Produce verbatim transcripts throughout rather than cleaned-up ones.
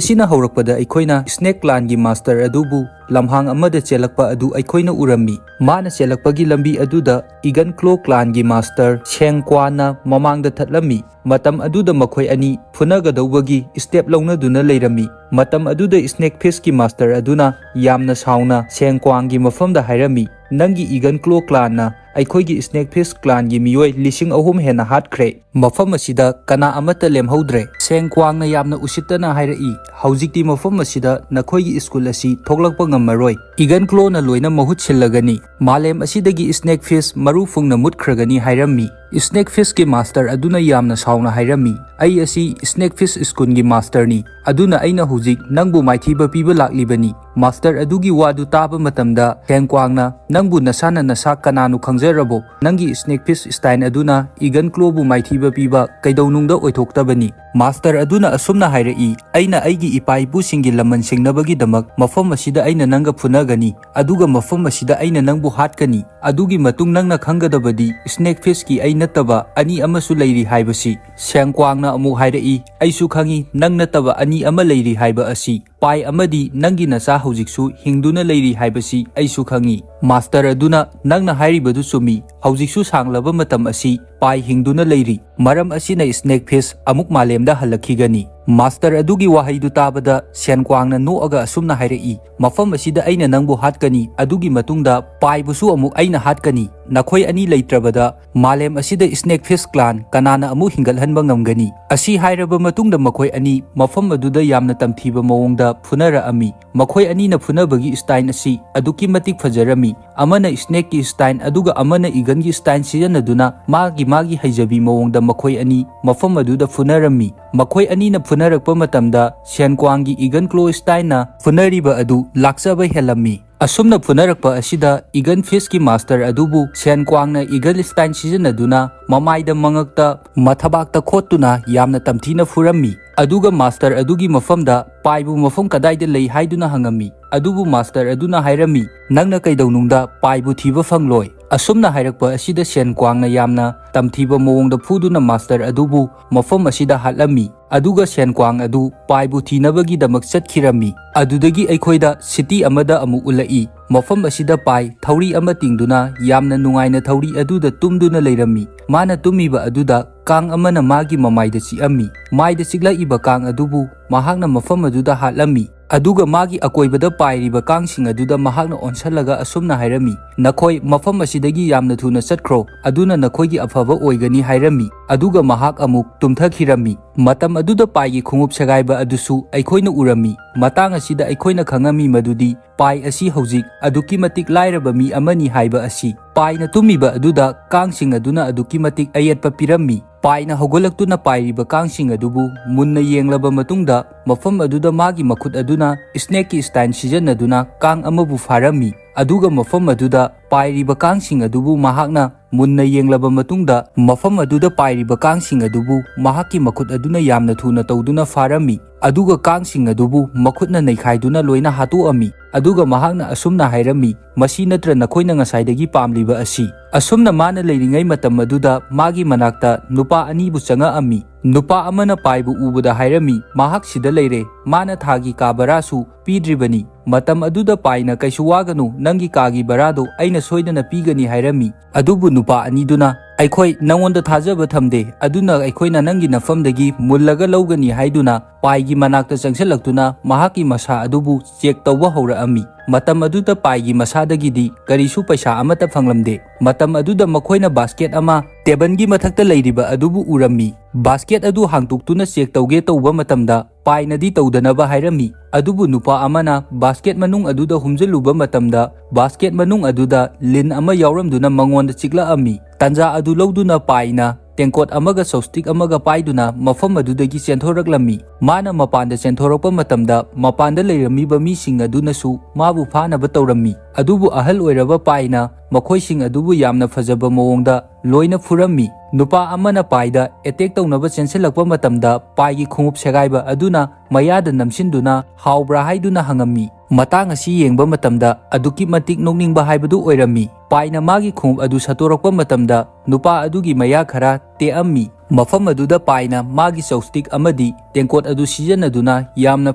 ꯑꯁꯤꯅ ꯍꯧꯔꯛꯄꯗ ꯑꯩꯈꯣꯏꯅ Snake Clanꯒꯤ master ꯑꯗꯨꯕꯨ ꯂꯝꯍꯥꯡ ꯑꯃꯗ ꯆꯦꯜꯂꯛꯄ ꯑꯗꯨ ꯑꯩꯈꯣꯏꯅ ꯎꯔꯝꯃꯤ꯫ ꯃꯥꯅ ꯆꯦꯜꯂꯛꯄꯒꯤ ꯂꯝꯕꯤ ꯑꯗꯨꯗ Egon Claw Clanꯒꯤ master Shang Quanꯅ ꯃꯃꯥꯡꯗ ꯊꯠꯂꯝꯃꯤ꯫ ꯃꯇꯝ ꯑꯗꯨꯗ ꯃꯈꯣꯏ ꯑꯅꯤ ꯐꯨꯅꯒꯗꯧꯕꯒꯤ step ꯂꯧꯅꯗꯨꯅ ꯂꯩꯔꯝꯃꯤ꯫ ꯃꯇꯝ ꯑꯗꯨꯗ Snake Fistꯀꯤ master ꯑꯗꯨꯅ ꯌꯥꯝꯅ ꯁꯥꯎꯅ Shang Quanꯒꯤ ꯃꯐꯝꯗ ꯍꯥꯏꯔꯝꯃꯤ, "ꯅꯪꯒꯤ Egon Claw Clanꯅ ꯑꯩꯈꯣꯏꯒꯤ Snake Fist Clanꯒꯤ ꯃꯤꯑꯣꯏ ꯂꯤꯁꯤꯡ ꯑꯍꯨꯝ ꯍꯦꯟꯅ ꯍꯥꯠꯈ꯭ꯔꯦ꯫ ꯃꯐꯝ ꯑꯁꯤꯗ ꯀꯅꯥ ꯑꯃꯠꯇ ꯂꯦꯝꯍꯧꯗ꯭ꯔꯦ꯫" Shang Quanꯅ ꯌꯥꯝꯅ ꯎꯁꯤꯠꯇꯅ ꯍꯥꯏꯔꯛꯏ, "ꯍꯧꯖꯤꯛꯇꯤ ꯃꯐꯝ ꯑꯁꯤꯗ ꯅꯈꯣꯏꯒꯤ school ꯑꯁꯤ ꯊꯣꯛꯂꯛꯄ ꯉꯝꯃꯔꯣꯏ꯫ Egon Clawꯅ ꯂꯣꯏꯅ ꯃꯍꯨꯠ ꯁꯤꯜꯂꯒꯅꯤ꯫ ꯃꯥꯂꯦꯝ ꯑꯁꯤꯗꯒꯤ Snake Fist ꯃꯔꯨ ꯐꯨꯡꯅ ꯃꯨꯠꯈ꯭ꯔꯒꯅꯤ" ꯍꯥꯏꯔꯝꯃꯤ꯫ Snake Fistꯀꯤ master ꯑꯗꯨꯅ ꯌꯥꯝꯅ ꯁꯥꯎꯅ ꯍꯥꯏꯔꯝꯃꯤ, "ꯑꯩ ꯑꯁꯤ Snake Fist Schoolꯒꯤ masterꯅꯤ, ꯑꯗꯨꯅ ꯑꯩꯅ ꯍꯧꯖꯤꯛ ꯅꯪꯕꯨ ꯃꯥꯏꯊꯤꯕ ꯄꯤꯕ ꯂꯥꯛꯂꯤꯕꯅꯤ꯫" Master ꯑꯗꯨꯒꯤ ꯋꯥꯗꯨ ꯇꯥꯕ ꯃꯇꯝꯗ Shang Quanꯅ, "ꯅꯪꯕꯨ ꯅꯁꯥꯅ ꯅꯁꯥ ꯀꯅꯥꯅꯣ ꯈꯪꯖꯔꯕꯣ? ꯅꯪꯒꯤ Snake Fist Stein ꯑꯗꯨꯅ Egon Clawꯕꯨ ꯃꯥꯏꯊꯤꯕ ꯄꯤꯕ ꯀꯩꯗꯧꯅꯨꯡꯗ ꯑꯣꯏꯊꯣꯛꯇꯕꯅꯤ꯫" Master ꯑꯗꯨꯅ ꯑꯁꯨꯝꯅ ꯍꯥꯏꯔꯛꯏ, "ꯑꯩꯅ ꯑꯩꯒꯤ ꯏꯄꯥ ꯏꯄꯨꯁꯤꯡꯒꯤ ꯂꯃꯟ ꯁꯤꯡꯅꯕꯒꯤꯗꯃꯛ ꯃꯐꯝ ꯑꯁꯤꯗ ꯑꯩꯅ ꯅꯪꯒ ꯐꯨꯅꯒꯅꯤ, ꯑꯗꯨꯒ ꯃꯐꯝ ꯑꯁꯤꯗ ꯑꯩꯅ ꯅꯪꯕꯨ ꯍꯥꯠꯀꯅꯤ꯫ ꯑꯗꯨꯒꯤ ꯃꯇꯨꯡ ꯅꯪꯅ ꯈꯪꯒꯗꯕꯗꯤ Snake Fistꯀꯤ ꯑꯩ ꯅꯠꯇꯕ ꯑꯅꯤ ꯑꯃꯁꯨ ꯂꯩꯔꯤ ꯍꯥꯏꯕꯁꯤ꯫" Shang Quanꯅ ꯑꯃꯨꯛ ꯍꯥꯏꯔꯛꯏ, "ꯑꯩꯁꯨ ꯈꯪꯏ ꯅꯪ ꯅꯠꯇꯕ ꯑꯅꯤ ꯑꯃ ꯂꯩꯔꯤ ꯍꯥꯏꯕ ꯑꯁꯤ꯫ Pai ꯑꯃꯗꯤ ꯅꯪꯒꯤ ꯅꯆꯥ ꯍꯧꯖꯤꯛꯁꯨ ꯍꯤꯡꯗꯨꯅ ꯂꯩꯔꯤ ꯍꯥꯏꯕꯁꯤ ꯑꯩꯁꯨ ꯈꯪꯏ꯫" Master ꯑꯗꯨꯅ, "ꯅꯪꯅ ꯍꯥꯏꯔꯤꯕꯗꯨ ꯆꯨꯝꯃꯤ꯫ ꯍꯧꯖꯤꯛꯁꯨ ꯁꯥꯡꯂꯕ ꯃꯇꯝ ꯑꯁꯤ Pai ꯍꯤꯡꯗꯨꯅ ꯂꯩꯔꯤ꯫ ꯃꯔꯝ ꯑꯁꯤꯅ Snake Fist ꯑꯃꯨꯛ ꯃꯥꯂꯦꯝꯗ ꯍꯜꯂꯛꯈꯤꯒꯅꯤ꯫" Master ꯑꯗꯨꯒꯤ ꯋꯥꯍꯩꯗꯨ ꯇꯥꯕꯗ Shang Quanꯅ ꯅꯣꯛꯑꯒ ꯑꯁꯨꯝꯅ ꯍꯥꯏꯔꯛꯏ, "ꯃꯐꯝ ꯑꯁꯤꯗ ꯑꯩꯅ ꯅꯪꯕꯨ ꯍꯥꯠꯀꯅꯤ, ꯑꯗꯨꯒꯤ ꯃꯇꯨꯡꯗ Paiꯕꯨꯁꯨ ꯑꯃꯨꯛ ꯑꯩꯅ ꯍꯥꯠꯀꯅꯤ꯫ ꯅꯈꯣꯏ ꯑꯅꯤ ꯂꯩꯇ꯭ꯔꯕꯗ ꯃꯥꯂꯦꯝ ꯑꯁꯤꯗ Snake Fist Clan ꯀꯅꯥꯅ ꯑꯃꯨꯛ ꯍꯤꯡꯒꯠꯍꯟꯕ ꯉꯝꯒꯅꯤ?" ꯑꯁꯤ ꯍꯥꯏꯔꯕ ꯃꯇꯨꯡꯗ ꯃꯈꯣꯏ ꯑꯅꯤ ꯃꯐꯝ ꯑꯗꯨꯗ ꯌꯥꯝꯅ ꯇꯝꯊꯤꯕ ꯃꯑꯣꯡꯗ ꯐꯨꯅꯔꯛꯑꯝꯃꯤ꯫ ꯃꯈꯣꯏ ꯑꯅꯤꯅ ꯐꯨꯅꯕꯒꯤ style ꯑꯁꯤ ꯑꯗꯨꯛꯀꯤ ꯃꯇꯤꯛ ꯐꯖꯔꯝꯃꯤ꯫ ꯑꯃꯅ Snakeꯀꯤ style, ꯑꯗꯨꯒ ꯑꯃꯅ Egonꯒꯤ style ꯁꯤꯖꯤꯟꯅꯗꯨꯅ ꯃꯥꯒꯤ ꯃꯥꯒꯤ ꯍꯩꯖꯕꯤ ꯃꯑꯣꯡꯗ ꯃꯈꯣꯏ ꯑꯅꯤ ꯃꯐꯝ ꯑꯗꯨꯗ ꯐꯨꯅꯔꯝꯃꯤ꯫ ꯃꯈꯣꯏ ꯑꯅꯤꯅ ꯐꯨꯅꯔꯛꯄ ꯃꯇꯝꯗ Shang Quanꯒꯤ Egon Claw styleꯅ ꯐꯨꯅꯔꯤꯕ ꯑꯗꯨ ꯂꯥꯛꯆꯕ ꯍꯦꯜꯂꯝꯃꯤ꯫ ꯑꯁꯨꯝꯅ ꯐꯨꯅꯔꯛꯄ ꯑꯁꯤꯗ Egon Fistꯀꯤ master ꯑꯗꯨꯕꯨ Shang Quanꯅ Egon style ꯁꯤꯖꯤꯟꯅꯗꯨꯅ ꯃꯃꯥꯏꯗ, ꯃꯉꯛꯇ, ꯃꯊꯕꯥꯛꯇ ꯈꯣꯠꯇꯨꯅ ꯌꯥꯝꯅ ꯇꯝꯊꯤꯅ ꯐꯨꯔꯝꯃꯤ꯫ ꯑꯗꯨꯒ master ꯑꯗꯨꯒꯤ ꯃꯐꯝꯗ Paiꯕꯨ ꯃꯐꯝ ꯀꯗꯥꯏꯗ ꯂꯩ ꯍꯥꯏꯗꯨꯅ ꯍꯪꯉꯝꯃꯤ꯫ ꯑꯗꯨꯕꯨ ꯃꯥꯁꯇꯔ ꯑꯗꯨꯅ ꯍꯥꯏꯔꯝꯃꯤ, "ꯅꯪꯅ ꯀꯩꯗꯧꯅꯨꯡꯗ ꯄꯥꯏꯕꯨ ꯊꯤꯕ ꯐꯪꯂꯣꯏ"꯫ ꯑꯁꯨꯝꯅ ꯍꯥꯏꯔꯛꯄ ꯑꯁꯤꯗ ꯁꯦꯟ ꯀ꯭ꯋꯥꯡꯅ ꯌꯥꯝꯅ ꯇꯝꯊꯤꯕ ꯃꯑꯣꯡꯗ ꯐꯨꯗꯨꯅ ꯃꯥꯁꯇꯔ ꯑꯗꯨꯕꯨ ꯃꯐꯝ ꯑꯁꯤꯗ ꯍꯥꯠꯂꯝꯃꯤ꯫ ꯑꯗꯨꯒ ꯁꯦꯟ ꯀ꯭ꯋꯥꯡ ꯑꯗꯨ ꯄꯥꯏꯕꯨ ꯊꯤꯅꯕꯒꯤꯗꯃꯛ ꯆꯠꯈꯤꯔꯝꯃꯤ꯫ ꯑꯗꯨꯗꯒꯤ ꯑꯩꯈꯣꯏꯗ ꯁꯤꯇꯤ ꯑꯃꯗ ꯑꯃꯨꯛ ꯎꯠꯂꯛꯏ꯫ ꯃꯐꯝ ꯑꯁꯤꯗ ꯄꯥꯏ ꯊꯧꯔꯤ ꯑꯃ ꯇꯤꯡꯗꯨꯅ ꯌꯥꯝꯅ ꯅꯨꯡꯉꯥꯏꯅ ꯊꯧꯔꯤ ꯑꯗꯨꯗ ꯇꯨꯝꯗꯨꯅ ꯂꯩꯔꯝꯃꯤ꯫ ꯃꯥꯅ ꯇꯨꯝꯃꯤꯕ ꯑꯗꯨꯗ ꯀꯥꯡ ꯑꯃꯅ ꯃꯥꯒꯤ ꯃꯃꯥꯏꯗ ꯆꯤꯛꯑꯝꯃꯤ꯫ ꯃꯥꯏꯗ ꯆꯤꯛꯂꯛꯏꯕ ꯀꯥꯡ ꯑꯗꯨꯕꯨ ꯃꯍꯥꯛꯅ ꯃꯐꯝ ꯑꯗꯨꯗ ꯍꯥꯠꯂꯝꯃꯤ꯫ ꯑꯗꯨꯒ ꯃꯥꯒꯤ ꯑꯀꯣꯏꯕꯗ ꯄꯥꯏꯔꯤꯕ ꯀꯥꯡꯁꯤꯡ ꯑꯗꯨꯗ ꯃꯍꯥꯛꯅ ꯑꯣꯟꯁꯜꯂꯒ ꯑꯁꯨꯝꯅ ꯍꯥꯏꯔꯝꯃꯤ, "ꯅꯈꯣꯏ ꯃꯐꯝ ꯑꯁꯤꯗꯒꯤ ꯌꯥꯝꯅ ꯊꯨꯅ ꯆꯠꯈ꯭ꯔꯣ, ꯑꯗꯨꯅ ꯅꯈꯣꯏꯒꯤ ꯑꯐꯕ ꯑꯣꯏꯒꯅꯤ" ꯍꯥꯏꯔꯝꯃꯤ꯫ ꯑꯗꯨꯒ ꯃꯍꯥꯛ ꯑꯃꯨꯛ ꯇꯨꯝꯊꯈꯤꯔꯝꯃꯤ꯫ ꯃꯇꯝ ꯑꯗꯨꯗ ꯄꯥꯏꯒꯤ ꯈꯣꯡꯎꯞ ꯁꯦꯒꯥꯏꯕ ꯑꯗꯨꯁꯨ ꯑꯩꯈꯣꯏꯅ ꯎꯔꯝꯃꯤ꯫ ꯃꯇꯥꯡ ꯑꯁꯤꯗ ꯑꯩꯈꯣꯏꯅ ꯈꯪꯉꯝꯃꯤ ꯃꯗꯨꯗꯤ ꯄꯥꯏ ꯑꯁꯤ ꯍꯧꯖꯤꯛ ꯑꯗꯨꯛꯀꯤ ꯃꯇꯤꯛ ꯂꯥꯏꯔꯕ ꯃꯤ ꯑꯃꯅꯤ ꯍꯥꯏꯕ ꯑꯁꯤ꯫ ꯄꯥꯏꯅ ꯇꯨꯝꯃꯤꯕ ꯑꯗꯨꯗ ꯀꯥꯡꯁꯤꯡ ꯑꯗꯨꯅ ꯑꯗꯨꯛꯀꯤ ꯃꯇꯤꯛ ꯑꯌꯦꯠꯄ ꯄꯤꯔꯝꯃꯤ꯫ ꯄꯥꯏꯅ ꯍꯧꯒꯠꯂꯛꯇꯨꯅ ꯄꯥꯏꯔꯤꯕ ꯀꯥꯡꯁꯤꯡ ꯑꯗꯨꯕꯨ ꯃꯨꯟꯅ ꯌꯦꯡꯂꯕ ꯃꯇꯨꯡꯗ, ꯃꯐꯝ ꯑꯗꯨꯗ ꯃꯥꯒꯤ ꯃꯈꯨꯠ ꯑꯗꯨꯅ ꯁ꯭ꯅꯦꯛꯀꯤ ꯁ꯭ꯇꯥꯏꯜ ꯁꯤꯖꯤꯟꯅꯗꯨꯅ ꯀꯥꯡ ꯑꯃꯕꯨ ꯐꯥꯔꯝꯃꯤ꯫ ꯑꯗꯨꯒ ꯃꯐꯝ ꯑꯗꯨꯗ ꯄꯥꯏꯔꯤꯕ ꯀꯥꯡꯁꯤꯡ ꯑꯗꯨꯕꯨ ꯃꯍꯥꯛꯅ ꯃꯨꯟꯅ ꯌꯦꯡꯂꯕ ꯃꯇꯨꯡꯗ, ꯃꯐꯝ ꯑꯗꯨꯗ ꯄꯥꯏꯔꯤꯕ ꯀꯥꯡꯁꯤꯡ ꯑꯗꯨꯕꯨ ꯃꯍꯥꯛꯀꯤ ꯃꯈꯨꯠ ꯑꯗꯨꯅ ꯌꯥꯝꯅ ꯊꯨꯅ ꯇꯧꯗꯨꯅ ꯐꯥꯔꯝꯃꯤ꯫ ꯑꯗꯨꯒ ꯀꯥꯡꯁꯤꯡ ꯑꯗꯨꯕꯨ ꯃꯈꯨꯠꯅ ꯅꯩꯈꯥꯏꯗꯨꯅ ꯂꯣꯏꯅ ꯍꯥꯠꯇꯣꯛꯑꯝꯃꯤ꯫ ꯑꯗꯨꯒ ꯃꯍꯥꯛꯅ ꯑꯁꯨꯝꯅ ꯍꯥꯏꯔꯝꯃꯤ, "ꯃꯁꯤ ꯅꯠꯇ꯭ꯔ ꯅꯈꯣꯏꯅ ꯉꯁꯥꯏꯗꯒꯤ ꯄꯥꯝꯂꯤꯕ ꯑꯁꯤ?" ꯑꯁꯨꯝꯅ ꯃꯥꯅ ꯂꯩꯔꯤꯉꯩ ꯃꯇꯝ ꯑꯗꯨꯗ ꯃꯥꯒꯤ ꯃꯅꯥꯛꯇ ꯅꯨꯄꯥ ꯑꯅꯤꯕꯨ ꯆꯪꯉꯛꯑꯝꯃꯤ꯫ ꯅꯨꯄꯥ ꯑꯃꯅ ꯄꯥꯏꯕꯨ ꯎꯕꯗ ꯍꯥꯏꯔꯝꯃꯤ, "ꯃꯍꯥꯛ ꯁꯤꯗ ꯂꯩꯔꯦ, ꯃꯥꯅ ꯊꯥꯒꯤ ꯀꯥ ꯚꯔꯥꯁꯨ ꯄꯤꯗ꯭ꯔꯤꯕꯅꯤ"꯫ ꯃꯇꯝ ꯑꯗꯨꯗ ꯄꯥꯏꯅ, "ꯀꯩꯁꯨ ꯋꯥꯒꯅꯨ, ꯅꯪꯒꯤ ꯀꯥꯒꯤ ꯚꯔꯥꯗꯣ ꯑꯩꯅ ꯁꯣꯏꯗꯅ ꯄꯤꯒꯅꯤ" ꯍꯥꯏꯔꯝꯃꯤ꯫ ꯑꯗꯨꯕꯨ ꯅꯨꯄꯥ ꯑꯅꯤꯗꯨꯅ, "ꯑꯩꯈꯣꯏ ꯅꯪꯉꯣꯟꯗ ꯊꯥꯖꯕ ꯊꯝꯗꯦ, ꯑꯗꯨꯅ ꯑꯩꯈꯣꯏꯅ ꯅꯪꯒꯤ ꯅꯐꯝꯗꯒꯤ ꯃꯨꯜꯂꯒ ꯂꯧꯒꯅꯤ" ꯍꯥꯏꯗꯨꯅ ꯄꯥꯏꯒꯤ ꯃꯅꯥꯛꯇ ꯆꯪꯁꯤꯜꯂꯛꯇꯨꯅ ꯃꯍꯥꯛꯀꯤ ꯃꯁꯥ ꯑꯗꯨꯕꯨ ꯆꯦꯛ ꯇꯧꯕ ꯍꯧꯔꯛꯑꯝꯃꯤ꯫ ꯃꯇꯝ ꯑꯗꯨꯗ ꯄꯥꯏꯒꯤ ꯃꯁꯥꯗꯒꯤꯗꯤ ꯀꯔꯤꯁꯨ ꯄꯩꯁꯥ ꯑꯃꯠꯇ ꯐꯪꯂꯝꯗꯦ꯫ ꯃꯇꯝ ꯑꯗꯨꯗ ꯃꯈꯣꯏꯅ ꯕꯥꯁꯀꯦꯠ ꯑꯃ ꯇꯦꯕꯜꯒꯤ ꯃꯊꯛꯇ ꯂꯩꯔꯤꯕ ꯑꯗꯨꯕꯨ ꯎꯔꯝꯃꯤ꯫ ꯕꯥꯁꯀꯦꯠ ꯑꯗꯨ ꯍꯥꯡꯇꯣꯛꯇꯨꯅ ꯆꯦꯛ ꯇꯧꯒꯦ ꯇꯧꯕ ꯃꯇꯝꯗ ꯄꯥꯏꯅꯗꯤ ꯇꯧꯗꯅꯕ ꯍꯥꯏꯔꯝꯃꯤ꯫ ꯑꯗꯨꯕꯨ ꯅꯨꯄꯥ ꯑꯃꯅ ꯕꯥꯁꯀꯦꯠ ꯃꯅꯨꯡ ꯑꯗꯨꯗ ꯍꯨꯝꯖꯤꯜꯂꯨꯕ ꯃꯇꯝꯗ, ꯕꯥꯁꯀꯦꯠ ꯃꯅꯨꯡ ꯑꯗꯨꯗ ꯂꯤꯟ ꯑꯃ ꯌꯥꯎꯔꯝꯗꯨꯅ ꯃꯉꯣꯟꯗ ꯆꯤꯛꯂꯛꯑꯝꯃꯤ꯫ ꯇꯥꯟꯖꯥ ꯑꯗꯨ ꯂꯧꯗꯨꯅ ꯄꯥꯏꯅ ꯇꯦꯡꯀꯣꯠ ꯑꯃꯒ ꯆꯣꯞꯁ꯭ꯇꯤꯛ ꯑꯃꯒ ꯄꯥꯏꯗꯨꯅ ꯃꯐꯝ ꯑꯗꯨꯗꯒꯤ ꯆꯦꯟꯊꯣꯔꯛꯂꯝꯃꯤ꯫ ꯃꯥꯅ ꯃꯄꯥꯟꯗ ꯆꯦꯟꯊꯣꯔꯛꯄ ꯃꯇꯝꯗ, ꯃꯄꯥꯟꯗ ꯂꯩꯔꯝꯃꯤꯕ ꯃꯤꯁꯤꯡ ꯑꯗꯨꯅꯁꯨ ꯃꯥꯕꯨ ꯐꯥꯅꯕ ꯇꯧꯔꯝꯃꯤ꯫ ꯑꯗꯨꯕꯨ ꯑꯍꯜ ꯑꯣꯏꯔꯕ ꯄꯥꯏꯅ ꯃꯈꯣꯏꯁꯤꯡ ꯑꯗꯨꯕꯨ ꯌꯥꯝꯅ ꯐꯖꯕ ꯃꯑꯣꯡꯗ ꯂꯣꯏꯅ ꯐꯨꯔꯝꯃꯤ꯫ ꯅꯨꯄꯥ ꯑꯃꯅ ꯄꯥꯏꯗ ꯑꯦꯇꯦꯛ ꯇꯧꯅꯕ ꯆꯦꯟꯁꯤꯜꯂꯛꯄ ꯃꯇꯝꯗ ꯄꯥꯏꯒꯤ ꯈꯣꯡꯎꯞ ꯁꯦꯒꯥꯏꯕ ꯑꯗꯨꯅ ꯃꯌꯥꯗ ꯅꯝꯁꯤꯟꯗꯨꯅ ꯍꯥꯎꯕ꯭ꯔꯥ ꯍꯥꯏꯗꯨꯅ ꯍꯪꯉꯝꯃꯤ꯫ ꯃꯇꯥꯡ ꯑꯁꯤ ꯌꯦꯡꯕ ꯃꯇꯝꯗ ꯑꯗꯨꯛꯀꯤ ꯃꯇꯤꯛ ꯅꯣꯛꯅꯤꯡꯕ ꯍꯥꯏꯕꯗꯨ ꯑꯣꯏꯔꯝꯃꯤ꯫ ꯄꯥꯏꯅ ꯃꯥꯒꯤ ꯈꯣꯡꯎꯞ ꯑꯗꯨ ꯁꯠꯇꯣꯔꯛꯄ ꯃꯇꯝꯗ ꯅꯨꯄꯥ ꯑꯗꯨꯒꯤ ꯃꯌꯥ ꯈꯔ ꯇꯦꯛꯑꯝꯃꯤ꯫ ꯃꯐꯝ ꯑꯗꯨꯗ ꯄꯥꯏꯅ ꯃꯥꯒꯤ ꯆꯧꯁꯇꯤꯛ ꯑꯃꯗꯤ ꯇꯦꯡꯀꯣꯠ ꯑꯗꯨ ꯁꯤꯖꯤꯟꯅꯗꯨꯅ ꯌꯥꯝꯅ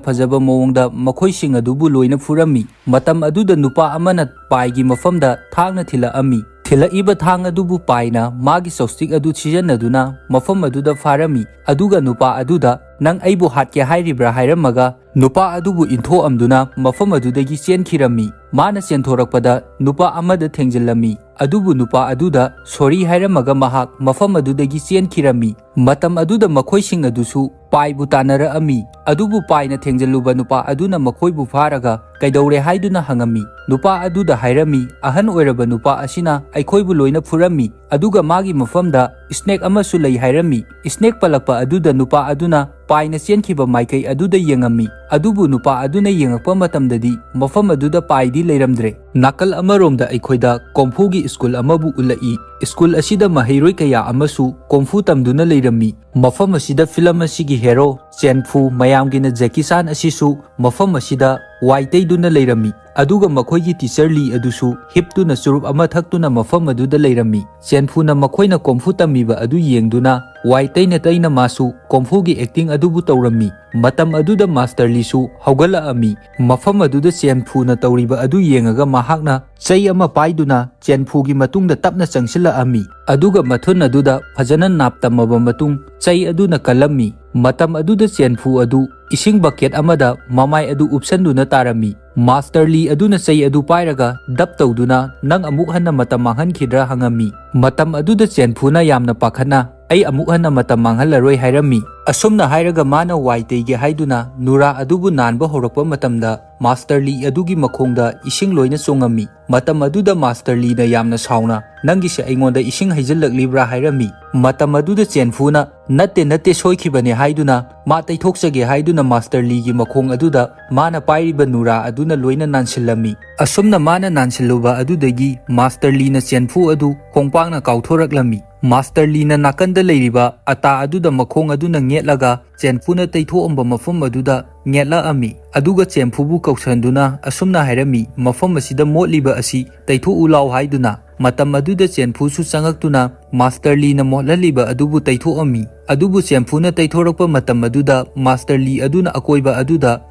ꯐꯖꯕ ꯃꯑꯣꯡꯗ ꯃꯈꯣꯏꯁꯤꯡ ꯑꯗꯨꯕꯨ ꯂꯣꯏꯅ ꯐꯨꯔꯝꯃꯤ꯫ ꯃꯇꯝ ꯑꯗꯨꯗ ꯅꯨꯄꯥ ꯑꯃꯅ ꯄꯥꯏꯒꯤ ꯃꯐꯝꯗ ꯊꯥꯡꯅ ꯊꯤꯜꯂꯛꯑꯝꯃꯤ꯫ ꯊꯤꯜꯂꯛꯏꯕ ꯊꯥꯡ ꯑꯗꯨꯕꯨ ꯄꯥꯏꯅ ꯃꯥꯒꯤ ꯆꯧꯁꯇꯤꯛ ꯑꯗꯨ ꯁꯤꯖꯤꯟꯅꯗꯨꯅ ꯃꯐꯝ ꯑꯗꯨꯗ ꯐꯥꯔꯝꯃꯤ꯫ ꯑꯗꯨꯒ ꯅꯨꯄꯥ ꯑꯗꯨꯗ, "ꯅꯪ ꯑꯩꯕꯨ ꯍꯥꯠꯀꯦ ꯍꯥꯏꯔꯤꯕ꯭ꯔꯥ?" ꯍꯥꯏꯔꯝꯃꯒ ꯅꯨꯄꯥ ꯑꯗꯨꯕꯨ ꯏꯟꯊꯣꯛꯑꯝꯗꯨꯅ ꯃꯐꯝ ꯑꯗꯨꯗꯒꯤ ꯆꯦꯟꯈꯤꯔꯝꯃꯤ꯫ ꯃꯥꯅ ꯆꯦꯟꯊꯣꯔꯛꯄꯗ ꯅꯨꯄꯥ ꯑꯃꯗ ꯊꯦꯡꯖꯤꯜꯂꯝꯃꯤ꯫ ꯑꯗꯨꯕꯨ ꯅꯨꯄꯥ ꯑꯗꯨꯗ ꯁꯣꯔꯤ ꯍꯥꯏꯔꯝꯃꯒ ꯃꯍꯥꯛ ꯃꯐꯝ ꯑꯗꯨꯗꯒꯤ ꯆꯦꯟꯈꯤꯔꯝꯃꯤ꯫ ꯃꯇꯝ ꯑꯗꯨꯗ ꯃꯈꯣꯏꯁꯤꯡ ꯑꯗꯨꯁꯨ ꯄꯥꯏꯕꯨ ꯇꯥꯟꯅꯔꯛꯑꯝꯃꯤ꯫ ꯑꯗꯨꯕꯨ ꯄꯥꯏꯅ ꯊꯦꯡꯖꯤꯜꯂꯨꯕ ꯅꯨꯄꯥ ꯑꯗꯨꯅ ꯃꯈꯣꯏꯕꯨ ꯐꯥꯔꯒ ꯀꯩꯗꯧꯔꯦ ꯍꯥꯏꯗꯨꯅ ꯍꯪꯉꯝꯃꯤ꯫ ꯅꯨꯄꯥ ꯑꯗꯨꯗ ꯍꯥꯏꯔꯝꯃꯤ, "ꯑꯍꯟ ꯑꯣꯏꯔꯕ ꯅꯨꯄꯥ ꯑꯁꯤꯅ ꯑꯩꯈꯣꯏꯕꯨ ꯂꯣꯏꯅ ꯐꯨꯔꯝꯃꯤ, ꯑꯗꯨꯒ ꯃꯥꯒꯤ ꯃꯐꯝꯗ ꯁ꯭ꯅꯦꯛ ꯑꯃꯁꯨ ꯂꯩ" ꯍꯥꯏꯔꯝꯃꯤ꯫ ꯁ꯭ꯅꯦꯛ ꯄꯜꯂꯛꯄ ꯑꯗꯨꯗ ꯅꯨꯄꯥ ꯑꯗꯨꯅ ꯄꯥꯏꯅ ꯆꯦꯟꯈꯤꯕ ꯃꯥꯏꯀꯩ ꯑꯗꯨꯗ ꯌꯦꯡꯉꯝꯃꯤ꯫ ꯑꯗꯨꯕꯨ ꯅꯨꯄꯥ ꯑꯗꯨꯅ ꯌꯦꯡꯉꯛꯄ ꯃꯇꯝꯗꯗꯤ ꯃꯐꯝ ꯑꯗꯨꯗ ꯄꯥꯏꯗꯤ ꯂꯩꯔꯝꯗ꯭ꯔꯦ꯫ ꯅꯥꯀꯜ ꯑꯃꯔꯣꯝꯗ ꯑꯩꯈꯣꯏꯗ ꯀꯣꯝꯐꯨꯒꯤ ꯁ꯭ꯀꯨꯜ ꯑꯃꯕꯨ ꯎꯠꯂꯛꯏ꯫ ꯁ꯭ꯀꯨꯜ ꯑꯁꯤꯗ ꯃꯍꯩꯔꯣꯏ ꯀꯌꯥ ꯑꯃꯁꯨ ꯀꯣꯝꯐꯨ ꯇꯝꯗꯨꯅ ꯂꯩꯔꯝꯃꯤ꯫ ꯃꯐꯝ ꯑꯁꯤꯗ ꯐꯤꯂꯝ ꯑꯁꯤꯒꯤ ꯍꯦꯔꯣ ꯆꯦꯟꯐꯨ, ꯃꯌꯥꯝꯒꯤꯅ ꯖꯦꯀꯤ ꯆꯥꯟ ꯑꯁꯤꯁꯨ ꯃꯐꯝ ꯑꯁꯤꯗ ꯋꯥꯏ ꯇꯩꯗꯨꯅ ꯂꯩꯔꯝꯃꯤ꯫ ꯑꯗꯨꯒ ꯃꯈꯣꯏꯒꯤ ꯇꯤꯆꯔ ꯂꯤ ꯑꯗꯨꯁꯨ ꯍꯤꯞꯇꯨꯅ ꯆꯨꯔꯨꯞ ꯑꯃ ꯊꯛꯇꯨꯅ ꯃꯐꯝ ꯑꯗꯨꯗ ꯂꯩꯔꯝꯃꯤ꯫ ꯆꯦꯟꯐꯨꯅ ꯃꯈꯣꯏꯅ ꯀꯣꯝꯐꯨ ꯇꯝꯃꯤꯕ ꯑꯗꯨ ꯌꯦꯡꯗꯨꯅ ꯋꯥꯏ ꯇꯩꯅ ꯇꯩꯅ ꯃꯥꯁꯨ ꯀꯣꯝꯐꯨꯒꯤ ꯑꯦꯛꯇꯤꯡ ꯑꯗꯨꯕꯨ ꯇꯧꯔꯝꯃꯤ꯫ ꯃꯇꯝ ꯑꯗꯨꯗ ꯃꯥꯁꯇꯔ ꯂꯤꯁꯨ ꯍꯧꯒꯠꯂꯛꯑꯝꯃꯤ꯫ ꯃꯐꯝ ꯑꯗꯨꯗ ꯆꯦꯟꯐꯨꯅ ꯇꯧꯔꯤꯕ ꯑꯗꯨ ꯌꯦꯡꯉꯒ ꯃꯍꯥꯛꯅ ꯆꯩ ꯑꯃ ꯄꯥꯏꯗꯨꯅ ꯆꯦꯟꯐꯨꯒꯤ ꯃꯇꯨꯡꯗ ꯇꯞꯅ ꯆꯪꯁꯤꯜꯂꯛꯑꯝꯃꯤ꯫ ꯑꯗꯨꯒ ꯃꯊꯨꯟ ꯑꯗꯨꯗ ꯐꯖꯅ ꯅꯥꯞ ꯇꯝꯃꯕ ꯃꯇꯨꯡ ꯆꯩ ꯑꯗꯨꯅ ꯀꯜꯂꯝꯃꯤ꯫ ꯃꯇꯝ ꯑꯗꯨꯗ ꯆꯦꯟꯐꯨ ꯑꯗꯨ ꯏꯁꯤꯡ ꯕꯛꯀꯦꯠ ꯑꯃꯗ ꯃꯃꯥꯏ ꯑꯗꯨ ꯎꯞꯁꯟꯗꯨꯅ ꯇꯥꯔꯝꯃꯤ꯫ ꯃꯥꯁꯇꯔ ꯂꯤ ꯑꯗꯨꯅ ꯆꯩ ꯑꯗꯨ ꯄꯥꯏꯔꯒ ꯗꯞ ꯇꯧꯗꯨꯅ, "ꯅꯪ ꯑꯃꯨꯛ ꯍꯟꯅ ꯃꯇꯝ ꯃꯥꯡꯍꯟꯈꯤꯗ꯭ꯔꯥ?" ꯍꯪꯉꯝꯃꯤ꯫ ꯃꯇꯝ ꯑꯗꯨꯗ ꯆꯦꯟꯐꯨꯅ ꯌꯥꯝꯅ ꯄꯥꯈꯠꯅ, "ꯑꯩ ꯑꯃꯨꯛ ꯍꯟꯅ ꯃꯇꯝ ꯃꯥꯡꯍꯜꯂꯔꯣꯏ" ꯍꯥꯏꯔꯝꯃꯤ꯫ ꯑꯁꯨꯝꯅ ꯍꯥꯏꯔꯒ ꯃꯥꯅ ꯋꯥꯏ ꯇꯩꯒꯦ ꯍꯥꯏꯗꯨꯅ ꯅꯨꯔꯥ ꯑꯗꯨꯕꯨ ꯅꯥꯟꯕ ꯍꯧꯔꯛꯄ ꯃꯇꯝꯗ ꯃꯥꯁꯇꯔ ꯂꯤ ꯑꯗꯨꯒꯤ ꯃꯈꯣꯡꯗ ꯏꯁꯤꯡ ꯂꯣꯏꯅ ꯆꯣꯡꯉꯝꯃꯤ꯫ ꯃꯇꯝ ꯑꯗꯨꯗ ꯃꯥꯁꯇꯔ ꯂꯤꯅ ꯌꯥꯝꯅ ꯁꯥꯎꯅ, "ꯅꯪꯒꯤꯁꯦ ꯑꯩꯉꯣꯟꯗ ꯏꯁꯤꯡ ꯍꯩꯖꯤꯜꯂꯛꯂꯤꯕ꯭ꯔꯥ?" ꯍꯥꯏꯔꯝꯃꯤ꯫ ꯃꯇꯝ ꯑꯗꯨꯗ ꯆꯦꯟꯐꯨꯅ, "ꯅꯠꯇꯦ, ꯅꯠꯇꯦ, ꯁꯣꯏꯈꯤꯕꯅꯦ" ꯍꯥꯏꯗꯨꯅ ꯃꯥ ꯇꯩꯊꯣꯛꯆꯒꯦ ꯍꯥꯏꯗꯨꯅ ꯃꯥꯁꯇꯔ ꯂꯤꯒꯤ ꯃꯈꯣꯡ ꯑꯗꯨꯗ ꯃꯥꯅ ꯄꯥꯏꯔꯤꯕ ꯅꯨꯔꯥ ꯑꯗꯨꯅ ꯂꯣꯏꯅ ꯅꯥꯟꯁꯤꯜꯂꯝꯃꯤ꯫ ꯑꯁꯨꯝꯅ ꯃꯥꯅ ꯅꯥꯟꯁꯤꯜꯂꯨꯕ ꯑꯗꯨꯗꯒꯤ ꯃꯥꯁꯇꯔ ꯂꯤꯅ ꯆꯦꯟꯐꯨ ꯑꯗꯨ ꯈꯣꯡꯄꯥꯛꯅ ꯀꯥꯎꯊꯣꯔꯛꯂꯝꯃꯤ꯫ ꯃꯥꯁꯇꯔ ꯂꯤꯅ ꯅꯥꯀꯟꯗ ꯂꯩꯔꯤꯕ ꯑꯇꯥ ꯑꯗꯨꯗ ꯃꯈꯣꯡ ꯑꯗꯨꯅ ꯉꯦꯠꯂꯒ ꯆꯦꯟꯐꯨꯅ ꯇꯩꯊꯣꯛꯑꯝꯕ ꯃꯐꯝ ꯑꯗꯨꯗ ꯉꯦꯠꯂꯛꯑꯝꯃꯤ꯫ ꯑꯗꯨꯒ ꯆꯦꯟꯐꯨꯕꯨ ꯀꯧꯁꯟꯗꯨꯅ ꯑꯁꯨꯝꯅ ꯍꯥꯏꯔꯝꯃꯤ, "ꯃꯐꯝ ꯑꯁꯤꯗ ꯃꯣꯠꯂꯤꯕ ꯑꯁꯤ ꯇꯩꯊꯣꯛꯎ ꯂꯥꯎ" ꯍꯥꯏꯗꯨꯅ꯫ ꯃꯇꯝ ꯑꯗꯨꯗ ꯆꯦꯟꯐꯨꯁꯨ ꯆꯪꯉꯛꯇꯨꯅ ꯃꯥꯁꯇꯔ ꯂꯤꯅ ꯃꯣꯠꯍꯜꯂꯤꯕ ꯑꯗꯨꯕꯨ ꯇꯩꯊꯣꯛꯑꯝꯃꯤ꯫ ꯑꯗꯨꯕꯨ ꯆꯦꯟꯐꯨꯅ ꯇꯩꯊꯣꯔꯛꯄ ꯃꯇꯝ ꯑꯗꯨꯗ ꯃꯥꯁꯇꯔ ꯂꯤ ꯑꯗꯨꯅ ꯑꯀꯣꯏꯕ ꯑꯗꯨꯗ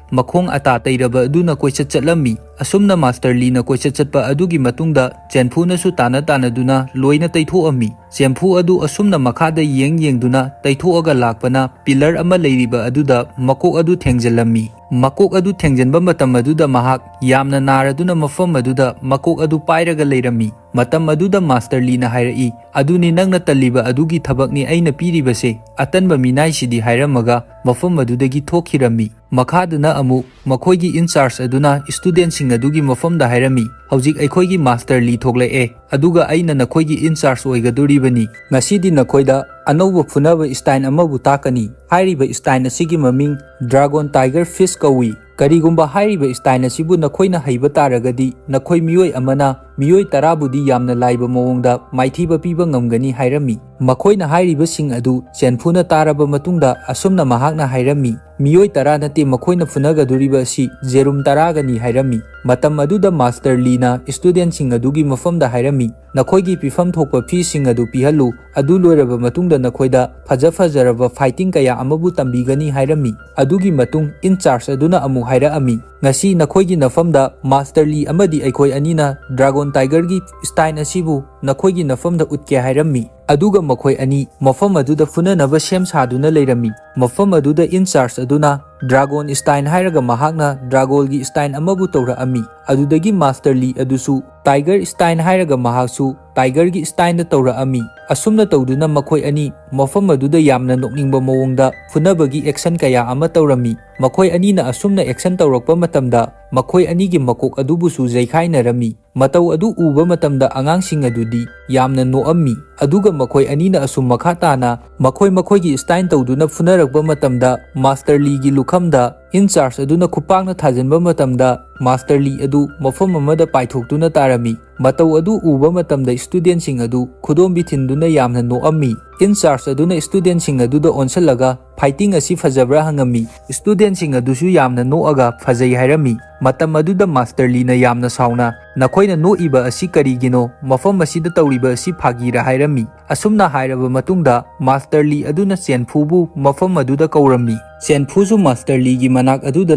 ꯃꯈꯣꯡ ꯑꯇꯥ ꯇꯩꯔꯕ ꯑꯗꯨꯅ ꯀꯣꯏꯆꯠ ꯆꯠꯂꯝꯃꯤ꯫ ꯑꯁꯨꯝꯅ ꯃꯥꯁꯇꯔ ꯂꯤꯅ ꯀꯣꯏꯆꯠ ꯆꯠꯄ ꯑꯗꯨꯒꯤ ꯃꯇꯨꯡꯗ ꯆꯦꯟꯐꯨꯅꯁꯨ ꯇꯥꯅ ꯇꯥꯅꯗꯨꯅ ꯂꯣꯏꯅ ꯇꯩꯊꯣꯛꯑꯝꯃꯤ꯫ ꯆꯦꯟꯐꯨ ꯑꯗꯨ ꯑꯁꯨꯝꯅ ꯃꯈꯥꯗ ꯌꯦꯡ ꯌꯦꯡꯗꯨꯅ ꯇꯩꯊꯣꯛꯑꯒ ꯂꯥꯛꯄꯅ ꯄꯤꯂꯔ ꯑꯃ ꯂꯩꯔꯤꯕ ꯑꯗꯨꯗ ꯃꯀꯣꯛ ꯑꯗꯨ ꯊꯦꯡꯖꯤꯜꯂꯝꯃꯤ꯫ ꯃꯀꯣꯛ ꯑꯗꯨ ꯊꯦꯡꯖꯤꯟꯕ ꯃꯇꯝ ꯑꯗꯨꯗ ꯃꯍꯥꯛ ꯌꯥꯝꯅ ꯅꯥꯔꯗꯨꯅ ꯃꯐꯝ ꯑꯗꯨꯗ ꯃꯀꯣꯛ ꯑꯗꯨ ꯄꯥꯏꯔꯒ ꯂꯩꯔꯝꯃꯤ꯫ ꯃꯇꯝ ꯑꯗꯨꯗ ꯃꯥꯁꯇꯔ ꯂꯤꯅ ꯍꯥꯏꯔꯛꯏ, "ꯑꯗꯨꯅꯤ ꯅꯪꯅ ꯇꯜꯂꯤꯕ ꯑꯗꯨꯒꯤ ꯊꯕꯛꯅꯤ ꯑꯩꯅ ꯄꯤꯔꯤꯕꯁꯦ, ꯑꯇꯟꯕ ꯃꯤꯅꯥꯏꯁꯤꯗꯤ" ꯍꯥꯏꯔꯝꯃꯒ ꯃꯐꯝ ꯑꯗꯨꯗꯒꯤ ꯊꯣꯛꯈꯤꯔꯝꯃꯤ꯫ ꯃꯈꯥꯗꯨꯅ ꯑꯃꯨꯛ ꯃꯈꯣꯏꯒꯤ ꯏꯟꯆꯥꯔꯖ ꯑꯗꯨꯅ ꯁ꯭ꯇꯨꯗꯦꯟꯁꯤꯡ ꯑꯗꯨꯒꯤ ꯃꯐꯝꯗ ꯍꯥꯏꯔꯝꯃꯤ, "ꯍꯧꯖꯤꯛ ꯑꯩꯈꯣꯏꯒꯤ ꯃꯥꯁꯇꯔ ꯂꯤ ꯊꯣꯛꯂꯛꯑꯦ, ꯑꯗꯨꯒ ꯑꯩꯅ ꯅꯈꯣꯏꯒꯤ ꯏꯟꯆꯥꯔꯖ ꯑꯣꯏꯒꯗꯣꯔꯤꯕꯅꯤ꯫ ꯉꯁꯤꯗꯤ ꯅꯈꯣꯏꯗ ꯑꯅꯧꯕ ꯐꯨꯅꯕ ꯁ꯭ꯇꯥꯏꯜ ꯑꯃꯕꯨ ꯇꯥꯛꯀꯅꯤ꯫ ꯍꯥꯏꯔꯤꯕ ꯁ꯭ꯇꯥꯏꯜ ꯑꯁꯤꯒꯤ ꯃꯃꯤꯡ ꯗ꯭ꯔꯥꯒꯣꯟ ꯇꯥꯏꯒꯔ ꯐꯤꯁ ꯀꯧꯏ꯫ ꯀꯔꯤꯒꯨꯝꯕ ꯍꯥꯏꯔꯤꯕ ꯁ꯭ꯇꯥꯏꯜ ꯑꯁꯤꯕꯨ ꯅꯈꯣꯏꯅ ꯍꯩꯕ ꯇꯥꯔꯒꯗꯤ, ꯅꯈꯣꯏ ꯃꯤꯑꯣꯏ ꯑꯃꯅ ꯃꯤꯑꯣꯏ ꯇꯔꯥꯕꯨꯗꯤ ꯌꯥꯝꯅ ꯂꯥꯏꯕ ꯃꯑꯣꯡꯗ ꯃꯥꯏꯊꯤꯕ ꯄꯤꯕ ꯉꯝꯒꯅꯤ" ꯍꯥꯏꯔꯝꯃꯤ꯫ ꯃꯈꯣꯏꯅ ꯍꯥꯏꯔꯤꯕꯁꯤꯡ ꯑꯗꯨ ꯆꯦꯟꯐꯨꯅ ꯇꯥꯔꯕ ꯃꯇꯨꯡꯗ ꯑꯁꯨꯝꯅ ꯃꯍꯥꯛꯅ ꯍꯥꯏꯔꯝꯃꯤ, "ꯃꯤꯑꯣꯏ ꯇꯔꯥ ꯅꯠꯇꯦ ꯃꯈꯣꯏꯅ ꯐꯨꯅꯒꯗꯣꯔꯤꯕ ꯑꯁꯤ, ꯖꯦꯔꯨꯝ ꯇꯔꯥꯒꯅꯤ" ꯍꯥꯏꯔꯝꯃꯤ꯫ ꯃꯇꯝ ꯑꯗꯨꯗ ꯃꯥꯁꯇꯔ ꯂꯤꯅ ꯁ꯭ꯇꯨꯗꯦꯟꯁꯤꯡ ꯑꯗꯨꯒꯤ ꯃꯐꯝꯗ ꯍꯥꯏꯔꯝꯃꯤ, "ꯅꯈꯣꯏꯒꯤ ꯄꯤꯐꯝ ꯊꯣꯛꯄ ꯐꯤꯁꯤꯡ ꯑꯗꯨ ꯄꯤꯍꯜꯂꯨ, ꯑꯗꯨ ꯂꯣꯏꯔꯕ ꯃꯇꯨꯡꯗ ꯅꯈꯣꯏꯗ ꯐꯖ ꯐꯖꯔꯕ ꯐꯥꯏꯇꯤꯡ ꯀꯌꯥ ꯑꯃꯕꯨ ꯇꯝꯕꯤꯒꯅꯤ" ꯍꯥꯏꯔꯝꯃꯤ꯫ ꯑꯗꯨꯒꯤ ꯃꯇꯨꯡ ꯏꯟꯆꯥꯔꯖ ꯑꯗꯨꯅ ꯑꯃꯨꯛ ꯍꯥꯏꯔꯛꯑꯝꯃꯤ, "ꯉꯁꯤ ꯅꯈꯣꯏꯒꯤ ꯅꯐꯝꯗ ꯃꯥꯁꯇꯔ ꯂꯤ ꯑꯃꯗꯤ ꯑꯩꯈꯣꯏ ꯑꯅꯤꯅ ꯗ꯭ꯔꯥꯒꯣꯟ ꯇꯥꯏꯒꯔꯒꯤ ꯁ꯭ꯇꯥꯏꯜ ꯑꯁꯤꯕꯨ ꯅꯈꯣꯏꯒꯤ ꯅꯐꯝꯗ ꯎꯠꯀꯦ" ꯍꯥꯏꯔꯝꯃꯤ꯫ ꯑꯗꯨꯒ ꯃꯈꯣꯏ ꯑꯅꯤ ꯃꯐꯝ ꯑꯗꯨꯗ ꯐꯨꯅꯅꯕ ꯁꯦꯝ ꯁꯥꯗꯨꯅ ꯂꯩꯔꯝꯃꯤ꯫ ꯃꯐꯝ ꯑꯗꯨꯗ ꯏꯟꯆꯥꯔꯖ ꯑꯗꯨꯅ ꯗ꯭ꯔꯥꯒꯣꯟ ꯁ꯭ꯇꯥꯏꯜ ꯍꯥꯏꯔꯒ ꯃꯍꯥꯛꯅ ꯗ꯭ꯔꯥꯒꯣꯟꯒꯤ ꯁ꯭ꯇꯥꯏꯜ ꯑꯃꯕꯨ ꯇꯧꯔꯛꯑꯝꯃꯤ꯫ ꯑꯗꯨꯗꯒꯤ ꯃꯥꯁꯇꯔ ꯂꯤ ꯑꯗꯨꯁꯨ ꯇꯥꯏꯒꯔ ꯁ꯭ꯇꯥꯏꯜ ꯍꯥꯏꯔꯒ ꯃꯍꯥꯛꯁꯨ ꯇꯥꯏꯒꯔꯒꯤ ꯁ꯭ꯇꯥꯏꯜꯗ ꯇꯧꯔꯛꯑꯝꯃꯤ꯫ ꯑꯁꯨꯝꯅ ꯇꯧꯗꯨꯅ ꯃꯈꯣꯏ ꯑꯅꯤ ꯃꯐꯝ ꯑꯗꯨꯗ ꯌꯥꯝꯅ ꯅꯣꯛꯅꯤꯡꯕ ꯃꯑꯣꯡꯗ ꯐꯨꯅꯕꯒꯤ ꯑꯦꯛꯁꯟ ꯀꯌꯥ ꯑꯃ ꯇꯧꯔꯝꯃꯤ꯫ ꯃꯈꯣꯏ ꯑꯅꯤꯅ ꯑꯁꯨꯝꯅ ꯑꯦꯛꯁꯟ ꯇꯧꯔꯛꯄ ꯃꯇꯝꯗ ꯃꯈꯣꯏ ꯑꯅꯤꯒꯤ ꯃꯀꯣꯛ ꯑꯗꯨꯕꯨꯁꯨ ꯌꯩꯈꯥꯏꯅꯔꯝꯃꯤ꯫ ꯃꯇꯧ ꯑꯗꯨ ꯎꯕ ꯃꯇꯝꯗ ꯑꯉꯥꯡꯁꯤꯡ ꯑꯗꯨꯗꯤ ꯌꯥꯝꯅ ꯅꯣꯛꯑꯝꯃꯤ꯫ ꯑꯗꯨꯒ ꯃꯈꯣꯏ ꯑꯅꯤꯅ ꯑꯁꯨꯝ ꯃꯈꯥ ꯇꯥꯅ ꯃꯈꯣꯏ ꯃꯈꯣꯏꯒꯤ ꯁ꯭ꯇꯥꯏꯜ ꯇꯧꯗꯨꯅ ꯐꯨꯅꯔꯛꯄ ꯃꯇꯝꯗ ꯃꯥꯁꯇꯔ ꯂꯤꯒꯤ ꯂꯨꯈꯝꯗ In charge ꯑꯗꯨꯅ ꯈꯨꯄꯥꯛꯅ ꯊꯥꯖꯤꯟꯕ ꯃꯇꯝꯗ ꯃꯥꯁꯇꯔ ꯂꯤ ꯑꯗꯨ ꯃꯐꯝ ꯑꯃꯗ ꯄꯥꯏꯊꯣꯛꯇꯨꯅ ꯇꯥꯔꯝꯃꯤ꯫ ꯃꯇꯧ ꯑꯗꯨ ꯎꯕ ꯃꯇꯝꯗ ꯏꯁꯇꯨꯗꯦꯟꯁꯤꯡ ꯑꯗꯨ ꯈꯨꯗꯣꯝꯕꯤ ꯊꯤꯟꯗꯨꯅ ꯌꯥꯝꯅ ꯅꯣꯛꯑꯝꯃꯤ꯫ In charge ꯑꯗꯨꯅ ꯏꯁꯇꯨꯗꯦꯟꯁꯤꯡ ꯑꯗꯨꯗ ꯑꯣꯟꯁꯤꯜꯂꯒ, "ꯐꯥꯏꯇꯤꯡ ꯑꯁꯤ ꯐꯖꯕ꯭ꯔꯥ?" ꯍꯪꯉꯝꯃꯤ꯫ ꯏꯁꯇꯨꯗꯦꯟꯁꯤꯡ ꯑꯗꯨꯁꯨ ꯌꯥꯝꯅ ꯅꯣꯛꯑꯒ ꯐꯖꯩ ꯍꯥꯏꯔꯝꯃꯤ꯫ ꯃꯇꯝ ꯑꯗꯨꯗ ꯃꯥꯁꯇꯔ ꯂꯤꯅ ꯌꯥꯝꯅ ꯁꯥꯎꯅ, "ꯅꯈꯣꯏꯅ ꯅꯣꯛꯏꯕ ꯑꯁꯤ ꯀꯔꯤꯒꯤꯅꯣ? ꯃꯐꯝ ꯑꯁꯤꯗ ꯇꯧꯔꯤꯕ ꯑꯁꯤ ꯐꯥꯒꯤꯔꯥ?" ꯍꯥꯏꯔꯝꯃꯤ꯫ ꯑꯁꯨꯝꯅ ꯍꯥꯏꯔꯕ ꯃꯇꯨꯡꯗ ꯃꯥꯁꯇꯔ ꯂꯤ ꯑꯗꯨꯅ ꯆꯦꯟꯐꯨꯕꯨ ꯃꯐꯝ ꯑꯗꯨꯗ ꯀꯧꯔꯝꯃꯤ꯫ ꯆꯦꯟꯐꯨꯁꯨ ꯃꯥꯁꯇꯔ ꯂꯤꯒꯤ ꯃꯅꯥꯛ ꯑꯗꯨꯗ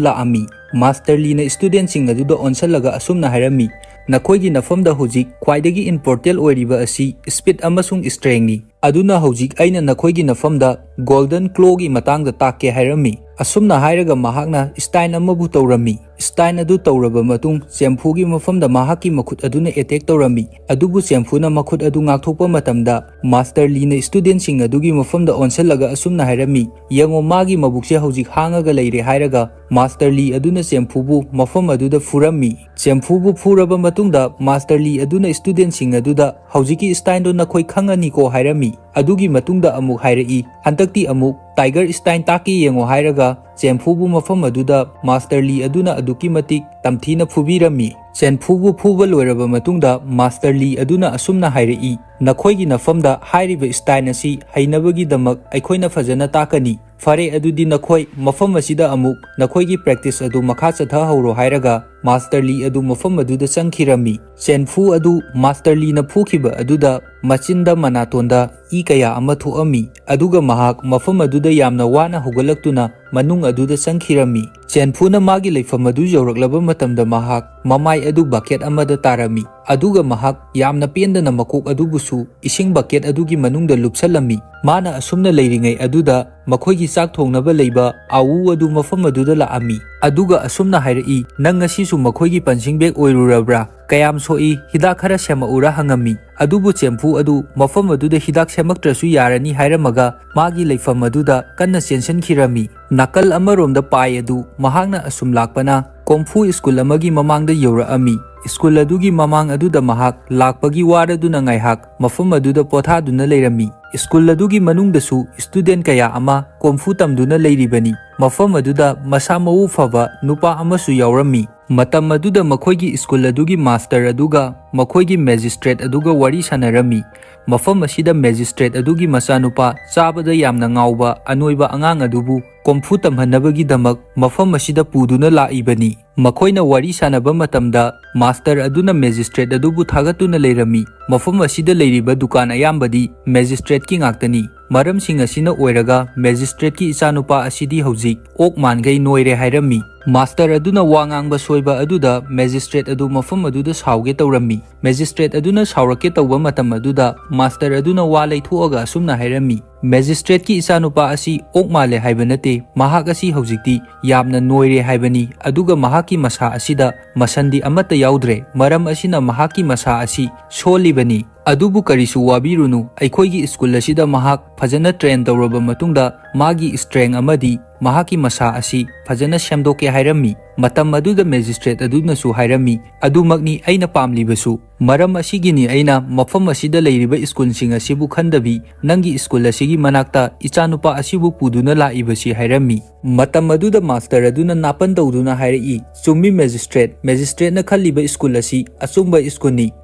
ꯂꯥꯛꯑꯝꯃꯤ꯫ ꯃꯥꯁꯇꯔ ꯂꯤꯅ ꯏꯁꯇꯨꯗꯦꯟꯁꯤꯡ ꯑꯗꯨꯗ ꯑꯣꯟꯁꯤꯜꯂꯒ ꯑꯁꯨꯝꯅ ꯍꯥꯏꯔꯝꯃꯤ, "ꯅꯈꯣꯏꯒꯤ ꯅꯐꯝꯗ ꯍꯧꯖꯤꯛ ꯈ꯭ꯋꯥꯏꯗꯒꯤ ꯏꯝꯄꯣꯔꯇꯦꯟ ꯑꯣꯏꯔꯤꯕ ꯑꯁꯤ ꯁ꯭ꯄꯤꯗ ꯑꯃꯁꯨꯡ ꯁ꯭ꯇꯔꯦꯡꯅꯤ꯫ ꯑꯗꯨꯅ ꯍꯧꯖꯤꯛ ꯑꯩꯅ ꯅꯈꯣꯏꯒꯤ ꯅꯐꯝꯗ ꯒꯣꯜꯗꯟ ꯀ꯭ꯂꯣꯒꯤ ꯃꯇꯥꯡꯗ ꯇꯥꯛꯀꯦ" ꯍꯥꯏꯔꯝꯃꯤ꯫ ꯑꯁꯨꯝꯅ ꯍꯥꯏꯔꯒ ꯃꯍꯥꯛꯅ ꯁ꯭ꯇꯥꯏꯟ ꯑꯃꯕꯨ ꯇꯧꯔꯝꯃꯤ꯫ ꯁ꯭ꯇꯥꯏꯟ ꯑꯗꯨ ꯇꯧꯔꯕ ꯃꯇꯨꯡ ꯆꯦꯟꯐꯨꯒꯤ ꯃꯐꯝꯗ ꯃꯍꯥꯛꯀꯤ ꯃꯈꯨꯠ ꯑꯗꯨꯅ ꯑꯦꯇꯦꯛ ꯇꯧꯔꯝꯃꯤ꯫ ꯑꯗꯨꯕꯨ ꯆꯦꯟꯐꯨꯅ ꯃꯈꯨꯠ ꯑꯗꯨ ꯉꯥꯛꯊꯣꯛꯄ ꯃꯇꯝꯗ ꯃꯥꯁꯇꯔ ꯂꯤꯅ ꯏꯁꯇꯨꯗꯦꯟꯁꯤꯡ ꯑꯗꯨꯒꯤ ꯃꯐꯝꯗ ꯑꯣꯟꯁꯤꯜꯂꯒ ꯑꯁꯨꯝꯅ ꯍꯥꯏꯔꯝꯃꯤ, "ꯌꯦꯡꯉꯣ, ꯃꯥꯒꯤ ꯃꯕꯨꯛꯁꯦ ꯍꯧꯖꯤꯛ ꯍꯥꯡꯉꯒ ꯂꯩꯔꯦ" ꯍꯥꯏꯔꯒ ꯃꯥꯁꯇꯔ ꯂꯤ ꯑꯗꯨꯅ ꯆꯦꯟꯐꯨꯕꯨ ꯃꯐꯝ ꯑꯗꯨꯗ ꯐꯨꯔꯝꯃꯤ꯫ ꯆꯦꯟꯐꯨꯕꯨ ꯐꯨꯔꯕ ꯃꯇꯨꯡꯗ ꯃꯥꯁꯇꯔ ꯂꯤ ꯑꯗꯨꯅ ꯏꯁꯇꯨꯗꯦꯟꯁꯤꯡ ꯑꯗꯨꯗ, "ꯍꯧꯖꯤꯛꯀꯤ ꯁ꯭ꯇꯥꯏꯟꯗꯣ ꯅꯈꯣꯏ ꯈꯪꯉꯅꯤꯀꯣ" ꯍꯥꯏꯔꯝꯃꯤ꯫ ꯑꯗꯨꯒꯤ ꯃꯇꯨꯡꯗ ꯑꯃꯨꯛ ꯍꯥꯏꯔꯛꯏ, "ꯍꯟꯗꯛꯇꯤ ꯑꯃꯨꯛ ꯇꯥꯏꯒꯔ ꯁ꯭ꯇꯥꯏꯟ ꯇꯥꯛꯀꯦ ꯌꯦꯡꯉꯣ" ꯍꯥꯏꯔꯒ ꯆꯦꯟꯐꯨꯕꯨ ꯃꯐꯝ ꯑꯗꯨꯗ ꯃꯥꯁꯇꯔ ꯂꯤ ꯑꯗꯨꯅ ꯑꯗꯨꯛꯀꯤ ꯃꯇꯤꯛ ꯇꯝꯊꯤꯅ ꯐꯨꯕꯤꯔꯝꯃꯤ꯫ ꯆꯦꯟꯐꯨꯕꯨ ꯐꯨꯕ ꯂꯣꯏꯔꯕ ꯃꯇꯨꯡꯗ ꯃꯥꯁꯇꯔ ꯂꯤ ꯑꯗꯨꯅ ꯑꯁꯨꯝꯅ ꯍꯥꯏꯔꯛꯏ, "ꯅꯈꯣꯏꯒꯤ ꯅꯐꯝꯗ ꯍꯥꯏꯔꯤꯕ ꯁ꯭ꯇꯥꯏꯟ ꯑꯁꯤ ꯍꯩꯅꯕꯒꯤꯗꯃꯛ ꯑꯩꯈꯣꯏꯅ ꯐꯖꯅ ꯇꯥꯛꯀꯅꯤ꯫ ꯐꯔꯦ, ꯑꯗꯨꯗꯤ ꯅꯈꯣꯏ ꯃꯐꯝ ꯑꯁꯤꯗ ꯑꯃꯨꯛ ꯅꯈꯣꯏꯒꯤ ꯄ꯭ꯔꯦꯛꯇꯤꯁ ꯑꯗꯨ ꯃꯈꯥ ꯆꯠꯊꯍꯧꯔꯣ" ꯍꯥꯏꯔꯒ ꯃꯥꯁꯇꯔ ꯂꯤ ꯑꯗꯨ ꯃꯐꯝ ꯑꯗꯨꯗ ꯆꯪꯈꯤꯔꯝꯃꯤ꯫ ꯆꯦꯟꯐꯨ ꯑꯗꯨ ꯃꯥꯁꯇꯔ ꯂꯤꯅ ꯐꯨꯈꯤꯕ ꯑꯗꯨꯗ ꯃꯆꯤꯟꯗ ꯃꯅꯥꯇꯣꯟꯗ ꯏ ꯀꯌꯥ ꯑꯃ ꯊꯣꯛꯑꯝꯃꯤ, ꯑꯗꯨꯒ ꯃꯍꯥꯛ ꯃꯐꯝ ꯑꯗꯨꯗ ꯌꯥꯝꯅ ꯋꯥꯅ ꯍꯧꯒꯠꯂꯛꯇꯨꯅ ꯃꯅꯨꯡ ꯑꯗꯨꯗ ꯆꯪꯈꯤꯔꯝꯃꯤ꯫ ꯆꯦꯟꯐꯨꯅ ꯃꯥꯒꯤ ꯂꯩꯐꯝ ꯑꯗꯨ ꯌꯧꯔꯛꯂꯕ ꯃꯇꯝꯗ ꯃꯍꯥꯛ ꯃꯃꯥꯏ ꯑꯗꯨ ꯕꯛꯀꯦꯠ ꯑꯃꯗ ꯇꯥꯔꯝꯃꯤ, ꯑꯗꯨꯒ ꯃꯍꯥꯛ ꯌꯥꯝꯅ ꯄꯦꯟꯗꯅ ꯃꯀꯣꯛ ꯑꯗꯨꯕꯨꯁꯨ ꯏꯁꯤꯡ ꯕꯛꯀꯦꯠ ꯑꯗꯨꯒꯤ ꯃꯅꯨꯡꯗ ꯂꯨꯞꯁꯜꯂꯝꯃꯤ꯫ ꯃꯥꯅ ꯑꯁꯨꯝꯅ ꯂꯩꯔꯤꯉꯩ ꯑꯗꯨꯗ ꯃꯈꯣꯏꯒꯤ ꯆꯥꯛ ꯊꯣꯡꯅꯕ ꯂꯩꯕ ꯑꯥꯋꯨ ꯑꯗꯨ ꯃꯐꯝ ꯑꯗꯨꯗ ꯂꯥꯛꯑꯝꯃꯤ, ꯑꯗꯨꯒ ꯑꯁꯨꯝꯅ ꯍꯥꯏꯔꯛꯏ, "ꯅꯪ ꯉꯁꯤꯁꯨ ꯃꯈꯣꯏꯒꯤ ꯄꯟꯁꯤꯡ ꯕꯦꯛ ꯑꯣꯏꯔꯨꯔꯕ꯭ꯔꯥ? ꯀꯌꯥꯝ ꯁꯣꯛꯏ? ꯍꯤꯗꯥꯛ ꯈꯔ ꯁꯦꯝꯃꯛꯎꯔꯥ?" ꯍꯪꯉꯝꯃꯤ꯫ ꯑꯗꯨꯕꯨ ꯆꯦꯟꯐꯨ ꯑꯗꯨ ꯃꯐꯝ ꯑꯗꯨꯗ ꯍꯤꯗꯥꯛ ꯁꯦꯝꯃꯛꯇ꯭ꯔꯁꯨ ꯌꯥꯔꯅꯤ ꯍꯥꯏꯔꯝꯃꯒ ꯃꯥꯒꯤ ꯂꯩꯐꯝ ꯑꯗꯨꯗ ꯀꯟꯅ ꯆꯦꯟꯁꯤꯟꯈꯤꯔꯝꯃꯤ꯫ ꯅꯥꯀꯜ ꯑꯃꯔꯣꯝꯗ ꯄꯥꯏ ꯑꯗꯨ ꯃꯍꯥꯛꯅ ꯑꯁꯨꯝ ꯂꯥꯛꯄꯅ ꯀꯣꯡꯐꯨ ꯁ꯭ꯀꯨꯜ ꯑꯃꯒꯤ ꯃꯃꯥꯡꯗ ꯌꯧꯔꯛꯑꯝꯃꯤ꯫ ꯁ꯭ꯀꯨꯜ ꯑꯗꯨꯒꯤ ꯃꯃꯥꯡ ꯑꯗꯨꯗ ꯃꯍꯥꯛ ꯂꯥꯛꯄꯒꯤ ꯋꯥꯔꯗꯨꯅ ꯉꯥꯏꯍꯥꯛ ꯃꯐꯝ ꯑꯗꯨꯗ ꯄꯣꯊꯥꯗꯨꯅ ꯂꯩꯔꯝꯃꯤ꯫ ꯁ꯭ꯀꯨꯜ ꯑꯗꯨꯒꯤ ꯃꯅꯨꯡꯗꯁꯨ ꯁ꯭ꯇꯨꯗꯦꯟꯠ ꯀꯌꯥ ꯑꯃ ꯀꯣꯡꯐꯨ ꯇꯝꯗꯨꯅ ꯂꯩꯔꯤꯕꯅꯤ꯫ ꯃꯐꯝ ꯑꯗꯨꯗ ꯃꯁꯥ ꯃꯎ ꯐꯕ ꯅꯨꯄꯥ ꯑꯃꯁꯨ ꯌꯥꯎꯔꯝꯃꯤ꯫ ꯃꯇꯝ ꯑꯗꯨꯗ ꯃꯈꯣꯏꯒꯤ ꯁ꯭ꯀꯨꯜ ꯑꯗꯨꯒꯤ ꯃꯥꯁꯇꯔ ꯑꯗꯨꯒ ꯃꯈꯣꯏꯒꯤ ꯃꯦꯖꯤꯁꯇ꯭ꯔꯦꯠ ꯑꯗꯨꯒ ꯋꯥꯔꯤ ꯁꯥꯟꯅꯔꯝꯃꯤ꯫ ꯃꯐꯝ ꯑꯁꯤꯗ ꯃꯦꯖꯤꯁꯇ꯭ꯔꯦꯠ ꯑꯗꯨꯒꯤ ꯃꯆꯥꯅꯨꯄꯥ ꯆꯥꯕꯗ ꯌꯥꯝꯅ ꯉꯥꯎꯕ ꯑꯅꯣꯏꯕ ꯑꯉꯥꯡ ꯑꯗꯨꯕꯨ ꯀꯣꯡꯐꯨ ꯇꯝꯍꯟꯅꯕꯒꯤꯗꯃꯛ ꯃꯐꯝ ꯑꯁꯤꯗ ꯄꯨꯗꯨꯅ ꯂꯥꯛꯏꯕꯅꯤ꯫ ꯃꯈꯣꯏꯅ ꯋꯥꯔꯤ ꯁꯥꯟꯅꯕ ꯃꯇꯝꯗ ꯃꯥꯁꯇꯔ ꯑꯗꯨꯅ ꯃꯦꯖꯤꯁꯇ꯭ꯔꯦꯠ ꯑꯗꯨꯕꯨ ꯊꯥꯒꯠꯇꯨꯅ ꯂꯩꯔꯝꯃꯤ꯫ ꯃꯐꯝ ꯑꯁꯤꯗ ꯂꯩꯔꯤꯕ ꯗꯨꯀꯥꯟ ꯑꯌꯥꯝꯕꯗꯤ ꯃꯦꯖꯤꯁꯇ꯭ꯔꯦꯠꯀꯤ ꯉꯥꯛꯇꯅꯤ꯫ ꯃꯔꯝꯁꯤꯡ ꯑꯁꯤꯅ ꯑꯣꯏꯔꯒ ꯃꯦꯖꯤꯁꯇ꯭ꯔꯦꯠꯀꯤ ꯏꯆꯥꯅꯨꯄꯥ ꯑꯁꯤꯗꯤ ꯍꯧꯖꯤꯛ ꯑꯣꯛ ꯃꯥꯟꯈꯩ ꯅꯣꯏꯔꯦ ꯍꯥꯏꯔꯝꯃꯤ꯫ ꯃꯥꯁꯇꯔ ꯑꯗꯨꯅ ꯋꯥ ꯉꯥꯡꯕ ꯁꯣꯏꯕ ꯑꯗꯨꯗ ꯃꯦꯖꯤꯁꯇ꯭ꯔꯦꯠ ꯑꯗꯨ ꯃꯐꯝ ꯑꯗꯨꯗ ꯁꯥꯎꯒꯦ ꯇꯧꯔꯝꯃꯤ꯫ ꯃꯦꯖꯤꯁꯇ꯭ꯔꯦꯠ ꯑꯗꯨꯅ ꯁꯥꯎꯔꯛꯀꯦ ꯇꯧꯕ ꯃꯇꯝ ꯑꯗꯨꯗ ꯃꯥꯁꯇꯔ ꯑꯗꯨꯅ ꯋꯥ ꯂꯩꯊꯣꯛꯑꯒ ꯑꯁꯨꯝꯅ ꯍꯥꯏꯔꯝꯃꯤ, "ꯃꯦꯖꯤꯁꯇ꯭ꯔꯦꯠꯀꯤ ꯏꯆꯥꯅꯨꯄꯥ ꯑꯁꯤ ꯑꯣꯛ ꯃꯥꯜꯂꯦ ꯍꯥꯏꯕ ꯅꯠꯇꯦ, ꯃꯍꯥꯛ ꯑꯁꯤ ꯍꯧꯖꯤꯛꯇꯤ ꯌꯥꯝꯅ ꯅꯣꯏꯔꯦ ꯍꯥꯏꯕꯅꯤ, ꯑꯗꯨꯒ ꯃꯍꯥꯛꯀꯤ ꯃꯁꯥ ꯑꯁꯤꯗ ꯃꯁꯟꯗꯤ ꯑꯃꯠꯇ ꯌꯥꯎꯗ꯭ꯔꯦ, ꯃꯔꯝ ꯑꯁꯤꯅ ꯃꯍꯥꯛꯀꯤ ꯃꯁꯥ ꯑꯁꯤ ꯁꯣꯜꯂꯤꯕꯅꯤ꯫ ꯑꯗꯨꯕꯨ ꯀꯔꯤꯁꯨ ꯋꯥꯕꯤꯔꯨꯅꯨ, ꯑꯩꯈꯣꯏꯒꯤ ꯁ꯭ꯀꯨꯜ ꯑꯁꯤꯗ ꯃꯍꯥꯛ ꯐꯖꯅ ꯇ꯭ꯔꯦꯟ ꯇꯧꯔꯕ ꯃꯇꯨꯡꯗ ꯃꯥꯒꯤ ꯁ꯭ꯇ꯭ꯔꯦꯡ ꯑꯃꯗꯤ ꯃꯍꯥꯛꯀꯤ ꯃꯁꯥ ꯑꯁꯤ ꯐꯖꯅ ꯁꯦꯝꯗꯣꯛꯀꯦ" ꯍꯥꯏꯔꯝꯃꯤ꯫ ꯃꯇꯝ ꯑꯗꯨꯗ ꯃꯦꯖꯤꯁꯇ꯭ꯔꯦꯠ ꯑꯗꯨꯅꯁꯨ ꯍꯥꯏꯔꯝꯃꯤ, "ꯑꯗꯨꯃꯛꯅꯤ ꯑꯩꯅ ꯄꯥꯝꯂꯤꯕꯁꯨ꯫ ꯃꯔꯝ ꯑꯁꯤꯒꯤꯅꯤ ꯑꯩꯅ ꯃꯐꯝ ꯑꯁꯤꯗ ꯂꯩꯔꯤꯕ ꯁ꯭ꯀꯨꯜꯁꯤꯡ ꯑꯁꯤꯕꯨ ꯈꯟꯗꯕꯤ ꯅꯪꯒꯤ ꯁ꯭ꯀꯨꯜ ꯑꯁꯤꯒꯤ ꯃꯅꯥꯛꯇ ꯏꯆꯥꯅꯨꯄꯥ ꯑꯁꯤꯕꯨ ꯄꯨꯗꯨꯅ ꯂꯥꯛꯏꯕꯁꯤ" ꯍꯥꯏꯔꯝꯃꯤ꯫ ꯃꯇꯝ ꯑꯗꯨꯗ ꯃꯥꯁꯇꯔ ꯑꯗꯨꯅ ꯅꯥꯄꯟ ꯇꯧꯗꯨꯅ ꯍꯥꯏꯔꯛꯏ, "ꯆꯨꯝꯃꯤ ꯃꯦꯖꯤꯁꯇ꯭ꯔꯦꯠ, ꯃꯦꯖꯤꯁꯇ꯭ꯔꯦꯠꯅ ꯈꯜꯂꯤꯕ ꯁ꯭ꯀꯨꯜ ꯑꯁꯤ ꯑꯆꯨꯝꯕ ꯁ꯭ꯀꯨꯜꯅꯤ꯫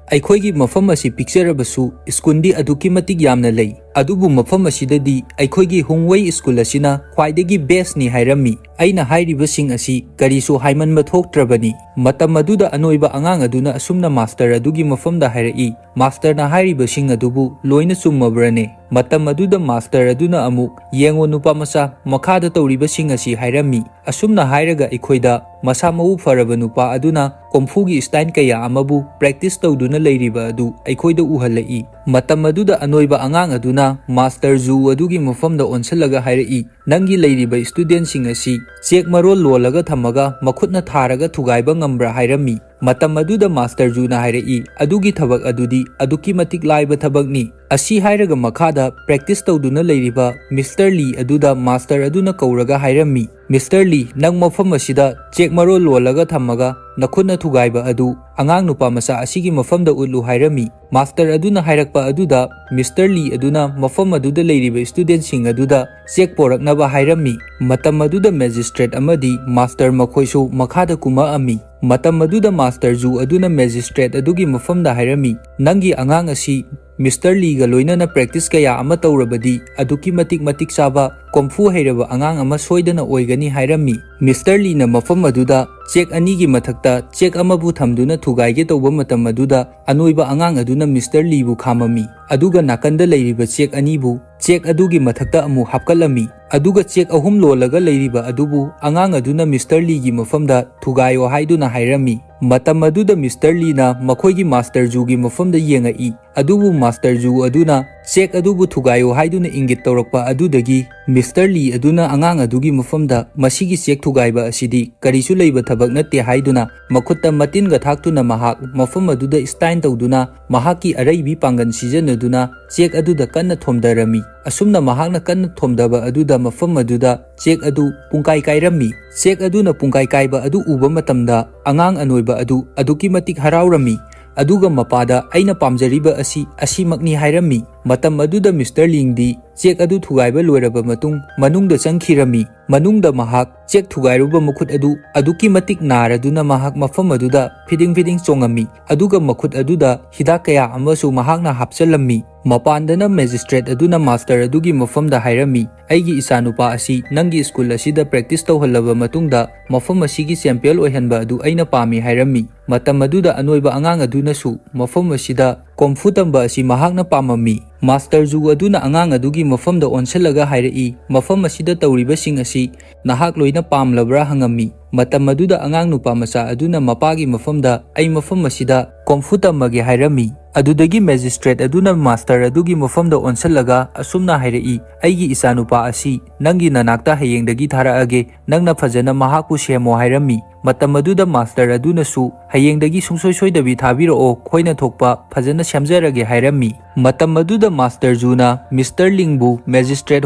ꯑꯩꯈꯣꯏꯒꯤ ꯃꯐꯝ ꯑꯁꯤ ꯄꯤꯛꯆꯔꯕꯁꯨ ꯁ꯭ꯀꯨꯜꯗꯤ ꯑꯗꯨꯛꯀꯤ ꯃꯇꯤꯛ ꯌꯥꯝꯅ ꯂꯩ꯫ ꯑꯗꯨꯕꯨ ꯃꯐꯝ ꯑꯁꯤꯗꯗꯤ ꯑꯩꯈꯣꯏꯒꯤ ꯍꯨꯡꯋꯩ ꯁ꯭ꯀꯨꯜ ꯑꯁꯤꯅ ꯈ꯭ꯋꯥꯏꯗꯒꯤ ꯕꯦꯁꯅꯤ" ꯍꯥꯏꯔꯝꯃꯤ꯫ ꯑꯩꯅ ꯍꯥꯏꯔꯤꯕꯁꯤꯡ ꯑꯁꯤ ꯀꯔꯤꯁꯨ ꯍꯥꯏꯃꯟꯕ ꯊꯣꯛꯇ꯭ꯔꯕꯅꯤ꯫ ꯃꯇꯝ ꯑꯗꯨꯗ ꯑꯅꯣꯏꯕ ꯑꯉꯥꯡ ꯑꯗꯨꯅ ꯑꯁꯨꯝꯅ ꯃꯥꯁꯇꯔ ꯑꯗꯨꯒꯤ ꯃꯐꯝꯗ ꯍꯥꯏꯔꯛꯏ, "ꯃꯥꯁꯇꯔꯅ ꯍꯥꯏꯔꯤꯕꯁꯤꯡ ꯑꯗꯨꯕꯨ ꯂꯣꯏꯅ ꯆꯨꯝꯃꯕ꯭ꯔꯅꯦ?" ꯃꯇꯝ ꯑꯗꯨꯗ ꯃꯥꯁꯇꯔ ꯑꯗꯨꯅ ꯑꯃꯨꯛ, "ꯌꯦꯡꯉꯣ ꯅꯨꯄꯥ ꯃꯆꯥ, ꯃꯈꯥꯗ ꯇꯧꯔꯤꯕꯁꯤꯡ ꯑꯁꯤ" ꯍꯥꯏꯔꯝꯃꯤ꯫ ꯑꯁꯨꯝꯅ ꯍꯥꯏꯔꯒ ꯑꯩꯈꯣꯏꯗ ꯃꯁꯥ ꯃꯎ ꯐꯔꯕ ꯅꯨꯄꯥ ꯑꯗꯨꯅ ꯀꯣꯡꯐꯨꯒꯤ ꯁ꯭ꯇꯥꯏꯜ ꯀꯌꯥ ꯑꯃꯕꯨ ꯄ꯭ꯔꯦꯛꯇꯤꯁ ꯇꯧꯗꯨꯅ ꯂꯩꯔꯤꯕ ꯑꯗꯨ ꯑꯩꯈꯣꯏꯗ ꯎꯍꯜꯂꯛꯏ꯫ ꯃꯇꯝ ꯑꯗꯨꯗ ꯑꯅꯣꯏꯕ ꯑꯉꯥꯡ ꯑꯗꯨꯅ ꯃꯥꯁꯇꯔ ꯖꯨ ꯑꯗꯨꯒꯤ ꯃꯐꯝꯗ ꯑꯣꯟꯁꯤꯜꯂꯒ ꯍꯥꯏꯔꯛꯏ, "ꯅꯪꯒꯤ ꯂꯩꯔꯤꯕ ꯁ꯭ꯇꯨꯗꯦꯟꯠꯁꯤꯡ ꯑꯁꯤ ꯆꯦꯛ ꯃꯔꯣꯜ ꯂꯣꯜꯂꯒ ꯊꯝꯃꯒ ꯃꯈꯨꯠꯅ ꯊꯥꯔꯒ ꯊꯨꯒꯥꯏꯕ ꯉꯝꯕ꯭ꯔꯥ?" ꯍꯥꯏꯔꯝꯃꯤ꯫ ꯃꯇꯝ ꯑꯗꯨꯗ ꯃꯥꯁꯇꯔ ꯖꯨꯅ ꯍꯥꯏꯔꯛꯏ, "ꯑꯗꯨꯒꯤ ꯊꯕꯛ ꯑꯗꯨꯗꯤ ꯑꯗꯨꯛꯀꯤ ꯃꯇꯤꯛ ꯂꯥꯏꯕ ꯊꯕꯛꯅꯤ"꯫ ꯑꯁꯤ ꯍꯥꯏꯔꯒ ꯃꯈꯥꯗ ꯄ꯭ꯔꯦꯛꯇꯤꯁ ꯇꯧꯗꯨꯅ ꯂꯩꯔꯤꯕ ꯃꯤꯁꯇꯔ ꯂꯤ ꯑꯗꯨꯗ ꯃꯥꯁꯇꯔ ꯑꯗꯨꯅ ꯀꯧꯔꯒ ꯍꯥꯏꯔꯝꯃꯤ, "ꯃꯤꯁꯇꯔ ꯂꯤ, ꯅꯪ ꯃꯐꯝ ꯑꯁꯤꯗ ꯆꯦꯛ ꯃꯔꯣꯜ ꯂꯣꯜꯂꯒ ꯊꯝꯃꯒ ꯅꯈꯨꯠꯅ ꯊꯨꯒꯥꯏꯕ ꯑꯗꯨ ꯑꯉꯥꯡ ꯅꯨꯄꯥ ꯃꯆꯥ ꯑꯁꯤꯒꯤ ꯃꯐꯝꯗ ꯎꯠꯂꯨ" ꯍꯥꯏꯔꯝꯃꯤ꯫ ꯃꯥꯁꯇꯔ ꯑꯗꯨꯅ ꯍꯥꯏꯔꯛꯄ ꯑꯗꯨꯗ ꯃꯤꯁꯇꯔ ꯂꯤ ꯑꯗꯨꯅ ꯃꯐꯝ ꯑꯗꯨꯗ ꯂꯩꯔꯤꯕ ꯁ꯭ꯇꯨꯗꯦꯟꯠꯁꯤꯡ ꯑꯗꯨꯗ ꯆꯦꯛ ꯄꯣꯔꯛꯅꯕ ꯍꯥꯏꯔꯝꯃꯤ꯫ ꯃꯇꯝ ꯑꯗꯨꯗ ꯃꯦꯖꯤꯁꯇ꯭ꯔꯦꯠ ꯑꯃꯗꯤ ꯃꯥꯁꯇꯔ ꯃꯈꯣꯏꯁꯨ ꯃꯈꯥꯗ ꯀꯨꯝꯃꯛꯑꯝꯃꯤ꯫ ꯃꯇꯝ ꯑꯗꯨꯗ ꯃꯥꯁꯇꯔ ꯖꯨ ꯑꯗꯨꯅ ꯃꯦꯖꯤꯁꯇ꯭ꯔꯦꯠ ꯑꯗꯨꯒꯤ ꯃꯐꯝꯗ ꯍꯥꯏꯔꯝꯃꯤ, "ꯅꯪꯒꯤ ꯑꯉꯥꯡ ꯑꯁꯤ ꯃꯤꯁꯇꯔ ꯂꯤꯒ ꯂꯣꯏꯅꯅ ꯄ꯭ꯔꯦꯛꯇꯤꯁ ꯀꯌꯥ ꯑꯃ ꯇꯧꯔꯕꯗꯤ ꯑꯗꯨꯛꯀꯤ ꯃꯇꯤꯛ ꯃꯇꯤꯛ ꯆꯥꯕ ꯀꯣꯡꯐꯨ ꯍꯩꯔꯕ ꯑꯉꯥꯡ ꯑꯃ ꯁꯣꯏꯗꯅ ꯑꯣꯏꯒꯅꯤ" ꯍꯥꯏꯔꯝꯃꯤ꯫ ꯃꯤꯁꯇꯔ ꯂꯤꯅ ꯃꯐꯝ ꯑꯗꯨꯗ ꯆꯦꯛ ꯑꯅꯤꯒꯤ ꯃꯊꯛꯇ ꯆꯦꯛ ꯑꯃꯕꯨ ꯊꯝꯗꯨꯅ ꯊꯨꯒꯥꯏꯒꯦ ꯇꯧꯕ ꯃꯇꯝ ꯑꯗꯨꯗ ꯑꯅꯣꯏꯕ ꯑꯉꯥꯡ ꯑꯗꯨꯅ ꯃꯤꯁꯇꯔ ꯂꯤꯕꯨ ꯈꯥꯝꯃꯝꯃꯤ, ꯑꯗꯨꯒ ꯅꯥꯀꯟꯗ ꯂꯩꯔꯤꯕ ꯆꯦꯛ ꯑꯅꯤꯕꯨ ꯆꯦꯛ ꯑꯗꯨꯒꯤ ꯃꯊꯛꯇ ꯑꯃꯨꯛ ꯍꯥꯞꯀꯠꯂꯝꯃꯤ, ꯑꯗꯨꯒ ꯆꯦꯛ ꯑꯍꯨꯝ ꯂꯣꯜꯂꯒ ꯂꯩꯔꯤꯕ ꯑꯗꯨꯕꯨ ꯑꯉꯥꯡ ꯑꯗꯨꯅ ꯃꯤꯁꯇꯔ ꯂꯤꯒꯤ ꯃꯐꯝꯗ ꯊꯨꯒꯥꯏꯌꯣ ꯍꯥꯏꯗꯨꯅ ꯍꯥꯏꯔꯝꯃꯤ꯫ ꯃꯇꯝ ꯑꯗꯨꯗ ꯃꯤꯁꯇꯔ ꯂꯤꯅ ꯃꯈꯣꯏꯒꯤ ꯃꯥꯁꯇꯔ ꯖꯨꯒꯤ ꯃꯐꯝꯗ ꯌꯦꯡꯉꯛꯏ, ꯑꯗꯨꯕꯨ ꯃꯥꯁꯇꯔ ꯖꯨ ꯑꯗꯨꯅ ꯆꯦꯛ ꯑꯗꯨꯕꯨ ꯊꯨꯒꯥꯏꯌꯣ ꯍꯥꯏꯗꯨꯅ ꯏꯪꯒꯤꯠ ꯇꯧꯔꯛꯄ ꯑꯗꯨꯗꯒꯤ ꯃꯤꯁꯇꯔ ꯂꯤ ꯑꯗꯨꯅ ꯑꯉꯥꯡ ꯑꯗꯨꯒꯤ ꯃꯐꯝꯗ "ꯃꯁꯤꯒꯤ ꯆꯦꯛ ꯊꯨꯒꯥꯏꯕ ꯑꯁꯤꯗꯤ ꯀꯔꯤꯁꯨ ꯂꯩꯕ ꯊꯕꯛ ꯅꯠꯇꯦ" ꯍꯥꯏꯗꯨꯅ ꯃꯈꯨꯠꯇ ꯃꯇꯤꯟꯒ ꯊꯥꯛꯇꯨꯅ ꯃꯍꯥꯛ ꯃꯐꯝ ꯑꯗꯨꯗ ꯁ꯭ꯇꯥꯏꯟ ꯇꯧꯗꯨꯅ ꯃꯍꯥꯛꯀꯤ ꯑꯔꯩꯕꯤ ꯄꯥꯡꯒꯜ ꯁꯤꯖꯤꯟꯅꯗꯨꯅ ꯆꯦꯛ ꯑꯗꯨꯗ ꯀꯟꯅ ꯊꯣꯝꯗꯔꯝꯃꯤ꯫ ꯑꯁꯨꯝꯅ ꯃꯍꯥꯛꯅ ꯀꯟꯅ ꯊꯣꯝꯗꯕ ꯑꯗꯨꯗ ꯃꯐꯝ ꯑꯗꯨꯗ ꯆꯦꯛ ꯑꯗꯨ ꯄꯨꯡꯀꯥꯏ ꯀꯥꯏꯔꯝꯃꯤ꯫ ꯆꯦꯛ ꯑꯗꯨꯅ ꯄꯨꯡꯀꯥꯏ ꯀꯥꯏꯕ ꯑꯗꯨ ꯎꯕ ꯃꯇꯝꯗ ꯑꯉꯥꯡ ꯑꯅꯣꯏꯕ ꯑꯗꯨ ꯑꯗꯨꯛꯀꯤ ꯃꯇꯤꯛ ꯍꯔꯥꯎꯔꯝꯃꯤ, ꯑꯗꯨꯒ ꯃꯄꯥꯗ "ꯑꯩꯅ ꯄꯥꯝꯖꯔꯤꯕ ꯑꯁꯤ ꯑꯁꯤꯃꯛꯅꯤ" ꯍꯥꯏꯔꯝꯃꯤ꯫ ꯃꯇꯝ ꯑꯗꯨꯗ ꯃꯤꯁꯇꯔ ꯂꯤꯡꯗꯤ ꯆꯦꯛ ꯑꯗꯨ ꯊꯨꯒꯥꯏꯕ ꯂꯣꯏꯔꯕ ꯃꯇꯨꯡ ꯃꯅꯨꯡꯗ ꯆꯪꯈꯤꯔꯝꯃꯤ꯫ ꯃꯅꯨꯡꯗ ꯃꯍꯥꯛ ꯆꯦꯛ ꯊꯨꯒꯥꯏꯔꯨꯕ ꯃꯈꯨꯠ ꯑꯗꯨ ꯑꯗꯨꯛꯀꯤ ꯃꯇꯤꯛ ꯅꯥꯔꯗꯨꯅ ꯃꯍꯥꯛ ꯃꯐꯝ ꯑꯗꯨꯗ ꯐꯤꯗꯤꯡ ꯐꯤꯗꯤꯡ ꯆꯣꯡꯉꯝꯃꯤ, ꯑꯗꯨꯒ ꯃꯈꯨꯠ ꯑꯗꯨꯗ ꯍꯤꯗꯥꯛ ꯀꯌꯥ ꯑꯃꯁꯨ ꯃꯍꯥꯛꯅ ꯍꯥꯞꯆꯜꯂꯝꯃꯤ꯫ ꯃꯄꯥꯟꯗꯅ ꯃꯦꯖꯤꯁꯇ꯭ꯔꯦꯠ ꯑꯗꯨꯅ ꯃꯥꯁꯇꯔ ꯑꯗꯨꯒꯤ ꯃꯐꯝꯗ ꯍꯥꯏꯔꯝꯃꯤ, "ꯑꯩꯒꯤ ꯏꯆꯥꯅꯨꯄꯥ ꯑꯁꯤ ꯅꯪꯒꯤ ꯁ꯭ꯀꯨꯜ ꯑꯁꯤꯗ ꯄ꯭ꯔꯦꯛꯇꯤꯁ ꯇꯧꯍꯜꯂꯕ ꯃꯇꯨꯡꯗ ꯃꯐꯝ ꯑꯁꯤꯒꯤ ꯆꯦꯝꯄꯤꯌꯟ ꯑꯣꯏꯍꯟꯕ ꯑꯗꯨ ꯑꯩꯅ ꯄꯥꯝꯃꯤ" ꯍꯥꯏꯔꯝꯃꯤ꯫ ꯃꯇꯝ ꯑꯗꯨꯗ ꯑꯅꯣꯏꯕ ꯑꯉꯥꯡ ꯑꯗꯨꯅꯁꯨ ꯃꯐꯝ ꯑꯁꯤꯗ ꯀꯣꯡꯐꯨ ꯇꯝꯕ ꯑꯁꯤ ꯃꯍꯥꯛꯅ ꯄꯥꯝꯃꯝꯃꯤ꯫ ꯃꯥꯁꯇꯔ ꯖꯨ ꯑꯗꯨꯅ ꯑꯉꯥꯡ ꯑꯗꯨꯒꯤ ꯃꯐꯝꯗ ꯑꯣꯟꯁꯤꯜꯂꯒ ꯍꯥꯏꯔꯛꯏ, "ꯃꯐꯝ ꯑꯁꯤꯗ ꯇꯧꯔꯤꯕꯁꯤꯡ ꯑꯁꯤ ꯅꯍꯥꯛ ꯂꯣꯏꯅ ꯄꯥꯝꯂꯕ꯭ꯔꯥ?" ꯍꯪꯉꯝꯃꯤ꯫ ꯃꯇꯝ ꯑꯗꯨꯗ ꯑꯉꯥꯡ ꯅꯨꯄꯥ ꯃꯆꯥ ꯑꯗꯨꯅ ꯃꯄꯥꯒꯤ ꯃꯐꯝꯗ, "ꯑꯩ ꯃꯐꯝ ꯑꯁꯤꯗ ꯀꯣꯡꯐꯨ ꯇꯝꯃꯒꯦ" ꯍꯥꯏꯔꯝꯃꯤ꯫ ꯑꯗꯨꯗꯒꯤ ꯃꯦꯖꯤꯁꯇ꯭ꯔꯦꯠ ꯑꯗꯨꯅ ꯃꯥꯁꯇꯔ ꯑꯗꯨꯒꯤ ꯃꯐꯝꯗ ꯑꯣꯟꯁꯤꯜꯂꯒ ꯑꯁꯨꯝꯅ ꯍꯥꯏꯔꯛꯏ, "ꯑꯩꯒꯤ ꯏꯆꯥꯅꯨꯄꯥ ꯑꯁꯤ ꯅꯪꯒꯤ ꯅꯅꯥꯛꯇ ꯍꯌꯦꯡꯗꯒꯤ ꯊꯥꯔꯛꯑꯒꯦ, ꯅꯪꯅ ꯐꯖꯅ ꯃꯍꯥꯛꯄꯨ ꯁꯦꯝꯃꯣ" ꯍꯥꯏꯔꯝꯃꯤ꯫ ꯃꯇꯝ ꯑꯗꯨꯗ ꯃꯥꯁꯇꯔ ꯑꯗꯨꯅꯁꯨ, "ꯍꯌꯦꯡꯗꯒꯤ ꯁꯨꯡꯁꯣꯏ ꯁꯣꯏꯗꯕꯤ ꯊꯥꯕꯤꯔꯛꯑꯣ, ꯑꯩꯈꯣꯏꯅ ꯊꯣꯛꯄ ꯐꯖꯅ ꯁꯦꯝꯖꯔꯒꯦ" ꯍꯥꯏꯔꯝꯃꯤ꯫ ꯃꯇꯝ ꯑꯗꯨꯗ ꯃꯥꯁꯇꯔ ꯖꯨꯅ ꯃꯤꯁꯇꯔ ꯂꯤꯡꯕꯨ ꯃꯦꯖꯤꯁꯇ꯭ꯔꯦꯠ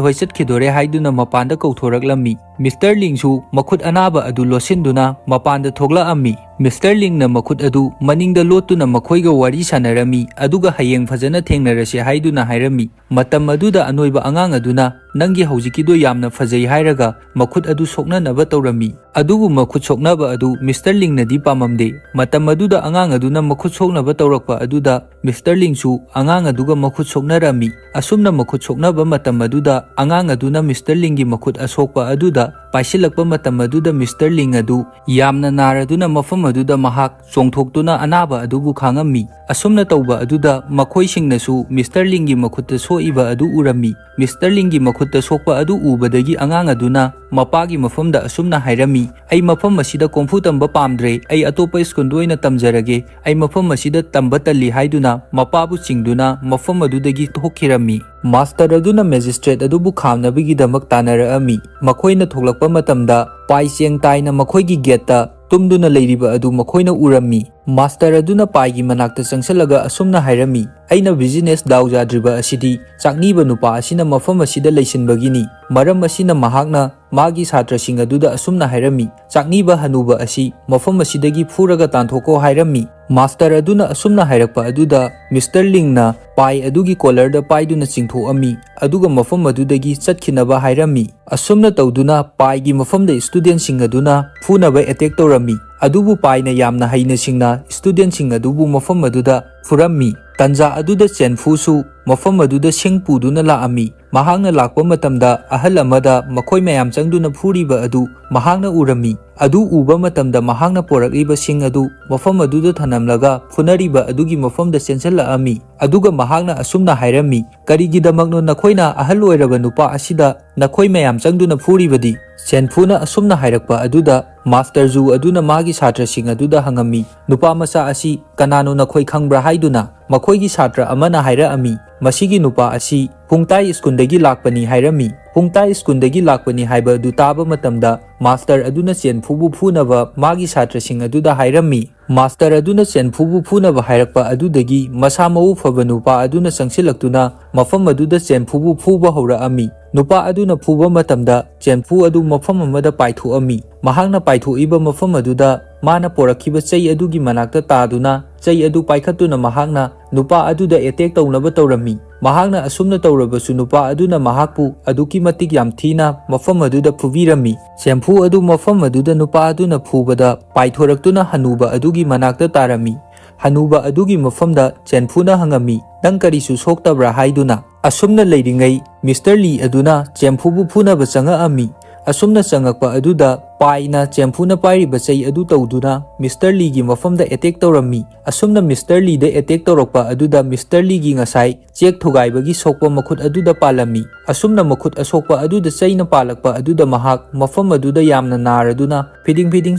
ꯍꯣꯏ ꯆꯠꯈꯤꯗꯣꯔꯦ ꯍꯥꯏꯗꯨꯅ ꯃꯄꯥꯟꯗ ꯀꯧꯊꯣꯔꯛꯂꯝꯃꯤ꯫ ꯃꯤꯁꯇꯔ ꯂꯤꯡꯁꯨ ꯃꯈꯨꯠ ꯑꯅꯥꯕ ꯑꯗꯨ ꯂꯣꯠꯁꯤꯟꯗꯨꯅ ꯃꯄꯥꯟꯗ ꯊꯣꯛꯂꯛꯑꯝꯃꯤ꯫ ꯃꯤꯁꯇꯔ ꯂꯤꯡꯅ ꯃꯈꯨꯠ ꯑꯗꯨ ꯃꯅꯤꯡꯗ ꯂꯣꯠꯇꯨꯅ ꯃꯈꯣꯏꯒ ꯋꯥꯔꯤ ꯁꯥꯟꯅꯔꯝꯃꯤ, ꯑꯗꯨꯒ "ꯍꯌꯦꯡ ꯐꯖꯅ ꯊꯦꯡꯅꯔꯁꯦ" ꯍꯥꯏꯗꯨꯅ ꯍꯥꯏꯔꯝꯃꯤ꯫ ꯃꯇꯝ ꯑꯗꯨꯗ ꯑꯅꯣꯏꯕ ꯑꯉꯥꯡ ꯑꯗꯨꯅ "ꯅꯪꯒꯤ ꯍꯧꯖꯤꯛꯀꯤꯗꯣ ꯌꯥꯝꯅ ꯐꯖꯩ" ꯍꯥꯏꯔꯒ ꯃꯈꯨꯠ ꯑꯗꯨ ꯁꯣꯛꯅꯅꯕ ꯇꯧꯔꯝꯃꯤ꯫ ꯑꯗꯨꯕꯨ ꯃꯈꯨꯠ ꯁꯣꯛꯅꯕ ꯑꯗꯨ ꯃꯤꯁꯇꯔ ꯂꯤꯡꯅꯗꯤ ꯄꯥꯝꯃꯝꯗꯦ꯫ ꯃꯇꯝ ꯑꯗꯨꯗ ꯑꯉꯥꯡ ꯑꯗꯨꯅ ꯃꯈꯨꯠ ꯁꯣꯛꯅꯕ ꯇꯧꯔꯛꯄ ꯑꯗꯨꯗ ꯃꯤꯁꯇꯔ ꯂꯤꯡꯁꯨ ꯑꯉꯥꯡ ꯑꯗꯨꯒ ꯃꯈꯨꯠ ꯁꯣꯛꯅꯔꯝꯃꯤ꯫ ꯑꯁꯨꯝꯅ ꯃꯈꯨꯠ ꯁꯣꯛꯅꯕ ꯃꯇꯝ ꯑꯗꯨꯗ ꯑꯉꯥꯡ ꯑꯗꯨꯅ ꯃꯤꯁꯇꯔ ꯂꯤꯡꯒꯤ ꯃꯈꯨꯠ ꯑꯁꯣꯛꯄ ꯑꯗꯨꯗ ꯄꯥꯏꯁꯤꯜꯂꯛꯄ ꯃꯇꯝ ꯑꯗꯨꯗ ꯃꯤꯁꯇꯔ ꯂꯤꯡ ꯑꯗꯨ ꯌꯥꯝꯅ ꯅꯥꯔꯗꯨꯅ ꯃꯐꯝ ꯑꯗꯨꯗ ꯃꯍꯥꯛ ꯆꯣꯡꯊꯣꯛꯇꯨꯅ ꯑꯅꯥꯕ ꯑꯗꯨꯕꯨ ꯈꯥꯡꯉꯝꯃꯤ꯫ ꯑꯁꯨꯝꯅ ꯇꯧꯕ ꯑꯗꯨꯗ ꯃꯈꯣꯏꯁꯤꯡꯅꯁꯨ ꯃꯤꯁꯇꯔ ꯂꯤꯡꯒꯤ ꯃꯈꯨꯠꯇ ꯁꯣꯛꯏꯕ ꯑꯗꯨ ꯎꯔꯝꯃꯤ꯫ ꯃꯤꯁꯇꯔ ꯂꯤꯡꯒꯤ ꯃꯈꯨꯠꯇ ꯁꯣꯛꯄ ꯑꯗꯨ ꯎꯕꯗꯒꯤ ꯑꯉꯥꯡ ꯑꯗꯨꯅ ꯃꯄꯥꯒꯤ ꯃꯐꯝꯗ ꯑꯁꯨꯝꯅ ꯍꯥꯏꯔꯝꯃꯤ, "ꯑꯩ ꯃꯐꯝ ꯑꯁꯤꯗ ꯀꯣꯡꯐꯨ ꯇꯝꯕ ꯄꯥꯝꯗ꯭ꯔꯦ, ꯑꯩ ꯑꯇꯣꯞꯄ ꯁ꯭ꯀꯨꯜꯗ ꯑꯣꯏꯅ ꯇꯝꯖꯔꯒꯦ, ꯑꯩ ꯃꯐꯝ ꯑꯁꯤꯗ ꯇꯝꯕ ꯇꯜꯂꯤ" ꯍꯥꯏꯗꯨꯅ ꯃꯄꯥꯕꯨ ꯆꯤꯡꯗꯨꯅ ꯃꯐꯝ ꯑꯗꯨꯗꯒꯤ ꯊꯣꯛꯈꯤꯔꯝꯃꯤ꯫ ꯃꯥꯁꯇꯔ ꯑꯗꯨꯅ ꯃꯦꯖꯤꯁꯇ꯭ꯔꯦꯠ ꯑꯗꯨꯕꯨ ꯈꯥꯝꯅꯕꯒꯤꯗꯃꯛ ꯇꯥꯟꯅꯔꯛꯑꯝꯃꯤ꯫ ꯃꯈꯣꯏꯅ ꯊꯣꯛꯂꯛꯄ ꯃꯇꯝꯗ ꯄꯥꯏ ꯆꯦꯡ ꯇꯥꯏꯅ ꯃꯈꯣꯏꯒꯤ ꯒꯦꯠꯇ ꯇꯨꯝꯗꯨꯅ ꯂꯩꯔꯤꯕ ꯑꯗꯨ ꯃꯈꯣꯏꯅ ꯎꯔꯝꯃꯤ꯫ ꯃꯥꯁꯇꯔ ꯑꯗꯨꯅ ꯄꯥꯏꯒꯤ ꯃꯅꯥꯛꯇ ꯆꯪꯁꯤꯜꯂꯒ ꯑꯁꯨꯝꯅ ꯍꯥꯏꯔꯝꯃꯤ, "ꯑꯩꯅ ꯕꯤꯖꯤꯅꯦꯁ ꯗꯥꯎ ꯌꯥꯗ꯭ꯔꯤꯕ ꯑꯁꯤꯗꯤ ꯆꯥꯛꯅꯤꯕ ꯅꯨꯄꯥ ꯑꯁꯤꯅ ꯃꯐꯝ ꯑꯁꯤꯗ ꯂꯩꯁꯤꯟꯕꯒꯤꯅꯤ꯫ ꯃꯔꯝ ꯑꯁꯤꯅ ꯃꯍꯥꯛꯅ ꯃꯥꯒꯤ ꯁꯥꯇ꯭ꯔꯁꯤꯡ ꯑꯗꯨꯗ ꯑꯁꯨꯝꯅ ꯍꯥꯏꯔꯝꯃꯤ, 'ꯆꯥꯛꯅꯤꯕ ꯍꯅꯨꯕ ꯑꯁꯤ ꯃꯐꯝ ꯑꯁꯤꯗꯒꯤ ꯐꯨꯔꯒ ꯇꯥꯟꯊꯣꯛꯀꯣ' ꯍꯥꯏꯔꯝꯃꯤ"꯫ ꯃꯥꯁꯇꯔ ꯑꯗꯨꯅ ꯑꯁꯨꯝꯅ ꯍꯥꯏꯔꯛꯄ ꯑꯗꯨꯗ ꯃꯤꯁꯇꯔ ꯂꯤꯡꯅ ꯄꯥꯏ ꯑꯗꯨꯒꯤ ꯀꯣꯂꯔꯗ ꯄꯥꯏꯗꯨꯅ ꯆꯤꯡꯊꯣꯛꯑꯝꯃꯤ, ꯑꯗꯨꯒ ꯃꯐꯝ ꯑꯗꯨꯗꯒꯤ ꯆꯠꯈꯤꯅꯕ ꯍꯥꯏꯔꯝꯃꯤ꯫ ꯑꯁꯨꯝꯅ ꯇꯧꯗꯨꯅ ꯄꯥꯏꯒꯤ ꯃꯐꯝꯗ ꯁ꯭ꯇꯨꯗꯦꯟꯠꯁꯤꯡ ꯑꯗꯨꯅ ꯐꯨꯅꯕ ꯑꯦꯇꯦꯛ ꯇꯧꯔꯝꯃꯤ, ꯑꯗꯨꯕꯨ ꯄꯥꯏꯅ ꯌꯥꯝꯅ ꯍꯩꯅ ꯁꯤꯡꯅ ꯁ꯭ꯇꯨꯗꯦꯟꯠꯁꯤꯡ ꯑꯗꯨꯕꯨ ꯃꯐꯝ ꯑꯗꯨꯗ ꯐꯨꯔꯝꯃꯤ꯫ ꯇꯟꯖꯥ ꯑꯗꯨꯗ ꯆꯦꯟꯐꯨꯁꯨ ꯃꯐꯝ ꯑꯗꯨꯗ ꯁꯤꯡ ꯄꯨꯗꯨꯅ ꯂꯥꯛꯑꯝꯃꯤ꯫ ꯃꯍꯥꯛꯅ ꯂꯥꯛꯄ ꯃꯇꯝꯗ ꯑꯍꯜ ꯑꯃꯗ ꯃꯈꯣꯏ ꯃꯌꯥꯝ ꯆꯪꯗꯨꯅ ꯐꯨꯔꯤꯕ ꯑꯗꯨ ꯃꯍꯥꯛꯅ ꯎꯔꯝꯃꯤ꯫ ꯑꯗꯨ ꯎꯕ ꯃꯇꯝꯗ ꯃꯍꯥꯛꯅ ꯄꯣꯔꯛꯂꯤꯕ ꯁꯤꯡ ꯑꯗꯨ ꯃꯐꯝ ꯑꯗꯨꯗ ꯊꯅꯝꯂꯒ ꯐꯨꯅꯔꯤꯕ ꯑꯗꯨꯒꯤ ꯃꯐꯝꯗ ꯆꯦꯟꯁꯤꯜꯂꯛꯑꯝꯃꯤ꯫ ꯑꯗꯨꯒ ꯃꯍꯥꯛꯅ ꯑꯁꯨꯝꯅ ꯍꯥꯏꯔꯝꯃꯤ, "ꯀꯔꯤꯒꯤꯗꯃꯛꯅꯣ ꯅꯈꯣꯏꯅ ꯑꯍꯜ ꯑꯣꯏꯔꯕ ꯅꯨꯄꯥ ꯑꯁꯤꯗ ꯅꯈꯣꯏ ꯃꯌꯥꯝ ꯆꯪꯗꯨꯅ ꯐꯨꯔꯤꯕꯗꯤ? ꯆꯦꯟꯐꯨꯅ ꯑꯁꯨꯝꯅ ꯍꯥꯏꯔꯛꯄ ꯑꯗꯨꯗ ꯃꯥꯁꯇꯔ ꯖꯨ ꯑꯗꯨꯅ ꯃꯥꯒꯤ ꯁꯥꯇ꯭ꯔꯁꯤꯡ ꯑꯗꯨꯗ ꯍꯪꯉꯝꯃꯤ, "ꯅꯨꯄꯥ ꯃꯆꯥ ꯑꯁꯤ ꯀꯅꯥꯅꯣ ꯅꯈꯣꯏ ꯈꯪꯕ꯭ꯔꯥ?" ꯍꯥꯏꯗꯨꯅ꯫ ꯃꯈꯣꯏꯒꯤ ꯁꯥꯇ꯭ꯔ ꯑꯃꯅ ꯍꯥꯏꯔꯛꯑꯝꯃꯤ, "ꯃꯁꯤꯒꯤ ꯅꯨꯄꯥ ꯑꯁꯤ ꯄꯨꯡꯇꯥꯏ ꯁ꯭ꯀꯨꯜꯗꯒꯤ ꯂꯥꯛꯄꯅꯤ" ꯍꯥꯏꯔꯝꯃꯤ꯫ ꯄꯨꯡꯇꯥꯏ ꯁ꯭ꯀꯨꯜꯗꯒꯤ ꯂꯥꯛꯄꯅꯤ ꯍꯥꯏꯕ ꯑꯗꯨ ꯇꯥꯕ ꯃꯇꯝꯗ ꯃꯥꯁꯇꯔ ꯑꯗꯨꯅ ꯆꯦꯟꯐꯨꯕꯨ ꯐꯨꯅꯕ ꯃꯥꯒꯤ ꯁꯥꯇ꯭ꯔꯁꯤꯡ ꯑꯗꯨꯗ ꯍꯥꯏꯔꯝꯃꯤ꯫ ꯃꯥꯁꯇꯔ ꯑꯗꯨꯅ ꯆꯦꯟꯐꯨꯕꯨ ꯐꯨꯅꯕ ꯍꯥꯏꯔꯛꯄ ꯑꯗꯨꯗꯒꯤ ꯃꯁꯥ ꯃꯎ ꯐꯕ ꯅꯨꯄꯥ ꯑꯗꯨꯅ ꯆꯪꯁꯤꯜꯂꯛꯇꯨꯅ ꯃꯐꯝ ꯑꯗꯨꯗ ꯆꯦꯟꯐꯨꯕꯨ ꯐꯨꯕ ꯍꯧꯔꯛꯑꯝꯃꯤ꯫ ꯅꯨꯄꯥ ꯑꯗꯨꯅ ꯐꯨꯕ ꯃꯇꯝꯗ ꯆꯦꯟꯐꯨ ꯑꯗꯨ ꯃꯐꯝ ꯑꯃꯗ ꯄꯥꯏꯊꯣꯛꯑꯝꯃꯤ꯫ ꯃꯍꯥꯛꯅ ꯄꯥꯏꯊꯣꯛꯏꯕ ꯃꯐꯝ ꯑꯗꯨꯗ ꯃꯥꯅ ꯄꯣꯔꯛꯈꯤꯕ ꯆꯩ ꯑꯗꯨꯒꯤ ꯃꯅꯥꯛꯇ ꯇꯥꯗꯨꯅ ꯆꯩ ꯑꯗꯨ ꯄꯥꯏꯈꯠꯇꯨꯅ ꯃꯍꯥꯛꯅ ꯅꯨꯄꯥ ꯑꯗꯨꯗ ꯑꯦꯇꯦꯛ ꯇꯧꯅꯕ ꯇꯧꯔꯝꯃꯤ꯫ ꯃꯍꯥꯛꯅ ꯑꯁꯨꯝꯅ ꯇꯧꯔꯕꯁꯨ ꯅꯨꯄꯥ ꯑꯗꯨꯅ ꯃꯍꯥꯛꯄꯨ ꯑꯗꯨꯛꯀꯤ ꯃꯇꯤꯛ ꯌꯥꯝ ꯊꯤꯅ ꯃꯐꯝ ꯑꯗꯨꯗ ꯐꯨꯕꯤꯔꯝꯃꯤ꯫ ꯆꯦꯟꯐꯨ ꯑꯗꯨ ꯃꯐꯝ ꯑꯗꯨꯗ ꯅꯨꯄꯥ ꯑꯗꯨꯅ ꯐꯨꯕꯗ ꯄꯥꯏꯊꯣꯔꯛꯇꯨꯅ ꯍꯅꯨꯕ ꯑꯗꯨꯒꯤ ꯃꯅꯥꯛꯇ ꯇꯥꯔꯝꯃꯤ꯫ ꯍꯅꯨꯕ ꯑꯗꯨꯒꯤ ꯃꯐꯝꯗ ꯆꯦꯟꯐꯨꯅ ꯍꯪꯉꯝꯃꯤ, "ꯅꯪ ꯀꯔꯤꯁꯨ ꯁꯣꯛꯇꯕ꯭ꯔꯥ?" ꯍꯥꯏꯗꯨꯅ꯫ ꯑꯁꯨꯝꯅ ꯂꯩꯔꯤꯉꯩ ꯃꯤꯁꯇꯔ ꯂꯤ ꯑꯗꯨꯅ ꯆꯦꯟꯐꯨꯕꯨ ꯐꯨꯅꯕ ꯆꯪꯉꯛꯑꯝꯃꯤ꯫ ꯑꯁꯨꯝꯅ ꯆꯪꯉꯛꯄ ꯑꯗꯨꯗ ꯄꯥꯏꯅ ꯆꯦꯟꯐꯨꯅ ꯄꯥꯏꯔꯤꯕ ꯆꯩ ꯑꯗꯨ ꯇꯧꯗꯨꯅ ꯃꯤꯁꯇꯔ ꯂꯤꯒꯤ ꯃꯐꯝꯗ ꯑꯦꯇꯦꯛ ꯇꯧꯔꯝꯃꯤ꯫ ꯑꯁꯨꯝꯅ ꯃꯤꯁꯇꯔ ꯂꯤꯗ ꯑꯦꯇꯦꯛ ꯇꯧꯔꯛꯄ ꯑꯗꯨꯗ ꯃꯤꯁꯇꯔ ꯂꯤꯒꯤ ꯉꯁꯥꯏ ꯆꯦꯛ ꯊꯨꯒꯥꯏꯕꯒꯤ ꯁꯣꯛꯄ ꯃꯈꯨꯠ ꯑꯗꯨꯗ ꯄꯥꯜꯂꯝꯃꯤ꯫ ꯑꯁꯨꯝꯅ ꯃꯈꯨꯠ ꯑꯁꯣꯛꯄ ꯑꯗꯨꯗ ꯆꯩꯅ ꯄꯥꯜꯂꯛꯄ ꯑꯗꯨꯗ ꯃꯍꯥꯛ ꯃꯐꯝ ꯑꯗꯨꯗ ꯌꯥꯝꯅ ꯅꯥꯔꯗꯨꯅ ꯐꯤꯗꯤꯡ ꯐꯤꯗꯤꯡ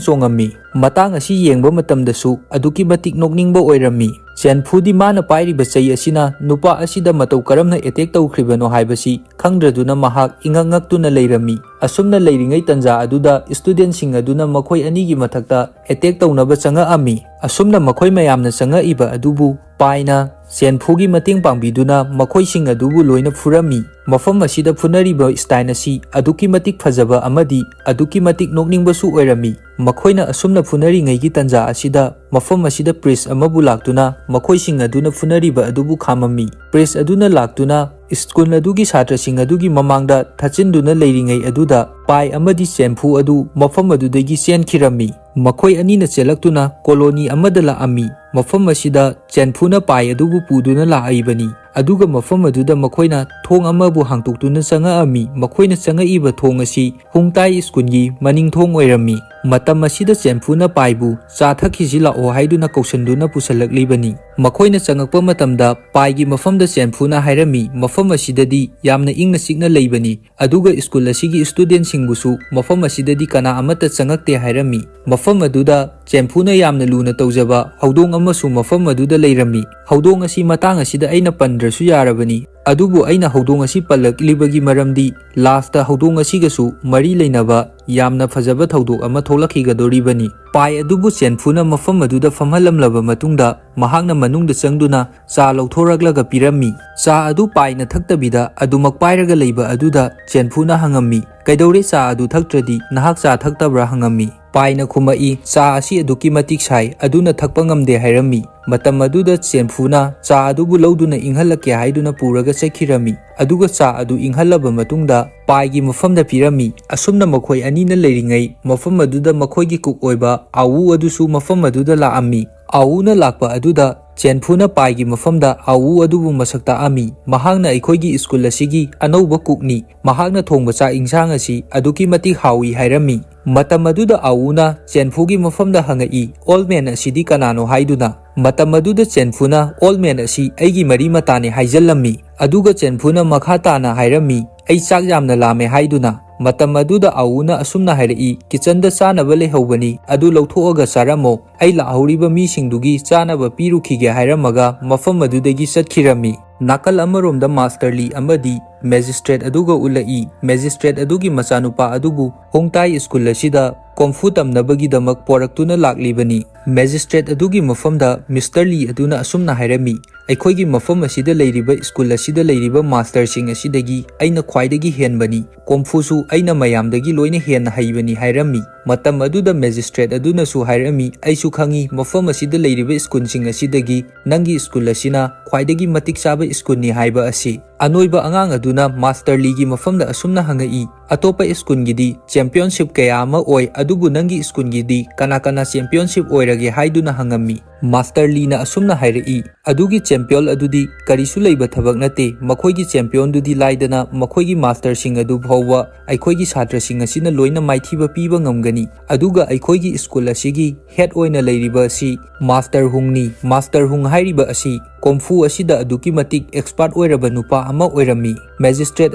ꯆꯣꯡꯉꯝꯃꯤ꯫ ꯃꯇꯥꯡ ꯑꯁꯤ ꯌꯦꯡꯕ ꯃꯇꯝꯗꯁꯨ ꯑꯗꯨꯛꯀꯤ ꯃꯇꯤꯛ ꯅꯣꯛꯅꯤꯡꯕ ꯑꯣꯏꯔꯝꯃꯤ꯫ ꯆꯦꯟꯐꯨꯗꯤ ꯃꯥꯅ ꯄꯥꯏꯔꯤꯕ ꯆꯩ ꯑꯁꯤꯅ ꯅꯨꯄꯥ ꯑꯁꯤꯗ ꯃꯇꯧ ꯀꯔꯝꯅ ꯑꯦꯇꯦꯛ ꯇꯧꯈ꯭ꯔꯤꯕꯅꯣ ꯍꯥꯏꯕꯁꯤ ꯈꯪꯗ꯭ꯔꯗꯨꯅ ꯃꯍꯥꯛ ꯏꯉꯛ ꯉꯛꯇꯨꯅ ꯂꯩꯔꯝꯃꯤ꯫ ꯑꯁꯨꯝꯅ ꯂꯩꯔꯤꯉꯩ ꯇꯟꯖꯥ ꯑꯗꯨꯗ ꯁ꯭ꯇꯨꯗꯦꯟꯠꯁꯤꯡ ꯑꯗꯨꯅ ꯃꯈꯣꯏ ꯑꯅꯤꯒꯤ ꯃꯊꯛꯇ ꯑꯦꯇꯦꯛ ꯇꯧꯅꯕ ꯆꯪꯉꯛꯑꯝꯃꯤ꯫ ꯑꯁꯨꯝꯅ ꯃꯈꯣꯏ ꯃꯌꯥꯝꯅ ꯆꯪꯉꯛꯏꯕ ꯑꯗꯨꯕꯨ ꯄꯥꯏꯅ ꯆꯦꯟꯐꯨꯒꯤ ꯃꯇꯦꯡ ꯄꯥꯡꯕꯤꯗꯨꯅ ꯃꯈꯣꯏꯁꯤꯡ ꯑꯗꯨꯕꯨ ꯂꯣꯏꯅ ꯐꯨꯔꯝꯃꯤ꯫ ꯃꯐꯝ ꯑꯁꯤꯗ ꯐꯨꯅꯔꯤꯕ ꯁ꯭ꯇꯥꯏꯜ ꯑꯁꯤ ꯑꯗꯨꯛꯀꯤ ꯃꯇꯤꯛ ꯐꯖꯕ ꯑꯃꯗꯤ ꯑꯗꯨꯛꯀꯤ ꯃꯇꯤꯛ ꯅꯣꯛꯅꯤꯡꯕꯁꯨ ꯑꯣꯏꯔꯝꯃꯤ꯫ ꯃꯈꯣꯏꯅ ꯑꯁꯨꯝꯅ ꯐꯨꯅꯔꯤꯉꯩꯒꯤ ꯇꯟꯖꯥ ꯑꯁꯤꯗ ꯃꯐꯝ ꯑꯁꯤꯗ ꯄ꯭ꯔꯤꯁ ꯑꯃꯕꯨ ꯂꯥꯛꯇꯨꯅ ꯃꯈꯣꯏꯁꯤꯡ ꯑꯗꯨꯅ ꯐꯨꯅꯔꯤꯕ ꯑꯗꯨꯕꯨ ꯈꯥꯝꯃꯝꯃꯤ꯫ ꯄ꯭ꯔꯤꯁ ꯑꯗꯨꯅ ꯂꯥꯛꯇꯨꯅ ꯁ꯭ꯀꯨꯜ ꯑꯗꯨꯒꯤ ꯁꯥꯇ꯭ꯔꯁꯤꯡ ꯑꯗꯨꯒꯤ ꯃꯃꯥꯡꯗ ꯊꯠꯆꯤꯟꯗꯨꯅ ꯂꯩꯔꯤꯉꯩ ꯑꯗꯨꯗ ꯄꯥꯏ ꯑꯃꯗꯤ ꯆꯦꯟꯐꯨ ꯑꯗꯨ ꯃꯐꯝ ꯑꯗꯨꯗꯒꯤ ꯆꯦꯟꯈꯤꯔꯝꯃꯤ꯫ ꯃꯈꯣꯏ ꯑꯅꯤꯅ ꯆꯦꯜꯂꯛꯇꯨꯅ ꯀꯣꯂꯣꯅꯤ ꯑꯃꯗ ꯂꯥꯛꯑꯝꯃꯤ꯫ ꯃꯐꯝ ꯑꯁꯤꯗ ꯆꯦꯟꯐꯨꯅ ꯄꯥꯏ ꯑꯗꯨꯕꯨ ꯄꯨꯗꯨꯅ ꯂꯥꯛꯏꯕꯅꯤ꯫ ꯑꯗꯨꯒ ꯃꯐꯝ ꯑꯗꯨꯗ ꯃꯈꯣꯏꯅ ꯊꯣꯡ ꯑꯃꯕꯨ ꯍꯥꯡꯇꯣꯛꯇꯨꯅ ꯆꯪꯉꯛꯑꯝꯃꯤ꯫ ꯃꯈꯣꯏꯅ ꯆꯪꯉꯛꯏꯕ ꯊꯣꯡ ꯑꯁꯤ ꯍꯨꯡꯇꯥꯏ ꯁ꯭ꯀꯨꯜꯒꯤ ꯃꯅꯤꯡ ꯊꯣꯡ ꯑꯣꯏꯔꯝꯃꯤ꯫ ꯃꯇꯝ ꯑꯁꯤꯗ ꯆꯦꯟꯐꯨꯅ ꯄꯥꯏꯕꯨ "ꯆꯥ ꯊꯛꯈꯤꯁꯤ ꯂꯥꯛꯑꯣ" ꯍꯥꯏꯗꯨꯅ ꯀꯧꯁꯟꯗꯨꯅ ꯄꯨꯁꯜꯂꯛꯂꯤꯕꯅꯤ꯫ ꯃꯈꯣꯏꯅ ꯆꯪꯉꯛꯄ ꯃꯇꯝꯗ ꯄꯥꯏꯒꯤ ꯃꯐꯝꯗ ꯆꯦꯟꯐꯨꯅ ꯍꯥꯏꯔꯝꯃꯤ, "ꯃꯐꯝ ꯑꯁꯤꯗꯗꯤ ꯌꯥꯝꯅ ꯏꯪꯅ ꯆꯤꯛꯅ ꯂꯩꯕꯅꯤ, ꯑꯗꯨꯒ ꯁ꯭ꯀꯨꯜ ꯑꯁꯤꯒꯤ ꯁ꯭ꯇꯨꯗꯦꯟꯠꯁꯤꯡꯕꯨꯁꯨ ꯃꯐꯝ ꯑꯁꯤꯗꯗꯤ ꯀꯅꯥ ꯑꯃꯠꯇ ꯆꯪꯉꯛꯇꯦ" ꯍꯥꯏꯔꯝꯃꯤ꯫ ꯃꯐꯝ ꯑꯗꯨꯗ ꯆꯦꯟꯐꯨꯅ ꯌꯥꯝꯅ ꯂꯨꯅ ꯇꯧꯖꯕ ꯍꯧꯗꯣꯡ ꯑꯃꯁꯨ ꯃꯐꯝ ꯑꯗꯨꯗ ꯂꯩꯔꯝꯃꯤ꯫ ꯍꯧꯗꯣꯡ ꯑꯁꯤ ꯃꯇꯥꯡ ꯑꯁꯤꯗ ꯑꯩꯅ ꯄꯟꯗ꯭ꯔꯁꯨ ꯌꯥꯔꯕꯅꯤ, ꯑꯗꯨꯕꯨ ꯑꯩꯅ ꯍꯧꯗꯣꯡ ꯑꯁꯤ ꯄꯜꯂꯛꯂꯤꯕꯒꯤ ꯃꯔꯝꯗꯤ ꯂꯥꯁꯇ ꯍꯧꯗꯣꯡ ꯑꯁꯤꯒꯁꯨ ꯃꯔꯤ ꯂꯩꯅꯕ ꯌꯥꯝꯅ ꯐꯖꯕ ꯊꯧꯗꯣꯛ ꯑꯃ ꯊꯣꯛꯂꯛꯈꯤꯒꯗꯣꯔꯤꯕꯅꯤ꯫ ꯄꯥꯏ ꯑꯗꯨꯕꯨ ꯆꯦꯟꯐꯨꯅ ꯃꯐꯝ ꯑꯗꯨꯗ ꯐꯝꯍꯜꯂꯝꯂꯕ ꯃꯇꯨꯡꯗ ꯃꯍꯥꯛꯅ ꯃꯅꯨꯡꯗ ꯆꯪꯗꯨꯅ ꯆꯥ ꯂꯧꯊꯣꯔꯛꯂꯒ ꯄꯤꯔꯝꯃꯤ꯫ ꯆꯥ ꯑꯗꯨ ꯄꯥꯏꯅ ꯊꯛꯇꯕꯤꯗ ꯑꯗꯨꯃꯛ ꯄꯥꯏꯔꯒ ꯂꯩꯕ ꯑꯗꯨꯗ ꯆꯦꯟꯐꯨꯅ ꯍꯪꯉꯝꯃꯤ, "ꯀꯩꯗꯧꯔꯦ, ꯆꯥ ꯑꯗꯨ ꯊꯛꯇ꯭ꯔꯗꯤ? ꯅꯍꯥꯛ ꯆꯥ ꯊꯛꯇꯕ꯭ꯔꯥ?" ꯍꯪꯉꯝꯃꯤ꯫ ꯄꯥꯏꯅ ꯈꯨꯝꯃꯛꯏ, "ꯆꯥ ꯑꯁꯤ ꯑꯗꯨꯛꯀꯤ ꯃꯇꯤꯛ ꯁꯥꯏ, ꯑꯗꯨꯅ ꯊꯛꯄ ꯉꯝꯗꯦ" ꯍꯥꯏꯔꯝꯃꯤ꯫ ꯃꯇꯝ ꯑꯗꯨꯗ ꯆꯦꯟꯐꯨꯅ ꯆꯥ ꯑꯗꯨꯕꯨ ꯂꯧꯗꯨꯅ ꯏꯪꯍꯜꯂꯛꯀꯦ ꯍꯥꯏꯗꯨꯅ ꯄꯨꯔꯒ ꯆꯠꯈꯤꯔꯝꯃꯤ꯫ ꯑꯗꯨꯒ ꯆꯥ ꯑꯗꯨ ꯏꯪꯍꯜꯂꯕ ꯃꯇꯨꯡꯗ ꯄꯥꯏꯒꯤ ꯃꯐꯝꯗ ꯄꯤꯔꯝꯃꯤ꯫ ꯑꯁꯨꯝꯅ ꯃꯈꯣꯏ ꯑꯅꯤꯅ ꯂꯩꯔꯤꯉꯩ ꯃꯐꯝ ꯑꯗꯨꯗ ꯃꯈꯣꯏꯒꯤ ꯀꯨꯛ ꯑꯣꯏꯕ ꯑꯥꯋꯨ ꯑꯗꯨꯁꯨ ꯃꯐꯝ ꯑꯗꯨꯗ ꯂꯥꯛꯑꯝꯃꯤ꯫ ꯑꯥꯋꯨꯅ ꯂꯥꯛꯄ ꯑꯗꯨꯗ ꯆꯦꯟꯐꯨꯅ ꯄꯥꯏꯒꯤ ꯃꯐꯝꯗ ꯑꯥꯋꯨ ꯑꯗꯨꯕꯨ ꯃꯁꯛ ꯇꯥꯛꯑꯝꯃꯤ꯫ "ꯃꯍꯥꯛꯅ ꯑꯩꯈꯣꯏꯒꯤ ꯁ꯭ꯀꯨꯜ ꯑꯁꯤꯒꯤ ꯑꯅꯧꯕ ꯀꯨꯛꯅꯤ꯫ ꯃꯍꯥꯛꯅ ꯊꯣꯡꯕ ꯆꯥꯛ ꯏꯟꯁꯥꯡ ꯑꯁꯤ ꯑꯗꯨꯛꯀꯤ ꯃꯇꯤꯛ ꯍꯥꯎꯏ" ꯍꯥꯏꯔꯝꯃꯤ꯫ ꯃꯇꯝ ꯑꯗꯨꯗ ꯑꯥꯋꯨꯅ ꯆꯦꯟꯐꯨꯒꯤ ꯃꯐꯝꯗ ꯍꯪꯉꯛꯏ, "ꯑꯣꯜ ꯃꯦꯟ ꯑꯁꯤꯗꯤ ꯀꯅꯥꯅꯣ?" ꯍꯥꯏꯗꯨꯅ꯫ ꯃꯇꯝ ꯑꯗꯨꯗ ꯆꯦꯟꯐꯨꯅ, "ꯑꯣꯜ ꯃꯦꯟ ꯑꯁꯤ ꯑꯩꯒꯤ ꯃꯔꯤ ꯃꯇꯥꯅꯤ" ꯍꯥꯏꯖꯜꯂꯝꯃꯤ꯫ ꯑꯗꯨꯒ ꯆꯦꯟꯐꯨꯅ ꯃꯈꯥ ꯇꯥꯅ ꯍꯥꯏꯔꯝꯃꯤ, "ꯑꯩ ꯆꯥꯛ ꯌꯥꯝꯅ ꯂꯥꯝꯃꯦ" ꯍꯥꯏꯗꯨꯅ꯫ ꯃꯇꯝ ꯑꯗꯨꯗ ꯑꯥꯋꯨꯅ ꯑꯁꯨꯝꯅ ꯍꯥꯏꯔꯛꯏ, "ꯀꯤꯆꯟꯗ ꯆꯥꯅꯕ ꯂꯩꯍꯧꯕꯅꯤ, ꯑꯗꯨ ꯂꯧꯊꯣꯛꯑꯒ ꯆꯥꯔꯝꯃꯣ꯫ ꯑꯩ ꯂꯥꯛꯍꯧꯔꯤꯕ ꯃꯤꯁꯤꯡꯗꯨꯒꯤ ꯆꯥꯅꯕ ꯄꯤꯔꯨꯈꯤꯒꯦ" ꯍꯥꯏꯔꯝꯃꯒ ꯃꯐꯝ ꯑꯗꯨꯗꯒꯤ ꯆꯠꯈꯤꯔꯝꯃꯤ꯫ ꯅꯥꯀꯜ ꯑꯃꯔꯣꯝꯗ ꯃꯥꯁꯇꯔ ꯂꯤ ꯑꯃꯗꯤ ꯃꯦꯖꯤꯁꯇ꯭ꯔꯦꯠ ꯑꯗꯨꯒ ꯎꯠꯂꯛꯏ꯫ ꯃꯦꯖꯤꯁꯇ꯭ꯔꯦꯠ ꯑꯗꯨꯒꯤ ꯃꯆꯥꯅꯨꯄꯥ ꯑꯗꯨꯕꯨ ꯍꯣꯡꯇꯥꯏ ꯁ꯭ꯀꯨꯜ ꯑꯁꯤꯗ ꯀꯣꯡꯐꯨ ꯇꯝꯅꯕꯒꯤꯗꯃꯛ ꯄꯣꯔꯛꯇꯨꯅ ꯂꯥꯛꯂꯤꯕꯅꯤ꯫ ꯃꯦꯖꯤꯁꯇ꯭ꯔꯦꯠ ꯑꯗꯨꯒꯤ ꯃꯐꯝꯗ ꯃꯤꯁꯇꯔ ꯂꯤ ꯑꯗꯨꯅ ꯑꯁꯨꯝꯅ ꯍꯥꯏꯔꯝꯃꯤ, "ꯑꯩꯈꯣꯏꯒꯤ ꯃꯐꯝ ꯑꯁꯤꯗ ꯂꯩꯔꯤꯕ ꯁ꯭ꯀꯨꯜ ꯑꯁꯤꯗ ꯂꯩꯔꯤꯕ ꯃꯥꯁꯇꯔꯁꯤꯡ ꯑꯁꯤꯗꯒꯤ ꯑꯩꯅ ꯈ꯭ꯋꯥꯏꯗꯒꯤ ꯍꯦꯟꯕꯅꯤ꯫ ꯀꯣꯡꯐꯨꯁꯨ ꯑꯩꯅ ꯃꯌꯥꯝꯗꯒꯤ ꯂꯣꯏꯅ ꯍꯦꯟꯅ ꯍꯩꯕꯅꯤ" ꯍꯥꯏꯔꯝꯃꯤ꯫ ꯃꯇꯝ ꯑꯗꯨꯗ ꯃꯦꯖꯤꯁꯇ꯭ꯔꯦꯠ ꯑꯗꯨꯅꯁꯨ ꯍꯥꯏꯔꯝꯃꯤ, "ꯑꯩꯁꯨ ꯈꯪꯏ, ꯃꯐꯝ ꯑꯁꯤꯗ ꯂꯩꯔꯤꯕ ꯁ꯭ꯀꯨꯜꯁꯤꯡ ꯑꯁꯤꯗꯒꯤ ꯅꯪꯒꯤ ꯁ꯭ꯀꯨꯜ ꯑꯁꯤꯅ ꯈ꯭ꯋꯥꯏꯗꯒꯤ ꯃꯇꯤꯛ ꯆꯥꯕ ꯁ꯭ꯀꯨꯜꯅꯤ ꯍꯥꯏꯕ ꯑꯁꯤ"꯫ ꯑꯅꯣꯏꯕ ꯑꯉꯥꯡ ꯑꯗꯨꯅ ꯃꯥꯁꯇꯔ ꯂꯤꯒꯤ ꯃꯐꯝꯗ ꯑꯁꯨꯝꯅ ꯍꯪꯉꯛꯏ, "ꯑꯇꯣꯞꯄ ꯁ꯭ꯀꯨꯜꯒꯤꯗꯤ ꯆꯦꯝꯄꯤꯌꯟꯁꯤꯞ ꯀꯌꯥ ꯑꯃ ꯑꯣꯏ, ꯑꯗꯨꯕꯨ ꯅꯪꯒꯤ ꯁ꯭ꯀꯨꯜꯒꯤꯗꯤ ꯀꯅꯥ ꯀꯅꯥ ꯆꯦꯝꯄꯤꯌꯟꯁꯤꯞ ꯑꯣꯏꯔꯒꯦ?" ꯍꯥꯏꯗꯨꯅ ꯍꯪꯉꯝꯃꯤ꯫ ꯃꯥꯁꯇꯔ ꯂꯤꯅ ꯑꯁꯨꯝꯅ ꯍꯥꯏꯔꯛꯏ, "ꯑꯗꯨꯒꯤ ꯆꯦꯝꯄꯤꯌꯟ ꯑꯗꯨꯗꯤ ꯀꯔꯤꯁꯨ ꯂꯩꯕ ꯊꯕꯛ ꯅꯠꯇꯦ꯫ ꯃꯈꯣꯏꯒꯤ ꯆꯦꯝꯄꯤꯌꯟꯗꯨꯗꯤ ꯂꯥꯏꯗꯅ ꯃꯈꯣꯏꯒꯤ ꯃꯥꯁꯇꯔꯁꯤꯡ ꯑꯗꯨ ꯐꯥꯎꯕ ꯑꯩꯈꯣꯏꯒꯤ ꯁꯥꯇ꯭ꯔꯁꯤꯡ ꯑꯁꯤꯅ ꯂꯣꯏꯅ ꯃꯥꯏꯊꯤꯕ ꯄꯤꯕ ꯉꯝꯒꯅꯤ꯫ ꯑꯗꯨꯒ ꯑꯩꯈꯣꯏꯒꯤ ꯁ꯭ꯀꯨꯜ ꯑꯁꯤꯒꯤ ꯍꯦꯗ ꯑꯣꯏꯅ ꯂꯩꯔꯤꯕ ꯑꯁꯤ ꯃꯥꯁꯇꯔ ꯍꯨꯡꯅꯤ꯫ ꯃꯥꯁꯇꯔ ꯍꯨꯡ ꯍꯥꯏꯔꯤꯕ ꯑꯁꯤ ꯀꯣꯡꯐꯨ ꯑꯁꯤꯗ ꯑꯗꯨꯛꯀꯤ ꯃꯇꯤꯛ ꯑꯦꯛꯁꯄꯥꯔꯠ ꯑꯣꯏꯔꯕ ꯅꯨꯄꯥ ꯑꯃ ꯑꯣꯏꯔꯝꯃꯤ꯫ ꯃꯦꯖꯤꯁꯇ꯭ꯔꯦꯠ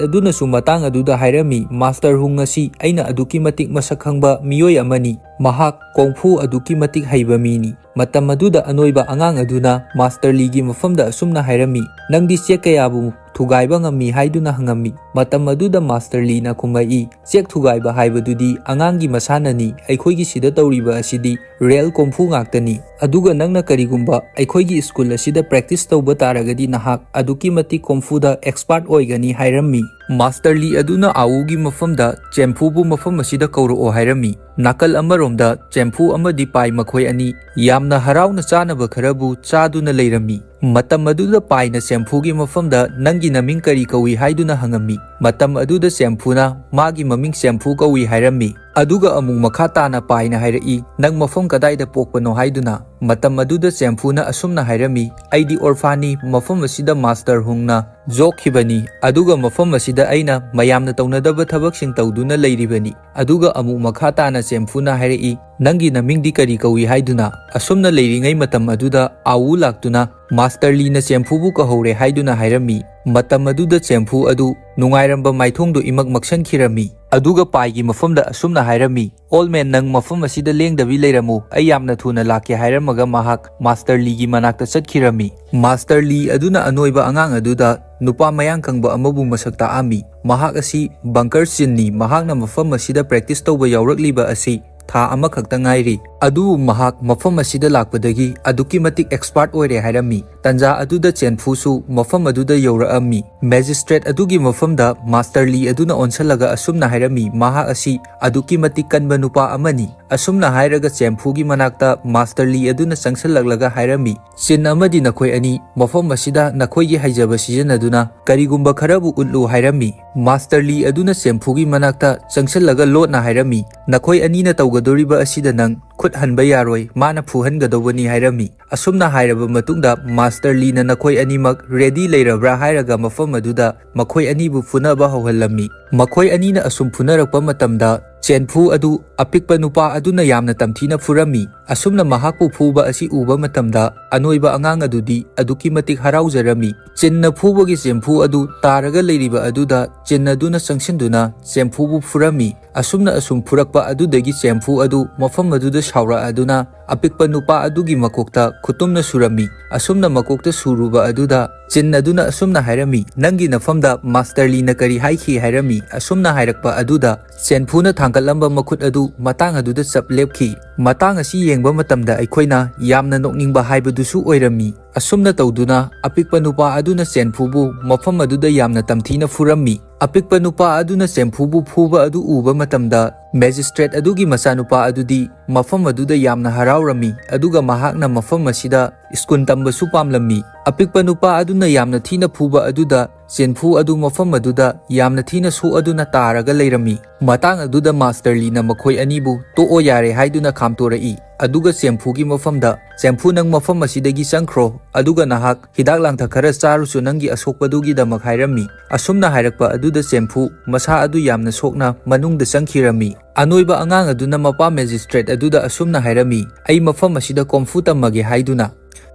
ꯑꯗꯨꯅꯁꯨ ꯃꯇꯥꯡ ꯑꯗꯨꯗ ꯍꯥꯏꯔꯝꯃꯤ, "ꯃꯥꯁꯇꯔ ꯍꯨꯡ ꯑꯁꯤ ꯑꯩꯅ ꯑꯗꯨꯛꯀꯤ ꯃꯇꯤꯛ ꯃꯁꯛ ꯈꯪꯕ ꯃꯤꯑꯣꯏ ꯑꯃꯅꯤ꯫ ꯃꯍꯥꯛ ꯀꯣꯡꯐꯨ ꯑꯗꯨꯛꯀꯤ ꯃꯇꯤꯛ ꯍꯩꯕ ꯃꯤꯅꯤ"꯫ ꯃꯇꯝ ꯑꯗꯨꯗ ꯑꯅꯣꯏꯕ ꯑꯉꯥꯡ ꯑꯗꯨꯅ ꯃꯥꯁꯇꯔ ꯂꯤꯒꯤ ꯃꯐꯝꯗ ꯑꯁꯨꯝꯅ ꯍꯥꯏꯔꯝꯃꯤ, "ꯅꯪꯗꯤ ꯆꯦꯛ ꯀꯌꯥꯕꯨ ꯊꯨꯒꯥꯏꯕ ꯉꯝꯃꯤ?" ꯍꯥꯏꯗꯨꯅ ꯍꯪꯉꯝꯃꯤ꯫ ꯃꯇꯝ ꯑꯗꯨꯗ ꯃꯥꯁꯇꯔ ꯂꯤꯅ ꯈꯨꯝꯃꯛꯏ, "ꯆꯦꯛ ꯊꯨꯒꯥꯏꯕ ꯍꯥꯏꯕꯗꯨꯗꯤ ꯑꯉꯥꯡꯒꯤ ꯃꯁꯥꯟꯅꯅꯤ꯫ ꯑꯩꯈꯣꯏꯒꯤ ꯁꯤꯗ ꯇꯧꯔꯤꯕ ꯑꯁꯤꯗꯤ ꯔꯤꯌꯦꯜ ꯀꯣꯡꯐꯨ ꯉꯥꯛꯇꯅꯤ꯫ ꯑꯗꯨꯒ ꯅꯪꯅ ꯀꯔꯤꯒꯨꯝꯕ ꯑꯩꯈꯣꯏꯒꯤ ꯁ꯭ꯀꯨꯜ ꯑꯁꯤꯗ ꯄ꯭ꯔꯦꯛꯇꯤꯁ ꯇꯧꯕ ꯇꯥꯔꯒꯗꯤ ꯅꯍꯥꯛ ꯑꯗꯨꯛꯀꯤ ꯃꯇꯤꯛ ꯀꯣꯡꯐꯨꯗ ꯑꯦꯛꯁꯄꯥꯔꯠ ꯑꯣꯏꯒꯅꯤ" ꯍꯥꯏꯔꯝꯃꯤ꯫ ꯃꯥꯁꯇꯔ ꯂꯤ ꯑꯗꯨꯅ ꯑꯥꯋꯨꯒꯤ ꯃꯐꯝꯗ ꯆꯦꯝꯐꯨꯕꯨ ꯃꯐꯝ ꯑꯁꯤꯗ ꯀꯧꯔꯛꯑꯣ ꯍꯥꯏꯔꯝꯃꯤ꯫ ꯅꯥꯀꯜ ꯑꯃꯔꯣꯝꯗ ꯆꯦꯝꯐꯨ ꯑꯃꯗꯤ ꯄꯥꯏ ꯃꯈꯣꯏ ꯑꯅꯤ ꯌꯥꯝꯅ ꯍꯔꯥꯎꯅ ꯆꯥꯅꯕ ꯈꯔꯕꯨ ꯆꯥꯗꯨꯅ ꯂꯩꯔꯝꯃꯤ꯫ ꯃꯇꯝ ꯑꯗꯨꯗ ꯄꯥꯏꯅ ꯆꯦꯝꯐꯨꯒꯤ ꯃꯐꯝꯗ, "ꯅꯪꯒꯤ ꯅꯃꯤꯡ ꯀꯔꯤ ꯀꯧꯏ?" ꯍꯥꯏꯗꯨꯅ ꯍꯪꯉꯝꯃꯤ꯫ ꯃꯇꯝ ꯑꯗꯨꯗ ꯆꯦꯝꯐꯨꯅ ꯃꯥꯒꯤ ꯃꯃꯤꯡ ꯆꯦꯝꯐꯨ ꯀꯧꯏ ꯍꯥꯏꯔꯝꯃꯤ꯫ ꯑꯗꯨꯒ ꯑꯃꯨꯛ ꯃꯈꯥ ꯇꯥꯅ ꯄꯥꯏꯅ ꯍꯥꯏꯔꯛꯏ, "ꯅꯪ ꯃꯐꯝ ꯀꯗꯥꯏꯗ ꯄꯣꯛꯄꯅꯣ?" ꯍꯥꯏꯗꯨꯅ꯫ ꯃꯇꯝ ꯑꯗꯨꯗ ꯆꯦꯝꯐꯨꯅ ꯑꯁꯨꯝꯅ ꯍꯥꯏꯔꯝꯃꯤ, "ꯑꯩꯗꯤ ꯑꯣꯔꯐꯥꯟꯅꯤ, ꯃꯐꯝ ꯑꯁꯤꯗ ꯃꯥꯁꯇꯔ ꯍꯨꯡꯅ ꯌꯣꯛꯈꯤꯕꯅꯤ, ꯑꯗꯨꯒ ꯃꯐꯝ ꯑꯁꯤꯗ ꯑꯩꯅ ꯃꯌꯥꯝꯅ ꯇꯧꯅꯗꯕ ꯊꯕꯛꯁꯤꯡ ꯇꯧꯗꯨꯅ ꯂꯩꯔꯤꯕꯅꯤ"꯫ ꯑꯗꯨꯒ ꯑꯃꯨꯛ ꯃꯈꯥ ꯇꯥꯅ ꯆꯦꯝꯐꯨꯅ ꯍꯥꯏꯔꯛꯏ, "ꯅꯪꯒꯤ ꯅꯃꯤꯡꯗꯤ ꯀꯔꯤ ꯀꯧꯏ?" ꯍꯥꯏꯗꯨꯅ꯫ ꯑꯁꯨꯝꯅ ꯂꯩꯔꯤꯉꯩ ꯃꯇꯝ ꯑꯗꯨꯗ ꯑꯥꯋꯨ ꯂꯥꯛꯇꯨꯅ ꯃꯥꯁꯇꯔ ꯂꯤꯅ ꯆꯦꯝꯐꯨꯕꯨ ꯀꯧꯍꯧꯔꯦ ꯍꯥꯏꯗꯨꯅ ꯍꯥꯏꯔꯝꯃꯤ꯫ ꯃꯇꯝ ꯑꯗꯨꯗ ꯆꯦꯝꯐꯨ ꯑꯗꯨ ꯅꯨꯡꯉꯥꯏꯔꯝꯕ ꯃꯥꯏꯊꯣꯡꯗꯨ ꯏꯃꯛ ꯃꯛꯁꯟꯈꯤꯔꯝꯃꯤ꯫ ꯑꯗꯨꯒ ꯄꯥꯏꯒꯤ ꯃꯐꯝꯗ ꯑꯁꯨꯝꯅ ꯍꯥꯏꯔꯝꯃꯤ, "ꯑꯣꯜ ꯃꯦꯟ, ꯅꯪ ꯃꯐꯝ ꯑꯁꯤꯗ ꯂꯦꯡꯗꯕꯤ ꯂꯩꯔꯝꯃꯨ, ꯑꯩ ꯌꯥꯝꯅ ꯊꯨꯅ ꯂꯥꯛꯀꯦ" ꯍꯥꯏꯔꯝꯃꯒ ꯃꯍꯥꯛ ꯃꯥꯁꯇꯔ ꯂꯤꯒꯤ ꯃꯅꯥꯛꯇ ꯆꯠꯈꯤꯔꯝꯃꯤ꯫ ꯃꯥꯁꯇꯔ ꯂꯤ ꯑꯗꯨꯅ ꯑꯅꯣꯏꯕ ꯑꯉꯥꯡ ꯑꯗꯨꯗ ꯅꯨꯄꯥ ꯃꯌꯥꯡ ꯀꯪꯕ ꯑꯃꯕꯨ ꯃꯁꯛ ꯇꯥꯛꯑꯝꯃꯤ꯫ ꯃꯍꯥꯛ ꯑꯁꯤ ꯕꯪꯀꯔ ꯆꯤꯟꯅꯤ꯫ ꯃꯍꯥꯛꯅ ꯃꯐꯝ ꯑꯁꯤꯗ ꯄ꯭ꯔꯦꯛꯇꯤꯁ ꯇꯧꯕ ꯌꯥꯎꯔꯛꯂꯤꯕ ꯑꯁꯤ ꯊꯥ ꯑꯃꯈꯛꯇ ꯉꯥꯏꯔꯤ꯫ ꯑꯗꯨꯕꯨ ꯃꯍꯥꯛ ꯃꯐꯝ ꯑꯁꯤꯗ ꯂꯥꯛꯄꯗꯒꯤ ꯑꯗꯨꯛꯀꯤ ꯃꯇꯤꯛ ꯑꯦꯛꯁꯄꯥꯔꯠ ꯑꯣꯏꯔꯦ ꯍꯥꯏꯔꯝꯃꯤ꯫ ꯇꯟꯖꯥ ꯑꯗꯨꯗ ꯆꯦꯟꯐꯨꯁꯨ ꯃꯐꯝ ꯑꯗꯨꯗ ꯌꯧꯔꯛꯑꯝꯃꯤ꯫ ꯃꯦꯖꯤꯁꯇ꯭ꯔꯦꯠ ꯑꯗꯨꯒꯤ ꯃꯐꯝꯗ ꯃꯥꯁꯇꯔ ꯂꯤ ꯑꯗꯨꯅ ꯑꯣꯟꯁꯜꯂꯒ ꯑꯁꯨꯝꯅ ꯍꯥꯏꯔꯝꯃꯤ, "ꯃꯍꯥꯛ ꯑꯁꯤ ꯑꯗꯨꯛꯀꯤ ꯃꯇꯤꯛ ꯀꯟꯕ ꯅꯨꯄꯥ ꯑꯃꯅꯤ"꯫ ꯑꯁꯨꯝꯅ ꯍꯥꯏꯔꯒ ꯆꯦꯝꯐꯨꯒꯤ ꯃꯅꯥꯛꯇ ꯃꯥꯁꯇꯔ ꯂꯤ ꯑꯗꯨꯅ ꯆꯪꯁꯜꯂꯛꯂꯒ ꯍꯥꯏꯔꯝꯃꯤ, "ꯆꯤꯟ ꯑꯃꯗꯤ ꯅꯈꯣꯏ ꯑꯅꯤ ꯃꯐꯝ ꯑꯁꯤꯗ ꯅꯈꯣꯏꯒꯤ ꯍꯩꯖꯕ ꯁꯤꯖꯤꯟꯅꯗꯨꯅ ꯀꯔꯤꯒꯨꯝꯕ ꯈꯔꯕꯨ ꯎꯠꯂꯨ" ꯍꯥꯏꯔꯝꯃꯤ꯫ ꯃꯥꯁꯇꯔ ꯂꯤ ꯑꯗꯨꯅ ꯆꯦꯝꯐꯨꯒꯤ ꯃꯅꯥꯛꯇ ꯆꯪꯁꯜꯂꯒ ꯂꯣꯠꯅ ꯍꯥꯏꯔꯝꯃꯤ, "ꯅꯈꯣꯏ ꯑꯅꯤꯅ ꯇꯧꯒꯗꯧꯔꯤꯕ ꯑꯁꯤꯗ ꯅꯪ ꯈꯨꯠ ꯍꯟꯕ ꯌꯥꯔꯣꯏ, ꯃꯥꯅ ꯐꯨꯍꯟꯒꯗꯧꯕꯅꯤ" ꯍꯥꯏꯔꯝꯃꯤ꯫ ꯑꯁꯨꯝꯅ ꯍꯥꯏꯔꯕ ꯃꯇꯨꯡꯗ ꯃꯥꯁꯇꯔ ꯂꯤꯅ "ꯅꯈꯣꯏ ꯑꯅꯤꯃꯛ ꯔꯦꯗꯤ ꯂꯩꯔꯕ꯭ꯔꯥ?" ꯍꯥꯏꯔꯒ ꯃꯐꯝ ꯑꯗꯨꯗ ꯃꯈꯣꯏ ꯑꯅꯤꯕꯨ ꯐꯨꯅꯕ ꯍꯧꯍꯜꯂꯝꯃꯤ꯫ ꯃꯈꯣꯏ ꯑꯅꯤꯅ ꯑꯁꯨꯝ ꯐꯨꯅꯔꯛꯄ ꯃꯇꯝꯗ ꯆꯦꯟꯐꯨ ꯑꯗꯨ ꯑꯄꯤꯛꯄ ꯅꯨꯄꯥ ꯑꯗꯨꯅ ꯌꯥꯝꯅ ꯇꯝꯊꯤꯅ ꯐꯨꯔꯝꯃꯤ꯫ ꯑꯁꯨꯝꯅ ꯃꯍꯥꯛꯄꯨ ꯐꯨꯕ ꯑꯁꯤ ꯎꯕ ꯃꯇꯝꯗ ꯑꯅꯣꯏꯕ ꯑꯉꯥꯡ ꯑꯗꯨꯗꯤ ꯑꯗꯨꯛꯀꯤ ꯃꯇꯤꯛ ꯍꯔꯥꯎꯖꯔꯝꯃꯤ꯫ ꯆꯤꯟꯅ ꯐꯨꯕꯒꯤ ꯆꯦꯟꯐꯨ ꯑꯗꯨ ꯇꯥꯔꯒ ꯂꯩꯔꯤꯕ ꯑꯗꯨꯗ ꯆꯤꯟ ꯑꯗꯨꯅ ꯆꯪꯁꯤꯟꯗꯨꯅ ꯆꯦꯟꯐꯨꯕꯨ ꯐꯨꯔꯝꯃꯤ꯫ ꯑꯁꯨꯝꯅ ꯑꯁꯨꯝ ꯐꯨꯔꯛꯄ ꯑꯗꯨꯗꯒꯤ ꯆꯦꯟꯐꯨ ꯑꯗꯨ ꯃꯐꯝ ꯑꯗꯨꯗ ꯁꯥꯎꯔꯛꯑꯗꯨꯅ ꯑꯄꯤꯛꯄ ꯅꯨꯄꯥ ꯑꯗꯨꯒꯤ ꯃꯀꯣꯛꯇ ꯈꯨꯇꯨꯝꯅ ꯁꯨꯔꯝꯃꯤ꯫ ꯑꯁꯨꯝꯅ ꯃꯀꯣꯛꯇ ꯁꯨꯔꯨꯕ ꯑꯗꯨꯗ ꯆꯤꯟ ꯑꯗꯨꯅ ꯑꯁꯨꯝꯅ ꯍꯥꯏꯔꯝꯃꯤ, "ꯅꯪꯒꯤ ꯅꯐꯝꯗ ꯃꯥꯁꯇꯔ ꯂꯤꯅ ꯀꯔꯤ ꯍꯥꯏꯈꯤ?" ꯍꯥꯏꯔꯝꯃꯤ꯫ ꯑꯁꯨꯝꯅ ꯍꯥꯏꯔꯛꯄ ꯑꯗꯨꯗ ꯆꯦꯟꯐꯨꯅ ꯊꯥꯡꯒꯠꯂꯝꯕ ꯃꯈꯨꯠ ꯑꯗꯨ ꯃꯇꯥꯡ ꯑꯗꯨꯗ ꯆꯞ ꯂꯦꯞꯈꯤ꯫ ꯃꯇꯥꯡ ꯑꯁꯤ ꯌꯦꯡꯕ ꯃꯇꯝꯗ ꯑꯩꯈꯣꯏꯅ ꯌꯥꯝꯅ ꯅꯣꯛꯅꯤꯡꯕ ꯍꯥꯏꯕꯗꯨꯁꯨ ꯑꯣꯏꯔꯝꯃꯤ꯫ ꯑꯁꯨꯝꯅ ꯇꯧꯗꯨꯅ ꯑꯄꯤꯛꯄ ꯅꯨꯄꯥ ꯑꯗꯨꯅ ꯆꯦꯟꯐꯨꯕꯨ ꯃꯐꯝ ꯑꯗꯨꯗ ꯌꯥꯝꯅ ꯇꯝꯊꯤꯅ ꯐꯨꯔꯝꯃꯤ꯫ ꯑꯄꯤꯛꯄ ꯅꯨꯄꯥ ꯑꯗꯨꯅ ꯆꯦꯟꯐꯨꯕꯨ ꯐꯨꯕ ꯑꯗꯨ ꯎꯕ ꯃꯇꯝꯗ ꯃꯦꯖꯤꯁꯇ꯭ꯔꯦꯠ ꯑꯗꯨꯒꯤ ꯃꯆꯥꯅꯨꯄꯥ ꯑꯗꯨꯗꯤ ꯃꯐꯝ ꯑꯗꯨꯗ ꯌꯥꯝꯅ ꯍꯔꯥꯎꯔꯝꯃꯤ, ꯑꯗꯨꯒ ꯃꯍꯥꯛꯅ ꯃꯐꯝ ꯑꯁꯤꯗ ꯁ꯭ꯀꯨꯜ ꯇꯝꯕꯁꯨ ꯄꯥꯝꯂꯝꯃꯤ꯫ ꯑꯄꯤꯛꯄ ꯅꯨꯄꯥ ꯑꯗꯨꯅ ꯌꯥꯝꯅ ꯊꯤꯅ ꯐꯨꯕ ꯑꯗꯨꯗ ꯆꯦꯟꯐꯨ ꯑꯗꯨ ꯃꯐꯝ ꯑꯗꯨꯗ ꯌꯥꯝꯅ ꯊꯤꯅ ꯁꯣꯛꯑꯗꯨꯅ ꯇꯥꯔꯒ ꯂꯩꯔꯝꯃꯤ꯫ ꯃꯇꯥꯡ ꯑꯗꯨꯗ ꯃꯥꯁꯇꯔ ꯂꯤꯅ ꯃꯈꯣꯏ ꯑꯅꯤꯕꯨ "ꯇꯣꯛꯑꯣ ꯌꯥꯔꯦ" ꯍꯥꯏꯗꯨꯅ ꯈꯥꯝꯇꯣꯔꯛꯏ꯫ ꯑꯗꯨꯒ ꯆꯦꯟꯐꯨꯒꯤ ꯃꯐꯝꯗ, "ꯆꯦꯟꯐꯨ, ꯅꯪ ꯃꯐꯝ ꯑꯁꯤꯗꯒꯤ ꯆꯪꯈ꯭ꯔꯣ, ꯑꯗꯨꯒ ꯅꯍꯥꯛ ꯍꯤꯗꯥꯛ ꯂꯥꯡꯊꯛ ꯈꯔ ꯆꯥꯔꯨꯆꯣ ꯅꯪꯒꯤ ꯑꯁꯣꯛꯄꯗꯨꯒꯤꯗꯃꯛ" ꯍꯥꯏꯔꯝꯃꯤ꯫ ꯑꯁꯨꯝꯅ ꯍꯥꯏꯔꯛꯄ ꯑꯗꯨꯗ ꯆꯦꯟꯐꯨ ꯃꯁꯥ ꯑꯗꯨ ꯌꯥꯝꯅ ꯁꯣꯛꯅ ꯃꯅꯨꯡꯗ ꯆꯪꯈꯤꯔꯝꯃꯤ꯫ ꯑꯅꯣꯏꯕ ꯑꯉꯥꯡ ꯑꯗꯨꯅ ꯃꯄꯥ ꯃꯦꯖꯤꯁꯇ꯭ꯔꯦꯠ ꯑꯗꯨꯗ ꯑꯁꯨꯝꯅ ꯍꯥꯏꯔꯝꯃꯤ, "ꯑꯩ ꯃꯐꯝ ꯑꯁꯤꯗ ꯀꯣꯡꯐꯨ ꯇꯝꯃꯒꯦ" ꯍꯥꯏꯗꯨꯅ꯫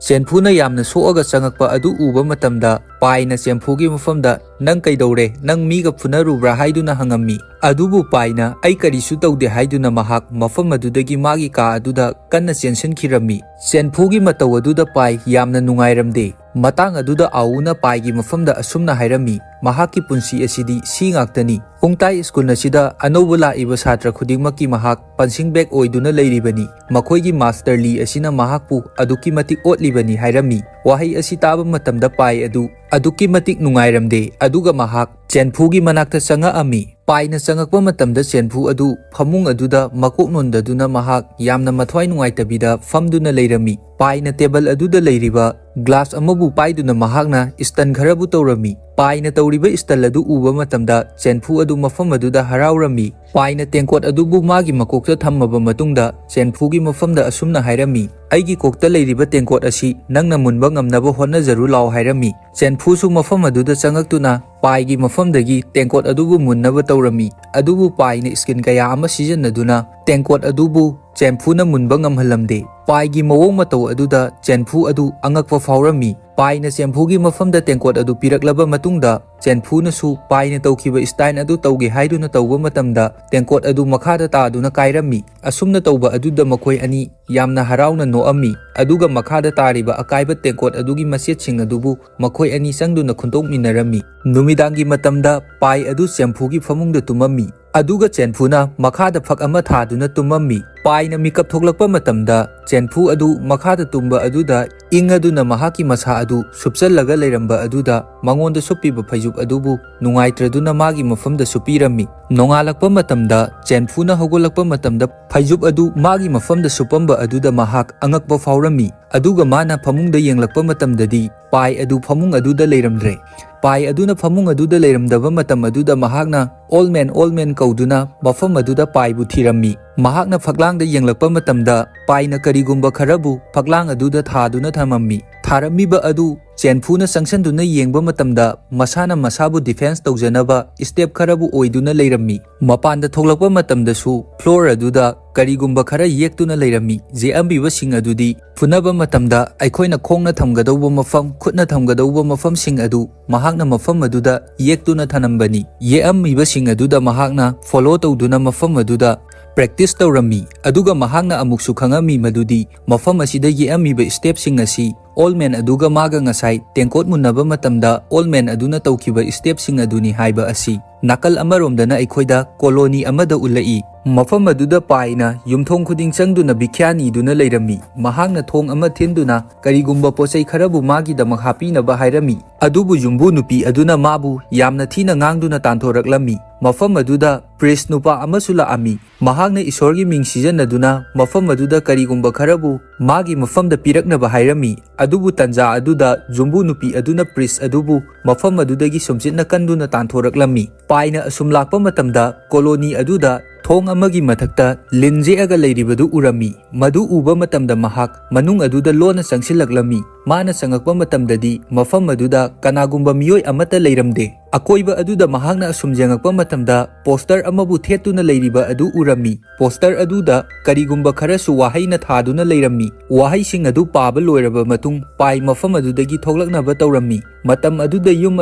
ꯆꯦꯟꯐꯨꯅ ꯌꯥꯝꯅ ꯁꯣꯛꯑꯒ ꯆꯪꯉꯛꯄ ꯑꯗꯨ ꯎꯕ ꯃꯇꯝꯗ ꯄꯥꯏꯅ ꯆꯦꯟꯐꯨꯒꯤ ꯃꯐꯝꯗ, "ꯅꯪ ꯀꯩꯗꯧꯔꯦ? ꯅꯪ ꯃꯤꯒ ꯐꯨꯅꯔꯨꯕ꯭ꯔꯥ?" ꯍꯥꯏꯗꯨꯅ ꯍꯪꯉꯝꯃꯤ꯫ ꯑꯗꯨꯕꯨ ꯄꯥꯏꯅ "ꯑꯩ ꯀꯔꯤꯁꯨ ꯇꯧꯗꯦ" ꯍꯥꯏꯗꯨꯅ ꯃꯍꯥꯛ ꯃꯐꯝ ꯑꯗꯨꯗꯒꯤ ꯃꯥꯒꯤ ꯀꯥ ꯑꯗꯨꯗ ꯀꯟꯅ ꯆꯦꯟꯁꯤꯟꯈꯤꯔꯝꯃꯤ꯫ ꯆꯦꯟꯐꯨꯒꯤ ꯃꯇꯧ ꯑꯗꯨꯗ ꯄꯥꯏ ꯌꯥꯝꯅ ꯅꯨꯡꯉꯥꯏꯔꯝꯗꯦ꯫ ꯃꯇꯥꯡ ꯑꯗꯨꯗ ꯑꯥꯎꯅ ꯄꯥꯏꯒꯤ ꯃꯐꯝꯗ ꯑꯁꯨꯝꯅ ꯍꯥꯏꯔꯝꯃꯤ, "ꯃꯍꯥꯛꯀꯤ ꯄꯨꯟꯁꯤ ꯑꯁꯤꯗꯤ ꯁꯤ ꯉꯥꯛꯇꯅꯤ꯫ ꯄꯨꯡꯇꯥꯏ ꯁ꯭ꯀꯨꯜ ꯑꯁꯤꯗ ꯑꯅꯧꯕ ꯂꯥꯛꯏꯕ ꯁꯥꯇ꯭ꯔ ꯈꯨꯗꯤꯡꯃꯛꯀꯤ ꯃꯍꯥꯛ ꯄꯟꯁꯤꯡ ꯕꯦꯛ ꯑꯣꯏꯗꯨꯅ ꯂꯩꯔꯤꯕꯅꯤ꯫ ꯃꯈꯣꯏꯒꯤ ꯃꯥꯁꯇꯔ ꯂꯤ ꯑꯁꯤꯅ ꯃꯍꯥꯛꯄꯨ ꯑꯗꯨꯛꯀꯤ ꯃꯇꯤꯛ ꯑꯣꯠꯂꯤꯕꯅꯤ" ꯍꯥꯏꯔꯝꯃꯤ꯫ ꯋꯥꯍꯩ ꯑꯁꯤ ꯇꯥꯕ ꯃꯇꯝꯗ ꯄꯥꯏ ꯑꯗꯨ ꯑꯗꯨꯛꯀꯤ ꯃꯇꯤꯛ ꯅꯨꯡꯉꯥꯏꯔꯝꯗꯦ, ꯑꯗꯨꯒ ꯃꯍꯥꯛ ꯆꯦꯟꯐꯨꯒꯤ ꯃꯅꯥꯛꯇ ꯆꯪꯉꯛꯑꯝꯃꯤ꯫ ꯄꯥꯏꯅ ꯆꯪꯉꯛꯄ ꯃꯇꯝꯗ ꯆꯦꯟꯐꯨ ꯑꯗꯨ ꯐꯃꯨꯡ ꯑꯗꯨꯗ ꯃꯀꯣꯛ ꯅꯣꯟꯗꯗꯨꯅ ꯃꯍꯥꯛ ꯌꯥꯝꯅ ꯃꯊ꯭ꯋꯥꯏ ꯅꯨꯡꯉꯥꯏꯇꯕꯤꯗ ꯐꯝꯗꯨꯅ ꯂꯩꯔꯝꯃꯤ꯫ ꯄꯥꯏꯅ ꯇꯦꯕꯜ ꯑꯗꯨꯗ ꯂꯩꯔꯤꯕ ꯒ꯭ꯂꯥꯁ ꯑꯃꯕꯨ ꯄꯥꯏꯗꯨꯅ ꯃꯍꯥꯛꯅ ꯏꯁꯇꯟ ꯈꯔꯕꯨ ꯇꯧꯔꯝꯃꯤ꯫ ꯄꯥꯏꯅ ꯇꯧꯔꯤꯕ ꯏꯁꯇꯟ ꯑꯗꯨ ꯎꯕ ꯃꯇꯝꯗ ꯆꯦꯟꯐꯨ ꯑꯗꯨ ꯃꯐꯝ ꯑꯗꯨꯗ ꯍꯔꯥꯎꯔꯝꯃꯤ꯫ ꯄꯥꯏꯅ ꯇꯦꯡꯀꯣꯠ ꯑꯗꯨꯕꯨ ꯃꯥꯒꯤ ꯃꯀꯣꯛꯇ ꯊꯝꯃꯕ ꯃꯇꯨꯡꯗ ꯆꯦꯟꯐꯨꯒꯤ ꯃꯐꯝꯗ ꯑꯁꯨꯝꯅ ꯍꯥꯏꯔꯝꯃꯤ, "ꯑꯩꯒꯤ ꯀꯣꯛꯇ ꯂꯩꯔꯤꯕ ꯇꯦꯡꯀꯣꯠ ꯑꯁꯤ ꯅꯪꯅ ꯃꯨꯟꯕ ꯉꯝꯅꯕ ꯍꯣꯠꯅꯖꯔꯨ ꯂꯥꯎ" ꯍꯥꯏꯔꯝꯃꯤ꯫ ꯆꯦꯟꯐꯨꯁꯨ ꯃꯐꯝ ꯑꯗꯨꯗ ꯆꯪꯉꯛꯇꯨꯅ ꯄꯥꯏꯒꯤ ꯃꯐꯝꯗꯒꯤ ꯇꯦꯡꯀꯣꯠ ꯑꯗꯨꯕꯨ ꯃꯨꯟꯅꯕ ꯇꯧꯔꯝꯃꯤ꯫ ꯑꯗꯨꯕꯨ ꯄꯥꯏꯅ ꯁ꯭ꯀꯤꯟ ꯀꯌꯥ ꯑꯃ ꯁꯤꯖꯤꯟꯅꯗꯨꯅ ꯇꯦꯡꯀꯣꯠ ꯑꯗꯨꯕꯨ ꯆꯦꯟꯐꯨꯅ ꯃꯨꯟꯕ ꯉꯝꯍꯜꯂꯝꯗꯦ꯫ ꯄꯥꯏꯒꯤ ꯃꯑꯣꯡ ꯃꯇꯧ ꯑꯗꯨꯗ ꯆꯦꯟꯐꯨ ꯑꯗꯨ ꯑꯉꯛꯄ ꯐꯥꯎꯔꯝꯃꯤ꯫ ꯄꯥꯏꯅ ꯆꯦꯟꯐꯨꯒꯤ ꯃꯐꯝꯗ ꯇꯦꯡꯀꯣꯠ ꯑꯗꯨ ꯄꯤꯔꯛꯂꯕ ꯃꯇꯨꯡꯗ, ꯆꯦꯟꯐꯨꯅꯁꯨ ꯄꯥꯏꯅ ꯇꯧꯈꯤꯕ ꯁ꯭ꯇꯥꯏꯜ ꯑꯗꯨ ꯇꯧꯒꯦ ꯍꯥꯏꯗꯨꯅ ꯇꯧꯕ ꯃꯇꯝꯗ, ꯇꯦꯡꯀꯣꯠ ꯑꯗꯨ ꯃꯈꯥꯗ ꯇꯥꯗꯨꯅ ꯀꯥꯏꯔꯝꯃꯤ꯫ ꯑꯁꯨꯝꯅ ꯇꯧꯕ ꯑꯗꯨꯗ ꯃꯈꯣꯏ ꯑꯅꯤ ꯌꯥꯝꯅ ꯍꯔꯥꯎꯅ ꯅꯣꯛꯑꯝꯃꯤ, ꯑꯗꯨꯒ ꯃꯈꯥꯗ ꯇꯥꯔꯤꯕ ꯑꯀꯥꯏꯕ ꯇꯦꯡꯀꯣꯠ ꯑꯗꯨꯒꯤ ꯃꯆꯦꯠꯁꯤꯡ ꯑꯗꯨꯕꯨ ꯃꯈꯣꯏ ꯑꯅꯤ ꯆꯪꯗꯨꯅ ꯈꯨꯟꯗꯣꯛꯃꯤꯟꯅꯔꯝꯃꯤ꯫ ꯅꯨꯃꯤꯗꯥꯡꯒꯤ ꯃꯇꯝꯗ ꯄꯥꯏ ꯑꯗꯨ ꯆꯦꯟꯐꯨꯒꯤ ꯐꯃꯨꯡꯗ ꯇꯨꯝꯃꯝꯃꯤ, ꯑꯗꯨꯒ ꯆꯦꯟꯐꯨꯅ ꯃꯈꯥꯗ ꯐꯛ ꯑꯃ ꯊꯥꯗꯨꯅ ꯇꯨꯝꯃꯝꯃꯤ꯫ ꯄꯥꯏꯅ ꯃꯤꯀꯞ ꯊꯣꯛꯂꯛꯄ ꯃꯇꯝꯗ, ꯆꯦꯟꯐꯨ ꯑꯗꯨ ꯃꯈꯥꯗ ꯇꯨꯝꯕ ꯑꯗꯨꯗ ꯏꯪꯉꯗꯨꯅ ꯃꯍꯥꯛꯀꯤ ꯃꯁꯥ ꯑꯗꯨ ꯁꯨꯞꯆꯜꯂꯒ ꯂꯩꯔꯝꯕ ꯑꯗꯨꯗ ꯃꯉꯣꯟꯗ ꯁꯨꯞꯄꯤꯕ ꯐꯩꯖꯨꯞ ꯑꯗꯨꯕꯨ ꯅꯨꯡꯉꯥꯏꯇ꯭ꯔꯗꯨꯅ ꯃꯥꯒꯤ ꯃꯐꯝꯗ ꯁꯨꯞꯄꯤꯔꯝꯃꯤ꯫ ꯅꯣꯡꯉꯥꯜꯂꯛꯄ ꯃꯇꯝꯗ ꯆꯦꯟꯐꯨꯅ ꯍꯧꯒꯠꯂꯛꯄ ꯃꯇꯝꯗ ꯐꯩꯖꯨꯞ ꯑꯗꯨ ꯃꯥꯒꯤ ꯃꯐꯝꯗ ꯁꯨꯞꯄꯝꯕ ꯑꯗꯨꯗ ꯃꯍꯥꯛ ꯑꯉꯛꯄ ꯐꯥꯎꯔꯝꯃꯤ꯫ ꯑꯗꯨꯒ ꯃꯥꯅ ꯐꯃꯨꯡꯗ ꯌꯦꯡꯂꯛꯄ ꯃꯇꯝꯗꯗꯤ ꯄꯥꯏ ꯑꯗꯨ ꯐꯃꯨꯡ ꯑꯗꯨꯗ ꯂꯩꯔꯝꯗ꯭ꯔꯦ꯫ ꯄꯥꯏ ꯑꯗꯨꯅ ꯐꯃꯨꯡ ꯑꯗꯨꯗ ꯂꯩꯔꯝꯗꯕ ꯃꯇꯝ ꯑꯗꯨꯗ ꯃꯍꯥꯛꯅ "ꯑꯣꯜ ꯃꯦꯟ, ꯑꯣꯜ ꯃꯦꯟ" ꯀꯧꯗꯨꯅ ꯃꯐꯝ ꯑꯗꯨꯗ ꯄꯥꯏꯕꯨ ꯊꯤꯔꯝꯃꯤ꯫ ꯃꯍꯥꯛꯅ ꯐꯛꯂꯥꯡꯗ ꯌꯦꯡꯂꯛꯄ ꯃꯇꯝꯗ ꯄꯥꯏꯅ ꯀꯔꯤꯒꯨꯝꯕ ꯈꯔꯕꯨ ꯐꯛꯂꯥꯡ ꯑꯗꯨꯗ ꯊꯥꯗꯨꯅ ꯊꯝꯃꯝꯃꯤ꯫ ꯊꯥꯔꯝꯃꯤꯕ ꯑꯗꯨ ꯆꯦꯟꯐꯨꯅ ꯆꯪꯁꯤꯟꯗꯨꯅ ꯌꯦꯡꯕ ꯃꯇꯝꯗ ꯃꯁꯥꯅ ꯃꯁꯥꯕꯨ ꯗꯤꯐꯦꯟꯁ ꯇꯧꯖꯅꯕ ꯁ꯭ꯇꯦꯞ ꯈꯔꯕꯨ ꯑꯣꯏꯗꯨꯅ ꯂꯩꯔꯝꯃꯤ꯫ ꯃꯄꯥꯟꯗ ꯊꯣꯛꯂꯛꯄ ꯃꯇꯝꯗꯁꯨ ꯐ꯭ꯂꯣꯔ ꯑꯗꯨꯗ ꯀꯔꯤꯒꯨꯝꯕ ꯈꯔ ꯌꯦꯛꯇꯨꯅ ꯂꯩꯔꯝꯃꯤ꯫ ꯌꯦꯛꯑꯝꯃꯤꯕꯁꯤꯡ ꯑꯗꯨꯗꯤ ꯐꯨꯅꯕ ꯃꯇꯝꯗ ꯑꯩꯈꯣꯏꯅ ꯈꯣꯡꯅ ꯊꯝꯒꯗꯧꯕ ꯃꯐꯝ, ꯈꯨꯠꯅ ꯊꯝꯒꯗꯧꯕ ꯃꯐꯝꯁꯤꯡ ꯑꯗꯨ ꯃꯍꯥꯛꯅ ꯃꯐꯝ ꯑꯗꯨꯗ ꯌꯦꯛꯇꯨꯅ ꯊꯅꯝꯕꯅꯤ꯫ ꯌꯦꯛꯑꯝꯃꯤꯕꯁꯤꯡ ꯑꯗꯨꯗ ꯃꯍꯥꯛꯅ ꯐꯣꯂꯣ ꯇꯧꯗꯨꯅ ꯃꯐꯝ ꯑꯗꯨꯗ ꯄ꯭ꯔꯦꯛꯇꯤꯁ ꯇꯧꯔꯝꯃꯤ꯫ ꯑꯗꯨꯒ ꯃꯍꯥꯛꯅ ꯑꯃꯨꯛꯁꯨ ꯈꯪꯉꯝꯃꯤ ꯃꯗꯨꯗꯤ ꯃꯐꯝ ꯑꯁꯤꯗ ꯌꯦꯛꯑꯝꯃꯤꯕ ꯁ꯭ꯇꯦꯞꯁꯤꯡ ꯑꯁꯤ ꯑꯣꯜ ꯃꯦꯟ ꯑꯗꯨꯒ ꯃꯥꯒ ꯉꯁꯥꯏ ꯇꯦꯡꯀꯣꯠ ꯃꯨꯟꯅꯕ ꯃꯇꯝꯗ ꯑꯣꯜ ꯃꯦꯟ ꯑꯗꯨꯅ ꯇꯧꯈꯤꯕ ꯁ꯭ꯇꯦꯞꯁꯤꯡ ꯑꯗꯨꯅꯤ ꯍꯥꯏꯕ ꯑꯁꯤ꯫ ꯅꯥꯀꯜ ꯑꯃꯔꯣꯝꯗꯅ ꯑꯩꯈꯣꯏꯗ ꯀꯣꯂꯣꯅꯤ ꯑꯃꯗ ꯎꯠꯂꯛꯏ꯫ ꯃꯐꯝ ꯑꯗꯨꯗ ꯄꯥꯏꯅ ꯌꯨꯝꯊꯣꯡ ꯈꯨꯗꯤꯡ ꯆꯪꯗꯨꯅ ꯚꯤꯈ꯭ꯌꯥ ꯅꯤꯗꯨꯅ ꯂꯩꯔꯝꯃꯤ꯫ ꯃꯍꯥꯛꯅ ꯊꯣꯡ ꯑꯃ ꯊꯤꯟꯗꯨꯅ ꯀꯔꯤꯒꯨꯝꯕ ꯄꯣꯠꯆꯩ ꯈꯔꯕꯨ ꯃꯥꯒꯤꯗꯃꯛ ꯍꯥꯞꯄꯤꯅꯕ ꯍꯥꯏꯔꯝꯃꯤ꯫ ꯑꯗꯨꯕꯨ ꯌꯨꯝꯕꯨ ꯅꯨꯄꯤ ꯑꯗꯨꯅ ꯃꯥꯕꯨ ꯌꯥꯝꯅ ꯊꯤꯅ ꯉꯥꯡꯗꯨꯅ ꯇꯥꯟꯊꯣꯔꯛꯂꯝꯃꯤ꯫ ꯃꯐꯝ ꯑꯗꯨꯗ ꯄ꯭ꯔꯤꯁ ꯅꯨꯄꯥ ꯑꯃꯁꯨ ꯂꯥꯛꯑꯝꯃꯤ꯫ ꯃꯍꯥꯛꯅ ꯏꯁꯣꯔꯒꯤ ꯃꯤꯡ ꯁꯤꯖꯤꯟꯅꯗꯨꯅ ꯃꯐꯝ ꯑꯗꯨꯗ ꯀꯔꯤꯒꯨꯝꯕ ꯈꯔꯕꯨ ꯃꯥꯒꯤ ꯃꯐꯝꯗ ꯄꯤꯔꯛꯅꯕ ꯍꯥꯏꯔꯝꯃꯤ꯫ ꯑꯗꯨꯕꯨ ꯇꯟꯖꯥ ꯑꯗꯨꯗ ꯌꯨꯝꯕꯨ ꯅꯨꯄꯤ ꯑꯗꯨꯅ ꯄ꯭ꯔꯤꯁ ꯑꯗꯨꯕꯨ ꯃꯐꯝ ꯑꯗꯨꯗꯒꯤ ꯁꯨꯝꯆꯤꯠꯅ ꯀꯟꯗꯨꯅ ꯇꯥꯟꯊꯣꯔꯛꯂꯝꯃꯤ꯫ ꯄꯥꯏꯅ ꯑꯁꯨꯝ ꯂꯥꯛꯄ ꯃꯇꯝꯗ ꯀꯣꯂꯣꯅꯤ ꯑꯗꯨꯗ ꯊꯣꯡ ꯑꯃꯒꯤ ꯃꯊꯛꯇ ꯂꯤꯟ ꯌꯦꯛꯑꯒ ꯂꯩꯔꯤꯕꯗꯨ ꯎꯔꯝꯃꯤ꯫ ꯃꯗꯨ ꯎꯕ ꯃꯇꯝꯗ ꯃꯍꯥꯛ ꯃꯅꯨꯡ ꯑꯗꯨꯗ ꯂꯣꯟꯅ ꯆꯪꯁꯤꯜꯂꯛꯂꯝꯃꯤ꯫ ꯃꯥꯅ ꯆꯪꯉꯛꯄ ꯃꯇꯝꯗꯗꯤ ꯃꯐꯝ ꯑꯗꯨꯗ ꯀꯅꯥꯒꯨꯝꯕ ꯃꯤꯑꯣꯏ ꯑꯃꯠꯇ ꯂꯩꯔꯝꯗꯦ꯫ ꯑꯀꯣꯏꯕ ꯑꯗꯨꯗ ꯃꯍꯥꯛꯅ ꯑꯁꯨꯝ ꯌꯦꯡꯉꯛꯄ ꯃꯇꯝꯗ ꯄꯣꯁꯇꯔ ꯑꯃꯕꯨ ꯊꯦꯠꯇꯨꯅ ꯂꯩꯔꯤꯕ ꯑꯗꯨ ꯎꯔꯝꯃꯤ꯫ ꯄꯣꯁꯇꯔ ꯑꯗꯨꯗ ꯀꯔꯤꯒꯨꯝꯕ ꯈꯔꯁꯨ ꯋꯥꯍꯩꯅ ꯊꯥꯗꯨꯅ ꯂꯩꯔꯝꯃꯤ꯫ ꯋꯥꯍꯩꯁꯤꯡ ꯑꯗꯨ ꯄꯥꯕ ꯂꯣꯏꯔꯕ ꯃꯇꯨꯡ ꯄꯥꯏ ꯃꯐꯝ ꯑꯗꯨꯗꯒꯤ ꯊꯣꯛꯂꯛꯅꯕ ꯇꯧꯔꯝꯃꯤ꯫ ꯃꯇꯝ ꯑꯗꯨꯗ ꯌꯨꯝ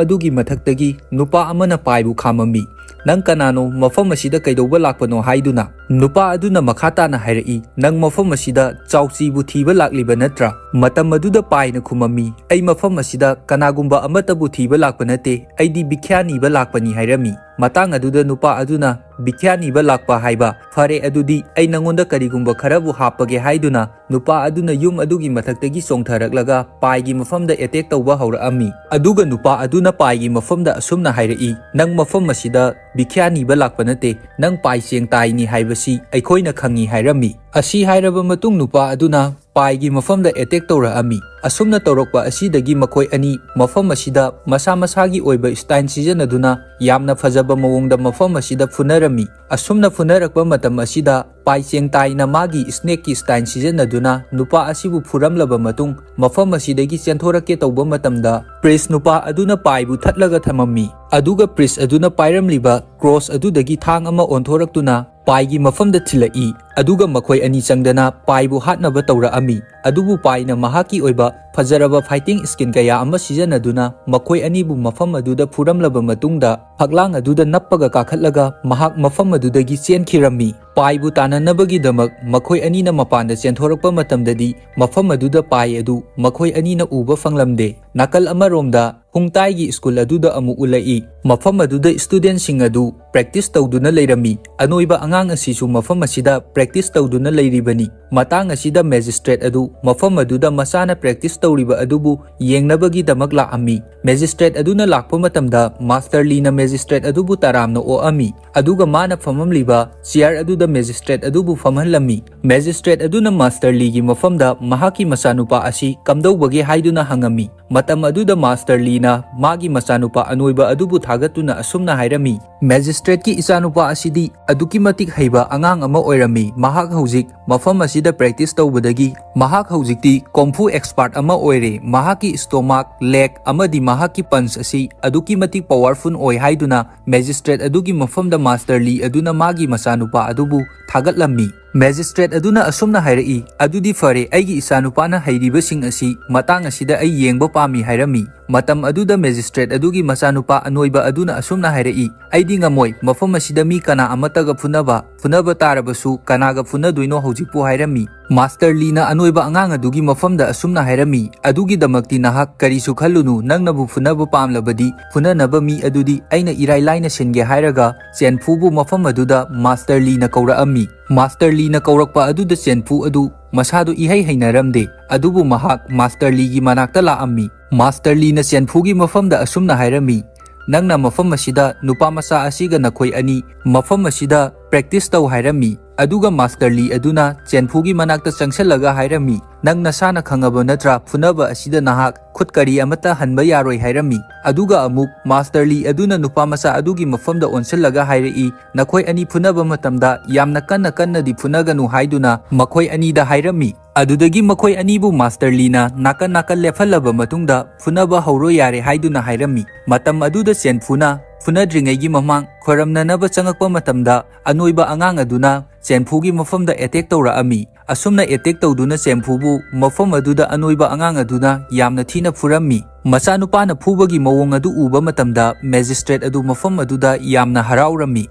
ꯑꯗꯨꯒꯤ ꯃꯊꯛꯇꯒꯤ ꯅꯨꯄꯥ ꯑꯃꯅ ꯄꯥꯏꯕꯨ ꯈꯥꯝꯃꯝꯃꯤ꯫ "ꯅꯪ ꯀꯅꯥꯅꯣ? ꯃꯐꯝ ꯑꯁꯤꯗ ꯀꯩꯗꯧꯕ ꯂꯥꯛꯄꯅꯣ?" ꯍꯥꯏꯗꯨꯅ꯫ ꯅꯨꯄꯥ ꯑꯗꯨꯅ ꯃꯈꯥ ꯇꯥꯅ ꯍꯥꯏꯔꯛꯏ, "ꯅꯪ ꯃꯐꯝ ꯑꯁꯤꯗ ꯆꯥꯎꯆꯤꯕꯨ ꯊꯤꯕ ꯂꯥꯛꯂꯤꯕ ꯅꯠꯇ꯭ꯔꯥ?" ꯃꯇꯝ ꯑꯗꯨꯗ ꯄꯥꯏꯅ ꯈꯨꯝꯃꯝꯃꯤ, "ꯑꯩ ꯃꯐꯝ ꯑꯁꯤꯗ ꯀꯅꯥꯒꯨꯝꯕ ꯑꯃꯠꯇꯕꯨ ꯊꯤꯕ ꯂꯥꯛꯄ ꯅꯠꯇꯦ, ꯑꯩꯗꯤ ꯚꯤꯈ꯭ꯌꯥ ꯅꯤꯕ ꯂꯥꯛꯄꯅꯤ" ꯍꯥꯏꯔꯝꯃꯤ꯫ ꯃꯇꯥꯡ ꯑꯗꯨꯗ ꯅꯨꯄꯥ ꯑꯗꯨꯅ, "ꯚꯤꯈ꯭ꯌꯥ ꯅꯤꯕ ꯂꯥꯛꯄ ꯍꯥꯏꯕ? ꯐꯔꯦ, ꯑꯗꯨꯗꯤ ꯑꯩ ꯅꯉꯣꯟꯗ ꯀꯔꯤꯒꯨꯝꯕ ꯈꯔꯕꯨ ꯍꯥꯞꯄꯒꯦ" ꯍꯥꯏꯗꯨꯅ ꯅꯨꯄꯥ ꯑꯗꯨꯅ ꯌꯨꯝ ꯑꯗꯨꯒꯤ ꯃꯊꯛꯇꯒꯤ ꯆꯣꯡꯊꯔꯛꯂꯒ ꯄꯥꯏꯒꯤ ꯃꯐꯝꯗ ꯑꯦꯇꯦꯛ ꯇꯧꯕ ꯍꯧꯔꯛꯑꯝꯃꯤ꯫ ꯑꯗꯨꯒ ꯅꯨꯄꯥ ꯑꯗꯨꯅ ꯄꯥꯏꯒꯤ ꯃꯐꯝꯗ ꯑꯁꯨꯝꯅ ꯍꯥꯏꯔꯛꯏ, "ꯅꯪ ꯃꯐꯝ ꯑꯁꯤꯗ ꯚꯤꯈ꯭ꯌꯥ ꯅꯤꯕ ꯂꯥꯛꯄ ꯅꯠꯇꯦ, ꯅꯪ ꯄꯥꯏ ꯆꯦꯡ ꯇꯥꯏꯅꯤ ꯍꯥꯏꯕꯁꯤ ꯑꯩꯈꯣꯏꯅ ꯈꯪꯉꯤ" ꯍꯥꯏꯔꯝꯃꯤ꯫ ꯑꯁꯤ ꯍꯥꯏꯔꯕ ꯃꯇꯨꯡ ꯅꯨꯄꯥ ꯑꯗꯨꯅ ꯄꯥꯏꯒꯤ ꯃꯐꯝꯗ ꯑꯦꯇꯦꯛ ꯇꯧꯔꯛꯑꯝꯃꯤ꯫ ꯑꯁꯨꯝꯅ ꯇꯧꯔꯛꯄ ꯑꯁꯤꯗꯒꯤ ꯃꯈꯣꯏ ꯑꯅꯤ ꯃꯐꯝ ꯑꯁꯤꯗ ꯃꯁꯥ ꯃꯁꯥꯒꯤ ꯑꯣꯏꯕ ꯁ꯭ꯇꯥꯏꯜ ꯁꯤꯖꯤꯟꯅꯗꯨꯅ ꯌꯥꯝꯅ ꯐꯖꯕ ꯃꯑꯣꯡꯗ ꯃꯐꯝ ꯑꯁꯤꯗ ꯐꯨꯅꯔꯝꯃꯤ꯫ ꯑꯁꯨꯝꯅ ꯐꯨꯅꯔꯛꯄ ꯃꯇꯝ ꯑꯁꯤꯗ ꯄꯥꯏ ꯆꯦꯡ ꯇꯥꯏꯅ ꯃꯥꯒꯤ ꯁ꯭ꯅꯦꯛꯀꯤ ꯁ꯭ꯇꯥꯏꯜ ꯁꯤꯖꯤꯟꯅꯗꯨꯅ ꯅꯨꯄꯥ ꯑꯁꯤꯕꯨ ꯐꯨꯔꯝꯂꯕ ꯃꯇꯨꯡ ꯃꯐꯝ ꯑꯁꯤꯗꯒꯤ ꯆꯦꯟꯊꯣꯔꯛꯀꯦ ꯇꯧꯕ ꯃꯇꯝꯗ ꯄ꯭ꯔꯤꯁ ꯅꯨꯄꯥ ꯑꯗꯨꯅ ꯄꯥꯏꯕꯨ ꯊꯠꯂꯒ ꯊꯝꯃꯝꯃꯤ꯫ ꯑꯗꯨꯒ ꯄ꯭ꯔꯤꯁ ꯑꯗꯨꯅ ꯄꯥꯏꯔꯝꯂꯤꯕ ꯀ꯭ꯔꯣꯁ ꯑꯗꯨꯗꯒꯤ ꯊꯥꯡ ꯑꯃ ꯑꯣꯟꯊꯣꯔꯛꯇꯨꯅ ꯄꯥꯏꯒꯤ ꯃꯐꯝꯗ ꯊꯤꯜꯂꯛꯏ꯫ ꯑꯗꯨꯒ ꯃꯈꯣꯏ ꯑꯅꯤ ꯆꯪꯗꯅ ꯄꯥꯏꯕꯨ ꯍꯥꯠꯅꯕ ꯇꯧꯔꯛꯑꯝꯃꯤ꯫ ꯑꯗꯨꯕꯨ ꯄꯥꯏꯅ ꯃꯍꯥꯛꯀꯤ ꯑꯣꯏꯕ ꯐꯖꯔꯕ ꯐꯥꯏꯇꯤꯡ ꯁ꯭ꯀꯤꯜ ꯀꯌꯥ ꯑꯃ ꯁꯤꯖꯤꯟꯅꯗꯨꯅ ꯃꯈꯣꯏ ꯑꯅꯤꯕꯨ ꯃꯐꯝ ꯑꯗꯨꯗ ꯐꯨꯔꯝꯂꯕ ꯃꯇꯨꯡꯗ ꯐꯛꯂꯥꯡ ꯑꯗꯨꯗ ꯅꯞꯄꯒ ꯀꯥꯈꯠꯂꯒ ꯃꯍꯥꯛ ꯃꯐꯝ ꯑꯗꯨꯗꯒꯤ ꯆꯦꯟꯈꯤꯔꯝꯃꯤ꯫ ꯄꯥꯏꯕꯨ ꯇꯥꯟꯅꯅꯕꯒꯤꯗꯃꯛ ꯃꯈꯣꯏ ꯑꯅꯤꯅ ꯃꯄꯥꯟꯗ ꯆꯦꯟꯊꯣꯔꯛꯄ ꯃꯇꯝꯗꯗꯤ ꯃꯐꯝ ꯑꯗꯨꯗ ꯄꯥꯏ ꯑꯗꯨ ꯃꯈꯣꯏ ꯑꯅꯤꯅ ꯎꯕ ꯐꯪꯂꯝꯗꯦ꯫ ꯅꯥꯀꯜ ꯑꯃꯔꯣꯝꯗ ꯍꯨꯡꯇꯥꯏꯒꯤ ꯁ꯭ꯀꯨꯜ ꯑꯗꯨꯗ ꯑꯃꯨꯛ ꯎꯠꯂꯛꯏ꯫ ꯃꯐꯝ ꯑꯗꯨꯗ ꯁ꯭ꯇꯨꯗꯦꯟꯠꯁꯤꯡ ꯑꯗꯨ ꯄ꯭ꯔꯦꯛꯇꯤꯁ ꯇꯧꯗꯨꯅ ꯂꯩꯔꯝꯃꯤ꯫ ꯑꯅꯣꯏꯕ ꯑꯉꯥꯡ ꯑꯁꯤꯁꯨ ꯃꯐꯝ ꯑꯁꯤꯗ ꯄ꯭ꯔꯦꯛꯇꯤꯁ ꯇꯧꯗꯨꯅ ꯂꯩꯔꯤꯕꯅꯤ꯫ ꯃꯇꯥꯡ ꯑꯁꯤꯗ ꯃꯦꯖꯤꯁꯇ꯭ꯔꯦꯠ ꯑꯗꯨ ꯃꯐꯝ ꯑꯗꯨꯗ ꯃꯆꯥꯅ ꯄ꯭ꯔꯦꯛꯇꯤꯁ ꯇꯧꯔꯤꯕ ꯑꯗꯨꯕꯨ ꯌꯦꯡꯅꯕꯒꯤꯗꯃꯛ ꯂꯥꯛꯑꯝꯃꯤ꯫ ꯃꯦꯖꯤꯁꯇ꯭ꯔꯦꯠ ꯑꯗꯨꯅ ꯂꯥꯛꯄ ꯃꯇꯝꯗ ꯃꯥꯁꯇꯔ ꯂꯤꯅ ꯃꯦꯖꯤꯁꯇ꯭ꯔꯦꯠ ꯑꯗꯨꯕꯨ ꯇꯔꯥꯝꯅ ꯑꯣꯛꯑꯝꯃꯤ꯫ ꯑꯗꯨꯒ ꯃꯥꯅ ꯐꯝꯃꯝꯂꯤꯕ ꯆꯤꯌꯥꯔ ꯑꯗꯨꯗ ꯃꯦꯖꯤꯁꯇ꯭ꯔꯦꯠ ꯑꯗꯨꯕꯨ ꯐꯝꯍꯜꯂꯝꯃꯤ꯫ ꯃꯦꯖꯤꯁꯇ꯭ꯔꯦꯠ ꯑꯗꯨꯅ ꯃꯥꯁꯇꯔ ꯂꯤꯒꯤ ꯃꯐꯝꯗ ꯃꯍꯥꯛꯀꯤ ꯃꯆꯥꯅꯨꯄꯥ ꯑꯁꯤ ꯀꯝꯗꯧꯕꯒꯦ ꯍꯥꯏꯗꯨꯅ ꯍꯪꯉꯝꯃꯤ꯫ ꯃꯇꯝ ꯑꯗꯨꯗ ꯃꯥꯁꯇꯔ ꯂꯤꯅ ꯃꯥꯒꯤ ꯃꯆꯥꯅꯨꯄꯥ ꯑꯅꯣꯏꯕ ꯑꯗꯨꯕꯨ ꯊꯥꯒꯠꯇꯨꯅ ꯑꯁꯨꯝꯅ ꯍꯥꯏꯔꯝꯃꯤ, "ꯃꯦꯖꯤꯁꯇ꯭ꯔꯦꯠꯀꯤ ꯏꯆꯥꯅꯨꯄꯥ ꯑꯁꯤꯗꯤ ꯑꯗꯨꯛꯀꯤ ꯃꯇꯤꯛ ꯍꯩꯕ ꯑꯉꯥꯡ ꯑꯃ ꯑꯣꯏꯔꯝꯃꯤ꯫ ꯃꯍꯥꯛ ꯍꯧꯖꯤꯛ ꯃꯐꯝ ꯑꯁꯤꯗ ꯄ꯭ꯔꯦꯛꯇꯤꯁ ꯇꯧꯕꯗꯒꯤ ꯃꯍꯥꯛ ꯍꯧꯖꯤꯛꯇꯤ ꯀꯣꯡꯐꯨ ꯑꯦꯛꯁꯄꯥꯔꯠ ꯑꯃ ꯑꯣꯏꯔꯦ꯫ ꯃꯍꯥꯛꯀꯤ ꯁ꯭ꯇꯣꯃꯥꯛ, ꯂꯦꯒ ꯑꯃꯗꯤ ꯃꯍꯥꯛꯀꯤ ꯄꯟꯆ ꯑꯁꯤ ꯑꯗꯨꯛꯀꯤ ꯃꯇꯤꯛ ꯄꯥꯋꯔꯐꯨꯜ ꯑꯣꯏ" ꯍꯥꯏꯗꯨꯅ ꯃꯦꯖꯤꯁꯇ꯭ꯔꯦꯠ ꯑꯗꯨꯒꯤ ꯃꯐꯝꯗ ꯃꯥꯁꯇꯔ ꯂꯤ ꯑꯗꯨꯅ ꯃꯥꯒꯤ ꯃꯆꯥꯅꯨꯄꯥ ꯑꯗꯨꯕꯨ ꯊꯥꯒꯠꯂꯝꯃꯤ꯫ ꯃꯦꯖꯤꯁꯇ꯭ꯔꯦꯠ ꯑꯗꯨꯅ ꯑꯁꯨꯝꯅ ꯍꯥꯏꯔꯛꯏ, "ꯑꯗꯨꯗꯤ ꯐꯔꯦ, ꯑꯩꯒꯤ ꯏꯆꯥꯅꯨꯄꯥꯅ ꯍꯩꯔꯤꯕꯁꯤꯡ ꯑꯁꯤ ꯃꯇꯥꯡ ꯑꯁꯤꯗ ꯑꯩ ꯌꯦꯡꯕ ꯄꯥꯝꯃꯤ" ꯍꯥꯏꯔꯝꯃꯤ꯫ ꯃꯇꯝ ꯑꯗꯨꯗ ꯃꯦꯖꯤꯁꯇ꯭ꯔꯦꯠ ꯑꯗꯨꯒꯤ ꯃꯆꯥꯅꯨꯄꯥ ꯑꯅꯣꯏꯕ ꯑꯗꯨꯅ ꯑꯁꯨꯝꯅ ꯍꯥꯏꯔꯛꯏ, "ꯑꯩꯗꯤ ꯉꯝꯃꯣꯏ, ꯃꯐꯝ ꯑꯁꯤꯗ ꯃꯤ ꯀꯅꯥ ꯑꯃꯠꯇꯒ ꯐꯨꯅꯕ, ꯐꯨꯅꯕ ꯇꯥꯔꯕꯁꯨ ꯀꯅꯥꯒ ꯐꯨꯅꯗꯣꯏꯅꯣ ꯍꯧꯖꯤꯛꯄꯨ?" ꯍꯥꯏꯔꯝꯃꯤ꯫ ꯃꯥꯁꯇꯔ ꯂꯤꯅ ꯑꯅꯣꯏꯕ ꯑꯉꯥꯡ ꯑꯗꯨꯒꯤ ꯃꯐꯝꯗ ꯑꯁꯨꯝꯅ ꯍꯥꯏꯔꯝꯃꯤ, "ꯑꯗꯨꯒꯤꯗꯃꯛꯇꯤ ꯅꯍꯥꯛ ꯀꯔꯤꯁꯨ ꯈꯜꯂꯨꯅꯨ, ꯅꯪꯅꯕꯨ ꯐꯨꯅꯕ ꯄꯥꯝꯂꯕꯗꯤ ꯐꯨꯅꯅꯕ ꯃꯤ ꯑꯗꯨꯗꯤ ꯑꯩꯅ ꯏꯔꯥꯏ ꯂꯥꯏꯅ ꯁꯤꯟꯒꯦ" ꯍꯥꯏꯔꯒ ꯆꯦꯟꯐꯨꯕꯨ ꯃꯐꯝ ꯑꯗꯨꯗ ꯃꯥꯁꯇꯔ ꯂꯤꯅ ꯀꯧꯔꯛꯑꯝꯃꯤ꯫ ꯃꯥꯁꯇꯔ ꯂꯤꯅ ꯀꯧꯔꯛꯄ ꯑꯗꯨꯗ ꯆꯦꯟꯐꯨ ꯑꯗꯨ ꯃꯁꯥꯗꯨ ꯏꯍꯩ ꯍꯩꯅꯔꯝꯗꯦ, ꯑꯗꯨꯕꯨ ꯃꯍꯥꯛ ꯃꯥꯁꯇꯔ ꯂꯤꯒꯤ ꯃꯅꯥꯛꯇ ꯂꯥꯛꯑꯝꯃꯤ꯫ ꯃꯥꯁꯇꯔ ꯂꯤꯅ ꯆꯦꯟꯐꯨꯒꯤ ꯃꯐꯝꯗ ꯑꯁꯨꯝꯅ ꯍꯥꯏꯔꯝꯃꯤ, "ꯅꯪꯅ ꯃꯐꯝ ꯑꯁꯤꯗ ꯅꯨꯄꯥ ꯃꯆꯥ ꯑꯁꯤꯒ ꯅꯈꯣꯏ ꯑꯅꯤ ꯃꯐꯝ ꯑꯁꯤꯗ ꯄ꯭ꯔꯦꯛꯇꯤꯁ ꯇꯧ" ꯍꯥꯏꯔꯝꯃꯤ꯫ ꯑꯗꯨꯒ ꯃꯥꯁꯇꯔ ꯂꯤ ꯑꯗꯨꯅ ꯆꯦꯟꯐꯨꯒꯤ ꯃꯅꯥꯛꯇ ꯆꯪꯁꯤꯜꯂꯒ ꯍꯥꯏꯔꯝꯃꯤ, "ꯅꯪ ꯅꯁꯥꯅ ꯈꯪꯉꯕ ꯅꯠꯇ꯭ꯔꯥ? ꯐꯨꯅꯕ ꯑꯁꯤꯗ ꯅꯍꯥꯛ ꯈꯨꯠ ꯀꯔꯤ ꯑꯃꯠꯇ ꯍꯟꯕ ꯌꯥꯔꯣꯏ" ꯍꯥꯏꯔꯝꯃꯤ꯫ ꯑꯗꯨꯒ ꯑꯃꯨꯛ ꯃꯥꯁꯇꯔ ꯂꯤ ꯑꯗꯨꯅ ꯅꯨꯄꯥ ꯃꯆꯥ ꯑꯗꯨꯒꯤ ꯃꯐꯝꯗ ꯑꯣꯟꯁꯤꯜꯂꯒ ꯍꯥꯏꯔꯛꯏ, "ꯅꯈꯣꯏ ꯑꯅꯤ ꯐꯨꯅꯕ ꯃꯇꯝꯗ ꯌꯥꯝꯅ ꯀꯟꯅ ꯀꯟꯅꯗꯤ ꯐꯨꯅꯒꯅꯨ" ꯍꯥꯏꯗꯨꯅ ꯃꯈꯣꯏ ꯑꯅꯤꯗ ꯍꯥꯏꯔꯝꯃꯤ꯫ ꯑꯗꯨꯗꯒꯤ ꯃꯈꯣꯏ ꯑꯅꯤꯕꯨ ꯃꯥꯁꯇꯔ ꯂꯤꯅ ꯅꯥꯀꯟ ꯅꯥꯀꯟ ꯂꯦꯞꯍꯜꯂꯕ ꯃꯇꯨꯡꯗ ꯐꯨꯅꯕ ꯍꯧꯔꯣ ꯌꯥꯔꯦ ꯍꯥꯏꯗꯨꯅ ꯍꯥꯏꯔꯝꯃꯤ꯫ ꯃꯇꯝ ꯑꯗꯨꯗ ꯆꯦꯟꯐꯨꯅ ꯐꯨꯅꯗ꯭ꯔꯤꯉꯩꯒꯤ ꯃꯃꯥꯡ ꯈꯣꯏꯔꯝꯅꯅꯕ ꯆꯪꯉꯛꯄ ꯃꯇꯝꯗ ꯑꯅꯣꯏꯕ ꯑꯉꯥꯡ ꯑꯗꯨꯅ ꯆꯦꯟꯐꯨꯒꯤ ꯃꯐꯝꯗ ꯑꯦꯇꯦꯛ ꯇꯧꯔꯛꯑꯝꯃꯤ꯫ ꯑꯁꯨꯝꯅ ꯑꯦꯇꯦꯛ ꯇꯧꯗꯨꯅ ꯆꯦꯟꯐꯨꯕꯨ ꯃꯐꯝ ꯑꯗꯨꯗ ꯑꯅꯣꯏꯕ ꯑꯉꯥꯡ ꯑꯗꯨꯅ ꯌꯥꯝꯅ ꯊꯤꯅ ꯐꯨꯔꯝꯃꯤ꯫ ꯃꯆꯥꯅꯨꯄꯥꯅ ꯐꯨꯕꯒꯤ ꯃꯑꯣꯡ ꯑꯗꯨ ꯎꯕ ꯃꯇꯝꯗ ꯃꯦꯖꯤꯁꯇ꯭ꯔꯦꯠ ꯑꯗꯨ ꯃꯐꯝ ꯑꯗꯨꯗ ꯌꯥꯝꯅ ꯍꯔꯥꯎꯔꯝꯃꯤ꯫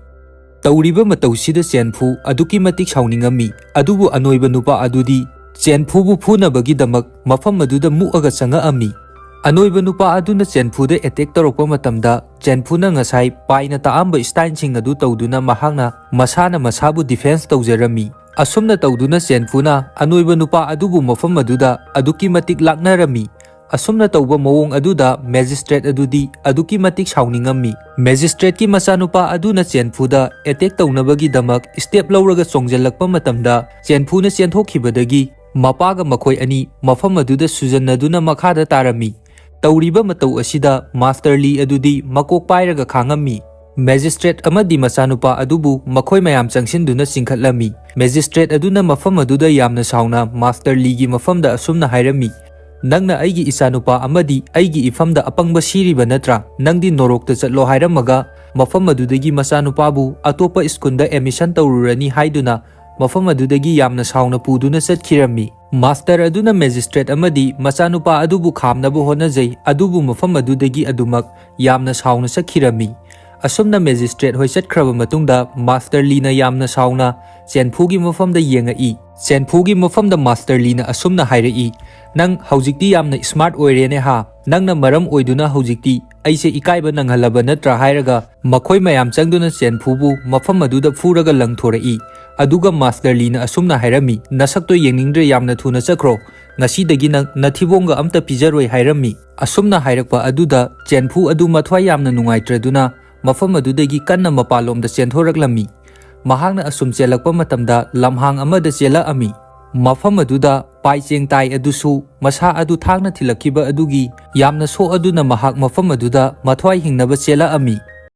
ꯇꯧꯔꯤꯕ ꯃꯇꯧꯁꯤꯗ ꯆꯦꯟꯐꯨ ꯑꯗꯨꯛꯀꯤ ꯃꯇꯤꯛ ꯁꯥꯎꯅꯤꯡꯉꯝꯃꯤ꯫ ꯑꯗꯨꯕꯨ ꯑꯅꯣꯏꯕ ꯅꯨꯄꯥ ꯑꯗꯨꯗꯤ ꯆꯦꯟꯐꯨꯕꯨ ꯐꯨꯅꯕꯒꯤꯗꯃꯛ ꯃꯐꯝ ꯑꯗꯨꯗ ꯃꯨꯛꯑꯒ ꯆꯪꯉꯛꯑꯝꯃꯤ꯫ ꯑꯅꯣꯏꯕ ꯅꯨꯄꯥ ꯑꯗꯨꯅ ꯆꯦꯟꯐꯨꯗ ꯑꯦꯇꯦꯛ ꯇꯧꯔꯛꯄ ꯃꯇꯝꯗ ꯆꯦꯟꯐꯨꯅ ꯉꯁꯥꯏ ꯄꯥꯏꯅ ꯇꯥꯛꯑꯝꯕ ꯁ꯭ꯇꯥꯏꯜꯁꯤꯡ ꯑꯗꯨ ꯇꯧꯗꯨꯅ ꯃꯍꯥꯛꯅ ꯃꯁꯥꯅ ꯃꯁꯥꯕꯨ ꯗꯤꯐꯦꯟꯁ ꯇꯧꯖꯔꯝꯃꯤ꯫ ꯑꯁꯨꯝꯅ ꯇꯧꯗꯨꯅ ꯆꯦꯟꯐꯨꯅ ꯑꯅꯣꯏꯕ ꯅꯨꯄꯥ ꯑꯗꯨꯕꯨ ꯃꯐꯝ ꯑꯗꯨꯗ ꯑꯗꯨꯛꯀꯤ ꯃꯇꯤꯛ ꯂꯥꯛꯅꯔꯝꯃꯤ꯫ ꯑꯁꯨꯝꯅ ꯇꯧꯕ ꯃꯑꯣꯡ ꯑꯗꯨꯗ ꯃꯦꯖꯤꯁꯇ꯭ꯔꯦꯠ ꯑꯗꯨꯗꯤ ꯑꯗꯨꯛꯀꯤ ꯃꯇꯤꯛ ꯁꯥꯎꯅꯤꯡꯉꯝꯃꯤ꯫ ꯃꯦꯖꯤꯁꯇ꯭ꯔꯦꯠꯀꯤ ꯃꯆꯥꯅꯨꯄꯥ ꯑꯗꯨꯅ ꯆꯦꯟꯐꯨꯗ ꯑꯦꯇꯦꯛ ꯇꯧꯅꯕꯒꯤꯗꯃꯛ ꯁ꯭ꯇꯦꯞ ꯂꯧꯔꯒ ꯆꯣꯡꯖꯜꯂꯛꯄ ꯃꯇꯝꯗ ꯆꯦꯟꯐꯨꯅ ꯆꯦꯟꯊꯣꯛꯈꯤꯕꯗꯒꯤ ꯃꯄꯥꯒ ꯃꯈꯣꯏ ꯑꯅꯤ ꯃꯐꯝ ꯑꯗꯨꯗ ꯁꯨꯖꯟꯅꯗꯨꯅ ꯃꯈꯥꯗ ꯇꯥꯔꯝꯃꯤ꯫ ꯇꯧꯔꯤꯕ ꯃꯇꯧ ꯑꯁꯤꯗ ꯃꯥꯁꯇꯔ ꯂꯤ ꯑꯗꯨꯗꯤ ꯃꯀꯣꯛ ꯄꯥꯏꯔꯒ ꯈꯥꯡꯉꯝꯃꯤ꯫ ꯃꯦꯖꯤꯁꯇ꯭ꯔꯦꯠ ꯑꯃꯗꯤ ꯃꯆꯥꯅꯨꯄꯥ ꯑꯗꯨꯕꯨ ꯃꯈꯣꯏ ꯃꯌꯥꯝ ꯆꯪꯁꯤꯟꯗꯨꯅ ꯆꯤꯡꯈꯠꯂꯝꯃꯤ꯫ ꯃꯦꯖꯤꯁꯇ꯭ꯔꯦꯠ ꯑꯗꯨꯅ ꯃꯐꯝ ꯑꯗꯨꯗ ꯌꯥꯝꯅ ꯁꯥꯎꯅ ꯃꯥꯁꯇꯔ ꯂꯤꯒꯤ ꯃꯐꯝꯗ ꯑꯁꯨꯝꯅ ꯍꯥꯏꯔꯝꯃꯤ, "ꯅꯪꯅ ꯑꯩꯒꯤ ꯏꯆꯥꯅꯨꯄꯥ ꯑꯃꯗꯤ ꯑꯩꯒꯤ ꯏꯐꯝꯗ ꯑꯄꯪꯕ ꯁꯤꯔꯤꯕ ꯅꯠꯇ꯭ꯔꯥ? ꯅꯪꯗꯤ ꯅꯣꯔꯣꯛꯇ ꯆꯠꯂꯣ" ꯍꯥꯏꯔꯝꯃꯒ ꯃꯐꯝ ꯑꯗꯨꯗꯒꯤ ꯃꯆꯥꯅꯨꯄꯥꯕꯨ ꯑꯇꯣꯞꯄ ꯁ꯭ꯀꯨꯜꯗ ꯑꯦꯗꯃꯤꯁꯟ ꯇꯧꯔꯨꯔꯅꯤ ꯍꯥꯏꯗꯨꯅ ꯃꯐꯝ ꯑꯗꯨꯗꯒꯤ ꯌꯥꯝꯅ ꯁꯥꯎꯅ ꯄꯨꯗꯨꯅ ꯆꯠꯈꯤꯔꯝꯃꯤ꯫ ꯃꯥꯁꯇꯔ ꯑꯗꯨꯅ ꯃꯦꯖꯤꯁꯇ꯭ꯔꯦꯠ ꯑꯃꯗꯤ ꯃꯆꯥꯅꯨꯄꯥ ꯑꯗꯨꯕꯨ ꯈꯥꯝꯅꯕ ꯍꯣꯠꯅꯖꯩ, ꯑꯗꯨꯕꯨ ꯃꯐꯝ ꯑꯗꯨꯗꯒꯤ ꯑꯗꯨꯃꯛ ꯌꯥꯝꯅ ꯁꯥꯎꯅ ꯆꯠꯈꯤꯔꯝꯃꯤ꯫ ꯑꯁꯨꯝꯅ ꯃꯦꯖꯤꯁꯇ꯭ꯔꯦꯠ ꯍꯣꯏ ꯆꯠꯈ꯭ꯔꯕ ꯃꯇꯨꯡꯗ ꯃꯥꯁꯇꯔ ꯂꯤꯅ ꯌꯥꯝꯅ ꯁꯥꯎꯅ ꯆꯦꯟꯐꯨꯒꯤ ꯃꯐꯝꯗ ꯌꯦꯡꯉꯛꯏ꯫ ꯆꯦꯟꯐꯨꯒꯤ ꯃꯐꯝꯗ ꯃꯥꯁꯇꯔ ꯂꯤꯅ ꯑꯁꯨꯝꯅ ꯍꯥꯏꯔꯛꯏ, "ꯅꯪ ꯍꯧꯖꯤꯛꯇꯤ ꯌꯥꯝꯅ ꯁ꯭ꯃꯥꯔꯠ ꯑꯣꯏꯔꯦꯅꯦ ꯍꯥ? ꯅꯪꯅ ꯃꯔꯝ ꯑꯣꯏꯗꯨꯅ ꯍꯧꯖꯤꯛꯇꯤ ꯑꯩꯁꯦ ꯏꯀꯥꯏꯕ ꯅꯪꯍꯜꯂꯕ ꯅꯠꯇ꯭ꯔꯥ?" ꯍꯥꯏꯔꯒ ꯃꯈꯣꯏ ꯃꯌꯥꯝ ꯆꯪꯗꯨꯅ ꯆꯦꯟꯐꯨꯕꯨ ꯃꯐꯝ ꯑꯗꯨꯗ ꯐꯨꯔꯒ ꯂꯪꯊꯣꯔꯛꯏ꯫ ꯑꯗꯨꯒ ꯃꯥꯁꯇꯔ ꯂꯤꯅ ꯑꯁꯨꯝꯅ ꯍꯥꯏꯔꯝꯃꯤ, "ꯅꯁꯛꯇꯣ ꯌꯦꯡꯅꯤꯡꯗ꯭ꯔꯦ, ꯌꯥꯝꯅ ꯊꯨꯅ ꯆꯠꯈ꯭ꯔꯣ꯫ ꯉꯁꯤꯗꯒꯤ ꯅꯪ ꯅꯊꯤꯕꯣꯡꯒ ꯑꯝꯇ ꯄꯤꯖꯔꯣꯏ" ꯍꯥꯏꯔꯝꯃꯤ꯫ ꯑꯁꯨꯝꯅ ꯍꯥꯏꯔꯛꯄ ꯑꯗꯨꯗ ꯆꯦꯟꯐꯨ ꯑꯗꯨ ꯃꯊ꯭ꯋꯥꯏ ꯌꯥꯝꯅ ꯅꯨꯡꯉꯥꯏꯇ꯭ꯔꯗꯨꯅ ꯃꯐꯝ ꯑꯗꯨꯗꯒꯤ ꯀꯟꯅ ꯃꯄꯥꯟꯂꯣꯝꯗ ꯆꯦꯟꯊꯣꯔꯛꯂꯝꯃꯤ꯫ ꯃꯍꯥꯛꯅ ꯑꯁꯨꯝ ꯆꯦꯜꯂꯛꯄ ꯃꯇꯝꯗ ꯂꯝꯍꯥꯡ ꯑꯃꯗ ꯆꯦꯜꯂꯛꯑꯝꯃꯤ꯫ ꯃꯐꯝ ꯑꯗꯨꯗ ꯄꯥꯏ ꯆꯦꯡ ꯇꯥꯏ ꯑꯗꯨꯁꯨ ꯃꯁꯥ ꯑꯗꯨ ꯊꯥꯡꯅ ꯊꯤꯜꯂꯛꯈꯤꯕ ꯑꯗꯨꯒꯤ ꯌꯥꯝꯅ ꯁꯣꯛꯑꯗꯨꯅ ꯃꯍꯥꯛ ꯃꯐꯝ ꯑꯗꯨꯗ ꯃꯊ꯭ꯋꯥꯏ ꯍꯤꯡꯅꯕ ꯆꯦꯜꯂꯛꯑꯝꯃꯤ꯫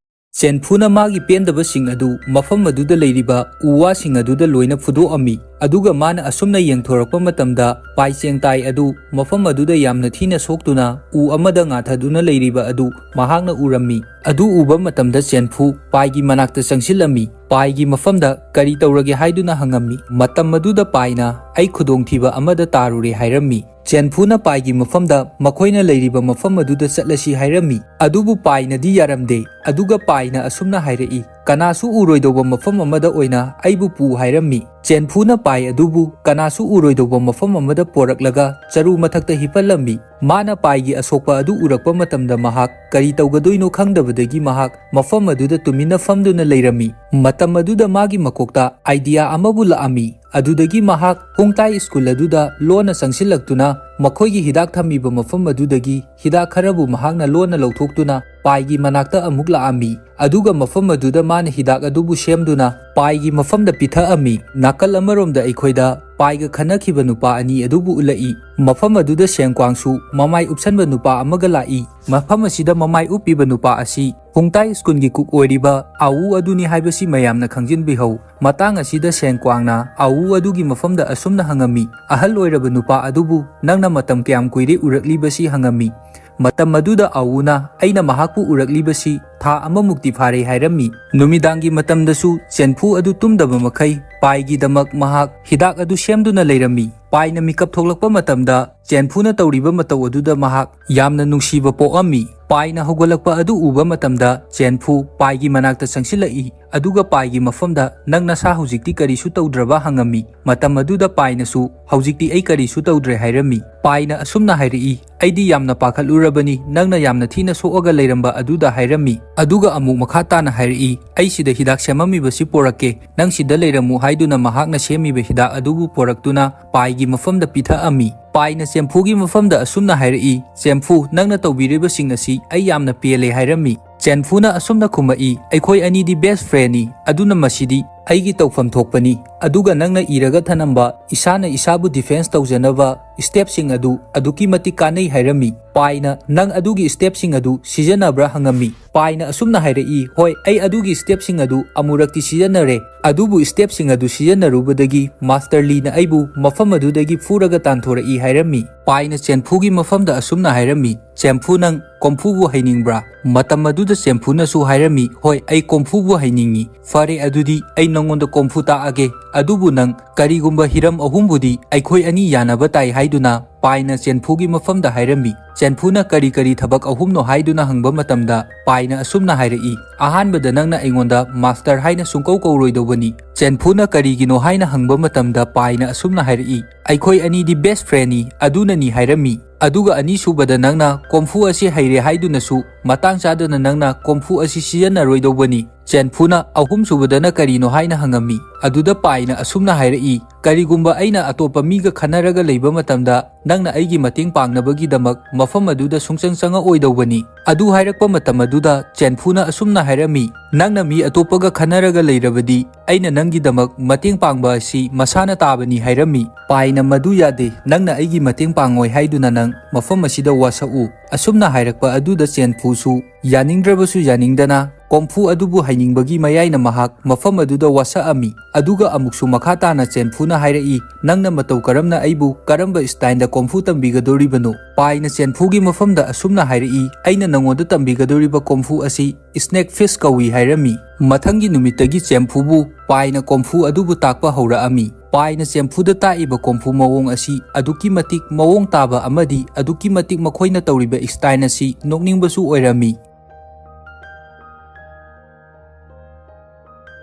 ꯆꯦꯟꯐꯨꯅ ꯃꯥꯒꯤ ꯄꯦꯟꯗꯕꯁꯤꯡ ꯑꯗꯨ ꯃꯐꯝ ꯑꯗꯨꯗ ꯂꯩꯔꯤꯕ ꯎ ꯋꯥꯁꯤꯡ ꯑꯗꯨꯗ ꯂꯣꯏꯅ ꯐꯨꯗꯣꯛꯑꯝꯃꯤ꯫ ꯑꯗꯨꯒ ꯃꯥꯅ ꯑꯁꯨꯝꯅ ꯌꯦꯡꯊꯣꯔꯛꯄ ꯃꯇꯝꯗ ꯄꯥꯏ ꯆꯦꯡ ꯇꯥꯏ ꯑꯗꯨ ꯃꯐꯝ ꯑꯗꯨꯗ ꯌꯥꯝꯅ ꯊꯤꯅ ꯁꯣꯛꯇꯨꯅ ꯎ ꯑꯃꯗ ꯉꯥꯊꯗꯨꯅ ꯂꯩꯔꯤꯕ ꯑꯗꯨ ꯃꯍꯥꯛꯅ ꯎꯔꯝꯃꯤ꯫ ꯑꯗꯨ ꯎꯕ ꯃꯇꯝꯗ ꯆꯦꯟꯐꯨ ꯄꯥꯏꯒꯤ ꯃꯅꯥꯛꯇ ꯆꯪꯁꯤꯜꯂꯝꯃꯤ꯫ ꯄꯥꯏꯒꯤ ꯃꯐꯝꯗ ꯀꯔꯤ ꯇꯧꯔꯒꯦ ꯍꯥꯏꯗꯨꯅ ꯍꯪꯉꯝꯃꯤ꯫ ꯃꯇꯝ ꯑꯗꯨꯗ ꯄꯥꯏꯅ, "ꯑꯩ ꯈꯨꯗꯣꯡꯊꯤꯕ ꯑꯃꯗ ꯇꯥꯔꯨꯔꯦ" ꯍꯥꯏꯔꯝꯃꯤ꯫ ꯆꯦꯟꯐꯨꯅ ꯄꯥꯏꯒꯤ ꯃꯐꯝꯗ ꯃꯈꯣꯏꯅ ꯂꯩꯔꯤꯕ ꯃꯐꯝ ꯑꯗꯨꯗ ꯆꯠꯂꯁꯤ ꯍꯥꯏꯔꯝꯃꯤ꯫ ꯑꯗꯨꯕꯨ ꯄꯥꯏꯅꯗꯤ ꯌꯥꯔꯝꯗꯦ꯫ ꯑꯗꯨꯒ ꯄꯥꯏꯅ ꯑꯁꯨꯝꯅ ꯍꯥꯏꯔꯛꯏ, "ꯀꯅꯥꯁꯨ ꯎꯔꯣꯏꯗꯧꯕ ꯃꯐꯝ ꯑꯃꯗ ꯑꯣꯏꯅ ꯑꯩꯕꯨ ꯄꯨ" ꯍꯥꯏꯔꯝꯃꯤ꯫ ꯆꯦꯟꯐꯨꯅ ꯄꯥꯏ ꯑꯗꯨꯕꯨ ꯀꯅꯥꯁꯨ ꯎꯔꯣꯏꯗꯧꯕ ꯃꯐꯝ ꯑꯃꯗ ꯄꯣꯔꯛꯂꯒ ꯆꯔꯨ ꯃꯊꯛꯇ ꯍꯤꯞꯍꯜꯂꯝꯃꯤ꯫ ꯃꯥꯅ ꯄꯥꯏꯒꯤ ꯑꯁꯣꯛꯄ ꯑꯗꯨ ꯎꯔꯛꯄ ꯃꯇꯝꯗ ꯃꯍꯥꯛ ꯀꯔꯤ ꯇꯧꯒꯗꯣꯏꯅꯣ ꯈꯪꯗꯕꯗꯒꯤ ꯃꯍꯥꯛ ꯃꯐꯝ ꯑꯗꯨꯗ ꯇꯨꯃꯤꯟꯅ ꯐꯝꯗꯨꯅ ꯂꯩꯔꯝꯃꯤ꯫ ꯃꯇꯝ ꯑꯗꯨꯗ ꯃꯥꯒꯤ ꯃꯀꯣꯛꯇ ꯑꯥꯏꯗꯤꯌꯥ ꯑꯃꯕꯨ ꯂꯥꯛꯑꯝꯃꯤ꯫ ꯑꯗꯨꯗꯒꯤ ꯃꯍꯥꯛ ꯍꯨꯡꯇꯥꯏ ꯁ꯭ꯀꯨꯜ ꯑꯗꯨꯗ ꯂꯣꯟꯅ ꯆꯪꯁꯤꯜꯂꯛꯇꯨꯅ ꯃꯈꯣꯏꯒꯤ ꯍꯤꯗꯥꯛ ꯊꯝꯃꯤꯕ ꯃꯐꯝ ꯑꯗꯨꯗꯒꯤ ꯍꯤꯗꯥꯛ ꯈꯔꯕꯨ ꯃꯍꯥꯛꯅ ꯂꯣꯟꯅ ꯂꯧꯊꯣꯛꯇꯨꯅ ꯄꯥꯏꯒꯤ ꯃꯅꯥꯛꯇ ꯑꯃꯨꯛ ꯂꯥꯛꯑꯝꯃꯤ꯫ ꯑꯗꯨꯒ ꯃꯐꯝ ꯑꯗꯨꯗ ꯃꯥꯅ ꯍꯤꯗꯥꯛ ꯑꯗꯨꯕꯨ ꯁꯦꯝꯗꯨꯅ ꯄꯥꯏꯒꯤ ꯃꯐꯝꯗ ꯄꯤꯊꯛꯑꯝꯃꯤ꯫ ꯅꯥꯀꯜ ꯑꯃꯔꯣꯝꯗ ꯑꯩꯈꯣꯏꯗ ꯄꯥꯏꯒ ꯈꯟꯅꯈꯤꯕ ꯅꯨꯄꯥ ꯑꯅꯤ ꯑꯗꯨꯕꯨ ꯎꯠꯂꯛꯏ꯫ ꯃꯐꯝ ꯑꯗꯨꯗ ꯁꯦꯡꯀ꯭ꯋꯥꯡꯁꯨ ꯃꯃꯥꯏ ꯎꯞꯁꯟꯕ ꯅꯨꯄꯥ ꯑꯃꯒ ꯂꯥꯛꯏ꯫ ꯃꯐꯝ ꯑꯁꯤꯗ ꯃꯃꯥꯏ ꯎꯞꯄꯤꯕ ꯅꯨꯄꯥ ꯑꯁꯤ ꯍꯨꯡꯇꯥꯏ ꯁ꯭ꯀꯨꯜꯒꯤ ꯀꯨꯛ ꯑꯣꯏꯔꯤꯕ ꯑꯥꯎ ꯑꯗꯨꯅꯤ ꯍꯥꯏꯕꯁꯤ ꯃꯌꯥꯝꯅ ꯈꯪꯖꯤꯟꯕꯤꯍꯧ꯫ ꯃꯇꯥꯡ ꯑꯁꯤꯗ ꯁꯦꯡꯀ꯭ꯋꯥꯡꯅ ꯑꯥꯎ ꯑꯗꯨꯒꯤ ꯃꯐꯝꯗ ꯑꯁꯨꯝꯅ ꯍꯪꯉꯝꯃꯤ, "ꯑꯍꯜ ꯑꯣꯏꯔꯕ ꯅꯨꯄꯥ ꯑꯗꯨꯕꯨ ꯅꯪꯅ ꯃꯇꯝ ꯀꯌꯥꯝ ꯀꯨꯏꯔꯦ ꯎꯔꯛꯂꯤꯕꯁꯤ?" ꯍꯪꯉꯝꯃꯤ꯫ ꯃꯇꯝ ꯑꯗꯨꯗ ꯑꯥꯎꯅ, "ꯑꯩꯅ ꯃꯍꯥꯛꯄꯨ ꯎꯔꯛꯂꯤꯕꯁꯤ ꯊꯥ ꯑꯃꯃꯨꯛꯇꯤ ꯐꯥꯔꯦ" ꯍꯥꯏꯔꯝꯃꯤ꯫ ꯅꯨꯃꯤꯗꯥꯡꯒꯤ ꯃꯇꯝꯗꯁꯨ ꯆꯦꯟꯐꯨ ꯑꯗꯨ ꯇꯨꯝꯗꯕ ꯃꯈꯩ ꯄꯥꯏꯒꯤꯗꯃꯛ ꯃꯍꯥꯛ ꯍꯤꯗꯥꯛ ꯑꯗꯨ ꯁꯦꯝꯗꯨꯅ ꯂꯩꯔꯝꯃꯤ꯫ ꯄꯥꯏꯅ ꯃꯤꯀꯞ ꯊꯣꯛꯂꯛꯄ ꯃꯇꯝꯗ ꯆꯦꯟꯐꯨꯅ ꯇꯧꯔꯤꯕ ꯃꯇꯧ ꯑꯗꯨꯗ ꯃꯍꯥꯛ ꯌꯥꯝꯅ ꯅꯨꯡꯁꯤꯕ ꯄꯣꯛꯑꯝꯃꯤ꯫ ꯄꯥꯏꯅ ꯍꯧꯒꯠꯂꯛꯄ ꯑꯗꯨ ꯎꯕ ꯃꯇꯝꯗ ꯆꯦꯟꯐꯨ ꯄꯥꯏꯒꯤ ꯃꯅꯥꯛꯇ ꯆꯪꯁꯤꯜꯂꯛꯏ, ꯑꯗꯨꯒ ꯄꯥꯏꯒꯤ ꯃꯐꯝꯗ, "ꯅꯪ ꯅꯁꯥ ꯍꯧꯖꯤꯛꯇꯤ ꯀꯔꯤꯁꯨ ꯇꯧꯗ꯭ꯔꯕ?" ꯍꯪꯉꯝꯃꯤ꯫ ꯃꯇꯝ ꯑꯗꯨꯗ ꯄꯥꯏꯅꯁꯨ, "ꯍꯧꯖꯤꯛꯇꯤ ꯑꯩ ꯀꯔꯤꯁꯨ ꯇꯧꯗ꯭ꯔꯦ" ꯍꯥꯏꯔꯝꯃꯤ꯫ ꯄꯥꯏꯅ ꯑꯁꯨꯝꯅ ꯍꯥꯏꯔꯛꯏ, "ꯑꯩꯗꯤ ꯌꯥꯝꯅ ꯄꯥꯈꯠꯂꯨꯔꯕꯅꯤ, ꯅꯪꯅ ꯌꯥꯝꯅ ꯊꯤꯅ ꯁꯣꯛꯑꯒ ꯂꯩꯔꯝꯕ ꯑꯗꯨꯗ" ꯍꯥꯏꯔꯝꯃꯤ꯫ ꯑꯗꯨꯒ ꯑꯃꯨꯛ ꯃꯈꯥ ꯇꯥꯅ ꯍꯥꯏꯔꯛꯏ, "ꯑꯩ ꯁꯤꯗ ꯍꯤꯗꯥꯛ ꯁꯦꯝꯃꯝꯃꯤꯕꯁꯤ ꯄꯣꯔꯛꯀꯦ, ꯅꯪ ꯁꯤꯗ ꯂꯩꯔꯝꯃꯨ" ꯍꯥꯏꯗꯨꯅ ꯃꯍꯥꯛꯅ ꯁꯦꯝꯃꯤꯕ ꯍꯤꯗꯥꯛ ꯑꯗꯨꯕꯨ ꯄꯣꯔꯛꯇꯨꯅ ꯄꯥꯏꯒꯤ ꯃꯐꯝꯗ ꯄꯤꯊꯛꯑꯝꯃꯤ꯫ ꯄꯥꯏꯅ ꯆꯦꯟꯐꯨꯒꯤ ꯃꯐꯝꯗ ꯑꯁꯨꯝꯅ ꯍꯥꯏꯔꯛꯏ, "ꯆꯦꯟꯐꯨ, ꯅꯪꯅ ꯇꯧꯕꯤꯔꯤꯕꯁꯤꯡ ꯑꯁꯤ ꯑꯩ ꯌꯥꯝꯅ ꯄꯦꯜꯂꯦ" ꯍꯥꯏꯔꯝꯃꯤ꯫ ꯆꯦꯟꯐꯨꯅ ꯑꯁꯨꯝꯅ ꯈꯨꯝꯃꯛꯏ, "ꯑꯩꯈꯣꯏ ꯑꯅꯤꯗꯤ ꯕꯦꯁ ꯐ꯭ꯔꯦꯟꯅꯤ, ꯑꯗꯨꯅ ꯃꯁꯤꯗꯤ ꯑꯩꯒꯤ ꯇꯧꯐꯝ ꯊꯣꯛꯄꯅꯤ, ꯑꯗꯨꯒ ꯅꯪꯅ ꯏꯔꯒ ꯊꯅꯝꯕ ꯏꯁꯥꯅ ꯏꯁꯥꯕꯨ ꯗꯤꯐꯦꯟꯁ ꯇꯧꯖꯅꯕ ꯁ꯭ꯇꯦꯞꯁꯤꯡ ꯑꯗꯨ ꯑꯗꯨꯛꯀꯤ ꯃꯇꯤꯛ ꯀꯥꯟꯅꯩ" ꯍꯥꯏꯔꯝꯃꯤ꯫ ꯄꯥꯏꯅ, "ꯅꯪ ꯑꯗꯨꯒꯤ ꯁ꯭ꯇꯦꯞꯁꯤꯡ ꯑꯗꯨ ꯁꯤꯖꯤꯟꯅꯕ꯭ꯔꯥ?" ꯍꯪꯉꯝꯃꯤ꯫ ꯄꯥꯏꯅ ꯑꯁꯨꯝꯅ ꯍꯥꯏꯔꯛꯏ, "ꯍꯣꯏ, ꯑꯩ ꯑꯗꯨꯒꯤ ꯁ꯭ꯇꯦꯞꯁꯤꯡ ꯑꯗꯨ ꯑꯃꯨꯔꯛꯇꯤ ꯁꯤꯖꯤꯟꯅꯔꯦ, ꯑꯗꯨꯕꯨ ꯁ꯭ꯇꯦꯞꯁꯤꯡ ꯑꯗꯨ ꯁꯤꯖꯤꯟꯅꯔꯨꯕꯗꯒꯤ ꯃꯥꯁꯇꯔ ꯂꯤꯅ ꯑꯩꯕꯨ ꯃꯐꯝ ꯑꯗꯨꯗꯒꯤ ꯐꯨꯔꯒ ꯇꯥꯟꯊꯣꯔꯛꯏ" ꯍꯥꯏꯔꯝꯃꯤ꯫ ꯄꯥꯏꯅ ꯆꯦꯟꯐꯨꯒꯤ ꯃꯐꯝꯗ ꯑꯁꯨꯝꯅ ꯍꯥꯏꯔꯝꯃꯤ, "ꯆꯦꯟꯐꯨ, ꯅꯪ ꯀꯣꯝꯐꯨꯕꯨ ꯍꯩꯅꯤꯡꯕ꯭ꯔꯥ?" ꯃꯇꯝ ꯑꯗꯨꯗ ꯆꯦꯟꯐꯨꯅꯁꯨ ꯍꯥꯏꯔꯝꯃꯤ, "ꯍꯣꯏ, ꯑꯩ ꯀꯣꯝꯐꯨꯕꯨ ꯍꯩꯅꯤꯡꯉꯤ꯫ ꯐꯔꯦ, ꯑꯗꯨꯗꯤ ꯑꯩ ꯅꯉꯣꯟꯗ ꯀꯣꯝꯐꯨ ꯇꯥꯛꯑꯒꯦ, ꯑꯗꯨꯕꯨ ꯅꯪ ꯀꯔꯤꯒꯨꯝꯕ ꯍꯤꯔꯝ ꯑꯍꯨꯝꯕꯨꯗꯤ ꯑꯩꯈꯣꯏ ꯑꯅꯤ ꯌꯥꯅꯕ ꯇꯥꯏ" ꯍꯥꯏꯗꯨꯅ ꯄꯥꯏꯅ ꯆꯦꯟꯐꯨꯒꯤ ꯃꯐꯝꯗ ꯍꯥꯏꯔꯝꯃꯤ꯫ ꯆꯦꯟꯐꯨꯅ ꯀꯔꯤ ꯀꯔꯤ ꯊꯕꯛ ꯑꯍꯨꯝꯅꯣ ꯍꯥꯏꯗꯨꯅ ꯍꯪꯕ ꯃꯇꯝꯗ ꯄꯥꯏꯅ ꯑꯁꯨꯝꯅ ꯍꯥꯏꯔꯛꯏ, "ꯑꯍꯥꯟꯕꯗ ꯅꯪꯅ ꯑꯩꯉꯣꯟꯗ ꯃꯥꯁꯇꯔ ꯍꯥꯏꯅ ꯁꯨꯡꯀꯧ ꯀꯧꯔꯣꯏꯗꯧꯕꯅꯤ꯫" ꯆꯦꯟꯐꯨꯅ ꯀꯔꯤꯒꯤꯅꯣ ꯍꯥꯏꯅ ꯍꯪꯕ ꯃꯇꯝꯗ ꯄꯥꯏꯅ ꯑꯁꯨꯝꯅ ꯍꯥꯏꯔꯛꯏ, "ꯑꯩꯈꯣꯏ ꯑꯅꯤꯗꯤ ꯕꯦꯁ ꯐ꯭ꯔꯦꯟꯅꯤ, ꯑꯗꯨꯅꯅꯤ" ꯍꯥꯏꯔꯝꯃꯤ꯫ ꯑꯗꯨꯒ ꯑꯅꯤꯁꯨꯕꯗ ꯅꯪꯅ ꯀꯣꯝꯐꯨ ꯑꯁꯤ ꯍꯩꯔꯦ ꯍꯥꯏꯗꯨꯅꯁꯨ ꯃꯇꯥꯡ ꯆꯥꯗꯅ ꯅꯪꯅ ꯀꯣꯝꯐꯨ ꯑꯁꯤ ꯁꯤꯖꯤꯟꯅꯔꯣꯏꯗꯧꯕꯅꯤ꯫ ꯆꯦꯟꯐꯨꯅ ꯑꯍꯨꯝꯁꯨꯕꯗꯅ ꯀꯔꯤꯅꯣ ꯍꯥꯏꯅ ꯍꯪꯉꯝꯃꯤ꯫ ꯑꯗꯨꯗ ꯄꯥꯏꯅ ꯑꯁꯨꯝꯅ ꯍꯥꯏꯔꯛꯏ, "ꯀꯔꯤꯒꯨꯝꯕ ꯑꯩꯅ ꯑꯇꯣꯞꯄ ꯃꯤꯒ ꯈꯟꯅꯔꯒ ꯂꯩꯕ ꯃꯇꯝꯗ ꯅꯪꯅ ꯑꯩꯒꯤ ꯃꯇꯦꯡ ꯄꯥꯡꯅꯕꯒꯤꯗꯃꯛ ꯃꯐꯝ ꯑꯗꯨꯗ ꯁꯨꯡꯆꯪ ꯆꯪꯉꯛꯑꯣꯏꯗꯧꯕꯅꯤ꯫" ꯑꯗꯨ ꯍꯥꯏꯔꯛꯄ ꯃꯇꯝ ꯑꯗꯨꯗ ꯆꯦꯟꯐꯨꯅ ꯑꯁꯨꯝꯅ ꯍꯥꯏꯔꯝꯃꯤ, "ꯅꯪꯅ ꯃꯤ ꯑꯇꯣꯞꯄꯒ ꯈꯟꯅꯔꯒ ꯂꯩꯔꯕꯗꯤ ꯑꯩꯅ ꯅꯪꯒꯤꯗꯃꯛ ꯃꯇꯦꯡ ꯄꯥꯡꯕ ꯑꯁꯤ ꯃꯁꯥꯅ ꯇꯥꯕꯅꯤ" ꯍꯥꯏꯔꯝꯃꯤ꯫ ꯄꯥꯏꯅ, "ꯃꯗꯨ ꯌꯥꯗꯦ, ꯅꯪꯅ ꯑꯩꯒꯤ ꯃꯇꯦꯡ ꯄꯥꯡꯉꯣꯏ ꯍꯥꯏꯗꯨꯅ ꯅꯪ ꯃꯐꯝ ꯑꯁꯤꯗ ꯋꯥꯁꯛꯎ꯫" ꯑꯁꯨꯝꯅ ꯍꯥꯏꯔꯛꯄ ꯑꯗꯨꯗ ꯆꯦꯟꯐꯨꯁꯨ ꯌꯥꯅꯤꯡꯗ꯭ꯔꯕꯁꯨ ꯌꯥꯅꯤꯡꯗꯅ ꯀꯣꯝꯐꯨ ꯑꯗꯨꯕꯨ ꯍꯩꯅꯤꯡꯕꯒꯤ ꯃꯌꯥꯏꯅ ꯃꯍꯥꯛ ꯃꯐꯝ ꯑꯗꯨꯗ ꯋꯥꯁꯛꯑꯝꯃꯤ꯫ ꯑꯗꯨꯒ ꯑꯃꯨꯛꯁꯨ ꯃꯈꯥ ꯇꯥꯅ ꯆꯦꯟꯐꯨꯅ ꯍꯥꯏꯔꯛꯏ, "ꯅꯪꯅ ꯃꯇꯧ ꯀꯔꯝꯅ ꯑꯩꯕꯨ ꯀꯔꯝꯕ ꯁ꯭ꯇꯥꯏꯜꯗ ꯀꯣꯝꯐꯨ ꯇꯝꯕꯤꯒꯗꯧꯔꯤꯕꯅꯣ?" ꯄꯥꯏꯅ ꯆꯦꯟꯐꯨꯒꯤ ꯃꯐꯝꯗ ꯑꯁꯨꯝꯅ ꯍꯥꯏꯔꯛꯏ, "ꯑꯩꯅ ꯅꯉꯣꯟꯗ ꯇꯝꯕꯤꯒꯗꯧꯔꯤꯕ ꯀꯣꯝꯐꯨ ꯑꯁꯤ ꯁ꯭ꯅꯦꯛ ꯐꯤꯁ ꯀꯧꯏ" ꯍꯥꯏꯔꯝꯃꯤ꯫ ꯃꯊꯪꯒꯤ ꯅꯨꯃꯤꯠꯇꯒꯤ ꯆꯦꯟꯐꯨꯕꯨ ꯄꯥꯏꯅ ꯀꯣꯝꯐꯨ ꯑꯗꯨꯕꯨ ꯇꯥꯛꯄ ꯍꯧꯔꯛꯑꯝꯃꯤ꯫ ꯄꯥꯏꯅ ꯆꯦꯟꯐꯨꯗ ꯇꯥꯛꯏꯕ ꯀꯣꯝꯐꯨ ꯃꯑꯣꯡ ꯑꯁꯤ ꯑꯗꯨꯛꯀꯤ ꯃꯇꯤꯛ ꯃꯑꯣꯡ ꯇꯥꯕ ꯑꯃꯗꯤ ꯑꯗꯨꯛꯀꯤ ꯃꯇꯤꯛ ꯃꯈꯣꯏꯅ ꯇꯧꯔꯤꯕ ꯁ꯭ꯇꯥꯏꯜ ꯑꯁꯤ ꯅꯣꯛꯅꯤꯡꯕꯁꯨ ꯑꯣꯏꯔꯝꯃꯤ꯫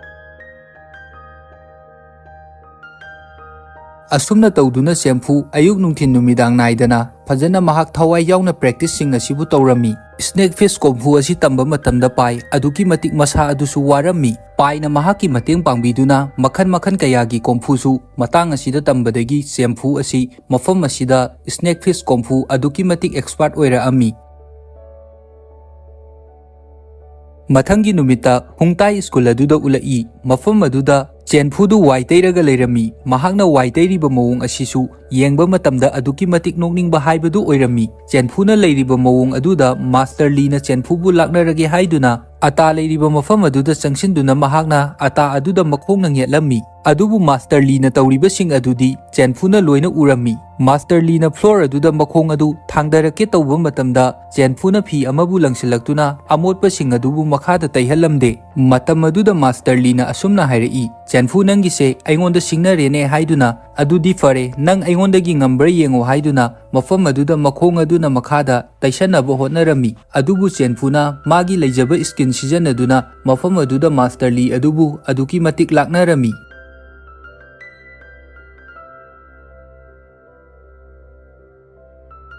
ꯑꯁꯨꯝꯅ ꯇꯧꯗꯨꯅ ꯆꯦꯟꯐꯨ ꯑꯌꯨꯛ ꯅꯨꯡꯊꯤꯟ ꯅꯨꯃꯤꯗꯥꯡ ꯅꯥꯏꯗꯅ ꯐꯖꯅ ꯃꯍꯥꯛ ꯊꯋꯥꯏ ꯌꯥꯎꯅ ꯄ꯭ꯔꯦꯛꯇꯤꯁꯁꯤꯡ ꯑꯁꯤꯕꯨ ꯇꯧꯔꯝꯃꯤ꯫ ꯁ꯭ꯅꯦꯛ ꯐꯤꯁ ꯀꯣꯝꯐꯨ ꯑꯁꯤ ꯇꯝꯕ ꯃꯇꯝꯗ ꯄꯥꯏ ꯑꯗꯨꯛꯀꯤ ꯃꯇꯤꯛ ꯃꯁꯥ ꯑꯗꯨꯁꯨ ꯋꯥꯔꯝꯃꯤ꯫ ꯄꯥꯏꯅ ꯃꯍꯥꯛꯀꯤ ꯃꯇꯦꯡ ꯄꯥꯡꯕꯤꯗꯨꯅ ꯃꯈꯜ ꯃꯈꯜ ꯀꯌꯥꯒꯤ ꯀꯣꯝꯐꯨꯁꯨ ꯃꯇꯥꯡ ꯑꯁꯤꯗ ꯇꯝꯕꯗꯒꯤ ꯆꯦꯟꯐꯨ ꯑꯁꯤ ꯃꯐꯝ ꯑꯁꯤꯗ ꯁ꯭ꯅꯦꯛ ꯐꯤꯁ ꯀꯣꯝꯐꯨ ꯑꯗꯨꯛꯀꯤ ꯃꯇꯤꯛ ꯑꯦꯛꯁꯄꯥꯔꯠ ꯑꯣꯏꯔꯛꯑꯝꯃꯤ꯫ ꯃꯊꯪꯒꯤ ꯅꯨꯃꯤꯠꯇ ꯍꯨꯡꯇꯥꯏ ꯁ꯭ꯀꯨꯜ ꯑꯗꯨꯗ ꯎꯠꯂꯛꯏ꯫ ꯃꯐꯝ ꯑꯗꯨꯗ ꯆꯦꯟꯐꯨꯗꯨ ꯋꯥꯏ ꯇꯩꯔꯒ ꯂꯩꯔꯝꯃꯤ꯫ ꯃꯍꯥꯛꯅ ꯋꯥꯏ ꯇꯩꯔꯤꯕ ꯃꯑꯣꯡ ꯑꯁꯤꯁꯨ ꯌꯦꯡꯕ ꯃꯇꯝꯗ ꯑꯗꯨꯛꯀꯤ ꯃꯇꯤꯛ ꯅꯣꯛꯅꯤꯡꯕ ꯍꯥꯏꯕꯗꯨ ꯑꯣꯏꯔꯝꯃꯤ꯫ ꯆꯦꯟꯐꯨꯅ ꯂꯩꯔꯤꯕ ꯃꯑꯣꯡ ꯑꯗꯨꯗ ꯃꯥꯁꯇꯔ ꯂꯤꯅ ꯆꯦꯟꯐꯨꯕꯨ ꯂꯥꯛꯅꯔꯒꯦ ꯍꯥꯏꯗꯨꯅ ꯑꯇꯥ ꯂꯩꯔꯤꯕ ꯃꯐꯝ ꯑꯗꯨꯗ ꯆꯪꯁꯤꯟꯗꯨꯅ ꯃꯍꯥꯛꯅ ꯑꯇꯥ ꯑꯗꯨꯗ ꯃꯈꯣꯡꯅ ꯅꯦꯠꯂꯝꯃꯤ꯫ ꯑꯗꯨꯕꯨ ꯃꯥꯁꯇꯔ ꯂꯤꯅ ꯇꯧꯔꯤꯕꯁꯤꯡ ꯑꯗꯨꯗꯤ ꯆꯦꯟꯐꯨꯅ ꯂꯣꯏꯅ ꯎꯔꯝꯃꯤ꯫ ꯃꯥꯁꯇꯔ ꯂꯤꯅ ꯐ꯭ꯂꯣꯔ ꯑꯗꯨꯗ ꯃꯈꯣꯡ ꯑꯗꯨ ꯊꯥꯡꯗꯔꯛꯀꯦ ꯇꯧꯕ ꯃꯇꯝꯗ ꯆꯦꯟꯐꯨꯅ ꯐꯤ ꯑꯃꯕꯨ ꯂꯪꯁꯤꯜꯂꯛꯇꯨꯅ ꯑꯃꯣꯠꯄꯁꯤꯡ ꯑꯗꯨꯕꯨ ꯃꯈꯥꯗ ꯇꯩꯍꯜꯂꯝꯗꯦ꯫ ꯃꯇꯝ ꯑꯗꯨꯗ ꯃꯥꯁꯇꯔ ꯂꯤꯅ ꯑꯁꯨꯝꯅ ꯍꯥꯏꯔꯛꯏ, "ꯆꯦꯟꯐꯨ, ꯅꯪꯒꯤꯁꯦ ꯑꯩꯉꯣꯟꯗ ꯁꯤꯡꯅꯔꯦꯅꯦ ꯍꯥꯏꯗꯨꯅ, ꯑꯗꯨꯗꯤ ꯐꯔꯦ, ꯅꯪ ꯑꯩꯉꯣꯟꯗꯒꯤ ꯉꯝꯕ꯭ꯔꯥ ꯌꯦꯡꯉꯣ" ꯍꯥꯏꯗꯨꯅ ꯃꯐꯝ ꯑꯗꯨꯗ ꯃꯈꯣꯡ ꯑꯗꯨꯅ ꯃꯈꯥꯗ ꯇꯩꯁꯟꯅꯕ ꯍꯣꯠꯅꯔꯝꯃꯤ꯫ ꯑꯗꯨꯕꯨ ꯆꯦꯟꯐꯨꯅ ꯃꯥꯒꯤ ꯂꯩꯖꯕ ꯁ꯭ꯀꯤꯟ ꯁꯤꯖꯤꯟꯅꯗꯨꯅ ꯃꯐꯝ ꯑꯗꯨꯗ ꯃꯥꯁꯇꯔ ꯂꯤ ꯑꯗꯨꯕꯨ ꯑꯗꯨꯛꯀꯤ ꯃꯇꯤꯛ ꯂꯥꯛꯅꯔꯝꯃꯤ꯫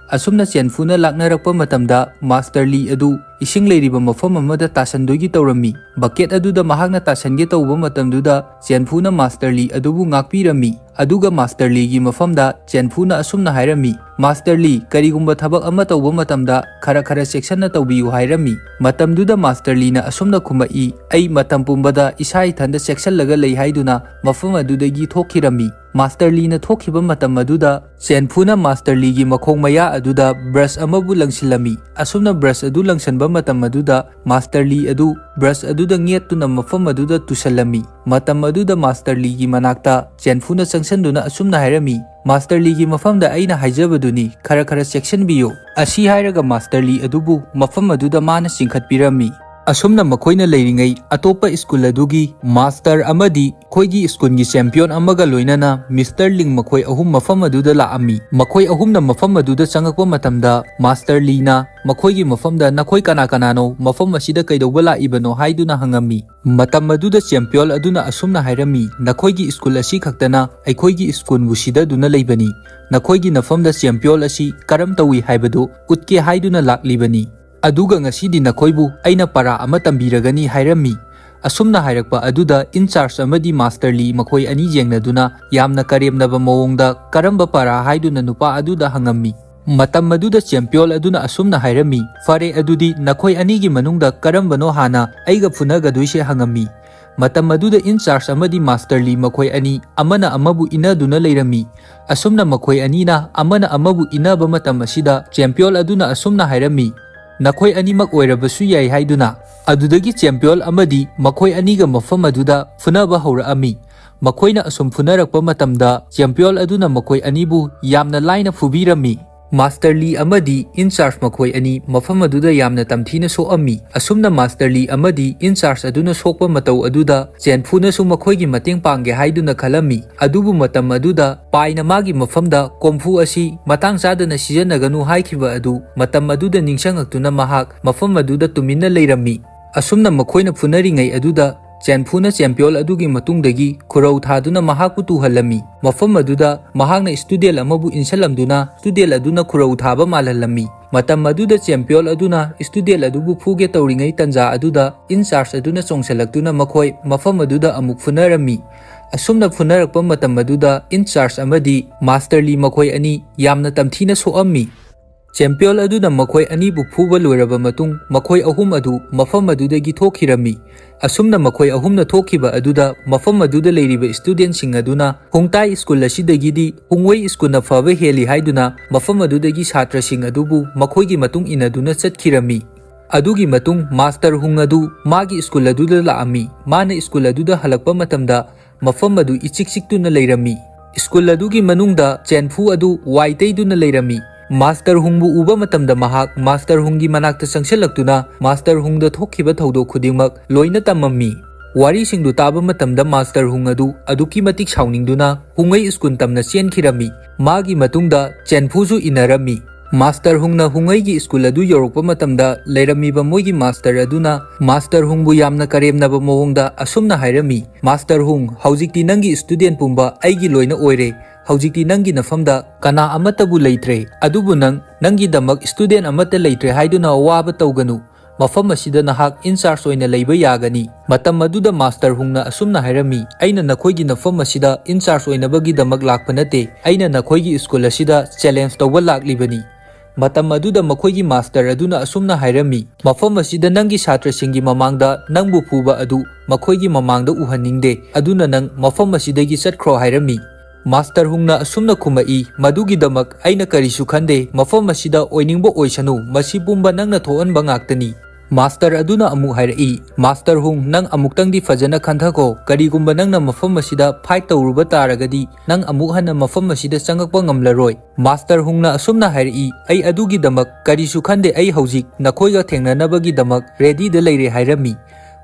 ꯑꯁꯨꯝꯅ ꯆꯦꯟꯐꯨꯅ ꯂꯥꯛꯅꯔꯛꯄ ꯃꯇꯝꯗ ꯃꯥꯁꯇꯔ ꯂꯤ ꯑꯗꯨ ꯏꯁꯤꯡ ꯂꯩꯔꯤꯕ ꯃꯐꯝ ꯑꯃꯗ ꯇꯥꯁꯟꯗꯣꯏꯒꯤ ꯇꯧꯔꯝꯃꯤ꯫ ꯕꯀꯦꯠ ꯑꯗꯨꯗ ꯃꯍꯥꯛꯅ ꯇꯥꯁꯟꯒꯦ ꯇꯧꯕ ꯃꯇꯝꯗꯨꯗ ꯆꯦꯟꯐꯨꯅ ꯃꯥꯁꯇꯔ ꯂꯤ ꯑꯗꯨꯕꯨ ꯉꯥꯛꯄꯤꯔꯝꯃꯤ꯫ ꯑꯗꯨꯒ ꯃꯥꯁꯇꯔ ꯂꯤꯒꯤ ꯃꯐꯝꯗ ꯆꯦꯟꯐꯨꯅ ꯑꯁꯨꯝꯅ ꯍꯥꯏꯔꯝꯃꯤ, "ꯃꯥꯁꯇꯔ ꯂꯤ, ꯀꯔꯤꯒꯨꯝꯕ ꯊꯕꯛ ꯑꯃ ꯇꯧꯕ ꯃꯇꯝꯗ ꯈꯔ ꯈꯔ ꯆꯦꯛꯁꯟꯅ ꯇꯧꯕꯤꯌꯨ" ꯍꯥꯏꯔꯝꯃꯤ꯫ ꯃꯇꯝꯗꯨꯗ ꯃꯥꯁꯇꯔ ꯂꯤꯅ ꯑꯁꯨꯝꯅ ꯈꯨꯝꯃꯛꯏ, "ꯑꯩ ꯃꯇꯝ ꯄꯨꯝꯕꯗ ꯏꯁꯥ ꯏꯊꯟꯗ ꯆꯦꯛꯁꯜꯂꯒ ꯂꯩ" ꯍꯥꯏꯗꯨꯅ ꯃꯐꯝ ꯑꯗꯨꯗꯒꯤ ꯊꯣꯛꯈꯤꯔꯝꯃꯤ꯫ ꯃꯥꯁꯇꯔ ꯂꯤꯅ ꯊꯣꯛꯈꯤꯕ ꯃꯇꯝ ꯑꯗꯨꯗ ꯆꯦꯟꯐꯨꯅ ꯃꯥꯁꯇꯔ ꯂꯤꯒꯤ ꯃꯈꯣꯡ ꯃꯌꯥ ꯑꯗꯨꯗ ꯕ꯭ꯔꯁ ꯑꯃꯕꯨ ꯂꯪꯁꯤꯜꯂꯝꯃꯤ꯫ ꯑꯁꯨꯝꯅ ꯕ꯭ꯔꯁ ꯑꯗꯨ ꯂꯪꯁꯟꯕ ꯃꯇꯝ ꯑꯗꯨꯗ ꯃꯥꯁꯇꯔ ꯂꯤ ꯑꯗꯨ ꯕ꯭ꯔꯁ ꯑꯗꯨꯗ ꯉꯦꯠꯇꯨꯅ ꯃꯐꯝ ꯑꯗꯨꯗ ꯇꯨꯁꯜꯂꯝꯃꯤ꯫ ꯃꯇꯝ ꯑꯗꯨꯗ ꯃꯥꯁꯇꯔ ꯂꯤꯒꯤ ꯃꯅꯥꯛꯇ ꯆꯦꯟꯐꯨꯅ ꯆꯪꯁꯟꯗꯨꯅ ꯑꯁꯨꯝꯅ ꯍꯥꯏꯔꯝꯃꯤ, "ꯃꯥꯁꯇꯔ ꯂꯤꯒꯤ ꯃꯐꯝꯗ ꯑꯩꯅ ꯍꯥꯏꯖꯕꯗꯨꯅꯤ, ꯈꯔ ꯈꯔ ꯆꯦꯛꯁꯤꯟꯕꯤꯌꯨ"꯫ ꯑꯁꯤ ꯍꯥꯏꯔꯒ ꯃꯥꯁꯇꯔ ꯂꯤ ꯑꯗꯨꯕꯨ ꯃꯐꯝ ꯑꯗꯨꯗ ꯃꯥꯅ ꯆꯤꯡꯈꯠꯄꯤꯔꯝꯃꯤ꯫ ꯑꯁꯨꯝꯅ ꯃꯈꯣꯏꯅ ꯂꯩꯔꯤꯉꯩ ꯑꯇꯣꯞꯄ ꯁ꯭ꯀꯨꯜ ꯑꯗꯨꯒꯤ ꯃꯥꯁꯇꯔ ꯑꯃꯗꯤ ꯑꯩꯈꯣꯏꯒꯤ ꯁ꯭ꯀꯨꯜꯒꯤ ꯆꯦꯝꯄꯤꯌꯟ ꯑꯃꯒ ꯂꯣꯏꯅꯅ ꯃꯤꯁꯇꯔ ꯂꯤꯡ ꯃꯈꯣꯏ ꯑꯍꯨꯝ ꯃꯐꯝ ꯑꯗꯨꯗ ꯂꯥꯛꯑꯝꯃꯤ꯫ ꯃꯈꯣꯏ ꯑꯍꯨꯝꯅ ꯃꯐꯝ ꯑꯗꯨꯗ ꯆꯪꯉꯛꯄ ꯃꯇꯝꯗ ꯃꯥꯁꯇꯔ ꯂꯤꯅ ꯃꯈꯣꯏꯒꯤ ꯃꯐꯝꯗ "ꯅꯈꯣꯏ ꯀꯅꯥ ꯀꯅꯥꯅꯣ? ꯃꯐꯝ ꯑꯁꯤꯗ ꯀꯩꯗꯧꯕ ꯂꯥꯛꯏꯕꯅꯣ?" ꯍꯥꯏꯗꯨꯅ ꯍꯪꯉꯝꯃꯤ꯫ ꯃꯇꯝ ꯑꯗꯨꯗ ꯆꯦꯝꯄꯤꯌꯟ ꯑꯗꯨꯅ ꯑꯁꯨꯝꯅ ꯍꯥꯏꯔꯝꯃꯤ, "ꯅꯈꯣꯏꯒꯤ ꯁ꯭ꯀꯨꯜ ꯑꯁꯤ ꯈꯛꯇꯅ ꯑꯩꯈꯣꯏꯒꯤ ꯁ꯭ꯀꯨꯜꯕꯨ ꯁꯤꯗꯗꯨꯅ ꯂꯩꯕꯅꯤ꯫ ꯅꯈꯣꯏꯒꯤ ꯅꯐꯝꯗ ꯆꯦꯝꯄꯤꯌꯟ ꯑꯁꯤ ꯀꯔꯝ ꯇꯧꯏ ꯍꯥꯏꯕꯗꯨ ꯎꯠꯀꯦ ꯍꯥꯏꯗꯨꯅ ꯂꯥꯛꯂꯤꯕꯅꯤ꯫ ꯑꯗꯨꯒ ꯉꯁꯤꯗꯤ ꯅꯈꯣꯏꯕꯨ ꯑꯩꯅ ꯄꯔꯥ ꯑꯃ ꯇꯝꯕꯤꯔꯒꯅꯤ" ꯍꯥꯏꯔꯝꯃꯤ꯫ ꯑꯁꯨꯝꯅ ꯍꯥꯏꯔꯛꯄ ꯑꯗꯨꯗ ꯏꯟꯆꯥꯔꯖ ꯑꯃꯗꯤ ꯃꯥꯁꯇꯔ ꯂꯤ ꯃꯈꯣꯏ ꯑꯅꯤ ꯌꯦꯡꯅꯗꯨꯅ ꯌꯥꯝꯅ ꯀꯔꯦꯝꯅꯕ ꯃꯑꯣꯡꯗ "ꯀꯔꯝꯕ ꯄꯔꯥ?" ꯍꯥꯏꯗꯨꯅ ꯅꯨꯄꯥ ꯑꯗꯨꯗ ꯍꯪꯉꯝꯃꯤ꯫ ꯃꯇꯝ ꯑꯗꯨꯗ ꯆꯦꯝꯄꯤꯌꯟ ꯑꯗꯨꯅ ꯑꯁꯨꯝꯅ ꯍꯥꯏꯔꯝꯃꯤ, "ꯐꯔꯦ, ꯑꯗꯨꯗꯤ ꯅꯈꯣꯏ ꯑꯅꯤꯒꯤ ꯃꯅꯨꯡꯗ ꯀꯔꯝꯕꯅꯣ ꯍꯥꯟꯅ ꯑꯩꯒ ꯐꯨꯅꯒꯗꯣꯏꯁꯦ?" ꯍꯪꯉꯝꯃꯤ꯫ ꯃꯇꯝ ꯑꯗꯨꯗ ꯏꯟꯆꯥꯔꯖ ꯑꯃꯗꯤ ꯃꯥꯁꯇꯔ ꯂꯤ ꯃꯈꯣꯏ ꯑꯅꯤ ꯑꯃꯅ ꯑꯃꯕꯨ ꯏꯟꯅꯗꯨꯅ ꯂꯩꯔꯝꯃꯤ꯫ ꯑꯁꯨꯝꯅ ꯃꯈꯣꯏ ꯑꯅꯤꯅ ꯑꯃꯅ ꯑꯃꯕꯨ ꯏꯟꯅꯕ ꯃꯇꯝ ꯑꯁꯤꯗ ꯆꯦꯝꯄꯤꯌꯟ ꯑꯗꯨꯅ ꯑꯁꯨꯝꯅ ꯍꯥꯏꯔꯝꯃꯤ, "ꯅꯈꯣꯏ ꯑꯅꯤꯃꯛ ꯑꯣꯏꯔꯕꯁꯨ ꯌꯥꯏ" ꯍꯥꯏꯗꯨꯅ꯫ ꯑꯗꯨꯗꯒꯤ ꯆꯦꯝꯄꯤꯌꯟ ꯑꯃꯗꯤ ꯃꯈꯣꯏ ꯑꯅꯤꯒ ꯃꯐꯝ ꯑꯗꯨꯗ ꯐꯨꯅꯕ ꯍꯧꯔꯛꯑꯝꯃꯤ꯫ ꯃꯈꯣꯏꯅ ꯑꯁꯨꯝ ꯐꯨꯅꯔꯛꯄ ꯃꯇꯝꯗ ꯆꯦꯝꯄꯤꯌꯟ ꯑꯗꯨꯅ ꯃꯈꯣꯏ ꯑꯅꯤꯕꯨ ꯌꯥꯝꯅ ꯂꯥꯏꯅ ꯐꯨꯕꯤꯔꯝꯃꯤ꯫ ꯃꯥꯁꯇꯔ ꯂꯤ ꯑꯃꯗꯤ ꯏꯟꯆꯥꯔꯖ ꯃꯈꯣꯏ ꯑꯅꯤ ꯃꯐꯝ ꯑꯗꯨꯗ ꯌꯥꯝꯅ ꯇꯝꯊꯤꯅ ꯁꯣꯛꯑꯝꯃꯤ꯫ ꯑꯁꯨꯝꯅ ꯃꯥꯁꯇꯔ ꯂꯤ ꯑꯃꯗꯤ ꯏꯟꯆꯥꯔꯖ ꯑꯗꯨꯅ ꯁꯣꯛꯄ ꯃꯇꯧ ꯑꯗꯨꯗ ꯆꯦꯟꯐꯨꯅꯁꯨ ꯃꯈꯣꯏꯒꯤ ꯃꯇꯦꯡ ꯄꯥꯡꯒꯦ ꯍꯥꯏꯗꯨꯅ ꯈꯜꯂꯝꯃꯤ꯫ ꯑꯗꯨꯕꯨ ꯃꯇꯝ ꯑꯗꯨꯗ ꯄꯥꯏꯅ ꯃꯥꯒꯤ ꯃꯐꯝꯗ ꯀꯣꯝꯐꯨ ꯑꯁꯤ ꯃꯇꯥꯡ ꯆꯥꯗꯅ ꯁꯤꯖꯤꯟꯅꯒꯅꯨ ꯍꯥꯏꯈꯤꯕ ꯑꯗꯨ ꯃꯇꯝ ꯑꯗꯨꯗ ꯅꯤꯡꯁꯤꯡꯉꯛꯇꯨꯅ ꯃꯍꯥꯛ ꯃꯐꯝ ꯑꯗꯨꯗ ꯇꯨꯃꯤꯟꯅ ꯂꯩꯔꯝꯃꯤ꯫ ꯑꯁꯨꯝꯅ ꯃꯈꯣꯏꯅ ꯐꯨꯅꯔꯤꯉꯩ ꯑꯗꯨꯗ ꯆꯦꯟꯐꯨꯅ ꯆꯦꯝꯄꯤꯌꯣꯜ ꯑꯗꯨꯒꯤ ꯃꯇꯨꯡꯗꯒꯤ ꯈꯨꯔꯧ ꯊꯥꯗꯨꯅ ꯃꯍꯥꯛꯄꯨ ꯇꯨꯍꯜꯂꯝꯃꯤ꯫ ꯃꯐꯝ ꯑꯗꯨꯗ ꯃꯍꯥꯛꯅ ꯏꯁꯇꯨꯗꯦꯟ ꯑꯃꯕꯨ ꯏꯟꯁꯤꯜꯂꯝꯗꯨꯅ ꯏꯁꯇꯨꯗꯦꯟ ꯑꯗꯨꯅ ꯈꯨꯔꯧ ꯊꯥꯕ ꯃꯥꯜꯍꯜꯂꯝꯃꯤ꯫ ꯃꯇꯝ ꯑꯗꯨꯗ ꯆꯦꯝꯄꯤꯌꯣꯟ ꯑꯗꯨꯅ ꯏꯁꯇꯨꯗꯦꯟ ꯑꯗꯨꯕꯨ ꯐꯨꯒꯦ ꯇꯧꯔꯤꯉꯩ ꯇꯟꯖꯥ ꯑꯗꯨꯗ ꯏꯟꯆꯥꯔꯖ ꯑꯗꯨꯅ ꯆꯣꯡꯁꯤꯜꯂꯛꯇꯨꯅ ꯃꯈꯣꯏ ꯃꯐꯝ ꯑꯗꯨꯗ ꯑꯃꯨꯛ ꯐꯨꯅꯔꯝꯃꯤ꯫ ꯑꯁꯨꯝꯅ ꯐꯨꯅꯔꯛꯄ ꯃꯇꯝ ꯑꯗꯨꯗ ꯏꯟꯆꯥꯔꯖ ꯑꯃꯗꯤ ꯃꯥꯁꯇꯔ ꯂꯤ ꯃꯈꯣꯏ ꯑꯅꯤ ꯌꯥꯝꯅ ꯇꯝꯊꯤꯅ ꯁꯣꯛꯑꯝꯃꯤ꯫ ꯆꯦꯝꯄꯤꯌꯣꯟ ꯑꯗꯨꯅ ꯃꯈꯣꯏ ꯑꯅꯤꯕꯨ ꯐꯨꯕ ꯂꯣꯏꯔꯕ ꯃꯇꯨꯡ ꯃꯈꯣꯏ ꯑꯍꯨꯝ ꯑꯗꯨ ꯃꯐꯝ ꯑꯗꯨꯗꯒꯤ ꯊꯣꯛꯈꯤꯔꯝꯃꯤ꯫ ꯑꯁꯨꯝꯅ ꯃꯈꯣꯏ ꯑꯍꯨꯝꯅ ꯊꯣꯛꯈꯤꯕ ꯑꯗꯨꯗ ꯃꯐꯝ ꯑꯗꯨꯗ ꯂꯩꯔꯤꯕ ꯏꯁꯇꯨꯗꯦꯟꯁꯤꯡ ꯑꯗꯨꯅ ꯍꯨꯡꯇꯥꯏ ꯁ꯭ꯀꯨꯜ ꯑꯁꯤꯗꯒꯤꯗꯤ ꯍꯨꯡꯋꯩ ꯁ꯭ꯀꯨꯜꯅ ꯐꯕ ꯍꯦꯜꯂꯤ ꯍꯥꯏꯗꯨꯅ ꯃꯐꯝ ꯑꯗꯨꯗꯒꯤ ꯁꯥꯇ꯭ꯔꯁꯤꯡ ꯑꯗꯨꯕꯨ ꯃꯈꯣꯏꯒꯤ ꯃꯇꯨꯡ ꯏꯟꯅꯗꯨꯅ ꯆꯠꯈꯤꯔꯝꯃꯤ꯫ ꯑꯗꯨꯒꯤ ꯃꯇꯨꯡ ꯃꯥꯁꯇꯔ ꯍꯨꯡ ꯑꯗꯨ ꯃꯥꯒꯤ ꯁ꯭ꯀꯨꯜ ꯑꯗꯨꯗ ꯂꯥꯛꯑꯝꯃꯤ꯫ ꯃꯥꯅ ꯁ꯭ꯀꯨꯜ ꯑꯗꯨꯗ ꯍꯜꯂꯛꯄ ꯃꯇꯝꯗ ꯃꯐꯝ ꯑꯗꯨ ꯏꯆꯤꯛ ꯆꯤꯛꯇꯨꯅ ꯂꯩꯔꯝꯃꯤ꯫ ꯁ꯭ꯀꯨꯜ ꯑꯗꯨꯒꯤ ꯃꯅꯨꯡꯗ ꯆꯦꯟꯐꯨ ꯑꯗꯨ ꯋꯥꯏ ꯇꯩꯗꯨꯅ ꯂꯩꯔꯝꯃꯤ꯫ ꯃꯥꯁꯇꯔ ꯍꯨꯡꯕꯨ ꯎꯕ ꯃꯇꯝꯗ ꯃꯍꯥꯛ ꯃꯥꯁꯇꯔ ꯍꯨꯡꯒꯤ ꯃꯅꯥꯛꯇ ꯆꯪꯁꯤꯜꯂꯛꯇꯨꯅ ꯃꯥꯁꯇꯔ ꯍꯨꯡꯗ ꯊꯣꯛꯈꯤꯕ ꯊꯧꯗꯣꯛ ꯈꯨꯗꯤꯡꯃꯛ ꯂꯣꯏꯅ ꯇꯝꯃꯝꯃꯤ꯫ ꯋꯥꯔꯤꯁꯤꯡꯗꯨ ꯇꯥꯕ ꯃꯇꯝꯗ ꯃꯥꯁꯇꯔ ꯍꯨꯡ ꯑꯗꯨ ꯑꯗꯨꯛꯀꯤ ꯃꯇꯤꯛ ꯁꯥꯎꯅꯤꯡꯗꯨꯅ ꯍꯨꯡꯉꯩ ꯁ꯭ꯀꯨꯜ ꯇꯝꯅ ꯆꯦꯟꯈꯤꯔꯝꯃꯤ꯫ ꯃꯥꯒꯤ ꯃꯇꯨꯡꯗ ꯆꯦꯟꯐꯨꯁꯨ ꯏꯟꯅꯔꯝꯃꯤ꯫ ꯃꯥꯁꯇꯔ ꯍꯨꯡꯅ ꯍꯨꯡꯉꯩꯒꯤ ꯁ꯭ꯀꯨꯜ ꯑꯗꯨ ꯌꯧꯔꯛꯄ ꯃꯇꯝꯗ ꯂꯩꯔꯝꯃꯤꯕ ꯃꯣꯏꯒꯤ ꯃꯥꯁꯇꯔ ꯑꯗꯨꯅ ꯃꯥꯁꯇꯔ ꯍꯨꯡꯕꯨ ꯌꯥꯝꯅ ꯀꯔꯦꯝꯅꯕ ꯃꯑꯣꯡꯗ ꯑꯁꯨꯝꯅ ꯍꯥꯏꯔꯝꯃꯤ, "ꯃꯥꯁꯇꯔ ꯍꯨꯡ, ꯍꯧꯖꯤꯛꯇꯤ ꯅꯪꯒꯤ ꯁ꯭ꯇꯨꯗꯦꯟ ꯄꯨꯝꯕ ꯑꯩꯒꯤ ꯂꯣꯏꯅ ꯑꯣꯏꯔꯦ꯫ ꯍꯧꯖꯤꯛꯇꯤ ꯅꯪꯒꯤ ꯅꯐꯝꯗ ꯀꯅꯥ ꯑꯃꯠꯇꯕꯨ ꯂꯩꯇ꯭ꯔꯦ꯫ ꯑꯗꯨꯕꯨ ꯅꯪ, ꯅꯪꯒꯤꯗꯃꯛ ꯁ꯭ꯇꯨꯗꯦꯟ ꯑꯃꯠꯇ ꯂꯩꯇ꯭ꯔꯦ ꯍꯥꯏꯗꯨꯅ ꯑꯋꯥꯕ ꯇꯧꯒꯅꯨ꯫ ꯃꯐꯝ ꯑꯁꯤꯗ ꯅꯍꯥꯛ ꯏꯟꯆꯥꯔꯖ ꯑꯣꯏꯅ ꯂꯩꯕ ꯌꯥꯒꯅꯤ"꯫ ꯃꯇꯝ ꯑꯗꯨꯗ ꯃꯥꯁꯇꯔ ꯍꯨꯡꯅ ꯑꯁꯨꯝꯅ ꯍꯥꯏꯔꯝꯃꯤ, "ꯑꯩꯅ ꯅꯈꯣꯏꯒꯤ ꯅꯐꯝ ꯑꯁꯤꯗ ꯏꯟꯆꯥꯔꯖ ꯑꯣꯏꯅꯕꯒꯤꯗꯃꯛ ꯂꯥꯛꯄ ꯅꯠꯇꯦ꯫ ꯑꯩꯅ ꯅꯈꯣꯏꯒꯤ ꯁ꯭ꯀꯨꯜ ꯑꯁꯤꯗ ꯆꯦꯂꯦꯟꯖ ꯇꯧꯕ ꯂꯥꯛꯂꯤꯕꯅꯤ"꯫ ꯃꯇꯝ ꯑꯗꯨꯗ ꯃꯈꯣꯏꯒꯤ ꯃꯥꯁꯇꯔ ꯑꯗꯨꯅ ꯑꯁꯨꯝꯅ ꯍꯥꯏꯔꯝꯃꯤ, "ꯃꯐꯝ ꯑꯁꯤꯗ ꯅꯪꯒꯤ ꯁꯥꯇ꯭ꯔꯁꯤꯡꯒꯤ ꯃꯃꯥꯡꯗ ꯅꯪꯕꯨ ꯐꯨꯕ ꯑꯗꯨ ꯃꯈꯣꯏꯒꯤ ꯃꯃꯥꯡꯗ ꯎꯍꯟꯅꯤꯡꯗꯦ꯫ ꯑꯗꯨꯅ ꯅꯪ ꯃꯐꯝ ꯑꯁꯤꯗꯒꯤ ꯆꯠꯈ꯭ꯔꯣ" ꯍꯥꯏꯔꯝꯃꯤ꯫ ꯃꯥꯁꯇꯔ ꯍꯨꯡꯅ ꯑꯁꯨꯝꯅ ꯈꯨꯝꯃꯛꯏ, "ꯃꯗꯨꯒꯤꯗꯃꯛ ꯑꯩꯅ ꯀꯔꯤꯁꯨ ꯈꯟꯗꯦ꯫ ꯃꯐꯝ ꯑꯁꯤꯗ ꯑꯣꯏꯅꯤꯡꯕ ꯑꯣꯏꯁꯅꯨ, ꯃꯁꯤ ꯄꯨꯝꯕ ꯅꯪꯅ ꯊꯣꯛꯍꯟꯕ ꯉꯥꯛꯇꯅꯤ"꯫ ꯃꯥꯁꯇꯔ ꯑꯗꯨꯅ ꯑꯃꯨꯛ ꯍꯥꯏꯔꯛꯏ, "ꯃꯥꯁꯇꯔ ꯍꯨꯡ, ꯅꯪ ꯑꯃꯨꯛꯇꯪꯗꯤ ꯐꯖꯅ ꯈꯟꯊꯈꯣ꯫ ꯀꯔꯤꯒꯨꯝꯕ ꯅꯪꯅ ꯃꯐꯝ ꯑꯁꯤꯗ ꯐꯥꯏꯠ ꯇꯧꯔꯨꯕ ꯇꯥꯔꯒꯗꯤ, ꯅꯪ ꯑꯃꯨꯛ ꯍꯟꯅ ꯃꯐꯝ ꯑꯁꯤꯗ ꯆꯪꯉꯛꯄ ꯉꯝꯂꯔꯣꯏ꯫" ꯃꯥꯁꯇꯔ ꯍꯨꯡꯅ ꯑꯁꯨꯝꯅ ꯍꯥꯏꯔꯛꯏ, "ꯑꯩ ꯑꯗꯨꯒꯤꯗꯃꯛ ꯀꯔꯤꯁꯨ ꯈꯟꯗꯦ, ꯑꯩ ꯍꯧꯖꯤꯛ ꯅꯈꯣꯏꯒ ꯊꯦꯡꯅꯅꯕꯒꯤꯗꯃꯛ ꯔꯦꯗꯤꯗ ꯂꯩꯔꯦ" ꯍꯥꯏꯔꯝꯃꯤ꯫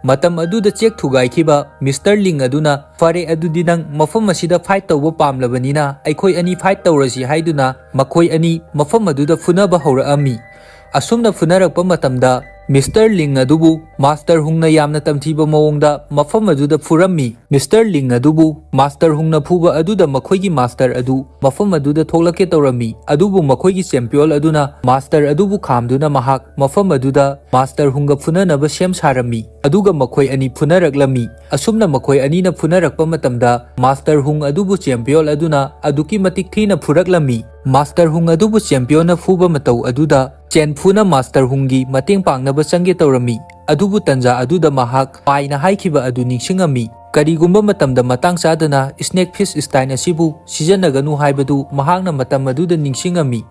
ꯃꯇꯝ ꯑꯗꯨꯗ ꯆꯦꯛ ꯊꯨꯒꯥꯏꯈꯤꯕ ꯃꯤꯁꯇꯔ ꯂꯤꯡ ꯑꯗꯨꯅ, "ꯐꯔꯦ, ꯑꯗꯨꯗꯤ ꯅꯪ ꯃꯐꯝ ꯑꯁꯤꯗ ꯐꯥꯏꯠ ꯇꯧꯕ ꯄꯥꯝꯂꯕꯅꯤꯅ, ꯑꯩꯈꯣꯏ ꯑꯅꯤ ꯐꯥꯏꯠ ꯇꯧꯔꯁꯤ" ꯍꯥꯏꯗꯨꯅ ꯃꯈꯣꯏ ꯑꯅꯤ ꯃꯐꯝ ꯑꯗꯨꯗ ꯐꯨꯅꯕ ꯍꯧꯔꯛꯑꯝꯃꯤ꯫ ꯑꯁꯨꯝꯅ ꯐꯨꯅꯔꯛꯄ ꯃꯇꯝꯗ ꯃꯤꯁꯇꯔ ꯂꯤꯡ ꯑꯗꯨꯕꯨ ꯃꯥꯁꯇꯔ ꯍꯨꯡꯅ ꯌꯥꯝꯅ ꯇꯝꯊꯤꯕ ꯃꯑꯣꯡꯗ ꯃꯐꯝ ꯑꯗꯨꯗ ꯐꯨꯔꯝꯃꯤ꯫ ꯃꯤꯁꯇꯔ ꯂꯤꯡ ꯑꯗꯨꯕꯨ ꯃꯥꯁꯇꯔ ꯍꯨꯡꯅ ꯐꯨꯕ ꯑꯗꯨꯗ ꯃꯈꯣꯏꯒꯤ ꯃꯥꯁꯇꯔ ꯑꯗꯨ ꯃꯐꯝ ꯑꯗꯨꯗ ꯊꯣꯛꯂꯛꯀꯦ ꯇꯧꯔꯝꯃꯤ, ꯑꯗꯨꯕꯨ ꯃꯈꯣꯏꯒꯤ ꯆꯦꯝꯄꯤꯌꯣꯟ ꯑꯗꯨꯅ ꯃꯥꯁꯇꯔ ꯑꯗꯨꯕꯨ ꯈꯥꯝꯗꯨꯅ ꯃꯍꯥꯛ ꯃꯐꯝ ꯑꯗꯨꯗ ꯃꯥꯁꯇꯔ ꯍꯨꯡꯒ ꯐꯨꯅꯅꯕ ꯁꯦꯝ ꯁꯥꯔꯝꯃꯤ꯫ ꯑꯗꯨꯒ ꯃꯈꯣꯏ ꯑꯅꯤ ꯐꯨꯅꯔꯛꯂꯝꯃꯤ꯫ ꯑꯁꯨꯝꯅ ꯃꯈꯣꯏ ꯑꯅꯤꯅ ꯐꯨꯅꯔꯛꯄ ꯃꯇꯝꯗ ꯃꯥꯁꯇꯔ ꯍꯨꯡ ꯑꯗꯨꯕꯨ ꯆꯦꯝꯄꯤꯌꯣꯟ ꯑꯗꯨꯅ ꯑꯗꯨꯛꯀꯤ ꯃꯇꯤꯛ ꯊꯤꯅ ꯐꯨꯔꯛꯂꯝꯃꯤ꯫ ꯃꯥꯁꯇꯔ ꯍꯨꯡ ꯑꯗꯨꯕꯨ ꯆꯦꯝꯄꯤꯌꯣꯟꯅ ꯐꯨꯕ ꯃꯇꯧ ꯑꯗꯨꯗ ꯆꯦꯟꯐꯨꯅ ꯃꯥꯁꯇꯔ ꯍꯨꯡꯒꯤ ꯃꯇꯦꯡ ꯄꯥꯡꯅꯕ ꯆꯪꯒꯦ ꯇꯧꯔꯝꯃꯤ꯫ ꯑꯗꯨꯕꯨ ꯇꯟꯖꯥ ꯑꯗꯨꯗ ꯃꯍꯥꯛ ꯄꯥꯏꯅ ꯍꯥꯏꯈꯤꯕ ꯑꯗꯨ ꯅꯤꯡꯁꯤꯡꯉꯝꯃꯤ꯫ ꯀꯔꯤꯒꯨꯝꯕ ꯃꯇꯝꯗ ꯃꯇꯥꯡ ꯆꯥꯗꯅ ꯁ꯭ꯅꯦꯛ ꯐꯤꯁ ꯁ꯭ꯇꯥꯏꯟ ꯑꯁꯤꯕꯨ ꯁꯤꯖꯤꯟꯅꯒꯅꯨ ꯍꯥꯏꯕꯗꯨ ꯃꯍꯥꯛꯅ ꯃꯇꯝ ꯑꯗꯨꯗ ꯅꯤꯡꯁꯤꯡꯉꯝꯃꯤ꯫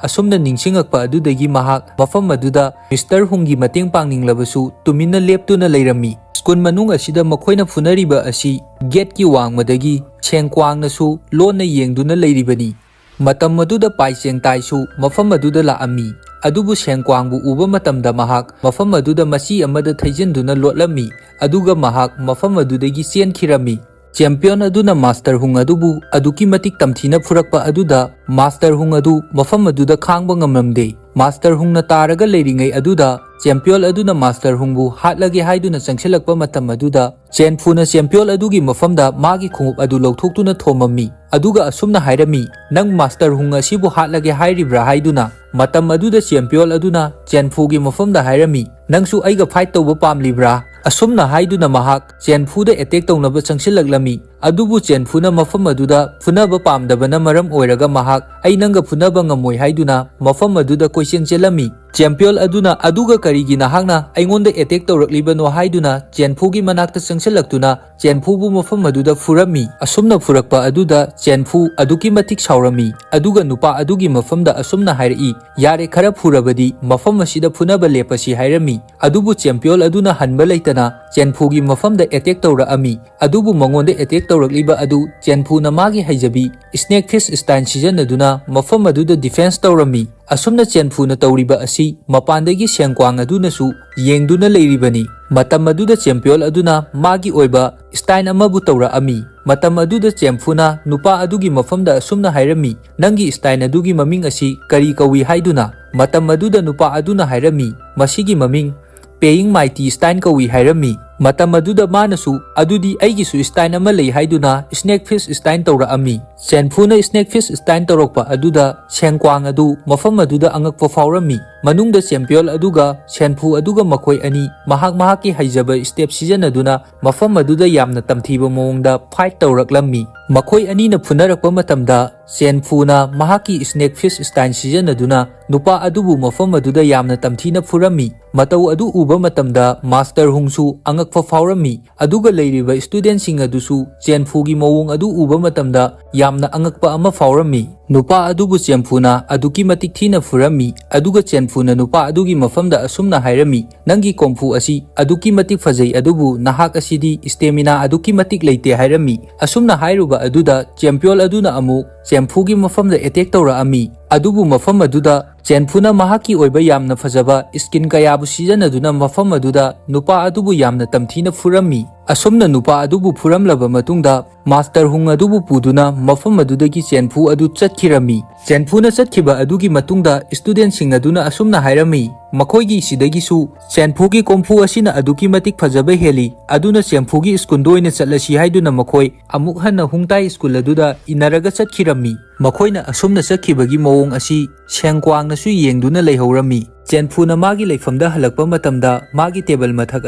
ꯑꯁꯨꯝꯅ ꯅꯤꯡꯁꯤꯡꯉꯛꯄ ꯑꯗꯨꯗꯒꯤ ꯃꯍꯥꯛ ꯃꯐꯝ ꯑꯗꯨꯗ ꯃꯤꯁꯇꯔ ꯍꯨꯡꯒꯤ ꯃꯇꯦꯡ ꯄꯥꯡꯅꯤꯡꯂꯕꯁꯨ ꯇꯨꯃꯤꯟꯅ ꯂꯦꯞꯇꯨꯅ ꯂꯩꯔꯝꯃꯤ꯫ ꯁ꯭ꯀꯨꯜ ꯃꯅꯨꯡ ꯑꯁꯤꯗ ꯃꯈꯣꯏꯅ ꯐꯨꯅꯔꯤꯕ ꯑꯁꯤ ꯒꯦꯠꯀꯤ ꯋꯥꯡꯃꯗꯒꯤ ꯁꯦꯡꯀ꯭ꯋꯥꯡꯅꯁꯨ ꯂꯣꯟꯅ ꯌꯦꯡꯗꯨꯅ ꯂꯩꯔꯤꯕꯅꯤ꯫ ꯃꯇꯝ ꯑꯗꯨꯗ ꯄꯥꯏ ꯆꯦꯡ ꯇꯥꯏꯁꯨ ꯃꯐꯝ ꯑꯗꯨꯗ ꯂꯥꯛꯑꯝꯃꯤ꯫ ꯑꯗꯨꯕꯨ ꯁꯦꯡꯀ꯭ꯋꯥꯡꯕꯨ ꯎꯕ ꯃꯇꯝꯗ ꯃꯍꯥꯛ ꯃꯐꯝ ꯑꯗꯨꯗ ꯃꯆꯤ ꯑꯃꯗ ꯊꯩꯖꯤꯟꯗꯨꯅ ꯂꯣꯠꯂꯝꯃꯤ, ꯑꯗꯨꯒ ꯃꯍꯥꯛ ꯃꯐꯝ ꯑꯗꯨꯗꯒꯤ ꯆꯦꯟꯈꯤꯔꯝꯃꯤ꯫ ꯆꯦꯝꯄꯤꯌꯟ ꯑꯗꯨꯅ ꯃꯥꯁꯇꯔ ꯍꯨꯡ ꯑꯗꯨꯕꯨ ꯑꯗꯨꯛꯀꯤ ꯃꯇꯤꯛ ꯇꯝꯊꯤꯅ ꯐꯨꯔꯛꯄ ꯑꯗꯨꯗ ꯃꯥꯁꯇꯔ ꯍꯨꯡ ꯑꯗꯨ ꯃꯐꯝ ꯑꯗꯨꯗ ꯈꯥꯡꯕ ꯉꯝꯂꯝꯗꯦ꯫ ꯃꯥꯁꯇꯔ ꯍꯨꯡꯅ ꯇꯥꯔꯒ ꯂꯩꯔꯤꯉꯩ ꯑꯗꯨꯗ ꯆꯦꯝꯄꯤꯌꯟ ꯑꯗꯨꯅ ꯃꯥꯁꯇꯔ ꯍꯨꯡꯕꯨ ꯍꯥꯠꯂꯒꯦ ꯍꯥꯏꯗꯨꯅ ꯆꯪꯁꯤꯜꯂꯛꯄ ꯃꯇꯝ ꯑꯗꯨꯗ ꯆꯦꯟꯐꯨꯅ ꯆꯦꯝꯄꯤꯌꯟ ꯑꯗꯨꯒꯤ ꯃꯐꯝꯗ ꯃꯥꯒꯤ ꯈꯣꯡꯎꯞ ꯑꯗꯨ ꯂꯧꯊꯣꯛꯇꯨꯅ ꯊꯣꯝꯃꯝꯃꯤ, ꯑꯗꯨꯒ ꯑꯁꯨꯝꯅ ꯍꯥꯏꯔꯝꯃꯤ, "ꯅꯪ ꯃꯥꯁꯇꯔ ꯍꯨꯡ ꯑꯁꯤꯕꯨ ꯍꯥꯠꯂꯒꯦ ꯍꯥꯏꯔꯤꯕ꯭ꯔꯥ?" ꯍꯥꯏꯗꯨꯅ꯫ ꯃꯇꯝ ꯑꯗꯨꯗ ꯆꯦꯝꯄꯤꯌꯟ ꯑꯗꯨꯅ ꯆꯦꯟꯐꯨꯒꯤ ꯃꯐꯝꯗ ꯍꯥꯏꯔꯝꯃꯤ, "ꯅꯪꯁꯨ ꯑꯩꯒ ꯐꯥꯏꯠ ꯇꯧꯕ ꯄꯥꯝꯂꯤꯕ꯭ꯔꯥ?" ꯑꯁꯨꯝꯅ ꯍꯥꯏꯗꯨꯅ ꯃꯍꯥꯛ ꯆꯦꯟꯐꯨꯗ ꯑꯦꯇꯦꯛ ꯇꯧꯅꯕ ꯆꯪꯁꯤꯜꯂꯛꯂꯝꯃꯤ꯫ ꯑꯗꯨꯕꯨ ꯆꯦꯟꯐꯨꯅ ꯃꯐꯝ ꯑꯗꯨꯗ ꯐꯨꯅꯕ ꯄꯥꯝꯗꯕꯅ ꯃꯔꯝ ꯑꯣꯏꯔꯒ ꯃꯍꯥꯛ, "ꯑꯩ ꯅꯪꯒ ꯐꯨꯅꯕ ꯉꯝꯃꯣꯏ" ꯍꯥꯏꯗꯨꯅ ꯃꯐꯝ ꯑꯗꯨꯗ ꯀꯣꯏꯆꯦꯟ ꯆꯦꯜꯂꯝꯃꯤ꯫ ꯆꯦꯝꯄꯤꯌꯣꯜ ꯑꯗꯨꯅ, "ꯑꯗꯨꯒ ꯀꯔꯤꯒꯤ ꯅꯍꯥꯛꯅ ꯑꯩꯉꯣꯟꯗ ꯑꯦꯇꯦꯛ ꯇꯧꯔꯛꯂꯤꯕꯅꯣ?" ꯍꯥꯏꯗꯨꯅ ꯆꯦꯟꯐꯨꯒꯤ ꯃꯅꯥꯛꯇ ꯆꯪꯁꯤꯜꯂꯛꯇꯨꯅ ꯆꯦꯟꯐꯨꯕꯨ ꯃꯐꯝ ꯑꯗꯨꯗ ꯐꯨꯔꯝꯃꯤ꯫ ꯑꯁꯨꯝꯅ ꯐꯨꯔꯛꯄ ꯑꯗꯨꯗ ꯆꯦꯟꯐꯨ ꯑꯗꯨꯛꯀꯤ ꯃꯇꯤꯛ ꯁꯥꯎꯔꯝꯃꯤ, ꯑꯗꯨꯒ ꯅꯨꯄꯥ ꯑꯗꯨꯒꯤ ꯃꯐꯝꯗ ꯑꯁꯨꯝꯅ ꯍꯥꯏꯔꯛꯏ, "ꯌꯥꯔꯦ, ꯈꯔ ꯐꯨꯔꯕꯗꯤ ꯃꯐꯝ ꯑꯁꯤꯗ ꯐꯨꯅꯕ ꯂꯦꯞꯄꯁꯤ" ꯍꯥꯏꯔꯝꯃꯤ꯫ ꯑꯗꯨꯕꯨ ꯆꯦꯝꯄꯤꯌꯣꯜ ꯑꯗꯨꯅ ꯍꯟꯕ ꯂꯩꯇꯅ ꯆꯦꯟꯐꯨꯒꯤ ꯃꯐꯝꯗ ꯑꯦꯇꯦꯛ ꯇꯧꯔꯛꯑꯝꯃꯤ꯫ ꯑꯗꯨꯕꯨ ꯃꯉꯣꯟꯗ ꯑꯦꯇꯦꯛ ꯇꯧꯔꯛꯂꯤꯕ ꯑꯗꯨ ꯆꯦꯟꯐꯨꯅ ꯃꯥꯒꯤ ꯍꯩꯖꯕꯤ ꯁ꯭ꯅꯦꯛ ꯐꯤꯁ ꯁ꯭ꯇꯥꯏꯜ ꯁꯤꯖꯤꯟꯅꯗꯨꯅ ꯃꯐꯝ ꯑꯗꯨꯗ ꯗꯤꯐꯦꯟꯁ ꯇꯧꯔꯝꯃꯤ꯫ ꯑꯁꯨꯝꯅ ꯆꯦꯟꯐꯨꯅ ꯇꯧꯔꯤꯕ ꯑꯁꯤ ꯃꯄꯥꯟꯗꯒꯤ ꯁꯦꯡꯀ꯭ꯋꯥꯡ ꯑꯗꯨꯅꯁꯨ ꯌꯦꯡꯗꯨꯅ ꯂꯩꯔꯤꯕꯅꯤ꯫ ꯃꯇꯝ ꯑꯗꯨꯗ ꯆꯦꯝꯄꯤꯌꯣꯜ ꯑꯗꯨꯅ ꯃꯥꯒꯤ ꯑꯣꯏꯕ ꯁ꯭ꯇꯥꯏꯜ ꯑꯃꯕꯨ ꯇꯧꯔꯛꯑꯝꯃꯤ꯫ ꯃꯇꯝ ꯑꯗꯨꯗ ꯆꯦꯝꯐꯨꯅ ꯅꯨꯄꯥ ꯑꯗꯨꯒꯤ ꯃꯐꯝꯗ ꯑꯁꯨꯝꯅ ꯍꯥꯏꯔꯝꯃꯤ, "ꯅꯪꯒꯤ ꯁ꯭ꯇꯥꯏꯜ ꯑꯗꯨꯒꯤ ꯃꯃꯤꯡ ꯑꯁꯤ ꯀꯔꯤ ꯀꯧꯏ?" ꯍꯥꯏꯗꯨꯅ꯫ ꯃꯇꯝ ꯑꯗꯨꯗ ꯅꯨꯄꯥ ꯑꯗꯨꯅ ꯍꯥꯏꯔꯝꯃꯤ, "ꯃꯁꯤꯒꯤ ꯃꯃꯤꯡ ꯄꯦꯌꯤꯡ ꯃꯥꯏꯇꯤ ꯁ꯭ꯇꯥꯏꯜ ꯀꯧꯏ" ꯍꯥꯏꯔꯝꯃꯤ꯫ ꯃꯇꯝ ꯑꯗꯨꯗ ꯃꯥꯅꯁꯨ, "ꯑꯗꯨꯗꯤ ꯑꯩꯒꯤꯁꯨ ꯁ꯭ꯇꯥꯏꯜ ꯑꯃ ꯂꯩ" ꯍꯥꯏꯗꯨꯅ ꯁ꯭ꯅꯦꯛ ꯐꯤꯁ ꯁ꯭ꯇꯥꯏꯜ ꯇꯧꯔꯛꯑꯝꯃꯤ꯫ ꯆꯦꯟꯐꯨꯅ ꯁ꯭ꯅꯦꯛ ꯐꯤꯁ ꯁ꯭ꯇꯥꯏꯜ ꯇꯧꯔꯛꯄ ꯑꯗꯨꯗ ꯁꯦꯡꯀ꯭ꯋꯥꯡ ꯑꯗꯨ ꯃꯐꯝ ꯑꯗꯨꯗ ꯑꯉꯛꯄ ꯐꯥꯎꯔꯝꯃꯤ꯫ ꯃꯅꯨꯡꯗ ꯆꯦꯝꯄꯤꯌꯣꯜ ꯑꯗꯨꯒ ꯁꯦꯟꯐꯨ ꯑꯗꯨꯒ ꯃꯈꯣꯏ ꯑꯅꯤ ꯃꯍꯥꯛ ꯃꯍꯥꯛꯀꯤ ꯍꯩꯖꯕ ꯁ꯭ꯇꯦꯞ ꯁꯤꯖꯤꯟꯅꯗꯨꯅ ꯃꯐꯝ ꯑꯗꯨꯗ ꯌꯥꯝꯅ ꯇꯝꯊꯤꯕ ꯃꯑꯣꯡꯗ ꯐꯥꯏꯠ ꯇꯧꯔꯛꯂꯝꯃꯤ꯫ ꯃꯈꯣꯏ ꯑꯅꯤꯅ ꯐꯨꯅꯔꯛꯄ ꯃꯇꯝꯗ ꯆꯦꯟꯐꯨꯅ ꯃꯍꯥꯛꯀꯤ ꯁ꯭ꯅꯦꯛ ꯐꯤꯁ ꯁ꯭ꯇꯥꯏꯜ ꯁꯤꯖꯤꯟꯅꯗꯨꯅ ꯅꯨꯄꯥ ꯑꯗꯨꯕꯨ ꯃꯐꯝ ꯑꯗꯨꯗ ꯌꯥꯝꯅ ꯇꯝꯊꯤꯅ ꯐꯨꯔꯝꯃꯤ꯫ ꯃꯇꯧ ꯑꯗꯨ ꯎꯕ ꯃꯇꯝꯗ ꯃꯥꯁꯇꯔ ꯍꯨꯡꯁꯨ ꯑꯉꯛꯄ ꯐꯥꯎꯔꯝꯃꯤ, ꯑꯗꯨꯒ ꯂꯩꯔꯤꯕ ꯁ꯭ꯇꯨꯗꯦꯟꯠꯁꯤꯡ ꯑꯗꯨꯁꯨ ꯆꯦꯟꯐꯨꯒꯤ ꯃꯑꯣꯡ ꯑꯗꯨ ꯎꯕ ꯃꯇꯝꯗ ꯌꯥꯝꯅ ꯑꯉꯛꯄ ꯑꯃ ꯐꯥꯎꯔꯝꯃꯤ꯫ ꯅꯨꯄꯥ ꯑꯗꯨꯕꯨ ꯆꯦꯟꯐꯨꯅ ꯑꯗꯨꯛꯀꯤ ꯃꯇꯤꯛ ꯊꯤꯅ ꯐꯨꯔꯝꯃꯤ, ꯑꯗꯨꯒ ꯆꯦꯟꯐꯨꯅ ꯅꯨꯄꯥ ꯑꯗꯨꯒꯤ ꯃꯐꯝꯗ ꯑꯁꯨꯝꯅ ꯍꯥꯏꯔꯝꯃꯤ, "ꯅꯪꯒꯤ ꯀꯣꯡꯐꯨ ꯑꯁꯤ ꯑꯗꯨꯛꯀꯤ ꯃꯇꯤꯛ ꯐꯖꯩ, ꯑꯗꯨꯕꯨ ꯅꯍꯥꯛ ꯑꯁꯤꯗꯤ ꯁ꯭ꯇꯦꯃꯤꯅꯥ ꯑꯗꯨꯛꯀꯤ ꯃꯇꯤꯛ ꯂꯩꯇꯦ" ꯍꯥꯏꯔꯝꯃꯤ꯫ ꯑꯁꯨꯝꯅ ꯍꯥꯏꯔꯨꯕ ꯑꯗꯨꯗ ꯆꯦꯝꯄꯤꯌꯣꯟ ꯑꯗꯨꯅ ꯑꯃꯨꯛ ꯆꯦꯟꯐꯨꯒꯤ ꯃꯐꯝꯗ ꯑꯦꯇꯦꯛ ꯇꯧꯔꯛꯑꯝꯃꯤ꯫ ꯑꯗꯨꯕꯨ ꯃꯐꯝ ꯑꯗꯨꯗ ꯆꯦꯟꯐꯨꯅ ꯃꯍꯥꯛꯀꯤ ꯑꯣꯏꯕ ꯌꯥꯝꯅ ꯐꯖꯕ ꯁ꯭ꯀꯤꯜ ꯀꯌꯥꯕꯨ ꯁꯤꯖꯤꯟꯅꯗꯨꯅ ꯃꯐꯝ ꯑꯗꯨꯗ ꯅꯨꯄꯥ ꯑꯗꯨꯕꯨ ꯌꯥꯝꯅ ꯇꯝꯊꯤꯅ ꯐꯨꯔꯝꯃꯤ꯫ ꯑꯁꯨꯝꯅ ꯅꯨꯄꯥ ꯑꯗꯨꯕꯨ ꯐꯨꯔꯝꯂꯕ ꯃꯇꯨꯡꯗ ꯃꯥꯁꯇꯔ ꯍꯨꯡ ꯑꯗꯨꯕꯨ ꯄꯨꯗꯨꯅ ꯃꯐꯝ ꯑꯗꯨꯗꯒꯤ ꯆꯦꯟꯐꯨ ꯑꯗꯨ ꯆꯠꯈꯤꯔꯝꯃꯤ꯫ ꯆꯦꯟꯐꯨꯅ ꯆꯠꯈꯤꯕ ꯑꯗꯨꯒꯤ ꯃꯇꯨꯡꯗ ꯁ꯭ꯇꯨꯗꯦꯟꯠꯁꯤꯡ ꯑꯗꯨꯅ ꯑꯁꯨꯝꯅ ꯍꯥꯏꯔꯝꯃꯤ, "ꯃꯈꯣꯏꯒꯤ ꯁꯤꯗꯒꯤꯁꯨ ꯆꯦꯟꯐꯨꯒꯤ ꯀꯣꯡꯐꯨ ꯑꯁꯤꯅ ꯑꯗꯨꯛꯀꯤ ꯃꯇꯤꯛ ꯐꯖꯕ ꯍꯦꯜꯂꯤ, ꯑꯗꯨꯅ ꯆꯦꯟꯐꯨꯒꯤ ꯁ꯭ꯀꯨꯜꯗ ꯑꯣꯏꯅ ꯆꯠꯂꯁꯤ" ꯍꯥꯏꯗꯨꯅ ꯃꯈꯣꯏ ꯑꯃꯨꯛ ꯍꯟꯅ ꯍꯨꯡꯇꯥꯏ ꯁ꯭ꯀꯨꯜ ꯑꯗꯨꯗ ꯏꯟꯅꯔꯒ ꯆꯠꯈꯤꯔꯝꯃꯤ꯫ ꯃꯈꯣꯏꯅ ꯑꯁꯨꯝꯅ ꯆꯠꯈꯤꯕꯒꯤ ꯃꯑꯣꯡ ꯑꯁꯤ ꯁꯦꯡꯀ꯭ꯋꯥꯡꯅꯁꯨ ꯌꯦꯡꯗꯨꯅ ꯂꯩꯍꯧꯔꯝꯃꯤ꯫ ꯆꯦꯟꯐꯨꯅ ꯃꯥꯒꯤ ꯂꯩꯐꯝꯗ ꯍꯜꯂꯛꯄ ꯃꯇꯝꯗ ꯃꯥꯒꯤ ꯇꯦꯕꯜ ꯃꯊꯛ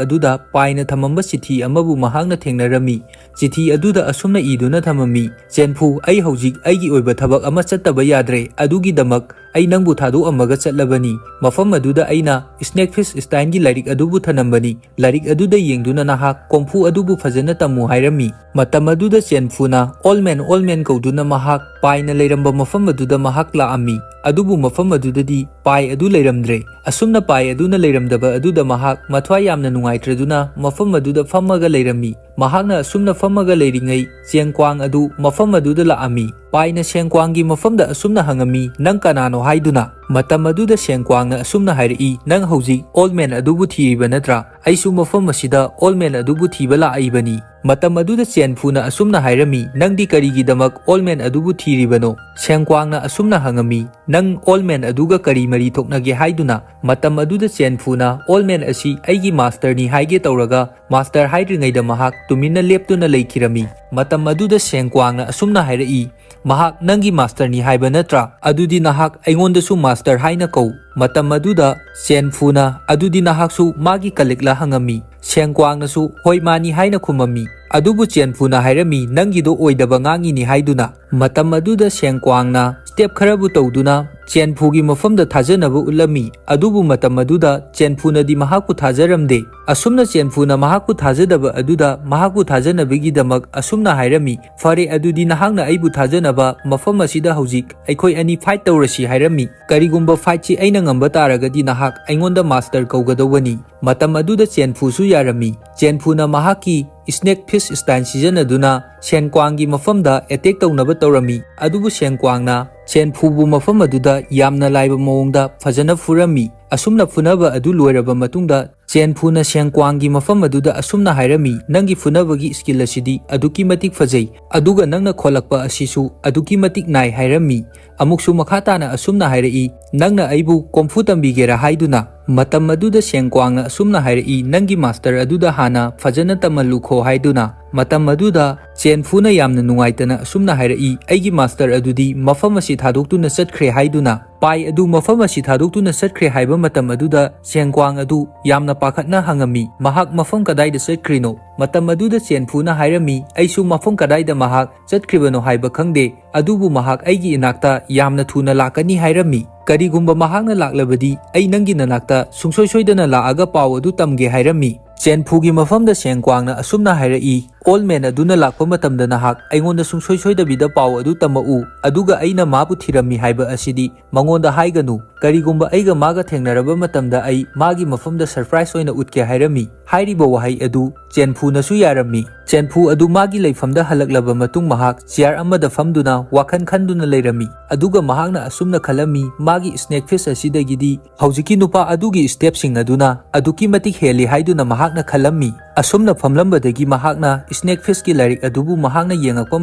ꯑꯗꯨꯗ ꯄꯥꯏꯅ ꯊꯝꯃꯝꯕ ꯆꯤꯊꯤ ꯑꯃꯕꯨ ꯃꯍꯥꯛꯅ ꯊꯦꯡꯅꯔꯝꯃꯤ꯫ ꯆꯤꯊꯤ ꯑꯗꯨꯗ ꯑꯁꯨꯝꯅ ꯏꯗꯨꯅ ꯊꯝꯃꯝꯃꯤ, "ꯆꯦꯟꯐꯨ, ꯑꯩ ꯍꯧꯖꯤꯛ ꯑꯩꯒꯤ ꯑꯣꯏꯕ ꯊꯕꯛ ꯑꯃ ꯆꯠꯇꯕ ꯌꯥꯗ꯭ꯔꯦ, ꯑꯗꯨꯒꯤꯗꯃꯛ ꯑꯩ ꯅꯪꯕꯨ ꯊꯥꯗꯣꯛꯑꯝꯃꯒ ꯆꯠꯂꯕꯅꯤ꯫ ꯃꯐꯝ ꯑꯗꯨꯗ ꯑꯩꯅ ꯁ꯭ꯅꯦꯛꯐꯤꯁ ꯁ꯭ꯇꯥꯏꯟꯒꯤ ꯂꯥꯏꯔꯤꯛ ꯑꯗꯨꯕꯨ ꯊꯅꯝꯕꯅꯤ꯫ ꯂꯥꯏꯔꯤꯛ ꯑꯗꯨꯗ ꯌꯦꯡꯗꯨꯅ ꯅꯍꯥꯛ ꯀꯣꯡꯐꯨ ꯑꯗꯨꯕꯨ ꯐꯖꯅ ꯇꯝꯃꯨ" ꯍꯥꯏꯔꯝꯃꯤ꯫ ꯃꯇꯝ ꯑꯗꯨꯗ ꯆꯦꯟꯐꯨꯅ "ꯑꯣꯜ ꯃꯦꯟ, ꯑꯣꯜ ꯃꯦꯟ" ꯀꯧꯗꯨꯅ ꯃꯍꯥꯛ ꯄꯥꯏꯅ ꯂꯩꯔꯝꯕ ꯃꯐꯝ ꯑꯗꯨꯗ ꯃꯍꯥꯛ ꯂꯥꯛꯑꯝꯃꯤ꯫ ꯑꯗꯨꯕꯨ ꯃꯐꯝ ꯑꯗꯨꯗꯗꯤ ꯄꯥꯏ ꯑꯗꯨ ꯂꯩꯔꯝꯗ꯭ꯔꯦ꯫ ꯑꯁꯨꯝꯅ ꯄꯥꯏ ꯑꯗꯨꯅ ꯂꯩꯔꯝꯗꯕ ꯑꯗꯨꯗ ꯃꯍꯥꯛ ꯃꯊ꯭ꯋꯥꯏ ꯌꯥꯝꯅ ꯅꯨꯡꯉꯥꯏꯇ꯭ꯔꯗꯨꯅ ꯃꯐꯝ ꯑꯗꯨꯗ ꯐꯝꯃꯒ ꯂꯩꯔꯝꯃꯤ꯫ ꯃꯍꯥꯛꯅ ꯑꯁꯨꯝꯅ ꯐꯝꯃꯒ ꯂꯩꯔꯤꯉꯩ, ꯆꯦꯡꯀ꯭ꯋꯥꯡ ꯑꯗꯨ ꯃꯐꯝ ꯑꯗꯨꯗ ꯂꯥꯛꯑꯝꯃꯤ꯫ ꯄꯥꯏꯅ ꯁꯦꯡꯀ꯭ꯋꯥꯡꯒꯤ ꯃꯐꯝꯗ ꯑꯁꯨꯝꯅ ꯍꯪꯉꯝꯃꯤ, "ꯅꯪ ꯀꯅꯥꯅꯣ?" ꯍꯥꯏꯗꯨꯅ꯫ ꯃꯇꯝ ꯑꯗꯨꯗ ꯁꯦꯡꯀ꯭ꯋꯥꯡꯅ ꯑꯁꯨꯝꯅ ꯍꯥꯏꯔꯛꯏ, "ꯅꯪ ꯍꯧꯖꯤꯛ ꯑꯣꯜ ꯃꯦꯟ ꯑꯗꯨꯕꯨ ꯊꯤꯔꯤꯕ ꯅꯠꯇ꯭ꯔꯥ? ꯑꯩꯁꯨ ꯃꯐꯝ ꯑꯁꯤꯗ ꯑꯣꯜ ꯃꯦꯟ ꯑꯗꯨꯕꯨ ꯊꯤꯕ ꯂꯥꯛꯏꯕꯅꯤ꯫" ꯃꯇꯝ ꯑꯗꯨꯗ ꯆꯦꯟꯐꯨꯅ ꯑꯁꯨꯝꯅ ꯍꯥꯏꯔꯝꯃꯤ, "ꯅꯪꯗꯤ ꯀꯔꯤꯒꯤꯗꯃꯛ ꯑꯣꯜ ꯃꯦꯟ ꯑꯗꯨꯕꯨ ꯊꯤꯔꯤꯕꯅꯣ?" ꯁꯦꯡꯀ꯭ꯋꯥꯡꯅ ꯑꯁꯨꯝꯅ ꯍꯪꯉꯝꯃꯤ, "ꯅꯪ ꯑꯣꯜ ꯃꯦꯟ ꯑꯗꯨꯒ ꯀꯔꯤ ꯃꯔꯤ ꯊꯣꯛꯅꯒꯦ?" ꯍꯥꯏꯗꯨꯅ꯫ ꯃꯇꯝ ꯑꯗꯨꯗ ꯆꯦꯟꯐꯨꯅ, "ꯑꯣꯜ ꯃꯦꯟ ꯑꯁꯤ ꯑꯩꯒꯤ ꯃꯥꯁꯇꯔꯅꯤ" ꯍꯥꯏꯒꯦ ꯇꯧꯔꯒ, ꯃꯥꯁꯇꯔ ꯍꯥꯏꯗ꯭ꯔꯤꯉꯩꯗ ꯃꯍꯥꯛ ꯇꯨꯃꯤꯟꯅ ꯂꯦꯞꯇꯨꯅ ꯂꯩꯈꯤꯔꯝꯃꯤ꯫ ꯃꯇꯝ ꯑꯗꯨꯗ ꯁꯦꯡꯀ꯭ꯋꯥꯡꯅ ꯑꯁꯨꯝꯅ ꯍꯥꯏꯔꯛꯏ, "ꯃꯍꯥꯛ ꯅꯪꯒꯤ ꯃꯥꯁꯇꯔꯅꯤ ꯍꯥꯏꯕ ꯅꯠꯇ꯭ꯔꯥ? ꯑꯗꯨꯗꯤ ꯅꯍꯥꯛ ꯑꯩꯉꯣꯟꯗꯁꯨ ꯃꯥꯁꯇꯔ ꯍꯥꯏꯅ ꯀꯧ꯫" ꯃꯇꯝ ꯑꯗꯨꯗ ꯆꯦꯟꯐꯨꯅ, "ꯑꯗꯨꯗꯤ ꯅꯍꯥꯛꯁꯨ ꯃꯥꯒꯤ ꯀꯂꯤꯛꯂ?" ꯍꯪꯉꯝꯃꯤ꯫ ꯁꯦꯡꯀ꯭ꯋꯥꯡꯅꯁꯨ, "ꯍꯣꯏ, ꯃꯥꯅꯤ" ꯍꯥꯏꯅ ꯈꯨꯝꯃꯝꯃꯤ꯫ ꯑꯗꯨꯕꯨ ꯆꯦꯟꯐꯨꯅ ꯍꯥꯏꯔꯝꯃꯤ, "ꯅꯪꯒꯤꯗꯣ ꯑꯣꯏꯗꯕ ꯉꯥꯡꯉꯤꯅꯤ" ꯍꯥꯏꯗꯨꯅ꯫ ꯃꯇꯝ ꯑꯗꯨꯗ ꯁꯦꯡꯀ꯭ꯋꯥꯡꯅ ꯁ꯭ꯇꯦꯞ ꯈꯔꯕꯨ ꯇꯧꯗꯨꯅ ꯆꯦꯟꯐꯨꯒꯤ ꯃꯐꯝꯗ ꯊꯥꯖꯅꯕ ꯎꯠꯂꯝꯃꯤ꯫ ꯑꯗꯨꯕꯨ ꯃꯇꯝ ꯑꯗꯨꯗ ꯆꯦꯟꯐꯨꯅꯗꯤ ꯃꯍꯥꯛꯄꯨ ꯊꯥꯖꯔꯝꯗꯦ꯫ ꯑꯁꯨꯝꯅ ꯆꯦꯟꯐꯨꯅ ꯃꯍꯥꯛꯄꯨ ꯊꯥꯖꯗꯕ ꯑꯗꯨꯗ ꯃꯍꯥꯛꯄꯨ ꯊꯥꯖꯅꯕꯒꯤꯗꯃꯛ ꯑꯁꯨꯝꯅ ꯍꯥꯏꯔꯝꯃꯤ, "ꯐꯔꯦ, ꯑꯗꯨꯗꯤ ꯅꯍꯥꯛꯅ ꯑꯩꯕꯨ ꯊꯥꯖꯅꯕ ꯃꯐꯝ ꯑꯁꯤꯗ ꯍꯧꯖꯤꯛ ꯑꯩꯈꯣꯏ ꯑꯅꯤ ꯐꯥꯏꯠ ꯇꯧꯔꯁꯤ" ꯍꯥꯏꯔꯝꯃꯤ꯫ "ꯀꯔꯤꯒꯨꯝꯕ ꯐꯥꯏꯠꯁꯤ ꯑꯩꯅ ꯉꯝꯕ ꯇꯥꯔꯒꯗꯤ ꯅꯍꯥꯛ ꯑꯩꯉꯣꯟꯗ ꯃꯥꯁꯇꯔ ꯀꯧꯒꯗꯧꯕꯅꯤ꯫" ꯃꯇꯝ ꯑꯗꯨꯗ ꯆꯦꯟꯐꯨꯁꯨ ꯌꯥꯔꯝꯃꯤ꯫ ꯆꯦꯟꯐꯨꯅ ꯃꯍꯥꯛꯀꯤ ꯁ꯭ꯅꯦꯛ ꯐꯤꯁ ꯁ꯭ꯇꯥꯏꯟ ꯁꯤꯖꯤꯟꯅꯗꯨꯅ ꯁꯦꯟꯀ꯭ꯋꯥꯡꯒꯤ ꯃꯐꯝꯗ ꯑꯦꯇꯦꯛ ꯇꯧꯅꯕ ꯇꯧꯔꯝꯃꯤ꯫ ꯑꯗꯨꯕꯨ ꯁꯦꯟꯀ꯭ꯋꯥꯡꯅ ꯆꯦꯟꯐꯨꯕꯨ ꯃꯐꯝ ꯑꯗꯨꯗ ꯌꯥꯝꯅ ꯂꯥꯏꯕ ꯃꯑꯣꯡꯗ ꯐꯖꯅ ꯐꯨꯔꯝꯃꯤ꯫ ꯑꯁꯨꯝꯅ ꯐꯨꯅꯕ ꯑꯗꯨ ꯂꯣꯏꯔꯕ ꯃꯇꯨꯡꯗ, ꯆꯦꯟꯐꯨꯅ ꯁꯦꯟꯀ꯭ꯋꯥꯡꯒꯤ ꯃꯐꯝ ꯑꯗꯨꯗ ꯑꯁꯨꯝꯅ ꯍꯥꯏꯔꯝꯃꯤ, "ꯅꯪꯒꯤ ꯐꯨꯅꯕꯒꯤ ꯁ꯭ꯀꯤꯜ ꯑꯁꯤꯗꯤ ꯑꯗꯨꯛꯀꯤ ꯃꯇꯤꯛ ꯐꯖꯩ, ꯑꯗꯨꯒ ꯅꯪꯅ ꯈꯣꯠꯂꯛꯄ ꯑꯁꯤꯁꯨ ꯑꯗꯨꯛꯀꯤ ꯃꯇꯤꯛ ꯅꯥꯏ" ꯍꯥꯏꯔꯝꯃꯤ꯫ ꯑꯃꯨꯛꯁꯨ ꯃꯈꯥ ꯇꯥꯅ ꯑꯁꯨꯝꯅ ꯍꯥꯏꯔꯛꯏ, "ꯅꯪꯅ ꯑꯩꯕꯨ ꯀꯣꯡꯐꯨ ꯇꯝꯕꯤꯒꯦꯔꯥ?" ꯍꯥꯏꯗꯨꯅ꯫ ꯃꯇꯝ ꯑꯗꯨꯗ ꯁꯦꯡꯀ꯭ꯋꯥꯡꯅ ꯑꯁꯨꯝꯅ ꯍꯥꯏꯔꯛꯏ, "ꯅꯪꯒꯤ ꯃꯥꯁꯇꯔ ꯑꯗꯨꯗ ꯍꯥꯟꯅ ꯐꯖꯅ ꯇꯝꯍꯜꯂꯨꯈꯣ" ꯍꯥꯏꯗꯨꯅ꯫ ꯃꯇꯝ ꯑꯗꯨꯗ ꯆꯦꯟꯐꯨꯅ ꯌꯥꯝꯅ ꯅꯨꯡꯉꯥꯏꯇꯅ ꯑꯁꯨꯝꯅ ꯍꯥꯏꯔꯛꯏ, "ꯑꯩꯒꯤ ꯃꯥꯁꯇꯔ ꯑꯗꯨꯗꯤ ꯃꯐꯝ ꯑꯁꯤ ꯊꯥꯗꯣꯛꯇꯨꯅ ꯆꯠꯈ꯭ꯔꯦ" ꯍꯥꯏꯗꯨꯅ꯫ ꯄꯥꯏ ꯑꯗꯨ ꯃꯐꯝ ꯑꯁꯤ ꯊꯥꯗꯣꯛꯇꯨꯅ ꯆꯠꯈ꯭ꯔꯦ ꯍꯥꯏꯕ ꯃꯇꯝ ꯑꯗꯨꯗ ꯁꯦꯡꯀ꯭ꯋꯥꯡ ꯑꯗꯨ ꯌꯥꯝꯅ ꯄꯥꯈꯠꯅ ꯍꯪꯉꯝꯃꯤ, "ꯃꯍꯥꯛ ꯃꯐꯝ ꯀꯗꯥꯏꯗ ꯆꯠꯈ꯭ꯔꯤꯅꯣ?" ꯃꯇꯝ ꯑꯗꯨꯗ ꯆꯦꯟꯐꯨꯅ ꯍꯥꯏꯔꯝꯃꯤ, "ꯑꯩꯁꯨ ꯃꯐꯝ ꯀꯗꯥꯏꯗ ꯃꯍꯥꯛ ꯆꯠꯈ꯭ꯔꯤꯕꯅꯣ ꯍꯥꯏꯕ ꯈꯪꯗꯦ, ꯑꯗꯨꯕꯨ ꯃꯍꯥꯛ ꯑꯩꯒꯤ ꯏꯅꯥꯛꯇ ꯌꯥꯝꯅ ꯊꯨꯅ ꯂꯥꯛꯀꯅꯤ ꯍꯥꯏꯔꯝꯃꯤ꯫ ꯀꯔꯤꯒꯨꯝꯕ ꯃꯍꯥꯛꯅ ꯂꯥꯛꯂꯕꯗꯤ ꯑꯩ ꯅꯪꯒꯤ ꯅꯅꯥꯛꯇ ꯁꯨꯡꯁꯣꯏ ꯁꯣꯏꯗꯅ ꯂꯥꯛꯑꯒ ꯄꯥꯎ ꯑꯗꯨ ꯇꯝꯒꯦ" ꯍꯥꯏꯔꯝꯃꯤ꯫ ꯆꯦꯟꯐꯨꯒꯤ ꯃꯐꯝꯗ ꯁꯦꯡꯀ꯭ꯋꯥꯡꯅ ꯑꯁꯨꯝꯅ ꯍꯥꯏꯔꯛꯏ, "ꯑꯣꯜ ꯃꯦꯟ ꯑꯗꯨꯅ ꯂꯥꯛꯄ ꯃꯇꯝꯗ ꯅꯍꯥꯛ ꯑꯩꯉꯣꯟꯗ ꯁꯨꯡꯁꯣꯏ ꯁꯣꯏꯗꯕꯤꯗ ꯄꯥꯎ ꯑꯗꯨ ꯇꯝꯃꯛꯎ, ꯑꯗꯨꯒ ꯑꯩꯅ ꯃꯥꯕꯨ ꯊꯤꯔꯝꯃꯤ ꯍꯥꯏꯕ ꯑꯁꯤꯗꯤ ꯃꯉꯣꯟꯗ ꯍꯥꯏꯒꯅꯨ꯫ ꯀꯔꯤꯒꯨꯝꯕ ꯑꯩꯒ ꯃꯥꯒ ꯊꯦꯡꯅꯔꯕ ꯃꯇꯝꯗ ꯑꯩ ꯃꯥꯒꯤ ꯃꯐꯝꯗ ꯁꯔꯄ꯭ꯔꯥꯏꯖ ꯑꯣꯏꯅ ꯎꯠꯀꯦ" ꯍꯥꯏꯔꯝꯃꯤ꯫ ꯍꯥꯏꯔꯤꯕ ꯋꯥꯍꯩ ꯑꯗꯨ ꯆꯦꯟꯐꯨꯅꯁꯨ ꯌꯥꯔꯝꯃꯤ꯫ ꯆꯦꯟꯐꯨ ꯑꯗꯨ ꯃꯥꯒꯤ ꯂꯩꯐꯝꯗ ꯍꯜꯂꯛꯂꯕ ꯃꯇꯨꯡ ꯃꯍꯥꯛ ꯆꯤꯌꯥꯔ ꯑꯃꯗ ꯐꯝꯗꯨꯅ ꯋꯥꯈꯜ ꯈꯟꯗꯨꯅ ꯂꯩꯔꯝꯃꯤ꯫ ꯑꯗꯨꯒ ꯃꯍꯥꯛꯅ ꯑꯁꯨꯝꯅ ꯈꯜꯂꯝꯃꯤ, "ꯃꯥꯒꯤ ꯁ꯭ꯅꯦꯛ ꯐꯤꯁ ꯑꯁꯤꯗꯒꯤꯗꯤ ꯍꯧꯖꯤꯛꯀꯤ ꯅꯨꯄꯥ ꯑꯗꯨꯒꯤ ꯁ꯭ꯇꯦꯞꯁꯤꯡ ꯑꯗꯨꯅ ꯑꯗꯨꯛꯀꯤ ꯃꯇꯤꯛ ꯍꯦꯜꯂꯤ" ꯍꯥꯏꯗꯨꯅ ꯃꯍꯥꯛꯅ ꯈꯜꯂꯝꯃꯤ꯫ ꯑꯁꯨꯝꯅ ꯐꯝꯂꯝꯕꯗꯒꯤ ꯃꯍꯥꯛꯅ ꯁ꯭ꯅꯦꯛ ꯐꯤꯁꯀꯤ ꯂꯥꯏꯔꯤꯛ ꯑꯗꯨꯕꯨ ꯃꯍꯥꯛꯅ ꯌꯦꯡꯉꯛꯄ